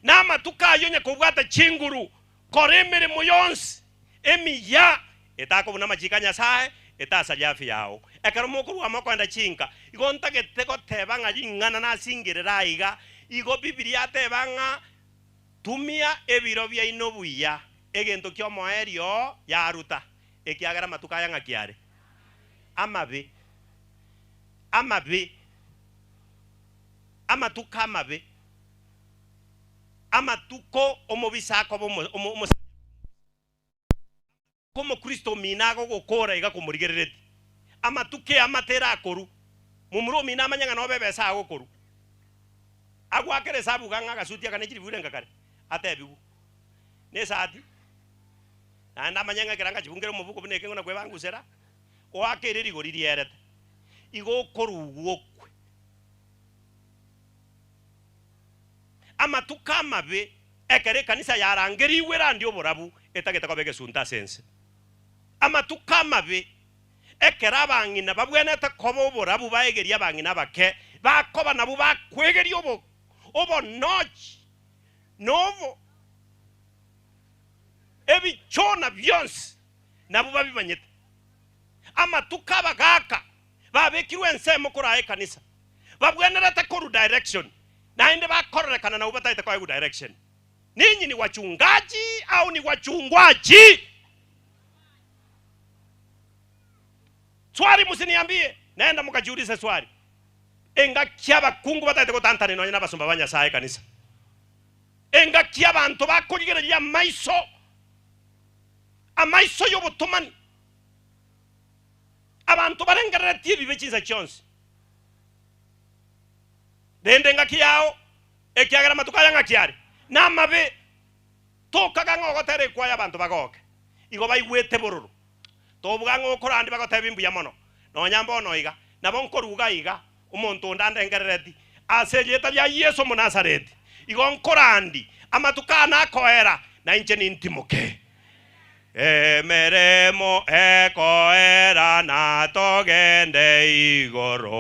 Na amatuko ayio onye kobwata chinguru, kora emeremo yonsi emiya etakobuna amachiko a Nyasaye, etasaria afya yao. Ekero mokorwa amo koenda chinka, igo ntagete goteba ng'a ring'ana nasingerere aiga, igo Bibilia yateba ng'a tumia ebiro biaino buya, egento ki'omoerio yaruta, ekiagera amatuko aya ng'aki are? Amabe, amabe, amatuko amabe. Amatuko omobisa akoba omo, omo, omosacha Omokristo omino agogokora iga komorigerereti. Amatuko eamate erakoru, momura omino amanye ng'a nobe ebesa agokoru. Agoakere esabu iga ng'a agasuti aka ne chilifu irenga kare, atebigwe. Ne esati, naende amanye ng'a ekero angachibungera omobuko buna eke ng'o nakwebangusera, oakere rigori rierete. Igo okorugwa okwe. Amatuko amabe ekero ekanisa yarangerigwe erandie oborabu etagete koba egesunte ase ense. Amatuko amabe ekero abang'ina babwenerete koba oborabu baegerie abang'ina abake bakoba nabwo bakwegeria obo obonochi na obo ebichona bionsi nabwo babimanyete. Amatuko abagaaka babekirwe ensemo koraa ekanisa babwenerete korwa direction naende bakororekana nabwo batagete koegwa direction. Ninyi ni wachungaji au ni wachungwaji? Swali msiniambie, nenda mukajiulize swali. Engaki abakungu batagete gotantania nonya nabasomba ba Nyasaye ekanisa. Engaki abanto bakorigereria amaiso, amaiso y'obotomani, abanto barengereretie ebibe chinsa chionsi. Rende engaki yao, ekiagera amatuko aya ng'aki are namabe, tokaga ng'a ogotera ekwaya abanto bagoke, igo baigwete bororo. Tobuga ng'a okorandi bagotebie mbuya mono, nonya mbono iga, nabo nkoruga iga, omonto onde andengerereti, ase erieta ria Yeso Omonasareti, igo nkorandi, amatuko ane akoera, na inche nintimoke. Emeremo ekoera na togende igoro.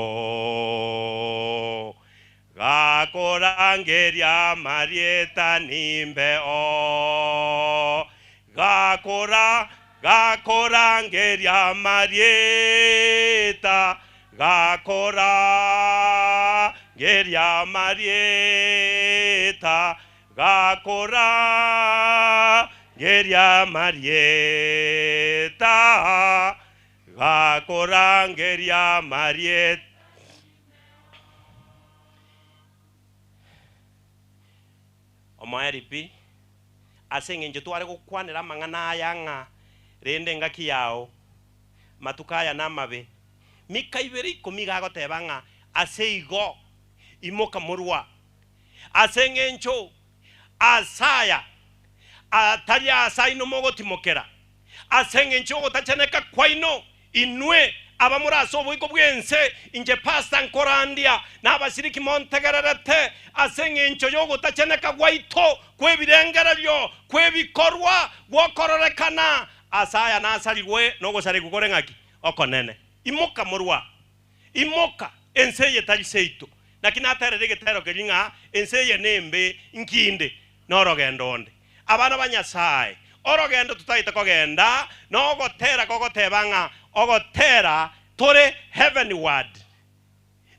Gakorangeria amarieta nimbe oo. Gakora, gakorangeria amarieta, gakorangeria amarieta, gakorangeria amarieta, gakorangeria amarieta. Omoerio pi, ase engencho tware gokwanera amang'ana aya ng'a rende engaki yao, matuko aya namabe. Mika ibere ikomi iga agoteba ng'a ase igo imoka morwa, ase engencho asaya atari aase aino mogotimokera, Ase engencho y'ogotacheneka kwaino, inwe abamore ase oboiko bw'ense, inche Pastor nkorandia, na abashiriki montegererete, ase engencho y'ogotacheneka gwaito kw'ebirengererio, kw'ebikorwa, gw'okororekana, ase aya nasarigwe nogosarigwa kore ng'aki? Okonene. Imoka morwa, imoka, ense eye tari seito. Naki naterire egetero keria ng'a ense eye nembe, nkinde norogendo onde. Abana ba Nyasae, orogendo totagete kogenda nogotera gogoteba ng'a ogotera tore heavenward.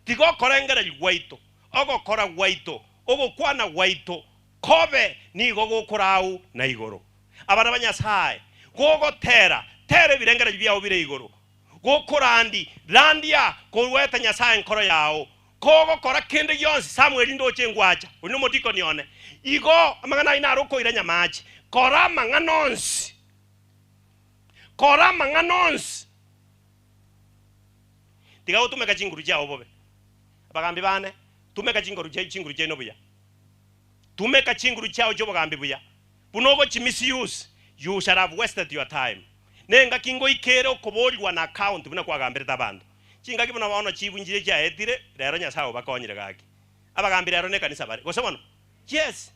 Tiga okorengereria gwaito, ogokora gwaito, ogokwana gwaito kobe nigo gokorau na igoro. Abana ba Nyasae, gogotera, tera ebirengererio biao bire igoro. Gokorandi, randia korwete Nyasae enkoro yao. Kogokora kende gionsi, Samweli ndoche ngwacha, oria nomodikoni one. Igo amang'ana ayio naro okoira nyamache. Kora amang'ana onsi, kora amang'ana onsi. Tiga gotumeka chinguru chiao bobe. Abagambi bane, tumeka chingoru chinguru chiaino buya. Tumeka chinguru chiao chi'obogambi buya. Buna ogochi misuse, you shall have wasted your time. Nengaki ngoika ere okoborigwa na account buna kwagamberete abanto. Chingaki buna bono chibunchire chiaetire, rero Nyasae obakonyire gaki. Abagambi rero nekanisa bare, gose bono? Yes!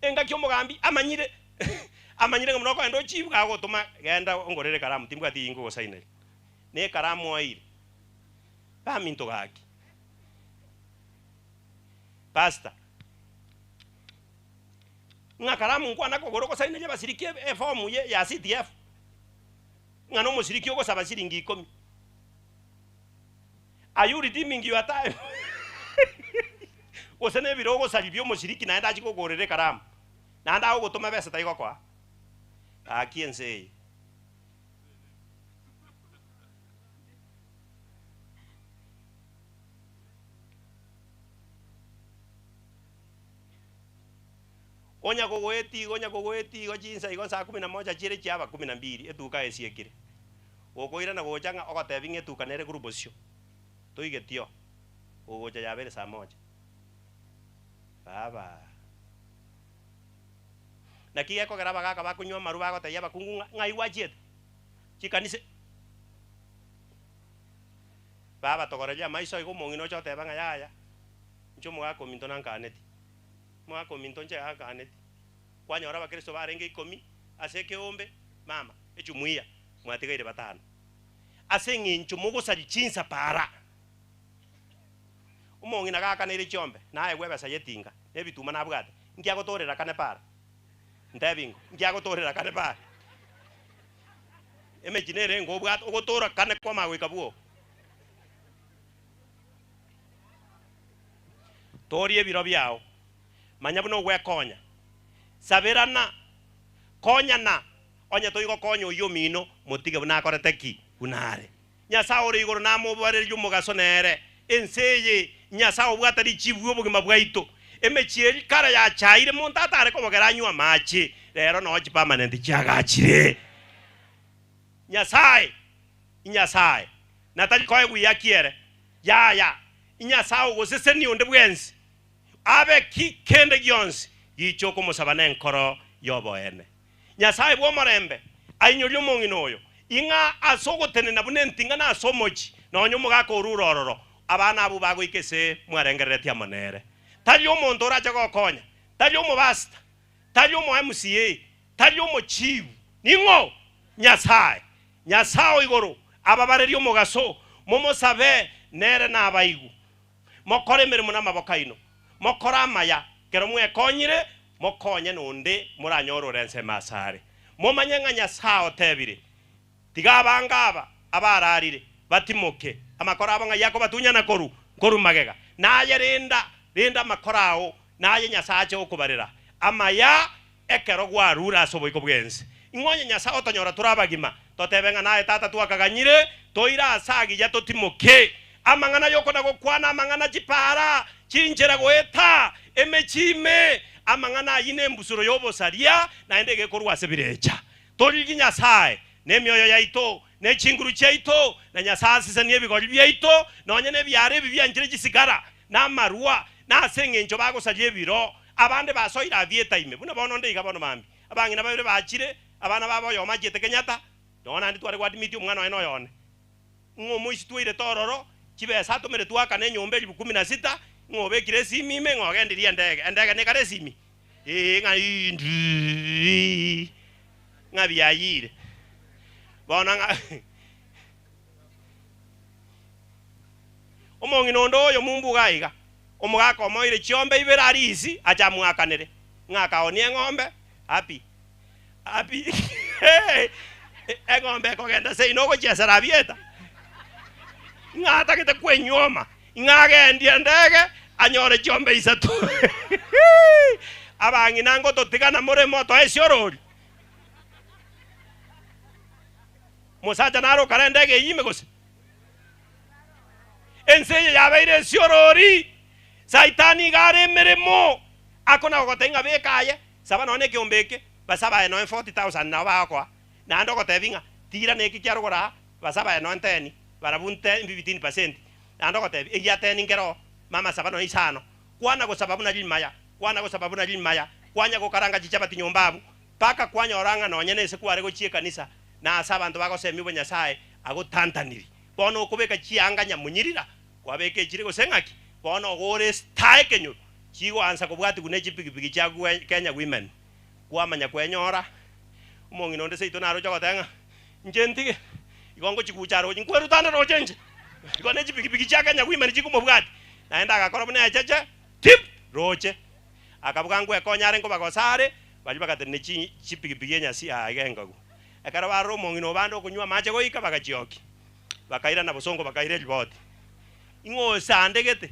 Engaki omogambi amanyire, amanyire ng'a buna okogenda ochibu gagotoma genda ongorere ekaramu timbwati eyio nkogosaineria. Na ekaramu oeire. Baminto gaki. Pastor. Ng'a karamu nkwana kogora ogosaineria abasiriki efomu ya CDF. Ng'a nomosiriki ogosaba shilingi ikomi. Are you redeeming your time? Gose nebire ogosaria biomoshiriki naende achie kogorera ekaramu, naende agogotoma besa taigokoa? Gaki ense eye. Onya kogoetia igo, onya kogoetia igo chinsa igo saa kumi na moja chire chiaba kumi na mbili, etuka esiekire. Gokoirana gocha ng'a ogotebi ng'a etuka nere korwa bosio, toigeti oo, gogocha yabeire saa moja. Baba! Naki gekogera abagaka bakonywa amarwa bagotebia abakungu ng'a ng'ai gwachiete? Chikanisa Babatogoreria amaiso igo omong'ina ocha oteba ng'a yaya, inche omogaka ominto nankaneti. Omogaka ominto inche ankaneti. Kwanyora abakristo barenge ikomi ase ekeombe, mama, echumuiya, mwatigaire batano. Ase eng'encho mogosaria chinsa para. Omong'ina gakaneire chiombe, naegwe ebesa y'etinga, na ebituma nabwate, inki agotoorera kane para? Ntebi ingo, inki agotoorera kane para? Emechie nere engo obwate, ogotoora kane kwamanya goika bwoo. Tooria ebiro biao, manya buna ogwekonya. Saberana, konyana, onye toigokonya oyio omino, motige buna akorete ki? Buna are. Nyasae ore igoro namobarerie omogaso nere ense eye. Nyasae obwate richibu ri'obogima bwaito. Emechie eria kare yachaire monto atare kobogera anywe amache, rero noo chipermanent chiagachire. Nyasae, Nyasae, na tari koegwa iyaki ere, yaya, Nyasae ogosesenia onde bwensi, abe ki kende gionsi gicha okomosaba nenkoro y'oboene. Nyasae bw'omorembe ainyorie omong'ina oyo, ing'a ase ogotenena buna enting'ana ase omochie, nonya omogaka orure ororo, abana abwo bagoika ase mwarengereretie amo nere. Tari omonto orache gokonya, tari omobasita, tari omo MCA, tari omochibu, ning'o? Nyasae. Nyasae o igoro ababarerie omogaso, momosabe, nere nabaigwe. Mokore emeremo namaboko aino, mokore amaya, ekero mwekonyire, mokonye nonde moranyore ore ensemo asare. Momanye ng'a Nyasae otebire, Tiga abange aba abararire batimoke, amakoro abo ng'ai akobatunyana korwa nkorwa magega. Naye renda, renda amakoro ao, naye Nyasae ache gokobarera amaya ekero gwarure ase oboiko bw'ense. Ing'o onye Nyasae otonyora tore abagima, totebe ng'a naye Tata twakaganyire, toire ase agiya totimoke. Amang'ana y'okona-gokwana amang'ana chipaara, chinchera goeta, emechie ime, amang'ana ayio nembusuro y'obosaria, naende egekorwa ase birecha. Torigie Nyasae nemioyo yaito, ne chinguru chiaito, na Nyasae asesenie ebigori biaito, nonya nebiara ebi bianchire chisigara, na amarwa, na ase engencho bagosaria ebiro, abande basoire avieta ime, buna bono nde iga bono mambia. Abang'ina babere bachire, abana babo oyomo achiete Kenyatta, nonya naende tware goadmit omwana oye noyone. Ng'a omoisi twairete ororo, chibesa atomire twakana enyomba elifu kumi na sita, ng'a obekire esimi ime, ng'a ogendirie endege. Endege nekare esimi? Ee, ng'a ndii, ng'a biayire. Bono ng'a omong'ina onde oyo mumbuga aiga, omogaka omoeire chiombe ibere aria isi, ache amoakanere, ng'a akaonia eng'ombe, happy, happy eng'ombe ekogenda seino ogochiesera abieta, ng'a atagete kwenyuoma, ng'a agendie endege anyore chiombe isato. Abang'ina ngototigana more motoe esiorori. Mosacha nare okare endege eyio ime gose? Ense eye yabeire esiorori. Saitani iga are emeremo akona gogotebia ng'a beka aye, saba nonya nekeombe eke, basabe aye nonya 40,000 nabo bagokoa. Naende ogotebi ng'a tira neki kiarogoro aa, basabe aye nonya teni, barabwo nte 15%. Naende ogotebi egia teni nkere oo, mama saba nonya isano. Kwana gosaba buna rimaya, kwana gosaba buna rimaya, kwanya gokaranga chichabati nyomba abwo, Mpaka kwanyora ng'a nonya nese kware gochia ekanisa, na ase abanto bagosemigwa Nyasae agotantaniri. Bono okobeka chianga nyamunyirira, kwabeka echire gose ng'aki? Bono ogore estar ekenyoro, chigoansa kobwatigwa ne chipigipigi chia Kenya Women. Kwamanya kwenyora, omong'ina onde seito naroche ogoteba ng'a inche ntige, igo ngochigucha aroche, nkwerutane roche inche, igo ne chipigipigi chia Kenya Women chikomobwatia. Naende agakora buna echeche, tip! Roche. Akabuga ngwekonya are nkobagosa are, baria bagatenena chi chipigipigi enyasi aa iga engagu. Ekero barora omong'ina obande okonywa amache goika, bagachiokia, bakairana bosongo bakaira eriboti. Ing'o osandegete?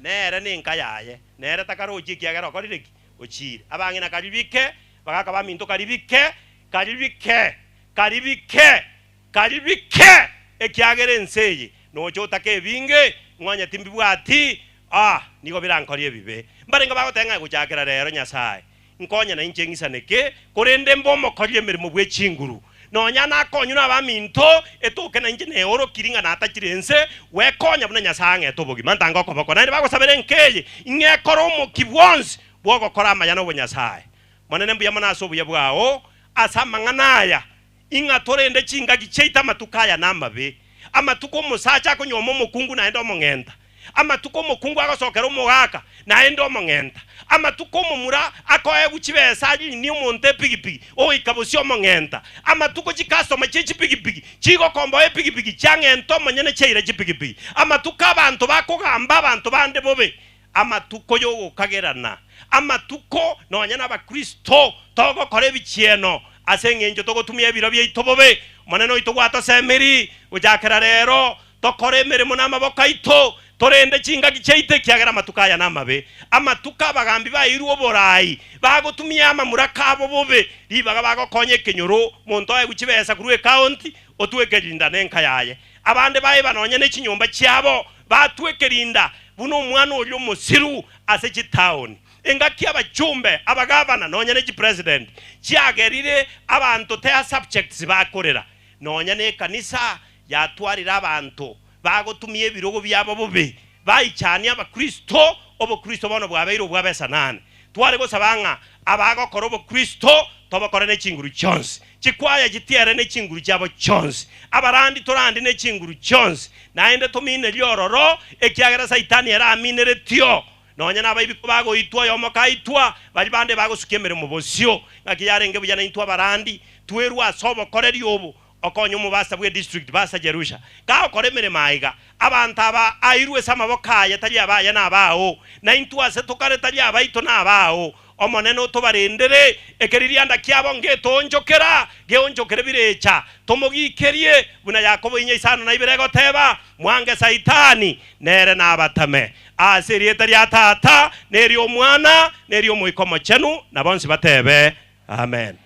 Nere nenka yaye, nere takarochi ekiagera okorire ki? Ochiire. Abang'ina karibike, bagaka baminto karibike, karibike, karibike, karibike, ekiagera ense eye nocha otake ebinge, ng'a onye timbibwati, ah, nigo birankorie ebibe. Mbarenge bagoteba ng'a gochakera rero Nyasae, nkonye nainche ng'isaneke, korende mbe omokori emeremo bwe chinguru. Nonya nakonywe nabaminto, etoke nainche neorokiri ng'a natachire ense, gwekonya buna Nyasae ang'ete obogima ntange okoboko. Naende bagosabera enka eye, ing'ekore omoki bwonsi bw'ogokora amaya na obonyasae. Monene mbuya mono ase obuya bwao ase amang'ana aya. Ing'a torende chingaki chiaito amatuko aya namabe, amatuko omosacha akonyuoma omokungu naende omong'enta, amatuko omokungu agosokera omogaka naende omong'enta, amatuko omomura akoegwa chibesa arinie omonto epigipigi ogoika bosio omong'enta, amatuko chikastoma chie chipigipigi chigokomboa epigipigi chiang'enta omonyene chiaira chipigipigi, amatuko abanto bakogamba abanto bande bobe, amatuko y'ogokagerana, amatuko nonya n'Abakristo togokora ebichieno ase engencho togotumia ebiro biaito bobe. Omonene oito gwatosemiri gochakera rero tokore emeremo namaboko aito, torende chingaki chiaito ekiagera amatuko aya namabe. Amatuko abagambi baeirwe oborai, bagotumia amamuraka abo bobe, ribaga bagokonya ekenyoro, monto aegwe chibesa korwa ecounty, otweke rinda nenka yaye. Abande baeba nonya ne chinyomba chiabo, batwa ekerinda buna omwana oria omosiru ase chitaoni. Engaki abachumbe, abagavana nonya ne chipresident chiagerire abanto their subjects bakorera. Nonya ne ekanisa yatwarire abanto bagotumia ebirogo biabo bobe, baichania abakristo, obokristo bono bwabeire obw'abesanane. Tware gosaba ng'a abagokora obokristo tobokore ne chinguru chionsi, chikwaya chitiere ne chinguru chiabo chionsi, abarandi torandi ne chinguru chionsi, naende tominerie ororo, ekiagera Saitani ere amineretio. Nonya nabaibi kobagoitwa oyomo kaitwa, baria bande bagosukia emeremo bosio. Ng'aki yarenge buya naintwe abarandi twerwe ase obokoreri obo, okonya omobasa bw'edistrict Basa Jerusha, kagokora emeremo aiga. Abanto aba airwe ase amaboko aye tari abaye na abao, na intwe ase tokare tari abaito na abao. Omonene otobarendere, ekeririanda kiabo ngetoonchokera, geonchokere birecha, tomogikerie, buna Yakobo inya isano na ibere egoteba, Mwange Saitani, nere nabatame. Ase erieta ria Tata, na eri'Omwana, na eri'Omoika Omochenu, na bonsi batebe, Amen.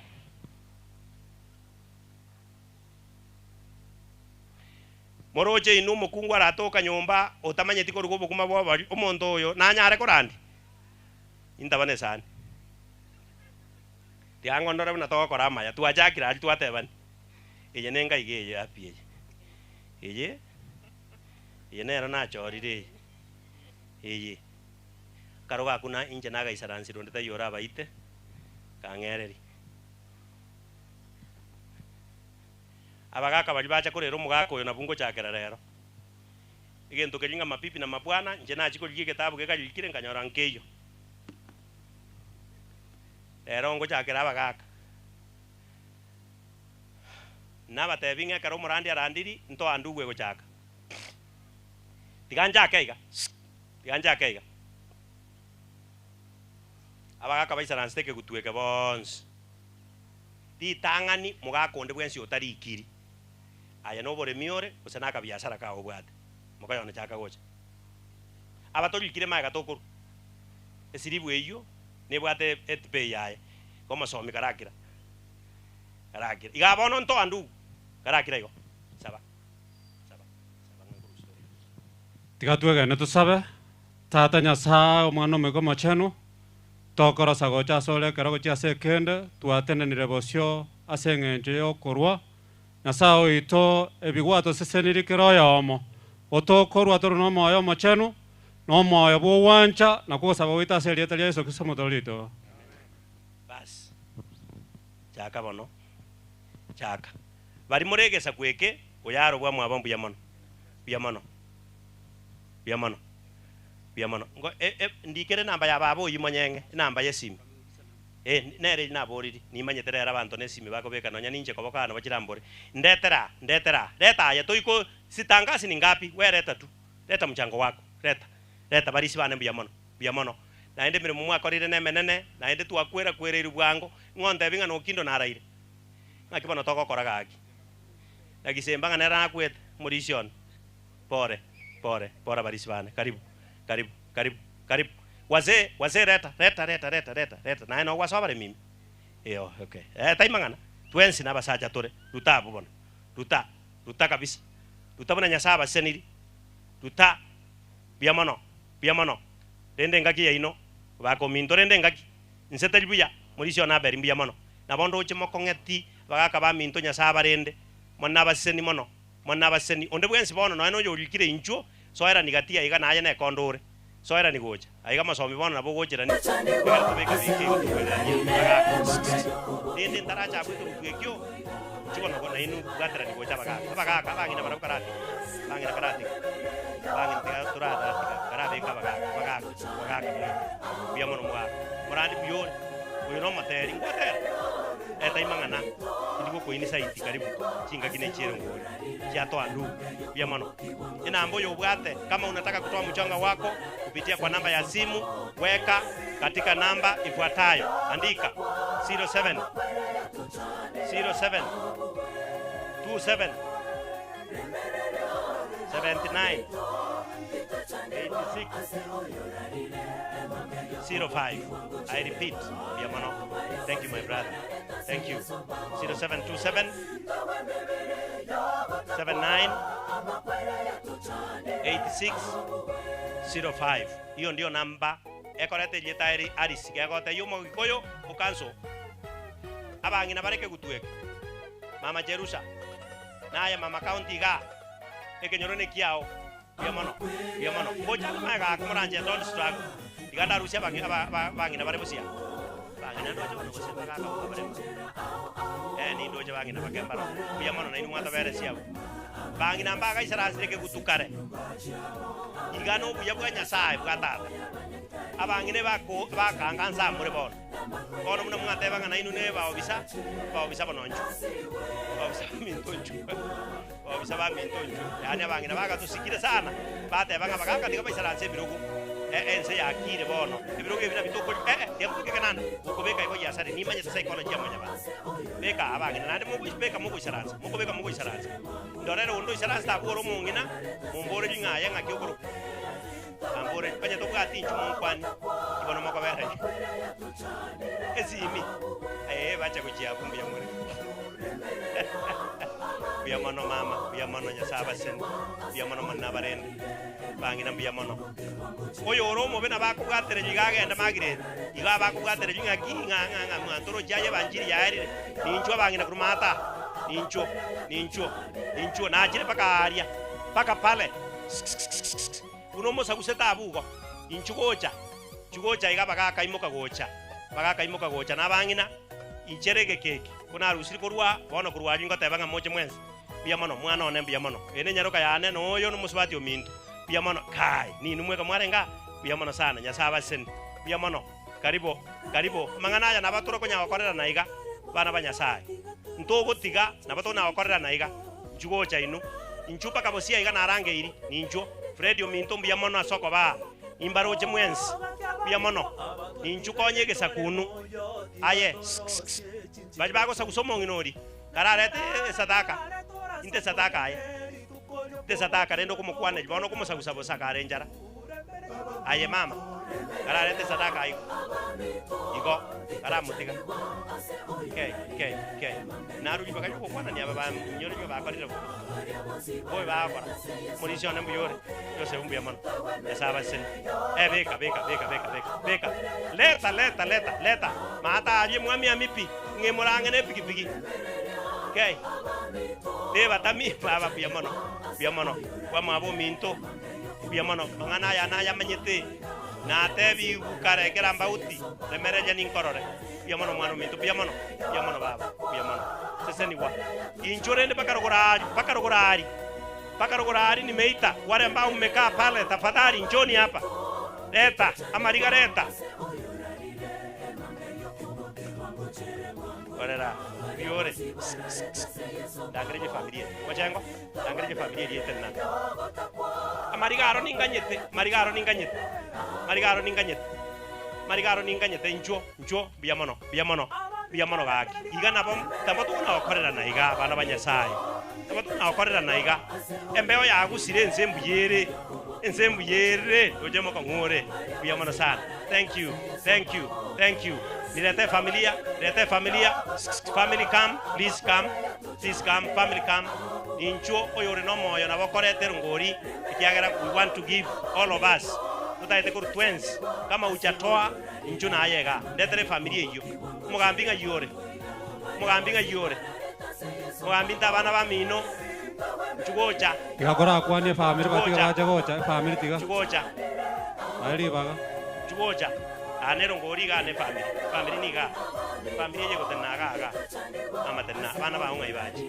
Moroche inwe omokungu aratoka nyomba otamanyeti koruga obokima bw'obori, omonto oyo nanyare korandia? Intaba nesani. Tiga ngondore buna togokora amaya, twachakire aria twatebani, eye nenga iga eye api eye, eye, eye nero nachorire eye, eye. Akarogo akwo na inche nagaisaransire onde taiyo orabaite, kang'ererie. Abagaka baria bacha korera omogaka oyo nabwo ngochakera rero. Egento keria ng'a mabibi na mabwana, inche nachia korigia egetabu gekarikire nkanyora nkeiyo. Rero ngochakera abagaka. Nabatebi ng'a ekero omorandi arandiri, ntoandugwe gochaka. Tiga nchake iga, tiga nchake iga. Abagaka baisaransete ekegutu eke bonsi. Ritang'ani mogaka onde bwensi otarikiri, aye noboremi ore, gose nakabiasara kao obwate. Mokoyona chaka gocha. Aba torikire magega tokorwa. Esiribu eyio nebwate etibei yaye, igo omosomi karakira, karakira. Igaa bono ntoa ndugu, karakira igo, saba, saba, saba ng'a nkorusia ore. Tiga twegene tosabe. Tata Nyasae, Omwana Omoika Omochenu, Tokorosa gocha asore ekero gochia ase ekende, twatenenire bosio ase engencho y'okorua. Nyasae oito, ebi gwatosesenirie kera oyomo, otokorua tore nomoyo omochenu, na omoyo bw'ogwancha, na kw'ogosaba gwaito ase erieta ria Yeso Kristo Omotoori oito. Bas, chaka bono, chaka. Baria more egesaku eke, oyaro bwamwabo mbuya mono, mbuya mono, mbuya mono. Mbuya mono. Ngo e, e, ndikere enamba ya baba oyio monyeng'e, enamba y'esimi. Eh, nere eria naboriri, nimanyete rero abanto nesimi bakobeka nonya ninche koboko aa nabo chirambore. Ndetera aa, ndetera aa, reta aye toiko sitangasi ni ngapi, we reta tu, reta mchango wako, reta, reta barisi bane mbuya mono, mbuya mono. Naende emeremo mwakorire nemenene, naende twakwera kwereirwe bwango, ng'o ontebi ng'a nokindo naraire? Ng'aki bono togokora gaki? Na gisemba ng'a nere nakwete, omorisia one. Pore, pore, pore abarisi bane, karibu, karibu, karibu, karibu. Wazee, wazee reta, reta, reta, reta, reta, reta. Naye noo gwasoa abaremi ime. Eyo, okay. Eh, tai mang'ana. Twensi nabasacha tore. Ruta abwo bono. Ruta, ruta kabisa. Ruta buna Nyasae abaseseniri. Ruta. Buya mono, buya mono. Rende engaki yaino, bakominto rende engaki. Inse tari buya, morisia one Abeli mbuya mono. Nabo ndoche mokong'eti, abagaka baminto Nyasae abarende. More nabaseseni mono. More nabaseseni. Onde bwensi bono nonya noyorikire inchuo, soerani gati aiga naye nekondo ore. Soerani gocha. Aiga mosomi bono nabo ogocherani, ekero tobeka beka igo tokwererania abagaka. Rende ntaracha abwo ekegutu ekio, inchuo bono go nainwe bwaterani gocha abagaka. Abagaka, abang'ina barabwo karatiga, abang'ina karatiga, abang'ina tiga toratatiga, karabeke abagaka, abagaka, abagaka buya, buya mono mogaka. Morandi buya ore, oyo nomoteri, ngwatera? Eta imang'ana, tindi gokoini saiti karibu chingaki ne chierongori chiatoa ndugu. Mbuya mono. Enamba oyo obwate kama unataka kutoa mchanga wako kupitia kwa namba ya simu weka katika namba ifuatayo andika 07 07 27 79 86 05 I repeat, mbuya mono. Thank you my brother. Thank you. 0727 79 86 05. Hiyo ndio namba ekoreta erieta eri Alice gegotebia omogikuyu okanso abang'ina bareke gotweka mama Jerusha naye mama county igaa ekenyoro nekiao Mbuya mono, mbuya mono. Ngocha ase magega ake moranche don't struggle. Iga ndarusie abang'i aba aba abang'ina bare bosio aa. Abang'ina ndoche bono gose bagaka boka bare bo. Eh nindoche bang'ina bake mbaro. Mbuya mono nainwe mwatoberesia abwo. Bang'ina mbagaisaransire kegutu kare. Iga nobuya bwa Nyasaye bwa tata. Abang'ina ebako bakanga nsa more bono. Bono buna mwateba ng'a nainwe ne baobisa, baobisa bono inchuo. Baobisa baminto inchuo. Baobisa baminto inchuo. Yaani abang'ina bagatosikire sana, bateba ng'a bagaka tiga baisaranse ebirogo, e ense yakire bono, ebirogo ebi nabio tokori eh eh tiga tobeke ekenanda, gokobeka igo giasare nimanyete psychology ya mwanyabanto. Beka aa abang'ina naende mogois beka mogoisaransa, mokobeka mogoisaransa. Ndorere onde oisaransete abwo ore omong'ina, momborerie ng'a aye ng'aki okorokwa. Amborerie, onye tobwati inchuo monkwanie, igo nomokobera esimi, ee bacha gochia abwo mbuya more. Mbuya mono mama, mbuya mono Nyasae abaseni, mbuya mono Omonene abarende, bang'ina mbuya mono. Oyo ore omobe nabo akobwatereria iga agende Margaret, igo abakobwatereria ng'aki ng'a ng'a ng'a mwanto oroche aye ebanchiri yaerire, ninchuo abang'ina korwa maata aa, ninchuo, ninchuo, ninchuo, nachire mpaka aaria, mpaka pale. Buna omosagusete abwo igo, inchuo gocha, inchuo gocha iga bagakaimoka gocha, bagakaimoka gocha na abang'ina, inchere egeka eke, ko narusirie korwa aa, bono korwa aria ngoteba ng'a moche mwensi, mbuya mono, mwana one mbuya mono, eye nenyaroka yane, na oyo nomosubati ominto, mbuya mono, kai, ninwe mweka mwarenge aa, mbuya mono sana, Nyasae abasesenie, mbuya mono, karibu, karibu, amang'ana aya nabo tore konya gokorerana iga, bana ba Nyasae, ntogotiga, nabo tokona gokorerana iga. Inchuo gocha inwe, inchuo mpaka bosio aiga narangeiri, ninchuo. Fred ominto mbuya mono ase okobaa, nimbaroche mwensi, mbuya mono. Ninchuo konya egesaku inwe. Aye, sks, baria bagosagusa omong'ina oria, kararete esadaka, inte esadaka aye, inte esadaka rende okomokwaneria, bono okomosagusa bosa kare enchara. Aye mama, kararete esadaka igo, igo, karamotiga. Kei, kei, kei. Narue ribaga ri'ogokwanania aba banyore nigo bakorire bobe. Bobe bagokora. Omorisia one mbuya ore, Joseph mbuya mono. Nyasae abasesenie. Eh, beka, beka, beka, beka, beka, beka. Leta, leta, leta, leta. Maata aria mwami ami pi, ng'e morang'e ne epigipigi. Kei. Reba tami, baba mbuya mono, mbuya mono. Kwamwabo ominto, mbuya mono. Mang'ana aya nayamanyete, natebigwe kare ekero mbauti, remereria ninkorore. Mbuya mono omwana ominto, mbuya mono, mbuya mono baba, mbuya mono. Sesenigwa. Inchuo rende mpaka rogoro aria, mpaka rogoro aria, mpaka rogoro aria nimeita, wale ambao mmekaa pale, tafadhali njooni hapa. Leta, amariga leta. Korera, mbuya ore. Ndangererie efamilia eye. Mochengo, ndangererie efamilia eria etenena. Amariga aro ninganyete, amariga aro ninganyete, amariga aro ninganyete. Mariga aro ninganyete inchuo, inchuo, mbuya mono, mbuya mono, mbuya mono gaki. Iga nabo nabo tokona gokorerana iga, abana ba Nyasaye. Nabo tokona gokorerana iga. Embeo yagusire ense mbuya ere, ense mbuya ere, roche mokong'u ore, mbuya mono sana. Thank you, thank you, thank you. Nirete efamilia, reta efamilia, family come, please come, please come, family come. Ninchuo oyore nomoyo nabo okoreta erongori, ekiagera we want to give all of us. Totagete korwa twensi, kama hujatoa inchuo naye igaa, ndetere efamiri eyio. Omogambi ng'ai ore? Omogambi ng'ai ore? Omogambi inte abana bamino, inchuo gocha. Tiga korakwanie efamiri Inchuo batiga gocha. bache gocha efamiri tiga. Inchuo gocha. Bae ribaga. Inchuo gocha. Aa nero ngori igaa ne efamiri. Efamiri nigaa. Efamiri eye egotenena igaa igaa. Mama tenena, abana bao ng'ai bache?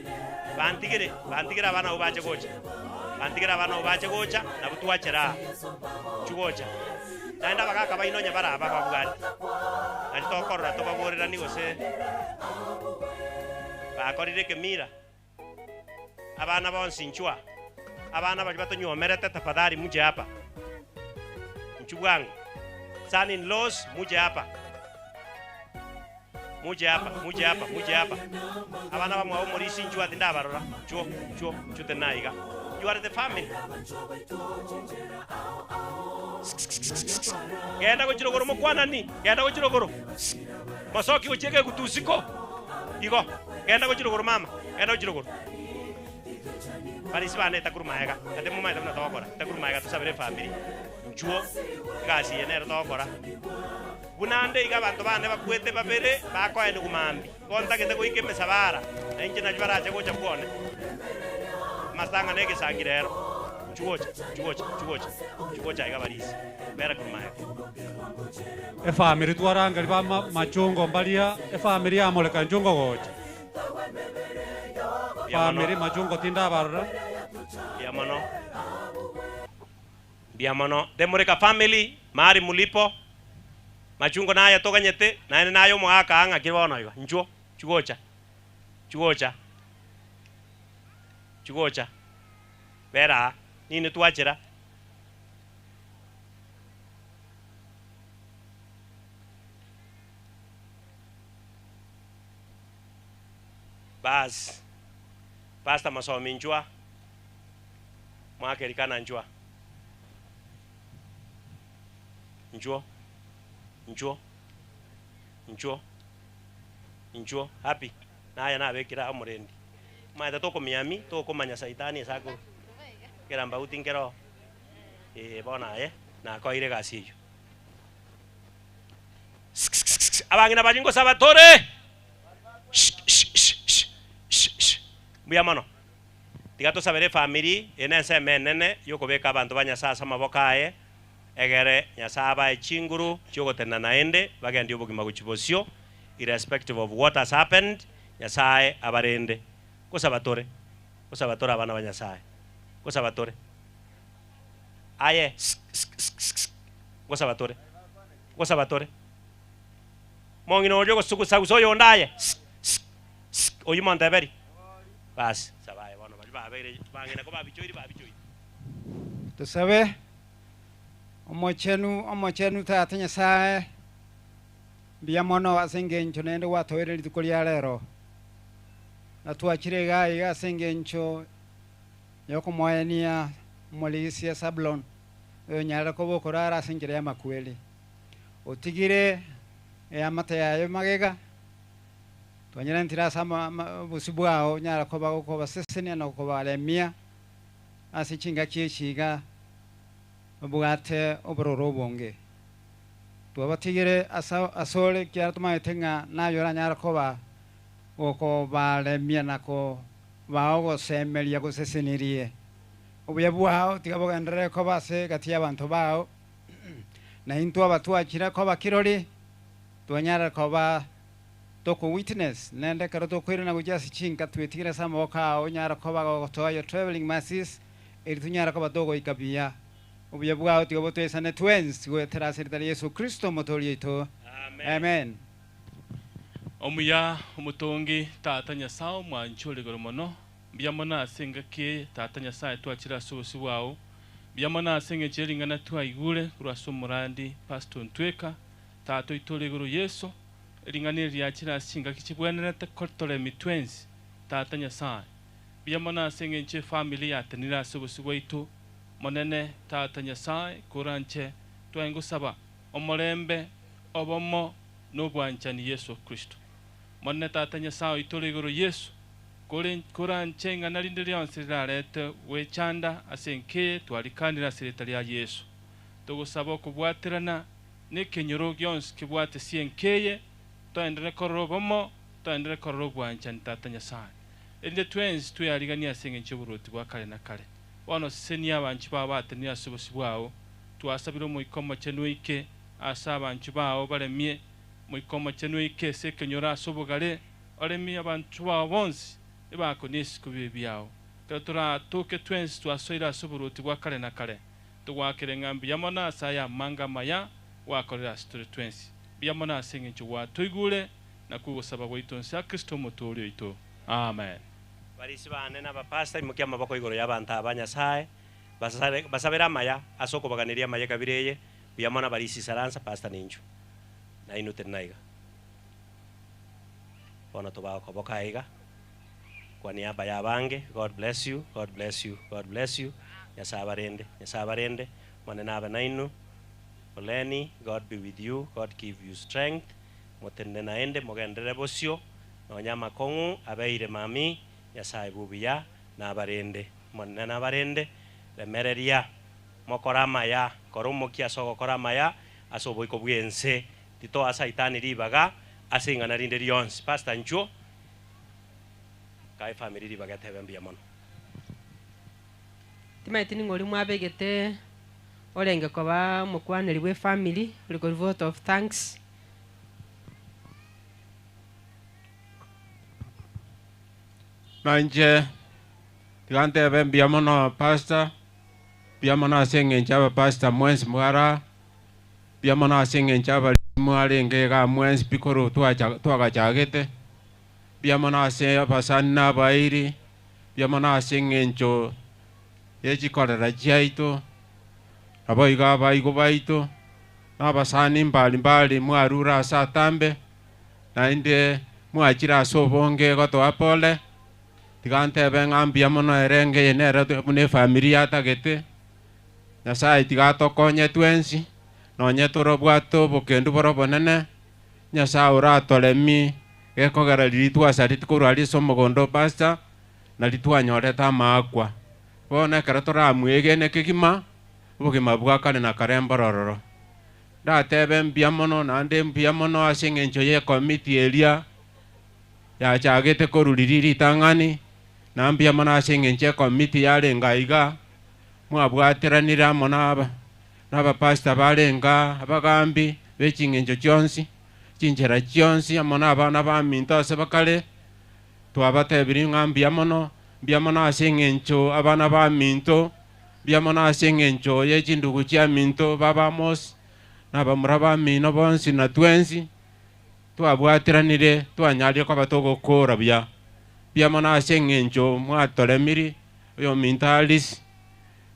Bantigere, bantigere abana abwo bache gocha. Bantigere abana abwo bache gocha, nabwo twachere aa. Inchuo gocha. Naende abagaaka baino onye bare aba babwati, nari tokorora tobaboreranie gose bakorire ekemira. Abana bonsi inchuo aa, abana baria batonywomerete tafadhali muje hapa. Inchuo bwango. Son in laws muje hapa. Muje hapa, muje hapa, muje hapa. Abana bamwabo omorisia inchuo ati ndabarora. Inchuo, inchuo, inchuo tenena aiga. You are the family. Genda gochia rogoro mokwanani, genda gochia rogoro. Mosoki gochia egegutu isiko. Igo, genda gochia rogoro mama, genda gochia rogoro. Barisi bane eta korwa maega, ate momaete buna togokora, eta korwa maega tosabere efamiri, nchuo, egasi eye nero togokora. Buna ande iga abanto bane bakwete babere bakoenigwa mambia, igo ntagete goika emesabara, na inche nario barache gocha bwone. Amasang'ana egesangi rero, nchuo gocha, nchuo gocha, nchuo gocha, nchuo gocha iga barisi, bera korwa maega. Efamiri twarangeria ba machungo mbaria, efamiri ya Moleka nchungo gocha. Famiri machungo tindabarora. Mbuya mono. Mbuya mono. The Mureka family, mahali mulipo, machungo naye toganyete, naende naye omogaka aa ng'aki bono iga, nchuo, nchu gocha, nchu gocha, nchu gocha, bera aa, nini twachera. Baas, Pastor Masomi nchwa, mwake Elikana nchwa, nchwo, nchwo, nchwo, nchwo, happy, naye nabekire aa omorendi. Omanyete tokomiami, tokomanya saitani ase akorwa, ekerambauti nkero eh, bono aye, nakoeire egasi eyio. Abang'ina baria ngosaba tore. Mbuya mono. Tiga tosabere efamiri eye nensemo enene yokobeka abanto ba Nyasae ase amaboko aye, egere Nyasae abae chinguru chiogotenena naende bagendie obogima gochia bosio, irrespective of what has happened, Nyasae abarende. Ngosaba tore, ngosaba tore abana ba Nyasae, ngosaba tore. Aye ngosaba tore, ngosaba tore. Mong'ina oria ogosugusagusa oyonde aye oyio monteberi. Basi, saba aye bono baria babeire bang'ina kobabichoiri babichoiri. Tosabe, Omochenu, Omochenu Tata Nyasae, mbuya mono ase engencho naende gwatoeire rituko ria rero, na twachire iga iga ase engencho yokomoenia omorisia Sabulon, oyonyarire koba okorara ase enchera y'amakweri. Otigire eamate yaye magega, twanyerentire ase obosio bwao, onyare koba gokobasesenia na kobaremia ase chingaki echi iga babwate obororo obonge. Twabatigire asore, ekiagera tomanyete ng'a naye oranyare koba gokobaremia na kobaa ogosemeria gosesenirie. Obuya bwao tiga bogenderere koba ase egati y'abanto bao, na intwe abatwachire koba kirori, twanyarire koba toko witness, naende ekero tokoirana gochia ase chinka twetigire ase amaboko ao, onyare koba gogotoa your travelling mercies, erio tonyare koba togoika buya. Obuya bwao tiga botoisane twensi goetera ase erieta ria Yeso Kristo Omotoori oito. Amen. Omuya, omotongi, Tata Nyasae omwanchi ore igoro mono, mbuya mono ase engaki eye, Tata Nyasae twachire ase obosio bwao. Mbuya mono ase engencho ye ring'ana twaigure korwa ase omorandi Pastor Ntweka, Tata oito ore igoro Yeso, ring'ana eri riachire ase chingaki chibwenerete kotoremi twensi, Tata Nyasae. Mbuya mono ase engencho efamiri yatenire ase obosio bwaito, Monene, Tata Nyasae, koranche twengosaba omorembe, obomo, nobwanchani Yeso Kristo. Monene Tata Nyasae oito ore igoro Yeso, kore koranche ing'ana rinde rionsi rirarete gwechanda ase enkeye twarikanire ase erieta ria Yeso. Togosaba okobwaterana nekenyoro gionsi kebwate sie enkeye, toenderere korora obomo, toenderere korora obwanchani Tata Nyasae. Erinde twensi tweariganie ase engencho y'oboruoti bwa kare na kare. Bono sesenia abanchi bao batenenire ase obosio bwao, twasabire Omoika Omochenu oike ase abanchwa bao baremie, Omoika Omochenu oike ase ekenyoro ase obogare, oremie abanchwa bao bonsi ebakonie isiko bibe biao. Ekero toratoke twensi twasoire ase oboruoti bwa kare na kare, togoakere ng'a mbuya mono ase aya amanga amaya gwakorire ase tore twensi. Mbuya mono ase engencho gwatoigure na kogosaba gwaito nse a Kristo Omotooria oito. Amen. Barisi baane na abapasta, imokia amaboko igoro y'abanto aba Nyasae, basabere amaya ase okobaganeria amaya ekabira eye, Buya mono abarisia isaransa pastor ninchu nainwe tenena iga bono tobagokoboka aiga kwa niaba ya abange God bless you God bless you God bless you Nyasae abarende Nyasae abarende Omonene abe nainwe Poleni God be with you God give you strength motenene naende mogenderere bosio. Nonya amakong'u abeire mami, Nyasaye bubuya nabarende. Omonene nabarende, remereria, mokore amaya, kora omokia ase ogokora amaya ase oboiko bw'ense. Titoa Saitani ribaga ase ing'ana rinde rionsi. Pastor inchuo, kae efamiri ribaga etebe mbuya mono. Timanyeti ning'o oria mwabegete orenge koba omokwaneri bwa efamiri, ore korwa vote of thanks. Na inche tiga ntebe mbuya mono pastor, mbuya mono ase eng'encho abapastor mwensi mware aa, mbuya mono ase eng'encho abarisia mwarenge igaa mwensi pi korwa twacha twagachagete, mbuya mono ase abasani na abairi, mbuya mono ase eng'encho ya chikorera chiaito, naboigo abaigo baito, na abasani mbari mbari mwarure ase atambe, naende mwachire ase obonge gotoa pole, tiga ntebe ng'a mbuya mono ere enge eye nere buna efamiri yatagete, Nyasaye tiga atokonye twensi, nonye torobwate obokendu bore obonene, Nyasaye oratoremie, gekogera riria twasareti korwa aria ase omogondo o pastor, nari twanyorete amaakwa. Bono ekero toramwegene kegima, obogima bwa kare na kare mborororo. Ndatebe mbuya mono naende mbuya mono ase eng'encho ya ekomiti eria yachagete korwa riria ritang'ani, na mbuya mono ase eng'encho ekomiti yarenge aiga, mwabwateranire amo na aba na abapastor barenge aa, abagambi be ching'encho chionsi, chinchera chionsi amo na abana baminto ase bakare, twabatebirie ng'a mbuya mono, mbuya mono ase eng'encho abana baminto, mbuya mono ase eng'encho ya chindugu chiaminto baba Amos, na abamura bamino bonsi na twensi, twabwateranire twanyarire koba togokora buya. Mbuya mono ase eng'encho mwatoremiri, oyominto Alice,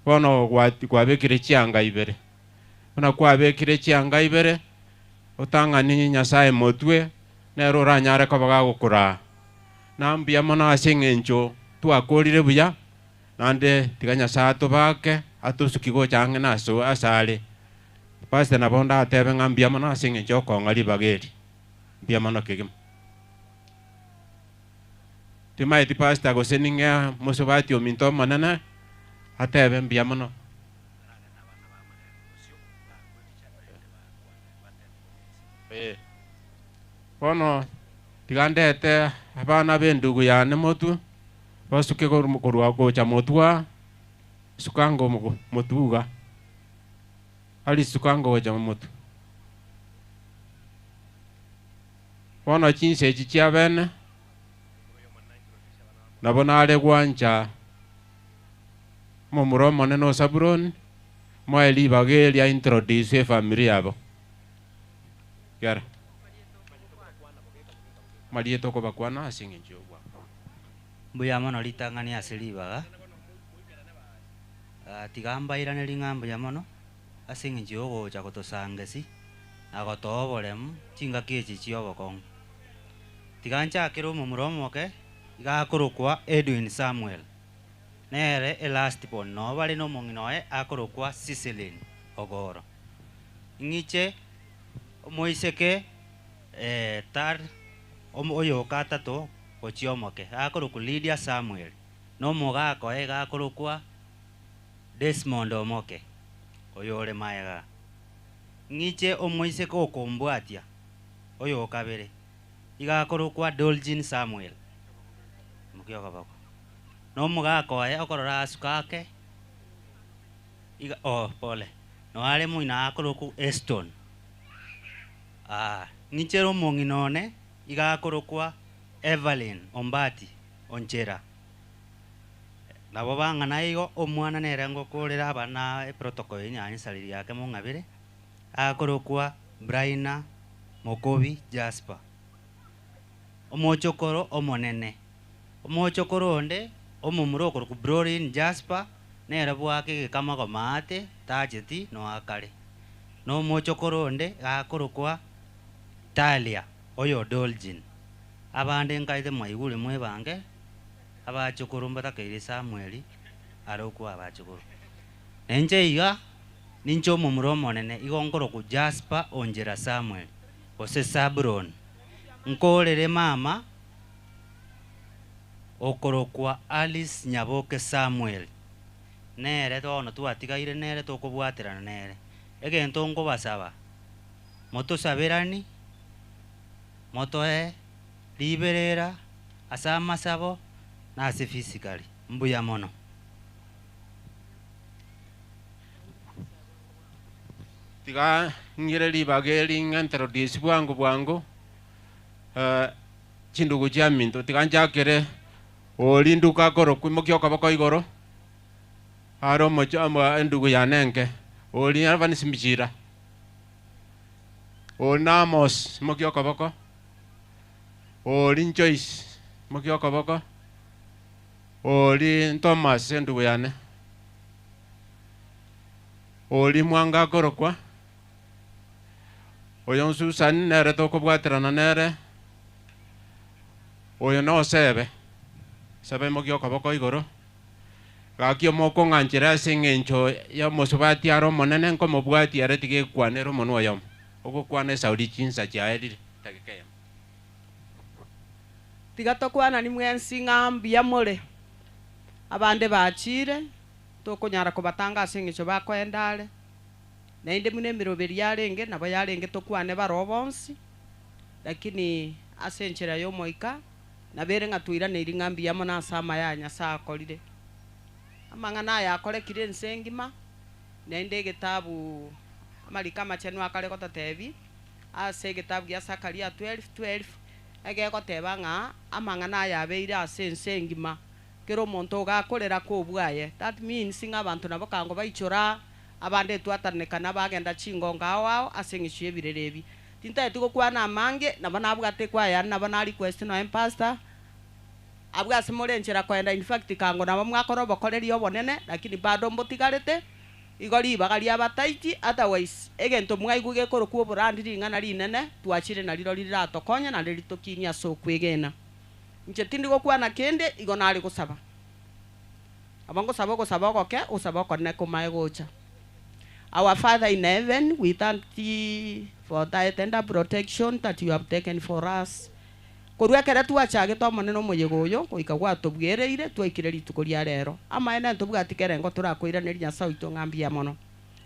bono kwabekire chianga ibere. Buna kwabekire chianga ibere, otang'ani Nyasaye motwe, nere oranyare koba gagokoraa. Na mbuya mono ase eng'encho twakorire buya, naende tiga Nyasaye atobake, atosukie gocha ang'e na ase asare. Pastor nabo ndatebe ng'a mbuya mono ase eng'encho ya okong'a ribaga eri. Mbuya mono kegima. Timaeti pastor gose ning'e mosubati ominto omonene, atebe mbuya mono. Bono tiga ndete abana b'endugu yane motwe, basuke korwa gocha motwe aa, suka ango motwe iga, aria suka ango gocha motwe. Bono chinsa echi chia bene, nabo nare gwancha omomura omonene o Zabuloni, moe ribaga eri aintroduce efamiri yabo. Gera. Amarieta okobakwana ase eng'encho y'obwango. Mbuya mono ritang'ani ase ribaga, tiga mbairanerie ng'a mbuya mono, ase eng'encho ya ogocha gotosangesi na gotoa oboremu chingaki echi chia obokong'u. Tiga nchakere omomura omoke, iga akorokwa Edwin Samuel, nere elast born, nabo bare na omong'ina oye akorokwa Cicelyne Ogoro. Ng'iche omoiseke third oyoka atato gochia omoke, akorokwa Lydia Samuel, na omogaka oye iga akorokwa Desmond Omoke, oyore magega. Ng'iche omoiseke okombwatia, oyokabere, iga akorokwa Dolgin Samuel, mokia okoboko. Na omogaka oye okorora asuka ake, iga oh pole, noare moino akorokwa Eston. Ng'ichere omong'ina one, iga akorokwa Evelyn Ombati Onchera. Nabo bang'ana igo, omwana nere ngokorera abana eprotocol eye nyanyesareria ake mong'abere, akorokwa Braina Mokobi Jasper. Omochokoro omonene, omochokoro onde, omomura okorokwa Brolin Jasper, nere bwake egekamago maate, tacheti noakare. Na omochokoro onde gakorokwa Talia, oyo Dolgin. Abande nkaete mwaigure mwebange, abachokoro mbatakeire Samueli arokwe abachokoro. Na inche iga, ninche omomura omonene, igo nkorokwa Jasper Onjera Samuel, gose Zabulon. Nkorere mama, Okorokwa Alice Nyaboke Samuel, nere bono twatigaire nere tokobwaterana nere. Egento nkobasaba, motosaberani, motoe riberera ase amasabo na ase physically. Mbuya mono. Tiga ng'ire ribaga eri ng'introduce bwango bwango, eh, chindugu chiaminto. Tiga nchakere ori nduka akorokwa imokia okoboko igoro, are omochie omo endugu yane enke, ori Evans Michira, ori na Amos imokia okoboko, ori Joyce imokia okoboko, ori Thomas endugu yane, ori Mwanga akorokwa, oyo Susan nere tokobwaterana nere, oyo na Osebe, sebe imokia okoboko igoro, gaki omokong'anchera ase eng'encho ya omosubati are omonene nkomobwatia ere tiga ekwanere omonwa oyomo, ogokwana esauri chinsa chiaerire dakika eyemo. Tiga tokwanani mwensi ng'a mbuya more, abande bachire, tokonyara kobatanga ase eng'encho bakoenda are, naende buna emeroberi yarenge, nabo yarenge tokwane baroo bonsi, lakini ase enchera ya omoika, nabere ng'a twairaneirie ng'a mbuya mono ase amaya aya Nyasae akorire. Amang'ana aya akorekire ense engima, naende egetabu amariko amachenu akare gototebia, ase egetabu gia Zakaria 12:12, egegoteba ng'a amang'ana aya abeire ase ense engima, kera omonto iga akorera kobwaye. That means ng'a abanto nabo kango baichora, abande etwatanekana bagenda chingongo ao ao ase eng'encho y'ebirero ebi. Tintageti gokwana amange, nabo nabwate ekwaya yane nabo na request noe pastor, abwo ase more enchera koenda in fact kango nabo mwakora obokoreri obonene lakini bado mbotigarete, igo ribaga riabataiti otherwise egento mwaigwa gekorokwa oborandi ring'ana rinene twachire narirori riratokonye naende ritokinie ase okwegena. Inche tindi gokwana kende, igo nare gosaba. Nabo ngosaba ogosaba ogoke, ogosaba okonene komae gocha. Our Father in heaven, we thank thee for thy tender protection that you have taken for us. Korwa ekere twachagete Omonene omoyega oyo, goika gwatobwereire, twaikire rituko ria rero. Amaene ntobwati kerengo torakoiranerie Nyasae oito ng'a mbuya mono.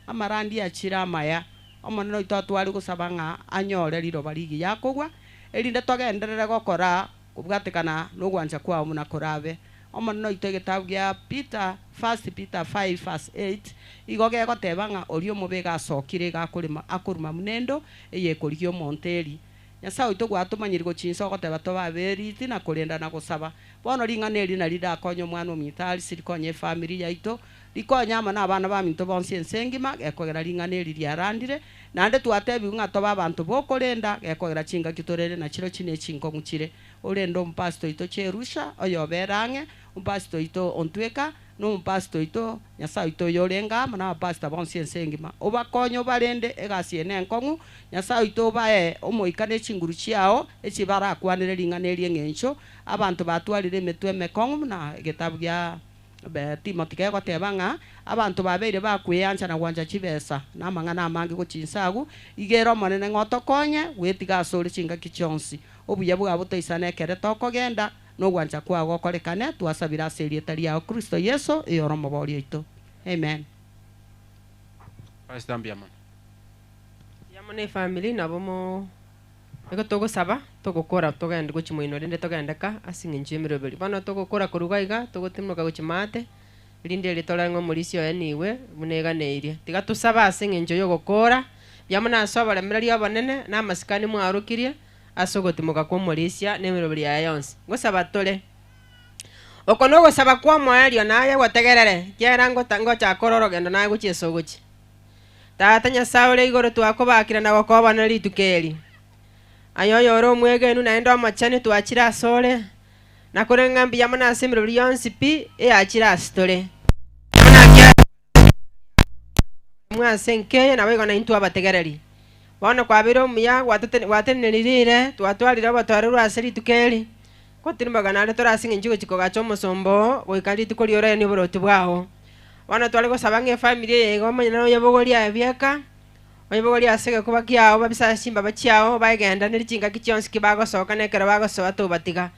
Amarandia achire amaya, Omonene oito atware gosaba ng'a anyore riroba rigiya akogwa, erinde togenderere gokora kobwatekana nogwancha kwao buna korabe. Omonene oito egetabu gia Peter, First Peter 5 verse 8, igo gegoteba ng'a oria omobe iga asokire iga akorema akoruma buna endo eyekorigia omonto eri. Nyasae oito gwatomanyiri gochia inse ogoteba tobe aberiti na korenda na gosaba. Bono ring'ana eri nari ridakonye omwana ominto Alice rikonye efamiri yaito, rikonye amo nabana baminto bonsi ense engima, gekogera ring'ana eri riarandire, naende twatebigwe ng'a tobe abanto bokorenda, gekogera chingaki torere nachirochio ne chinkong'u chire. Orende omopastor oito Cherusha, oyobere ang'e, omopastor oito Ontweka, na omopastor oito Nyasae oito oyorenge amo nabapastor bonsi ense engima. Obakonye obarende, egasi eye nenkong'u, Nyasae oito obae omoika ne chinguru chiao, echi barakwanere ring'ana eri eng'encho, abanto batwarire emetwe emekong'u buna egetabu gia Timothy kegoteba ng'a abanto babeire bakweancha na gwancha chibesa na amang'ana amange gochia inse agwo, iga ere Omonene ng'a otokonye gwetiga asore chingaki chionsi. Obuya bwabo toisane ekere tokogenda, na ogwancha kwao gokorekane, twasabire ase erieta riao Kristo Yeso, oyore Omoboria oito. Amen. Pastor mbuya mono. Mbuya mono efamiri nabo mo Nigo togosaba, togokora togende gochia moino rende togende ka ase eng'encho y'emeroberi. Bono togokora korwa iga iga, togotimoka gochia maate, erinde erio torore ng'a omorisia oye niigwe buna eganeirie. Tiga tosabe ase eng'encho y'ogokora, mbuya mono ase oboremereria obonene na amasikani mwaorokirie ase ogotimoka kw'omorisia na emeroberi yaye yonsi. Ngosaba tore. Oko nogosaba kw'omoerio naye gotegerere, ekiagera ngota ngochaka ore orogendo naye gochia ase ogochia. Tata Nyasae ore igoro twakobakire na gokobana rituko eri. Aye oyore omwegenu naende omochenu twachire asore, na korende ng'a mbuya mono ase emeroberi yonsi pi eyachire ase tore. Ase enka eye naboigo naintwe abategereri. Bono kwabeire omuya gwatenenire ire, twatwarire obotoereru ase rituko eri, gotirimboka naende tore ase eng'encho y'ogochia kogacha omosomba oo goika rituko ri'oreni oboroti bwao. Bono tware gosaba ng'a efamiri eye iga omonyene oyebogorie aye bieka, oyebogorie ase egekuba kiao, babise ase chimbaba chiao, baegendanere chingaki chionsi ki bagosoka na ekero bagosoa tobatiga.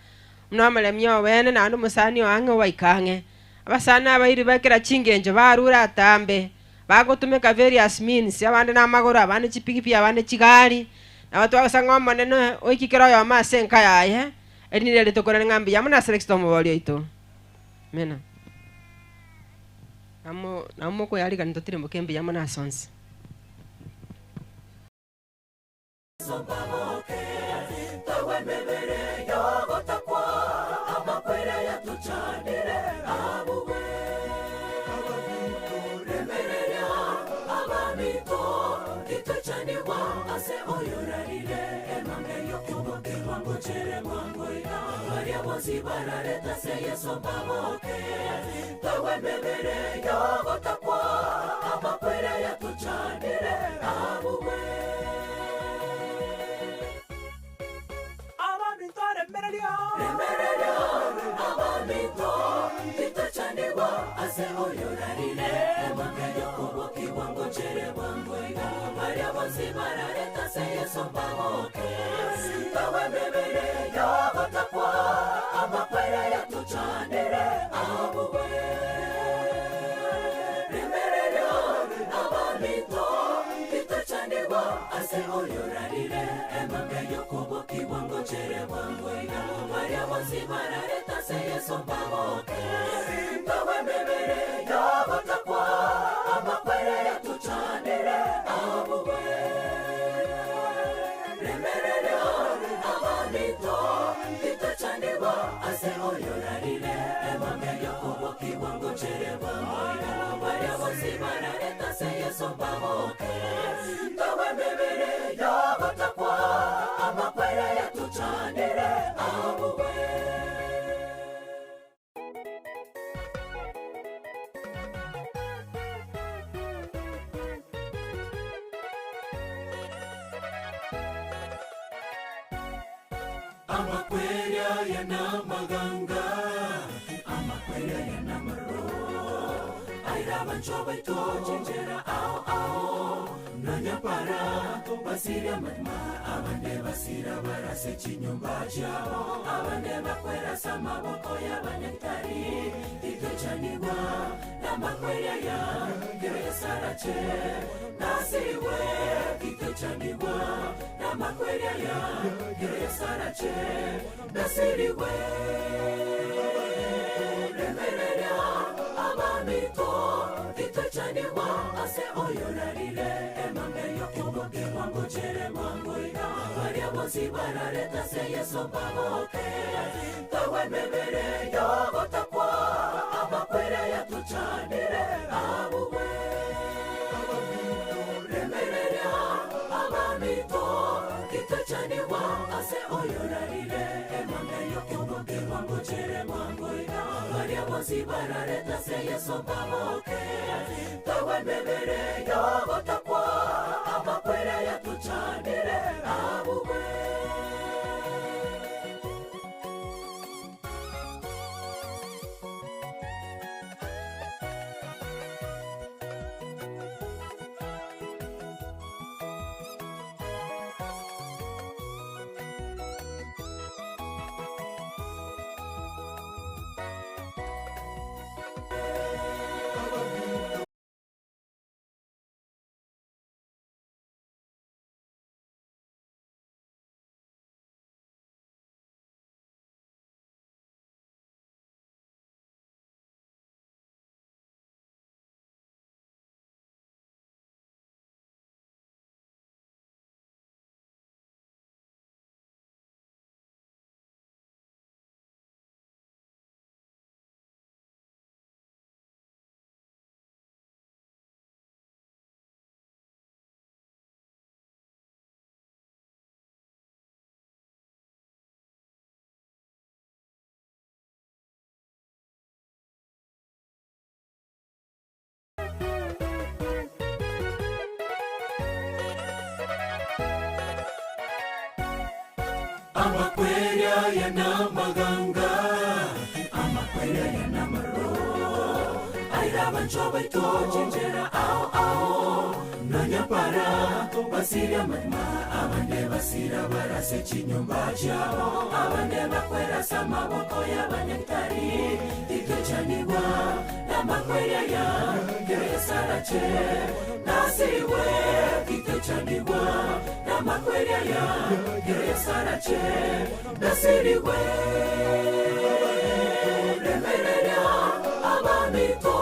Buna omoremi obeene naende omosani o ang'e obaika ang'e. Abasani abairi ba kera chingencho barure atambe, bagotumeka various means, abande namagoro, abande chipikipiki, abande chigari, nabo twagosaba ng'a Omonene oikie kera oyomo ase enka yaye, eri nirio rituko rire ng'a mbuya mono ase Kristo omobori oito. Amina. Namo nabo mokoyarigania totirimboke mbuya mono ase onsi. bancho baito chinjera ao ao nonyapara basiria manyuma abande basira barase chinyumba chabo abande bakwerasa maboko y'abanyagitari titochanigwa namakweriaya keresarache nasiriwe titochanigwa namakweriaya keresarache nasiriwe remereria abamito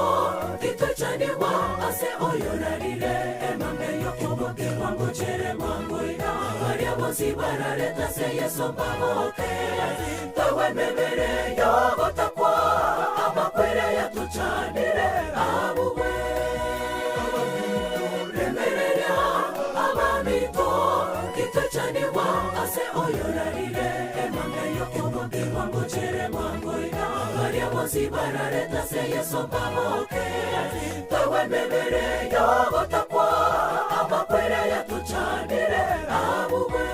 titochanigwa ase oyorarire emambe yokoboke bwangu chere mwangoira baria bonsi barareta se Yesu baboke tawe mebere yogotakwa amakwere yatuchanire abuwe remereria abamito titochanigwa ase oyorarire emambe yokoboke bwangu chere mwangoira baria bonsi barareta se Yesu baboke tawe mebere yogotakwa amakwere yatuchanire abuwe.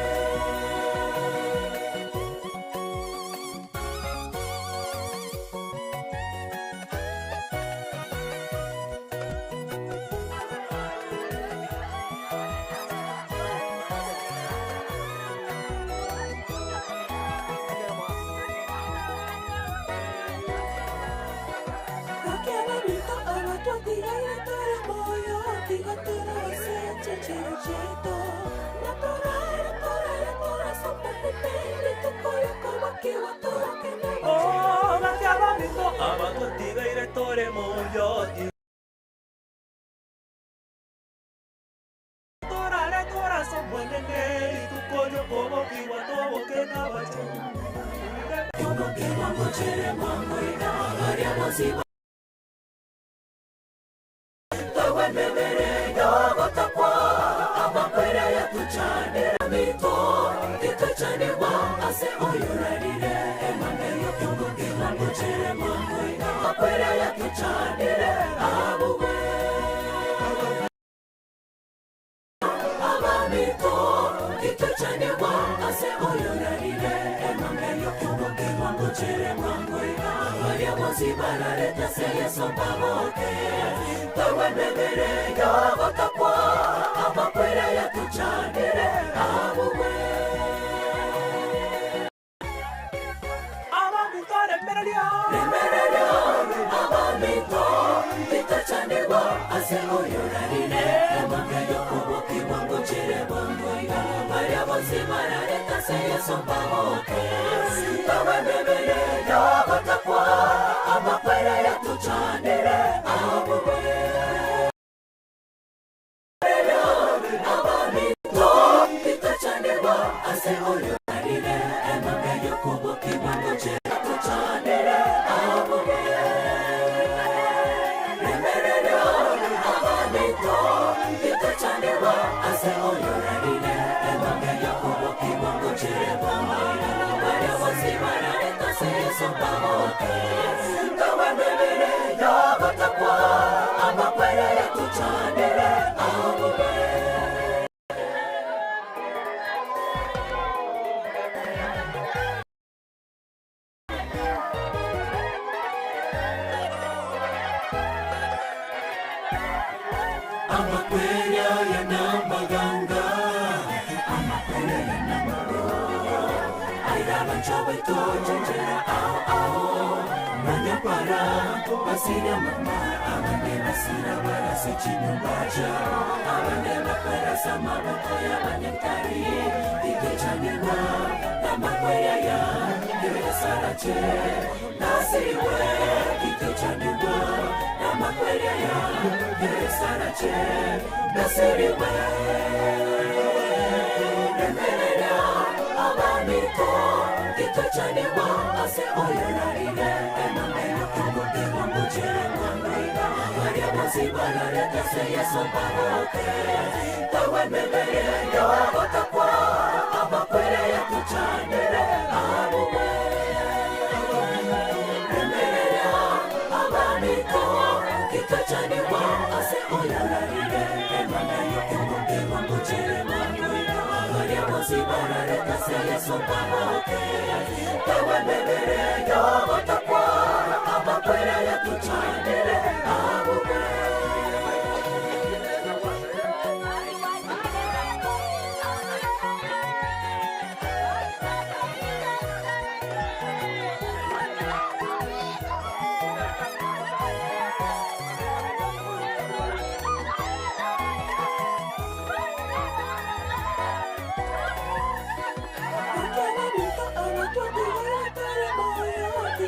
Amakwera yatuchanire abuwe.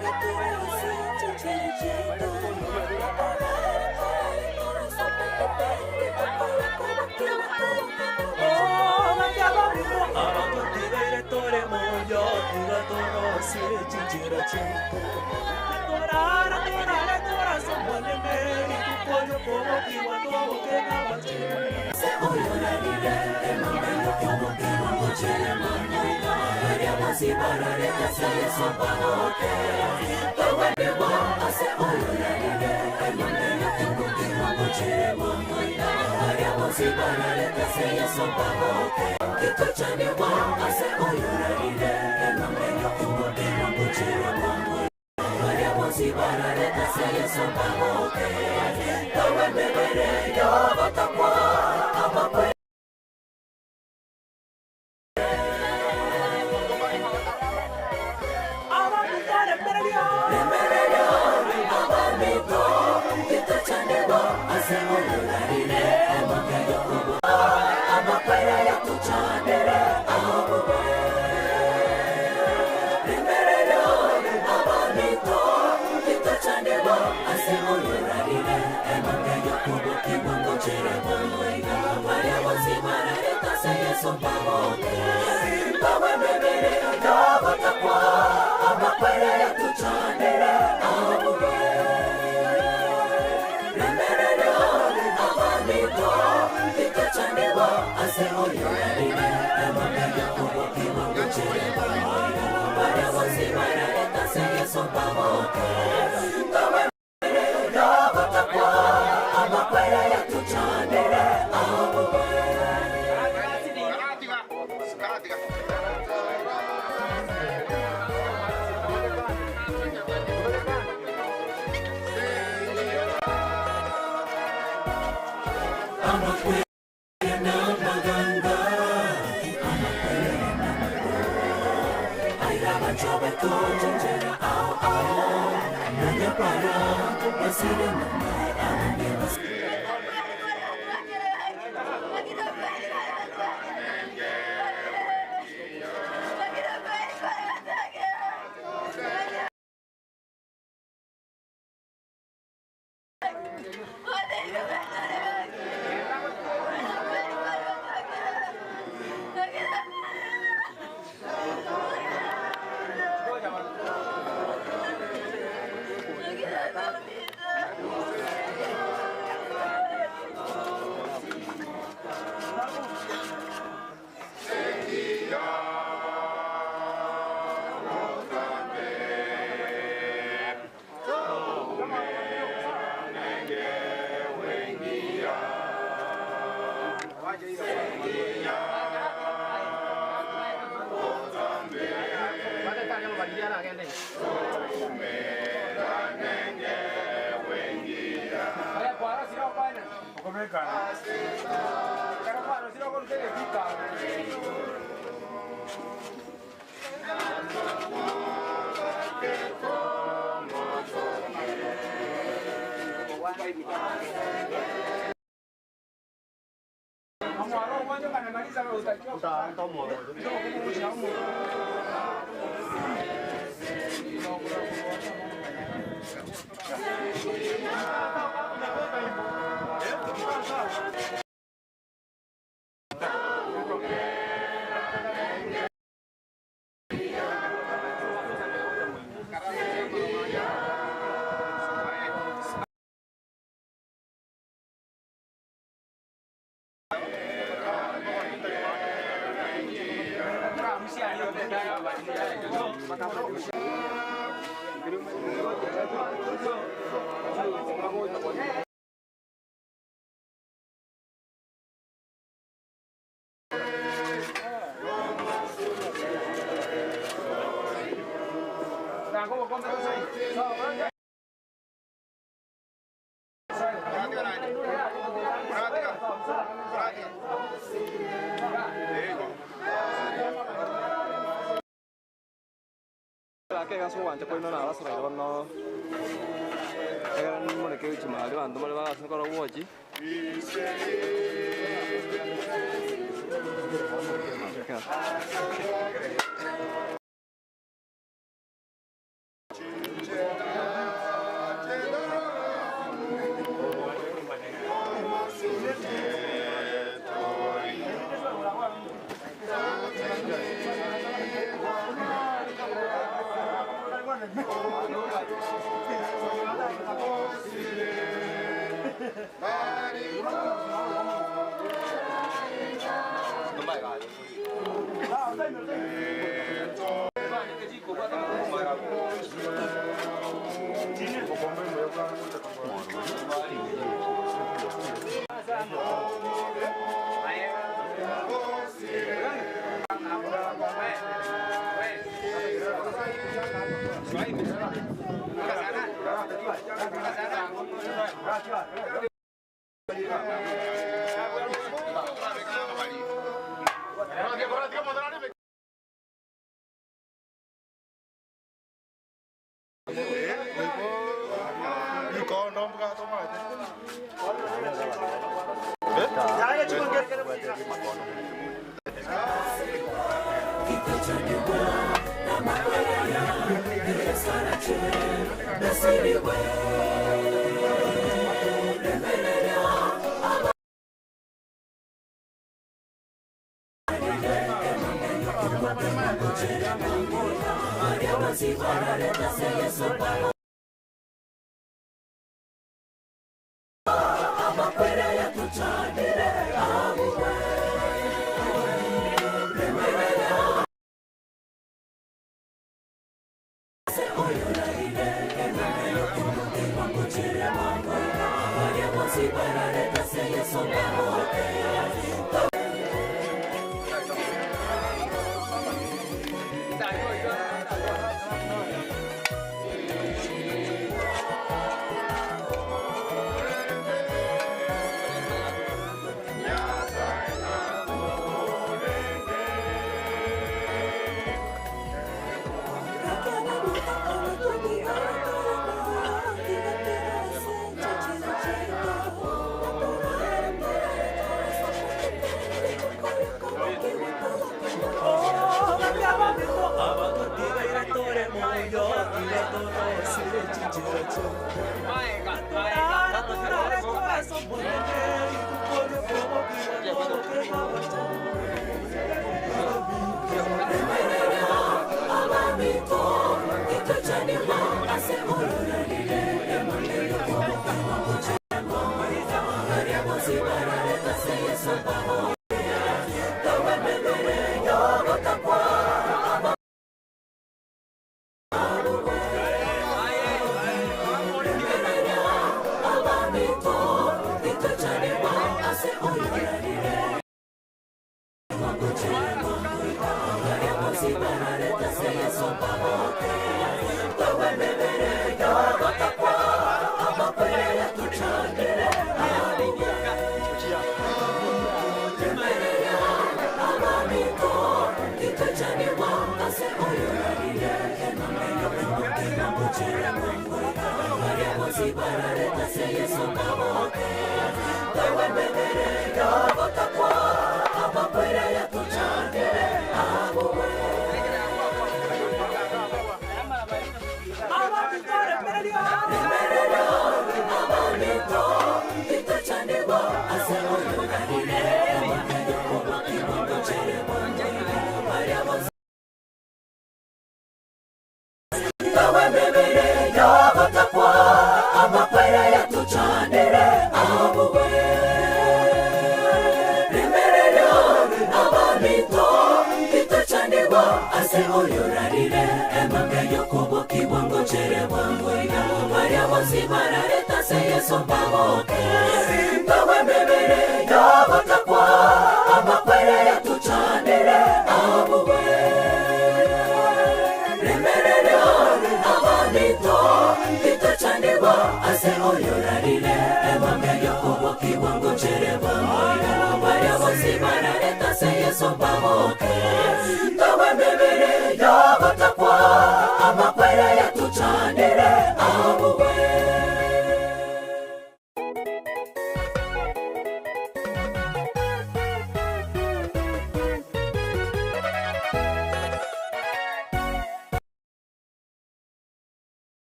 Thank you.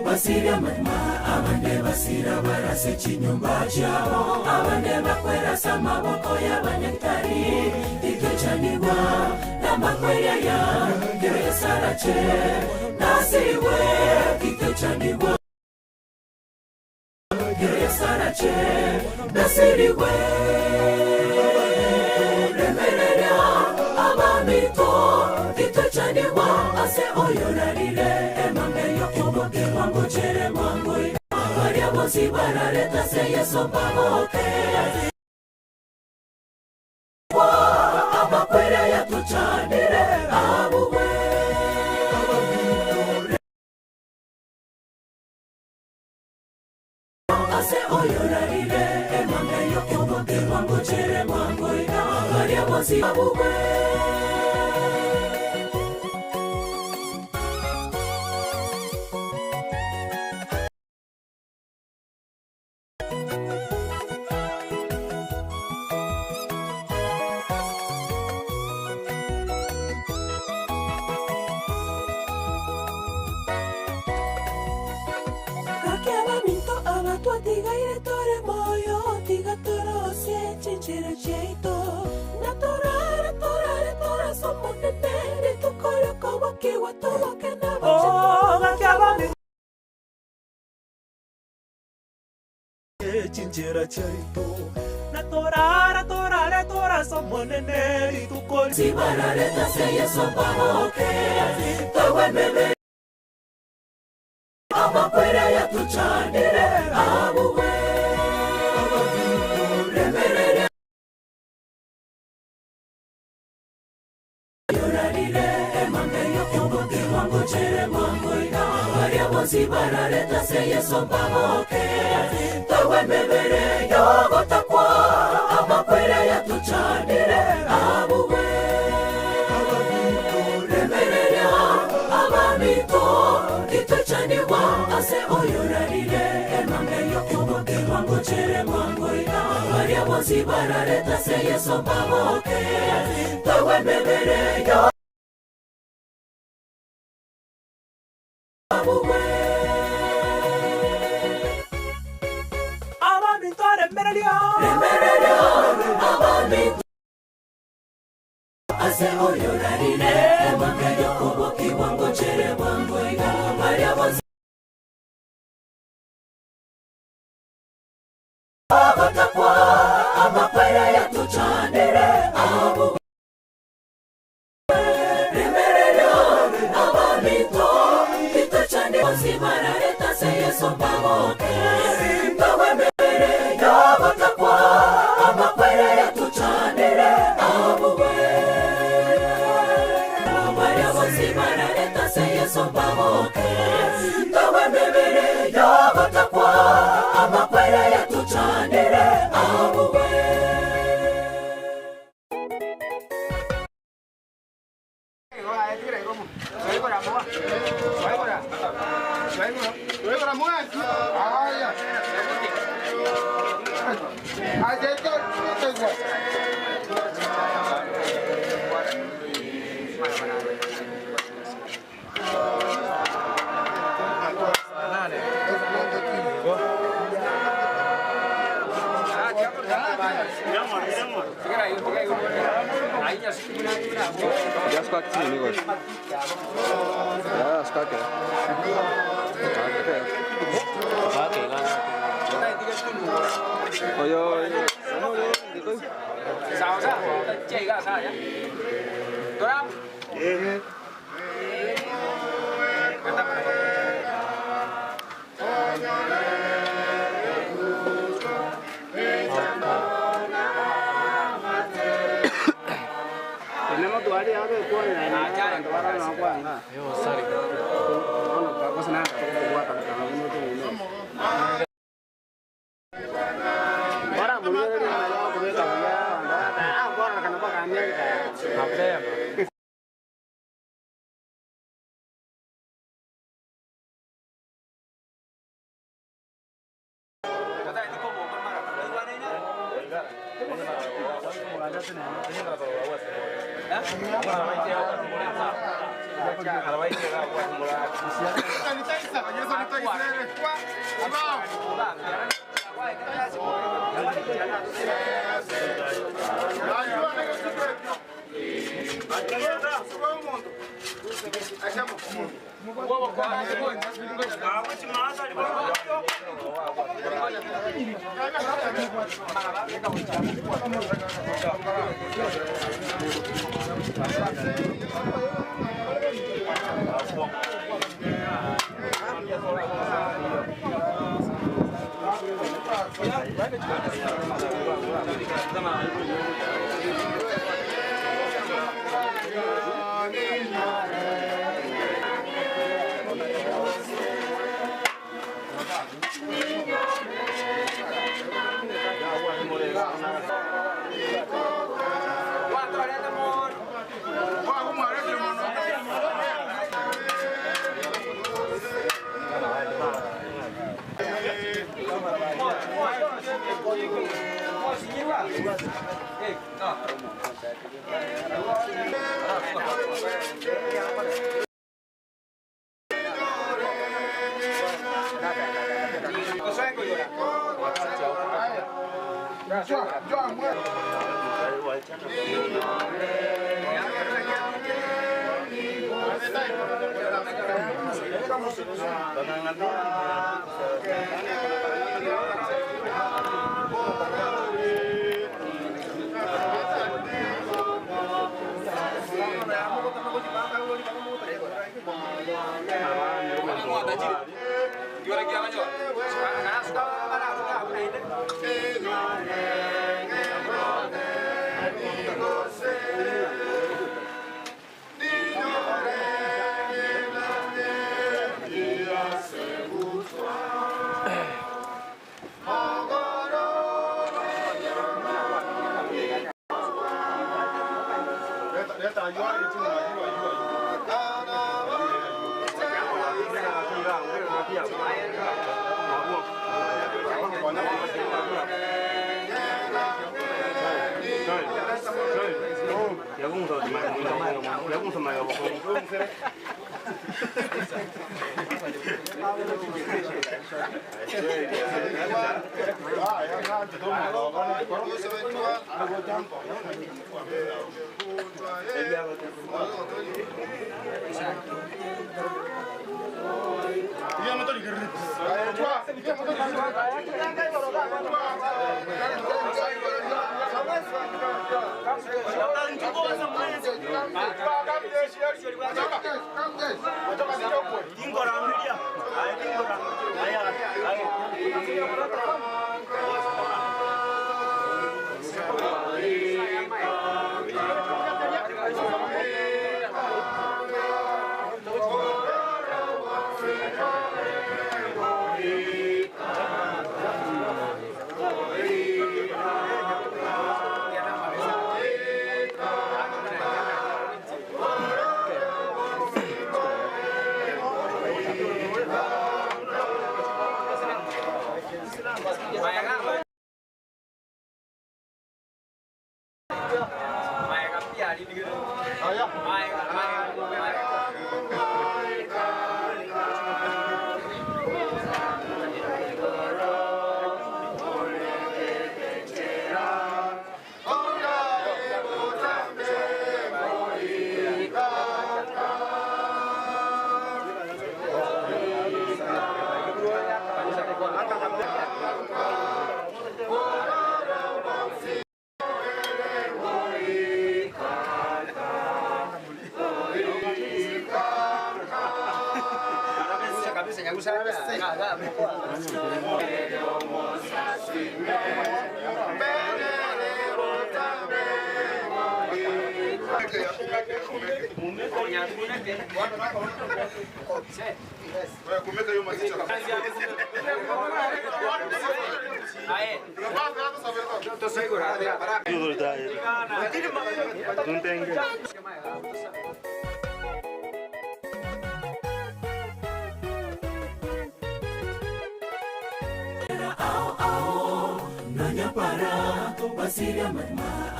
Basiria amagima, abande basira barase chinyomba chiabo, abande bakwerasa amaboko y'abanyagitari. Titwechanigwa n'amakweri aya, kero Yesu arache nasirigwe. Titwechanigwa kero Yesu arache nasirigwe. Remereria abamito, titwechanigwa ase oyorarire emambe y'okoboke bwango chere mwango iga. Baria bonsi barareta ase Yeso mbaboke. Amakweri aya tochanire abugwe. Ase oyorarire emambe y'okoboke bwango chere mwango iga. Baria bonsi abugwe. Gaki abaminto aba twatigaire tore moyo, tiga torosie chinchera chiaito, na torare torare torase Omonene, rituko ri'okobokigwa toboke Oh, gaki n'abachenu. Chinchera chiaito, na torara torare torase Omonene, rituko Tibarareta ase Yeso mbaboke, togwemebe amakweri aya tochandire abugwe. Remereria yorarire emambe y'okoboke bwango chere mwango iga. Baria bonsi barareta ase Yeso mbaboke, togwemebere yogotakwa amakweri aya tochandire abugwe. Remereria abamito, titwechanigwa ase oyorarire emambe y'okoboke bwango chere mwango iga. Baria bonsi barareta ase Yeso mbaboke, togwemebere yo abugwe. Abaminto remereria, Remereria abaminto ase oyorarire emambe y'okoboki bwango chere bwango iga. Baria bonsi agotakwa amakweri aya tochandire abugwe. Remereria abaminto, titwechandire bonsi barareta ase Yeso mbaboke, togwemere yogotakwa amakweri aya tochandire abugwe. Baria bonsi barareta ase Yeso mbaboke, togwemere yogotakwa amakweri aya tochandire abugwe. Ya squat sí, amigos. Ya squat. Oye, oye. Sawa sawa, chega sawa. Doram. Tenemos tu área de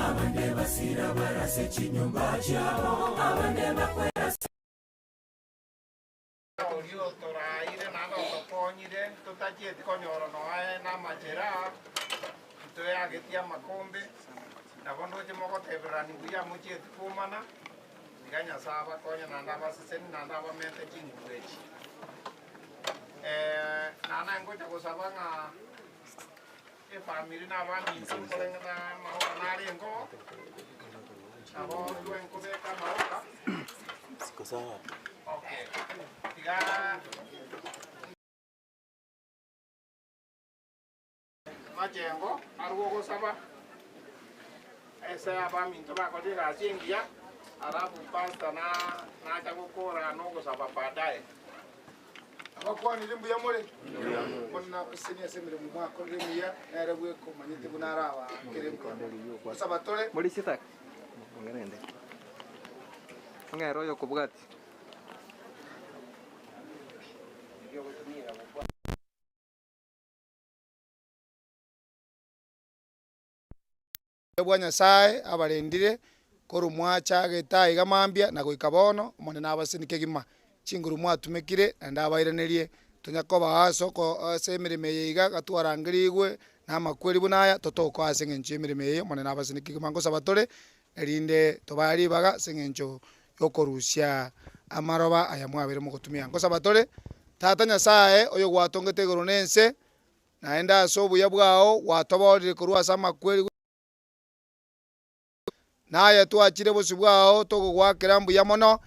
Abande basira barase chinyumba chabo abande bakwera. Totachieti konyora noe na amachera, ntoeagetie amakombe, nabo ndoche mogotebererani buya mochieti komana, tiga Nyasaye abakonye naende abaseseni naende abamente chinguru echi. Naende ngocha gosaba ng'a efamiri na abaminto nkorenge na amaoga narenge oo, nabo intwe nkobeka amaoga. Okay, tiga Machengo arwe ogosaba ase abaminto bakorire egasi engiya, alafu pastor na nacha gokora na ogosaba baadaye. Abakwanire mbuya more? Bono nabasesenie ase emeremo mwakorire emiya, nere bweka omanyete buna arabaakere mbuya mono. Gosaba tore. Ong'ere oyokobwatia. Bwa Nyasae abarendire korwa mwachagete aiga mambia na goika bono, Omonene abasesenie kegima. Chinguru mwatumekire naende abairanerie, tonya koba ase oko ase emeremo eye iga gatwarangerigwe na amakweri buna aya, totokoa ase eng'encho y'emeremo eye, Omonene abasesenie kegima. Ngosaba tore, erinde tobae ribaga ase eng'encho y'okorusia amaroba aya mwabeire mogotumia. Ngosaba tore, Tata Nyasae, oyogwatongete igoro na ense, Naende ase obuya bwao gwatoboorire korwa ase amakweri. Na aye twachire bosio bwao togogoakera mbuya mono,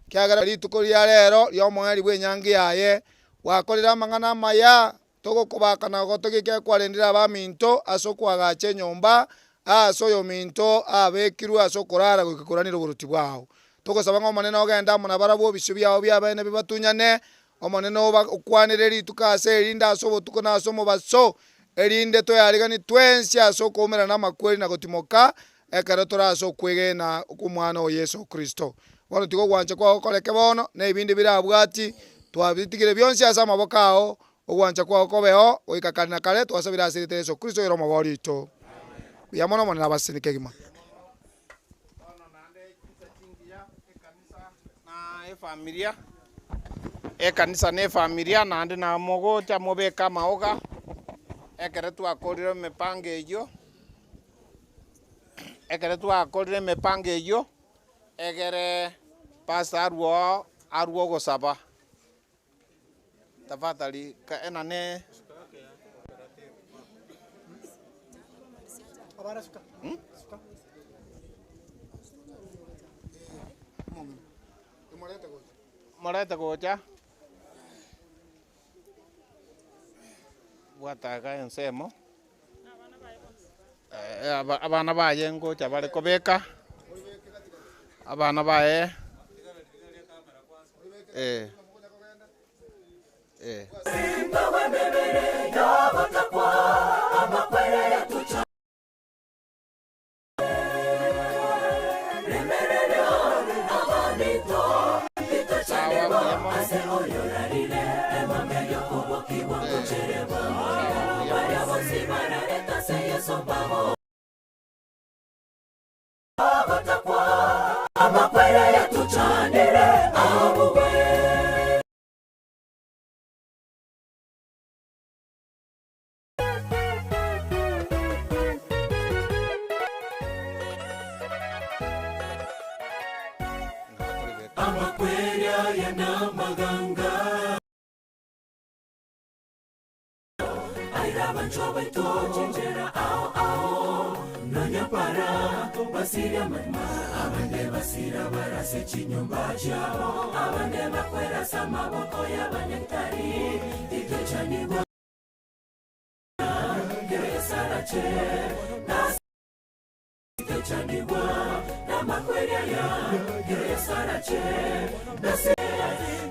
ekiagera rituko ria rero ri'omoerio bw'enyangi yaye gwakorire amang'ana amaya, togokobaka na gotogia ekiagera kwarendire abaminto ase okoagacha enyomba aase oyominto abekirwe ase okorara goika koranire oboruoti bwao. Togosaba ng'a Omonene ogende amo nabarabwo ebisio biao bi'abeene bibatunyane, Omonene okwanere rituko ase erinde ase obotuko na ase omobaso, erinde toyariganie twensi ase okoumerana namakweri na gotimoka, ekero tore ase okwegena kw'Omwana o Yeso Kristo. Bono tiga ogwancha kwao gokoreke bono, na ebinde birabwati, twabitigire bionsi ase amaboko ao, ogwancha kwao kobeo goika kare na kare, twasabire ase erieta ria Yeso Kristo oyore Omobori oito. Mbuya mono Omonene abasesenie kegima. Na efamilia, ekanisa na efamilia naende na mogocha mobeke amaoga, ekero twakorire emipango eywo, ekero twakorire emipango eywo, egere pastor arwe oo arwe ogosaba. Tafadhali ka enane. Morete gocha. Bwata iga ensemo. Abana baye ngocha bare kobeka, abana baye eh eh. Amakweri aya namaganga Aira abanchwa baito chinchera ao ao Nonya para basiria amarima Abande basira barase chinyomba chiabo Abande bakwera ase amaboko y'abanyagitari Titochanigwa kero Yesu arache Nase Titochanigwa namakweri aya kero Yesu arache Nase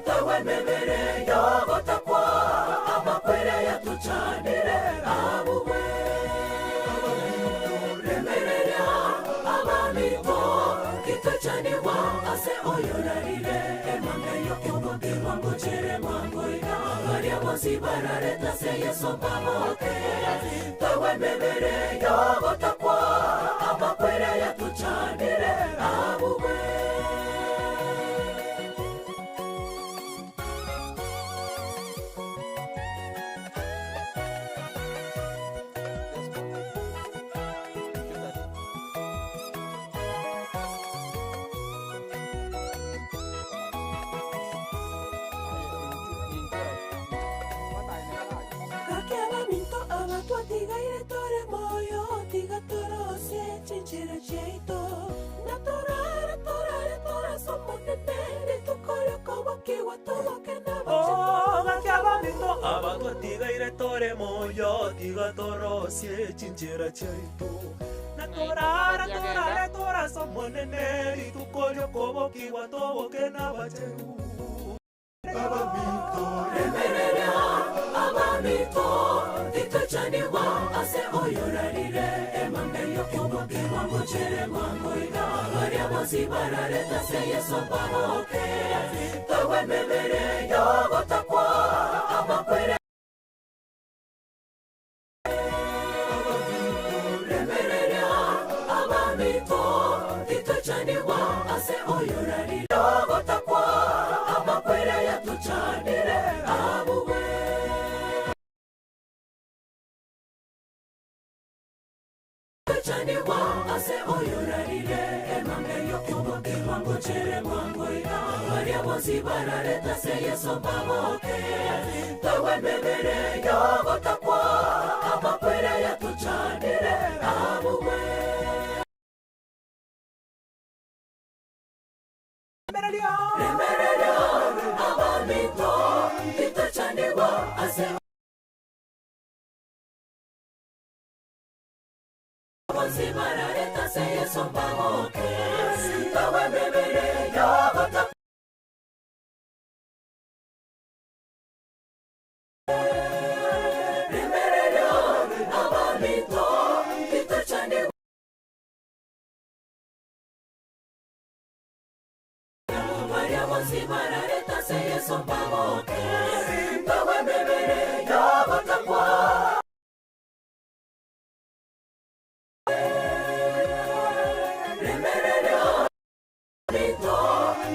tagwa emebere y'ogotakwa Amakweri aya tochanire abugwe Remereria abaminto Titochanigwa ase oyorarire Emambia y'okobokigwa ngochere mwango iga Baria bonsi bararete ase Yeso mbaboke Tagwa emebere y'ogotakwa Amakweri aya tochanire abugwe. chiaito na torare torare torase omonene rituko riokobokigwa toboke Oh, gaki abaminto aba twatigaire tore moyo tiga torosie chinchera chiaito na torara torare torase omonene rituko riokobokigwa toboke n'abacheru Remereria abamito titochanigwa ase oyorarire emambe yokobokigwa ngochere mwangoiga baria bonsi barareta se Yesu baboke togwe mebere yogotakwa amakwere Remereria abamito titochanigwa ase oyorarire yogotakwa amakwere yatuchanire abuwe Chanigwa ase oyorarire emambe yokobokigwa ngochere mwangoiga baria bonsi barareta se Yesu baboke togwe mebere yogotakwa amakwere yatuchanire abuwe Remereria abamito titochanigwa ase bonsi barareta se Yesu baboke togwe mebere yogotakwa Remereria abamito titochanigwa Baria bonsi barareta se Yesu baboke togwe mebere yogotakwa Remereria mito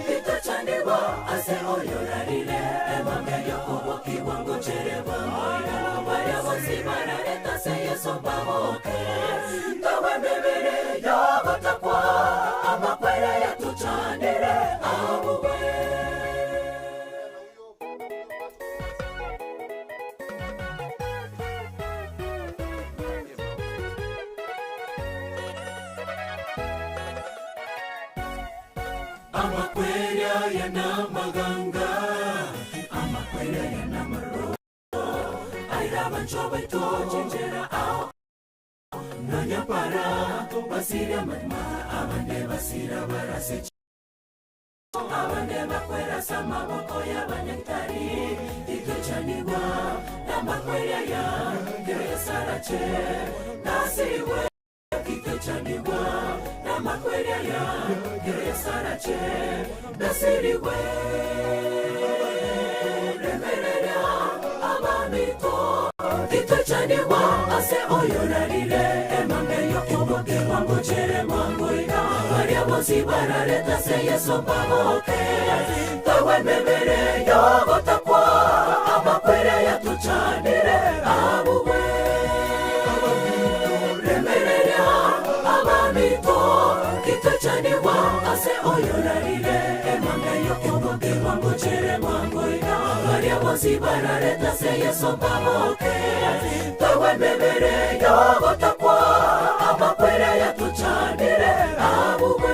titochanigwa ase oyorarire emambe yokobokigwa ngochere bwangoiga baria bonsi barareta se Yesu baboke togwe mebere yogotakwa amakwere yatuchanire abuwe Amakwere yanamaganga amakwere yanamaro airabancho chenjera ao nanyapara basira madma abande basira barase abande bakwerasa amaboko y'abanyagitari itochanigwa n'amakwere ya keresarache nasiriwe kitochanigwa n'amakwere ya keresarache nasiriwe remerera abamito titochanigwa ase oyorarire emambe yokobokigwa ngochere mwangoiga baria bonsi barareta se Yesu baboke togwe mebere yogotakwa amakwere yatuchanire abuwe remereria abamito titochanigwa ase oyorarire emambe yokobokigwa ngochere mwangoiga baria bonsi barareta se Yesu baboke togwe mebere yogotakwa amakwere yatuchanire abuwe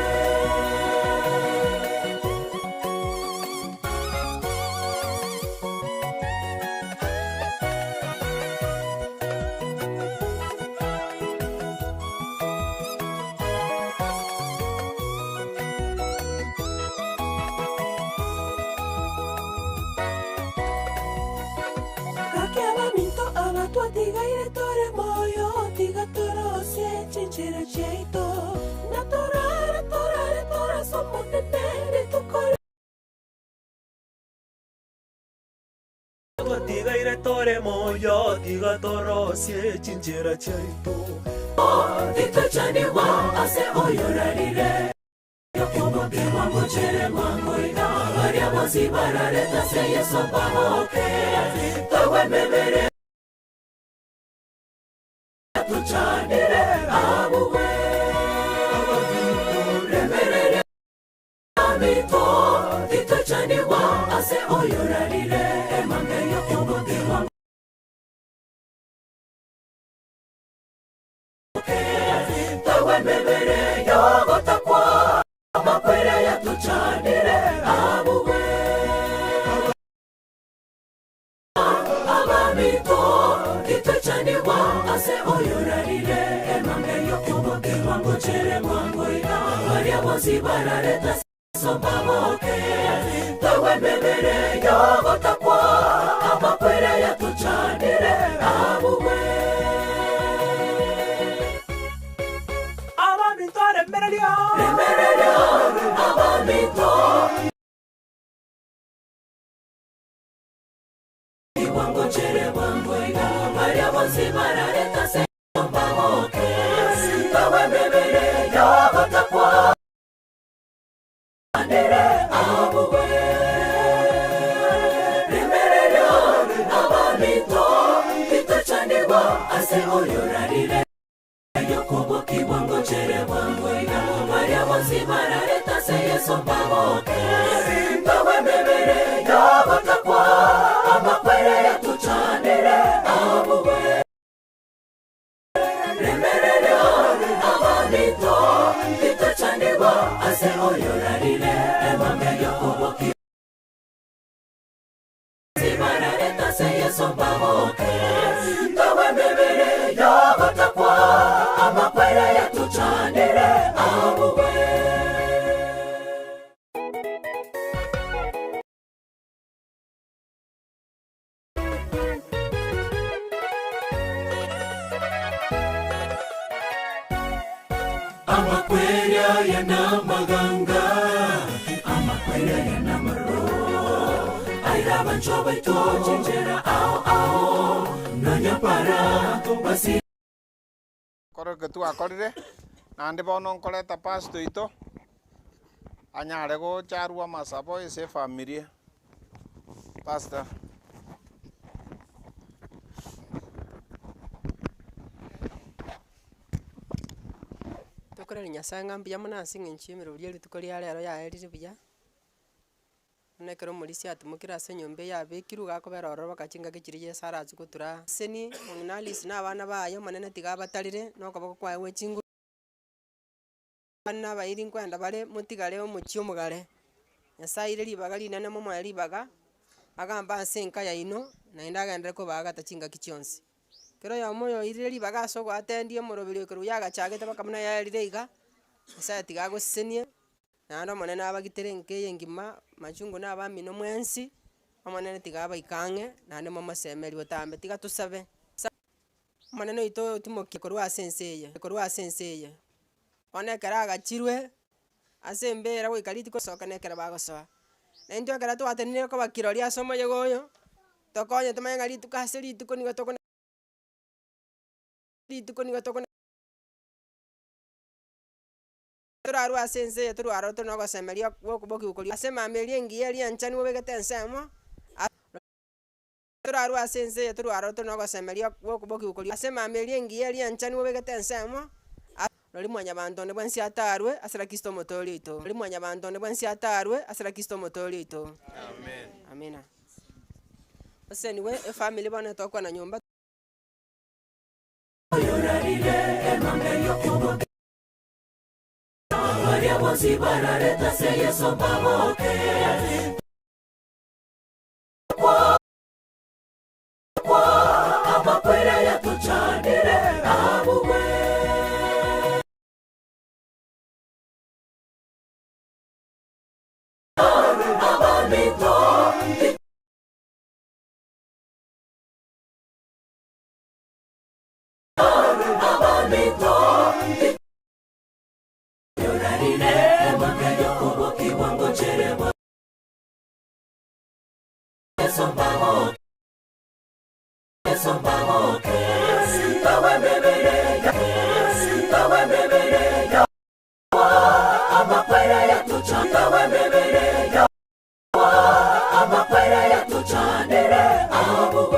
Gaki abaminto abatwatigaire tore moyo tiga torosie chinchera chiaito na torare torare torase omonene rituko twatigaire tore moyo tiga torosie chinchera chiaito titochanigwa ase oyorarire yokobokigwa ngochere mwangoiga baria bonsi barareta se Yesu baboke togwe mebere tuchanire abuwe remereria mito titochanigwa ase oyorarire emambe yokobokigwa togwe mebere chere bwango iga baria bonsi barareta sombaboke tagwe mebere yogotakwa amakwere yatuchanire abugwe Abaminto remererio remererio abaminto Bwango chere bwango iga baria bonsi barareta se mbaboke tagwe mebere yogotakwa Andere abugwe remererio abaminto titochanigwa ase oyorarire yokoboki bwango chere bwango iga baria bonsi barareta se Yesu mbaboke tagwe mebere yogotakwa amakwere yatuchanire abugwe remererio abaminto titochanigwa ase oyorarire emambe yokoboki barareta se Yesu mbaboke tagwe mebere yogotakwa amakwere yatuchanire abugwe Amakwere aya n'amaganga amakwere aya n'amaro aira bancho baito chenjera ao ao nanyapara basi Koreke twakorire, naende bono nkoreta pastor oito, anyare gocharwa amasabo ase efamiri. Pastor. Tokorera Nyasaye ng'a mbuya mono ase eng'encho ya emerobio ya rituko ria rero yaerire buya, buna ekero omorisia atimokire ase enyomba eye abekirwe iga akobera ororo mpaka chingaki chiria Yeso arache gotura aseni, mong'ina Alice na abana baye omonene tiga abatarire na okoboko kwaye gwe chinguru. Abana abairi nkoenda bare motigare omochie omogare, Nyasaye aire ribaga rinene momoe ribaga, agambe ase enka yaino, naende agenderere kobaagata chingaki chionsi. Kera oyomo oyoirire ribaga ase ogoatendia omoroberi oyo korwa yagachagete mpaka buna yaerire iga, Nyasaye tiga agosesenie, naende Omonene abagitere enka eye engima, machungu na abamino mwensi, Omonene tiga abaike ang'e, naende momosemerie botambe. Tiga tosabe. Omonene oito otimokie korwa ase ense eye, korwa ase ense eye. Bono ekero agachirwe ase embera goika rituko soka na ekero bagosoa. Na intwe ekero twatenenire koba kirori ase omoyega oyo, tokonye tomanye ng'a rituko ase rituko nigo tokona rituko nigo tokona torarwe ase ense eye torwe aroro tore na ogosemeria gwa okobokigwa koria ase emambia eria engiya eria enchenu obegete ensemo. Torarwe ase ense eye torwe aroro tore nogosemeria gw'okobokigwa koria ase emambia eria engiya eria enchenu obegete ensemo. Rori mwanyabanto onde bwensi atarwe ase Kristo omotoori oito. Rori mwanyabanto onde bwensi atarwe ase Kristo omotoori oito. Amina. Osesenigwe efamiri bono etokwana nyomba. Oyorarire emambia y'okoboka baria bonsi bararete ase Yeso mbaboke. Amakwere yatuchanire abugwe. Abaminto abaminto yorarire emambia yokobokigwa ngocherebwa Amakwere yatuchanire abugwe.